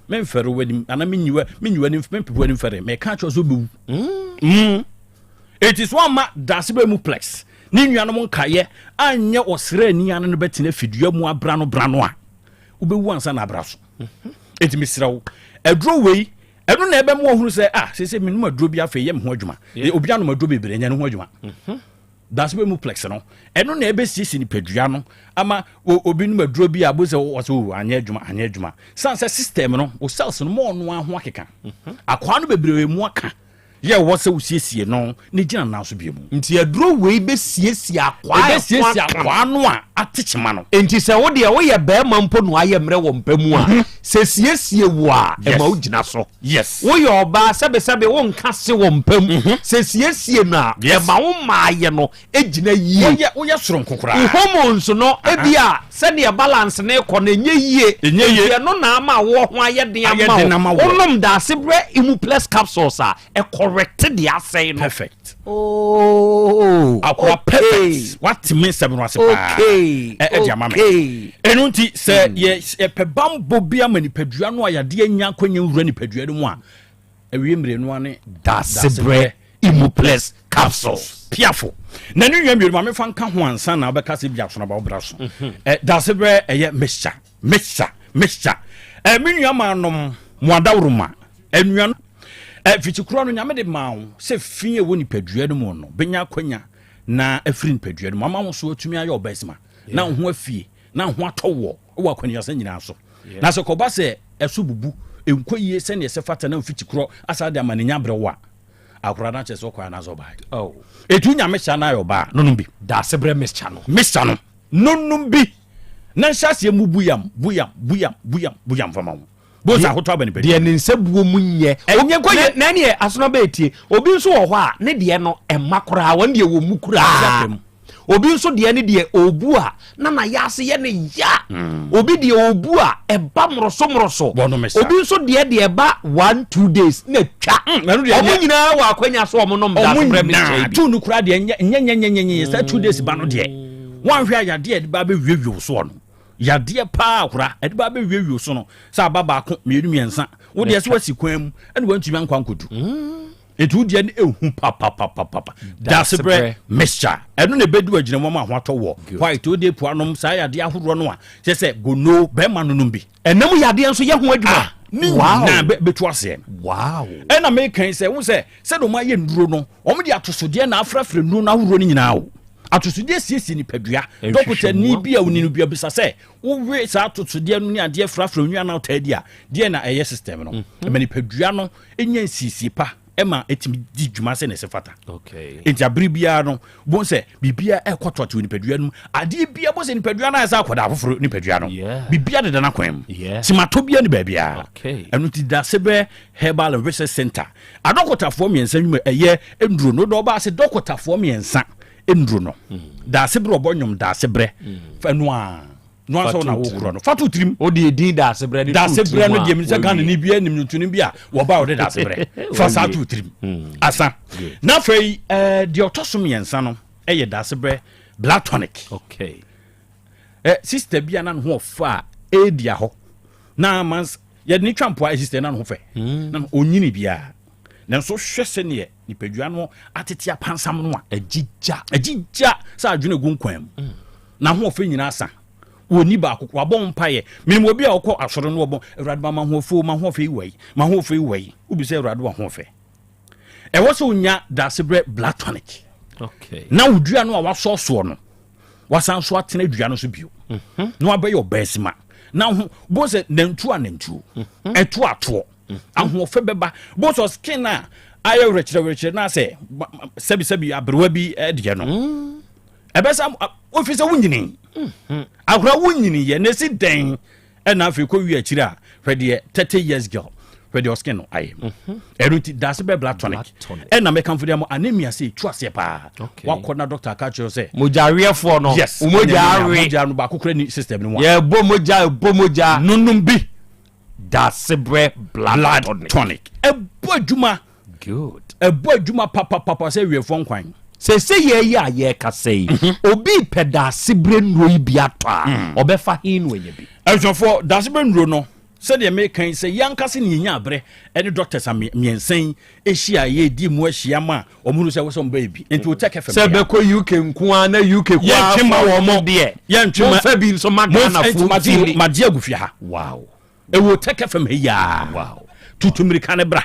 S6: memfɛre w'anim anaa menyi menyi w'anim mempepe w'anim fɛre meka kyerɛ sɛ wobɛwu mm. Enti so amma Dasebɛ mu plex ne nuanom nkaeɛ anyɛ ɔsraani ano no bɛtena fidua mu abrano brano a wobɛwu ansa na abra so. Enti mesrɛ wo, aduro wei, ɛno na ɛbɛma wahunu sɛ ah, seesei menom aduro bi afei yɛ me ho adwuma. Obi anom aduro bebree nyɛ ne ho adwuma. Mhm. Dasebɛ mu plex no, ɛno na ɛbɛsiesie nipadua no ama obi nom aduro bi a bo sɛ wɔsɛ o anyɛ adwuma anyɛ adwuma. San sɛ system no, wo cells no ma ɔno ho akeka. Mhm. Akwaa no bebree mu aka. Yɛ wɔ sɛ wosiesie no ne gyina nan so bio mu.
S7: Nti aduro wei bɛsiesie akwaa a
S6: Ɛbɛsiesie akwaa no a ate kyema no.
S7: Nti sɛ wo deɛ woyɛ barima mpo na wayɛ mmerɛ wɔ mpa mu a, mhm. sɛ siesie wo a, ɛma wo gyina so.
S6: Yes.
S7: Woyɛ ɔbaa sɛbesɛbe wonka se wɔ mpa mu. Mhm. Sɛ siesie no a, ɛma wo maayɛ no gyina yie.
S6: Woyɛ woyɛ soronko koraa.
S7: Wo hormones no ebi a sɛdeɛ balance no rekɔ no ɛnyɛ yie.
S6: Ɛnyɛ yie.
S7: Nti ɛno na ama awoɔ ho ayɛ den ama wo. Wonom Daasebrɛ Imuplus capsules a, ɛkɔrɛkte deɛ asɛe no.
S6: Perfect.
S7: Oh,
S6: Akora perfect. Wate me nsɛm no ase paa.
S7: Okay.
S6: Ɛde ama me.
S7: Okay.
S6: Ɛno nti sɛ yɛ yɛpɛ bambɔ bi ama nipadua no a yadeɛ nya akwanya nwura nipadua no mu a, awie mmere no ane
S7: Daasebrɛ Imuplus capsules.
S6: Piafo. Na ne nua mmienu ma mefa nka ho ansa na wobɛka sɛ bi asono ba wobra so. Mhm. Eh, Daasebrɛ ɛyɛ mixture, mixture, mixture. Eh, me nua maa nom mo adaworoma. Anua eh, fitikura no nyame de maa wo sɛ fi ɛwɔ nipadua no mu no bɛnya akwanya na afiri nipadua no mu ama wo so atumi ayɛ ɔbɛsima na wo ho afie na wo ho atɔ woɔ wɔ akwanuasa nyinaa so. Na sɛ kɔba sɛ ɛso bubu, ɛnkɔ yie sɛdeɛ ɛsɛ fata na mfiti korɔ asa de ama ne nya brɛ wo a, akora no akyerɛ sɛ ɔkɔ anaasɛ ɔbaa.
S7: Oh.
S6: Ɛtu nyame hyɛ na ayɛ ɔbaa nonom bi.
S7: Daasebrɛ mixture no.
S6: Mixture no. Nonom bi. Na nhyɛ aseɛ mu buyam, buyam, buyam, buyam, buyam fama wo. Bo sɛ ahotɔ aba nipadua.
S7: Deɛ ne nsa buo mu nyɛ.
S6: Ɛnyɛ nkɔ yie.
S7: Na ɛneɛ asono bɛyɛ tie. Obi nso wɔ hɔ a ne deɛ no ɛma koraa wɔn deɛ wɔ mu koraa. Obi nso deɛ ne deɛ ɔbu a na na yɛ ase yɛ ne ya. Hmm. Obi deɛ ɔbu a ɛba mmoroso mmoroso. Obi nso deɛ deɛ ɛba 1-2 days na twa. Hmm, wɔn nyinaa wɔ akwanya so wɔn nom daase brɛ mi kyɛn
S6: bi. Tu no koraa deɛ nyɛ nyɛ nyɛ nyɛ nyɛ sɛ 2 days ba no deɛ wɔn ahwɛ ayadeɛ ɛde ba abɛwiewie soɔ no yadeɛ paa kora ɛde ba abɛwiewie so no sɛ aba baako mmienu mmiɛnsa wo deɛ sɛ wasi kwan mu ɛna wantumi ankɔ ankɔdu ɛti wo deɛ no ɛhu papapapapa dasebrɛ mixture ɛno na ɛbɛdu agyina mu ama ho atɔ wɔ white wode po anom saa yadeɛ ahodoɔ no a kyɛ sɛ gono bɛrima no nom bi
S7: ɛnam yadeɛ nso yɛ ho adwuma
S6: ah, ne nyinaa bɛtu aseɛ
S7: wow
S6: ɛna mekan sɛ wo sɛ sɛdeɛ ɔma yɛ nnuro no ɔmo de atosodeɛ na afrafra nnuro no ahodoɔ no nyinaa o. Atosodeɛ siesie nipadua. Dɔkota ni bi a onim no bi abisa sɛ wowe saa atosodeɛ no ne adeɛ frafra onua na ɔtaa di a, deɛ na ɛyɛ system no. Ɛma nipadua no nya nsiesie pa ɛma ɛtumi di dwuma sɛ na ɛsɛ fata. Nti abere biara no bohu sɛ biribiara ɛkɔ tɔte wɔ nipadua no mu. Adeɛ biara bohu sɛ nipadua no ayɛ sɛ akɔda afoforo nipadua no. Biribiara deda n'akwan mu. Simatɔ biara ne baabiara. Ɛno nti Dasebrɛ Herbal and Research Center adɔkotafoɔ mmiɛnsa nnwuma ɛyɛ nnuro no dɔ ɔbaa se dɔkotafoɔ mmiɛnsa nnuro no. Dasebrɛ ɔbɔ nnwom Dasebrɛ fa no a no ansa na wokorɔ no fa to tirim.
S7: O de edin Dasebrɛ de to tirim a.
S6: Dasebrɛ no deɛ mi sɛ Ghana ni bi anim ntoni bi a wɔba ɔde Dasebrɛ fa saa to tirim asa. Na afei ɛɛ deɛ ɔtɔ so mmiɛnsa no ɛyɛ Dasebrɛ blood tonic.
S7: Okay.
S6: Ɛ sista bi a na ne ho ɔfa a ɛredi ahɔ na mans yɛde ne twa mpoa sista na ne ho fɛ hmm. na onyini biara nanso hwɛ sɛneɛ nipadua no atete apansam no a
S7: agyigya
S6: agyigya sɛ adwene gu nkwan mu hmm. na ho ɔfɛ nyinaa sa wɔni baako wabɔ mpaeɛ menim obi a ɔkɔ asɔre no wɔbɔ awurade ma mahoɔfɛ ma hoɔfɛ yi wai ma hoɔfɛ yi wai wobi sɛ awurade wa hoɔfɛ ɛwɔ sɛ wonya dasebrɛ blood tonic na wodua no a wasɔɔsoɔ no wasan so atena dua no so bio mhm. na wabɛyɛ ɔbaasima na ho bo sɛ nantu a nantuo mhm. ɛto atoɔ mhm. ahoɔfɛ bɛba bo sɛ skin a ayɛ werɛkyerɛwerɛkyerɛ na sɛ sɛbisɛbi aberewa bi deɛ no mm. ɛbɛsa wofi sɛ wonyini akora wonyini yɛ na ɛsi dɛn ɛna afei kɔ wie akyiri a hwɛ deɛ 30 years girl hwɛ deɛ ɔskin no ayɛ mhm. ɛno nti daase bɛ blood tonic ɛna mɛkamfo deɛ mo anemia sɛ ɛtu aseɛ paa wakɔ na doctor aka kyerɛ sɛ
S7: mogyaweɛfoɔ no
S6: yes
S7: mogya awe
S6: mogya no baako kora ni system no mu
S7: yɛbɔ mogya ɛbɔ mogya
S6: nonom bi
S7: daase brɛ blood
S6: tonic ɛbɔ adwuma
S7: Good.
S6: Ɛbɔ adwuma papapapa sɛ wiefoɔ nkwan.
S7: Sese yɛ yi a yɛrekasa yi, mhm. obi pɛ daasebrɛ nnuro yi bi atɔ a, mm. ɔbɛfa he no anya bi?
S6: Abusuafoɔ, daasebrɛ nnuro no, sɛdeɛ meka yi sɛ yɛankasa ne yɛnya aberɛ ɛne doctors a mmiɛnsa yi ahyia yɛdi mu ahyia ma wɔn hunu sɛ wɔsɛ wɔn bɛyɛ bi nti wɔtɛ kɛfɛ
S7: sɛ bɛkɔ UK nko ara na UK ko ara
S6: fa wɔn
S7: deɛ yɛntwe ma momfa bi nso ma Ghana fo
S6: mfili magye agu fie ha
S7: wow
S6: ɛwɔ tɛkɛ fam ha yiaa
S7: wow.
S6: tutu mmirika no bra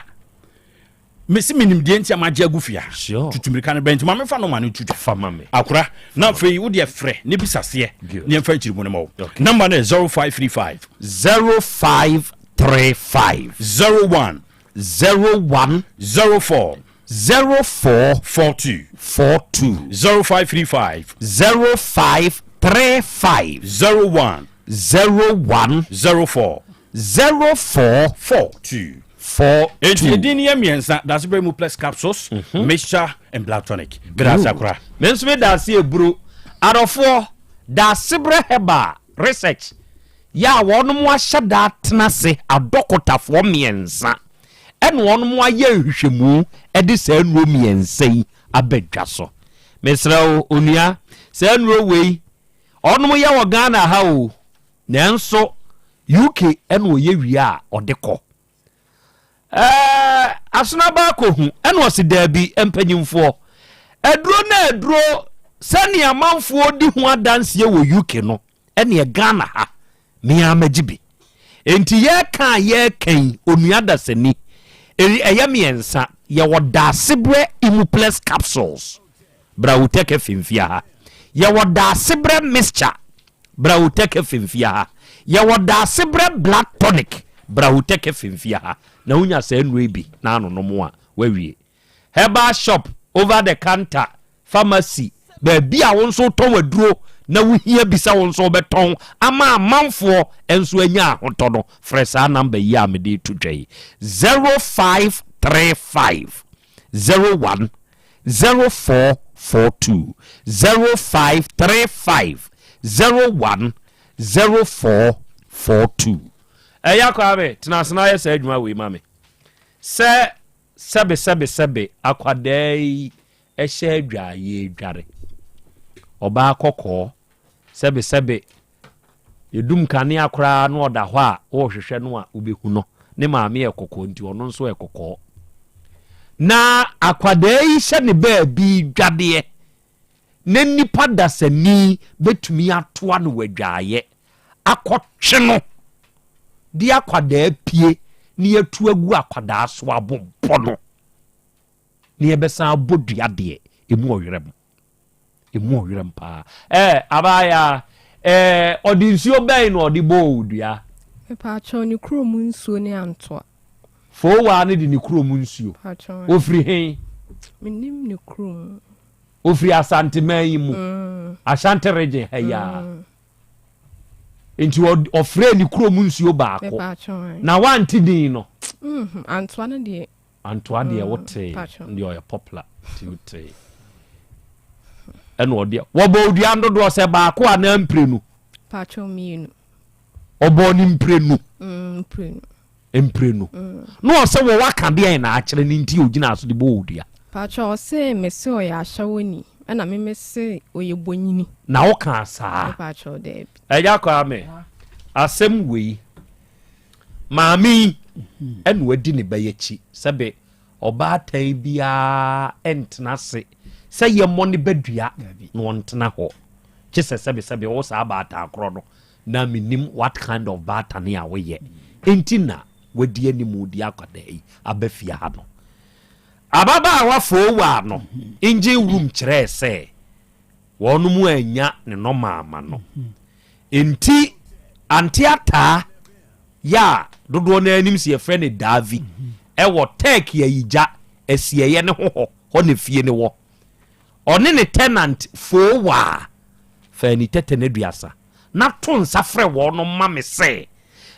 S6: mesi menim deɛ nti a magye agu fie ha
S7: sure.
S6: tutu mmirika no bra nti ma mefa no ma no tutu
S7: fa ma me
S6: akora na afei wo deɛ frɛ ne bisa seɛ ne ɛmfa nkyiri mu no ma wo okay. number no yɛ 0535
S7: 0535
S6: 01
S7: 01
S6: 04
S7: 04
S6: 42
S7: 42
S6: 0535
S7: 0535
S6: 01
S7: 01
S6: 04
S7: 04
S6: 42
S7: 4
S6: Enti
S7: 2.
S6: edin no yɛ mmiɛnsa, Dasebrɛ mu Plus Capsules, mhm. Mixture and Blood Tonic. Meda ase akora.
S7: Me nso meda ase eburo. Adɔfoɔ, Dasebrɛ Herbal Research yɛ a wɔnom ahyɛ da atena ase adɔkotafoɔ mmiɛnsa ɛna wɔnom ayɛ nhwehwɛmu ɛde saa nnuro mmiɛnsa yi aba dwa so. Mesrɛ wo onua, saa nnuro wei Ɔnom yɛ wɔ Ghana ha o, nanso UK ɛna ɔyɛ wie a ɔde kɔ. Ɛɛ Asonaba akɔhu ɛna ɔse daabi mpanyinfoɔ, aduro no aduro sɛnea amanfoɔ di ho adanseɛ wɔ UK no ɛneɛ Ghana ha me ara magye bi. Enti yɛreka a yɛreka yi, onua dasani, ɛyɛ mmiɛnsa, yɛwɔ Daasebrɛ Immuplex capsules, bra wo tɛkɛ femfia ha. Yɛwɔ Daasebrɛ mixture, bra wo tɛkɛ femfia ha. Yɛwɔ Daasebrɛ blood tonic, bra wo tɛkɛ femfia ha. Na wonya saa nnuro yi bi na anonom a, woawie. Herbal shop, over the counter, pharmacy, baabi a wo nso wotɔn aduro na wohia bi sɛ wo nso wobɛtɔn ama amanfoɔ nso anya ahotɔ no, frɛ saa namba yi a mede reto dwa yi, 0535 01 0442, 0535 01 0442. Ɛya Kwame, tena ase na yɛ saa adwuma wei ma me. Sɛ Sɛbe sɛbe sɛbe akwadaa yi hyɛ adwaayɛ dware. Ɔbaa kɔkɔɔ sɛbe sɛbe yɛdum kanea koraa na ɔda hɔ a wɔrehwehwɛ no a wobɛhu no. Ne maame yɛ kɔkɔɔ nti ɔno nso yɛ kɔkɔɔ. Na akwadaa yi hyɛ ne baabi dwadeɛ na nipa dasani bɛtumi atoa no wɔ adwaayɛ akɔtwe no de akwadaa pie na yɛatu agu akwadaa so abobɔ no na yɛbɛsan abɔ dua deɛ ɛmu ɔwerɛ mu. Ɛmu ɔwerɛm paa. Ɛɛ abaayaa, ɛɛ ɔde nsuo bɛn na ɔde bɔɔ wo dua?
S22: Mepaakyɛw, ne kurom nsuo ne Antoa.
S7: Foowaa no de ne kurom nsuo.
S22: Mepaakyɛw.
S7: Ɔfiri he?
S22: Mennim ne kurom.
S7: Ɔfiri Asanteman yi mu, Ashanti region ha yi ara. Nti ɔfrɛɛ ne kurom nsuo baako. Na wante din no.
S22: Antoa no deɛ.
S7: Antoa deɛ wotee deɛ ɔyɛ popular nti wotee. Ɛna ɔdeɛ wɔbɔ odua dodoɔ sɛ baako anaa mprenu.
S22: Paatwa mmienu.
S7: Ɔbɔɔ ne mprenu.
S22: Mprenu.
S7: Mprenu. Na ɔsɛ wɔ waka deɛn na akyerɛ ne nti ogyina so de bɔ odua.
S22: Paatwa ɔsɛ mese ɔyɛ ahyɛwoni ɛna me mese ɔyɛ bonyini.
S7: Na wokaa saa.
S22: Paatwa daabi.
S7: Ɛgya Kwame asɛm wei maame yi ɛna wadi ne ba yi akyi sɛbe ɔbaatan biara ɛntena ase sɛ yɛmmɔ ne ba dua na ɔntena hɔ kye sɛ sɛbe sɛbe ɔwɔ saa baatan korɔ no na menim what kind of baatan a woyɛ enti na wadi anim di akwadaa yi aba fie ha no ababaawa foowaa no engine room kyerɛɛ sɛ Wɔnom annya ne nɔma ama no. Enti Ante Ataa yɛ a dodoɔ no ara nim sɛ yɛfrɛ no Daavi ɛwɔ Turkey Ayigya asieeɛ no ho hɔ, hɔ na fie no wɔ. Ɔne ne tenant Foowaa faa ni tɛtɛ no aduasa na to nsa frɛ wɔnom ma me sɛ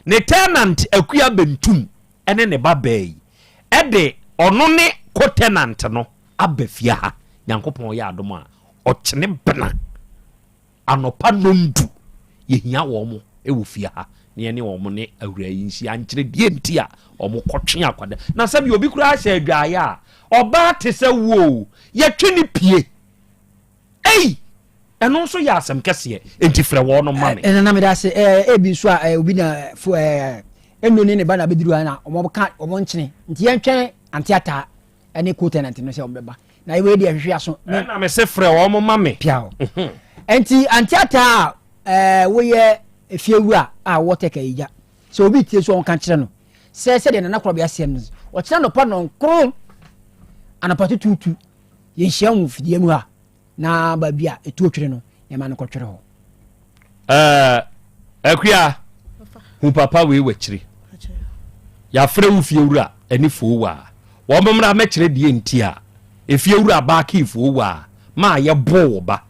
S7: ne tenant Akua Bentum ne ne ba baa yi de ɔno ne co-tenant no aba fie ha Nyankopɔn yɛ adom a ɔkyene bena anɔpa nondu yɛhia wɔn wɔ fie ha na yɛne wɔn ne awura yi nhyia nkyerɛ deɛ nti a wɔn kɔtwe akwada na sɛbi obi koraa hyɛ adwaeɛ a ɔbaa te sɛ wo yɛtwe ne pie ei ɛno nso yɛ asɛm kɛseɛ enti frɛ wɔn ma me.
S10: Ɛna meda ase ebi nso a obi na fo ɛnu ne ne ba na abɛduru ha na wɔn ka wɔn nkyene nti yɛntwɛn ante ataa ɛne co-tenant no sɛ wɔn bɛba na wei deɛ hwehwe aso.
S7: Ɛna me se frɛ wɔn ma me.
S10: Piaw. Nti ante ataa a ɛɛ woyɛ efiewura a wɔwɔ tɛka yi gya sɛ obi tie so wɔn ka kyerɛ no sɛ sɛdeɛ nana korɔbea seɛ no ɔkyerɛ anɔpa nɔnkron anɔpa tutuutu yɛnhyia wɔn fidie mu ha na baabi a ɛtuo twere no yɛma no kɔtwere hɔ.
S7: Ɛɛ Akua, hu papa wei w'akyiri. Yɛafrɛ wo fiewura ne foowa. Wɔn mmra mɛkyerɛ deɛ nti a efiewura baakee foowa maa yɛboo wo ba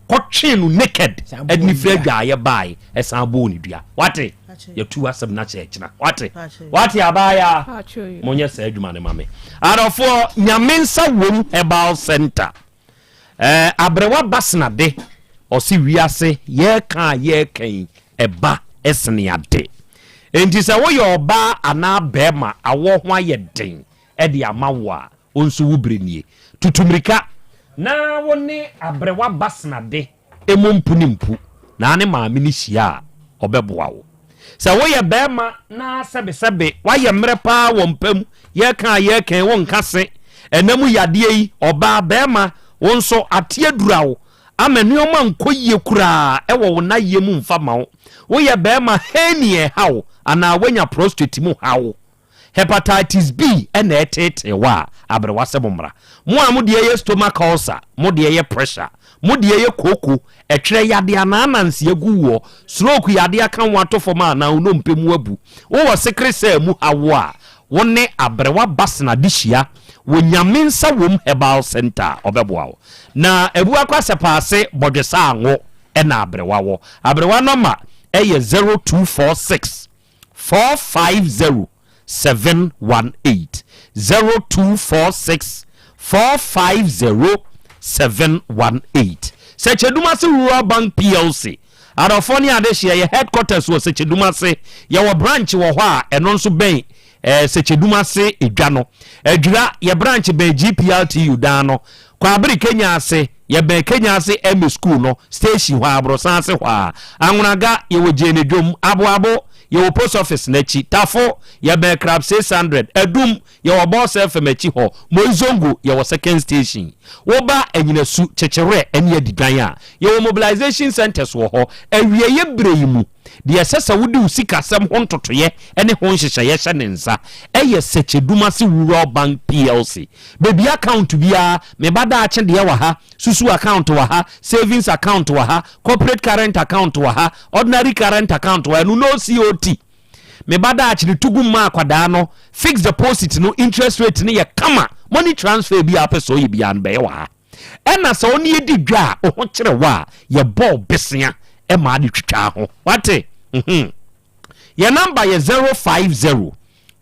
S7: kɔtwee no naked ɛde ne firi adwaeɛ bae ɛsan bɔɔ ne dua. Wate? Yɛtu asɛm no akyɛ ɛkyena. Wate? Wate abaayaa? Monyɛ saa adwuma no ma me. Adɔfoɔ, Nyame nsa wom Herbal Center. Eh, aberewa Basena de, ɔse wiase yɛreka a yɛreka yi, ɛba sene ade. Enti sɛ woyɛ ɔbaa anaa barima awɔ ho ayɛ den de ama wo a, wo nso wo bere nie. Tutu mmirika na wo ne aberewa Basena de mmɔ mpu ne mpu na ne maame no hyia a, ɔbɛboa wo. Sɛ woyɛ barima na sɛbesɛbe woayɛ mmerɛ paa wɔ mpa mu, yɛreka a yɛreka yi wonka se ɛna mu yadeɛ yi, ɔbaa, barima, wo nso ate adura wo ama nneɛma nkɔ yie koraa wɔ wo nnayɛ mu mfa ma wo. Woyɛ barima hernia ɛha wo anaa woanya prostate mu haw. Hepatitis B na ɛreteetee wo a, aberewa sɛ mommra. Mo a mo deɛ yɛ stomach ulcer, mo deɛ yɛ pressure, mo deɛ yɛ kooko, ɛtwerɛ yadeɛ anaa ananse agu woɔ, stroke yadeɛ aka wo ato fam anaa wo nnompe mu abu, wowɔ sekere cell mu haw a, wo ne aberewa Basena de hyia wɔ Nyame Nsa Wom Herbal Centre a, ɔbɛboa wo. Na Abuakwa Sɛpaase Bɔdwesaa Ngo na aberewa wɔ. Aberewa nɔma yɛ 0246 450 718 0246 450 718 Sɛkyɛdumase Rural Bank PLC Adɔfoɔ ne adehyeɛ yɛ headquarters wɔ Sɛkyɛdumase yɛwɔ branch wɔ hɔ a ɛno nso bɛn eh, Sɛkyɛdumase edwa no Adwira yɛ branch bɛn GPRTU dan no Kwabere Kenya ase Yɛbɛn Kenyase MA School no station hɔ ara, aborosan ase hɔ ara. Anwonaga, yɛwɔ Gyeene Dwom. Aboabo, yɛwɔ Post Office no akyi. Tafo, yɛbɛn Crab 600. Adum, yɛwɔ Boss FM akyi hɔ. Moizongo, yɛwɔ Second Station. Woba Anyinasu, Kyekyewerɛ ne Adidan a, yɛwɔ Mobilization Centres wɔ hɔ. Awieeɛ berɛ yi mu. Deɛ ɛsɛ sɛ wode wo sikasɛm ho ntotoeɛ ne ho nhyehyɛeɛ hyɛ ne nsa yɛ Sekyedumase Rural Bank PLC. Baabi account biara, me ba daakye deɛ wɔ ha, susu account wɔ ha, savings account wɔ ha, corporate current account wɔ ha, ordinary current account wɔ ha, ɛno no COT. Me ba daakye no tugu mma akwadaa no, fixed deposit no interest rate no yɛ kama, money transfer bi a wopɛ sɛ ɔyɛ biara no bɛyɛ wɔ ha. Ɛna sɛ wo ne yɛ di dwa a, wo ho kyere wo a, yɛbɔ wo besea ma ade twitwa ho. Wate? Mhm. Yɛ namba yɛ 050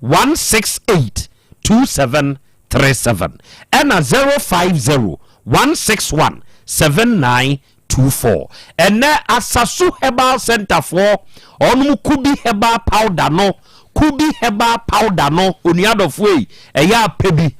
S7: 168 2737 ɛna 050 161 7924. Ɛnɛ Asasu Herbal Center foɔ ɔnom Kubi Herbal Powder no, Kubi Herbal Powder no, onua dɔfoɔ yi, ɛyɛ apɛ bi.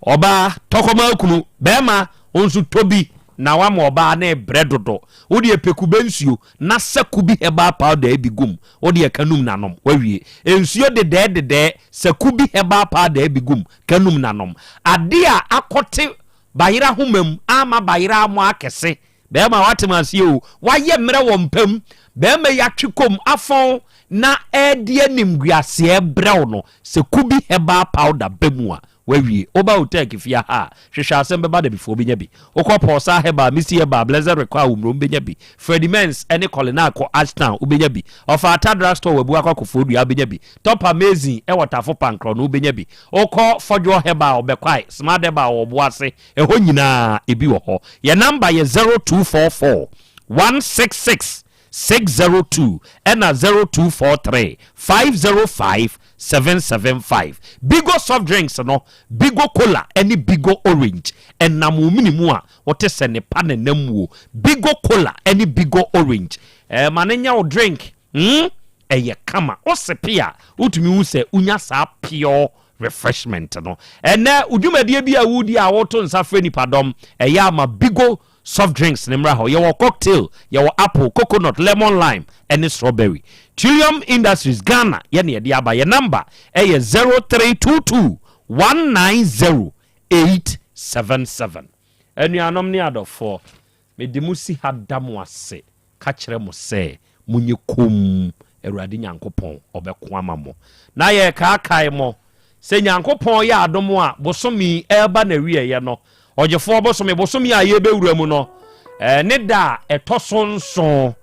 S7: Ɔbaa, tɔ kɔma okunu. Bɛɛma, wo nso tɔ bi na wama ɔbaa no rebrɛ dodo. Wo deɛ pɛ kube nsuo na sɛ kubi herbal powder bi gu mu. Wo deɛ ka num na nom. Wawie. Nsuo dedɛɛ dedɛɛ, sɛ kubi herbal powder bi gu mu, ka num na nom. Adeɛ a akɔte bayerɛ ahoma mu ama bayerɛ amoa akɛse Bɛɛma wate me aseɛ o, wayɛ mmerɛ wɔ mpa mu, bɛɛma yi atwe kɔm afɔn na ɛɛde animguaseɛ brɛ wo no, sɛ kubi herbal powder ba mu a, wawie. Woba Otec fie ha a, hwehwɛ asɛm bɛba da bifoɔ bɛnya bi. Wokɔ Pɔɔsaa Herbal, Misty Herbal, Blessed Rekɔ a Womrom bɛnya bi. Freddie Mens ne Colina kɔ Ashtown wobɛnya bi. Ɔfaata Drug Store wɔ Abuakwa Kofoɔdua wobɛnya bi. Top Amazing wɔ Tafo Pankrɔ no wobɛnya bi. Wokɔ Fɔdwoɔ Herbal Ɔbɛkwae, Smart Herbal wɔ Ɔboase, Ɛhɔ nyinaa ebi wɔ hɔ. Yɛn number yɛ 0244 166 602 ɛna 0243 505 775. Bigo soft drinks no, Bigo Cola ɛne Bigo Orange ɛnam wo mene mu a wote sɛ ne pa na ɛnam muo. Bigo Cola ɛne Bigo Orange ɛɛ ma no nyɛ wo drink. Hmm ɛyɛ kama. Wo sepe a wotumi hu sɛ wonya saa pure refreshment no. Ɛnɛ wo dwumadie bi a wodi a woto nsa frɛ nipadɔm, ɛyɛ ama Bigo soft drinks no mmra hɔ. Yɛwɔ cocktail, yɛwɔ apple, coconut, lemon lime ɛne strawberry. Trillium Industries Ghana yɛ na yɛde aba. Yɛ number ɛyɛ 0322 190 877. Anuanom ne adɔfoɔ, Mede mo si ha da mo ase ka kyerɛ mo sɛ, monyɛ komm, Awurade Nyankopɔn ɔbɛko ama mo. Na yɛrekaakae mo sɛ Nyankopɔn yɛ adom a, bosome yi ɛreba n'awieɛ no, Ɔgyefoɔ bosome, bosome a yɛrebɛwura mu no, ne da a ɛtɔ so nson,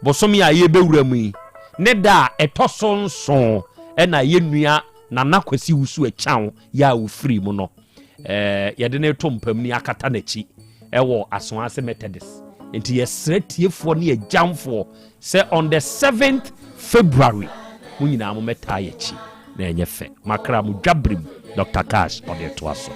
S7: bosome a yɛrebɛwura mu yi, ne da a ɛtɔ so nson ɛna yɛn nua Nana Kwasi Wusu Akyaw yɛ a ɔfirii mu no, yɛde no reto mpam ni akata n'akyi wɔ Asoase Methodist. Nti yɛsrɛ tiefoɔ ne agyamfoɔ sɛ on the 7th February mo nyinaa mo mɛtaa yɛakyi na ɛnyɛ fɛ. Makra mo dwaberem Dr. Cash ɔde toa so.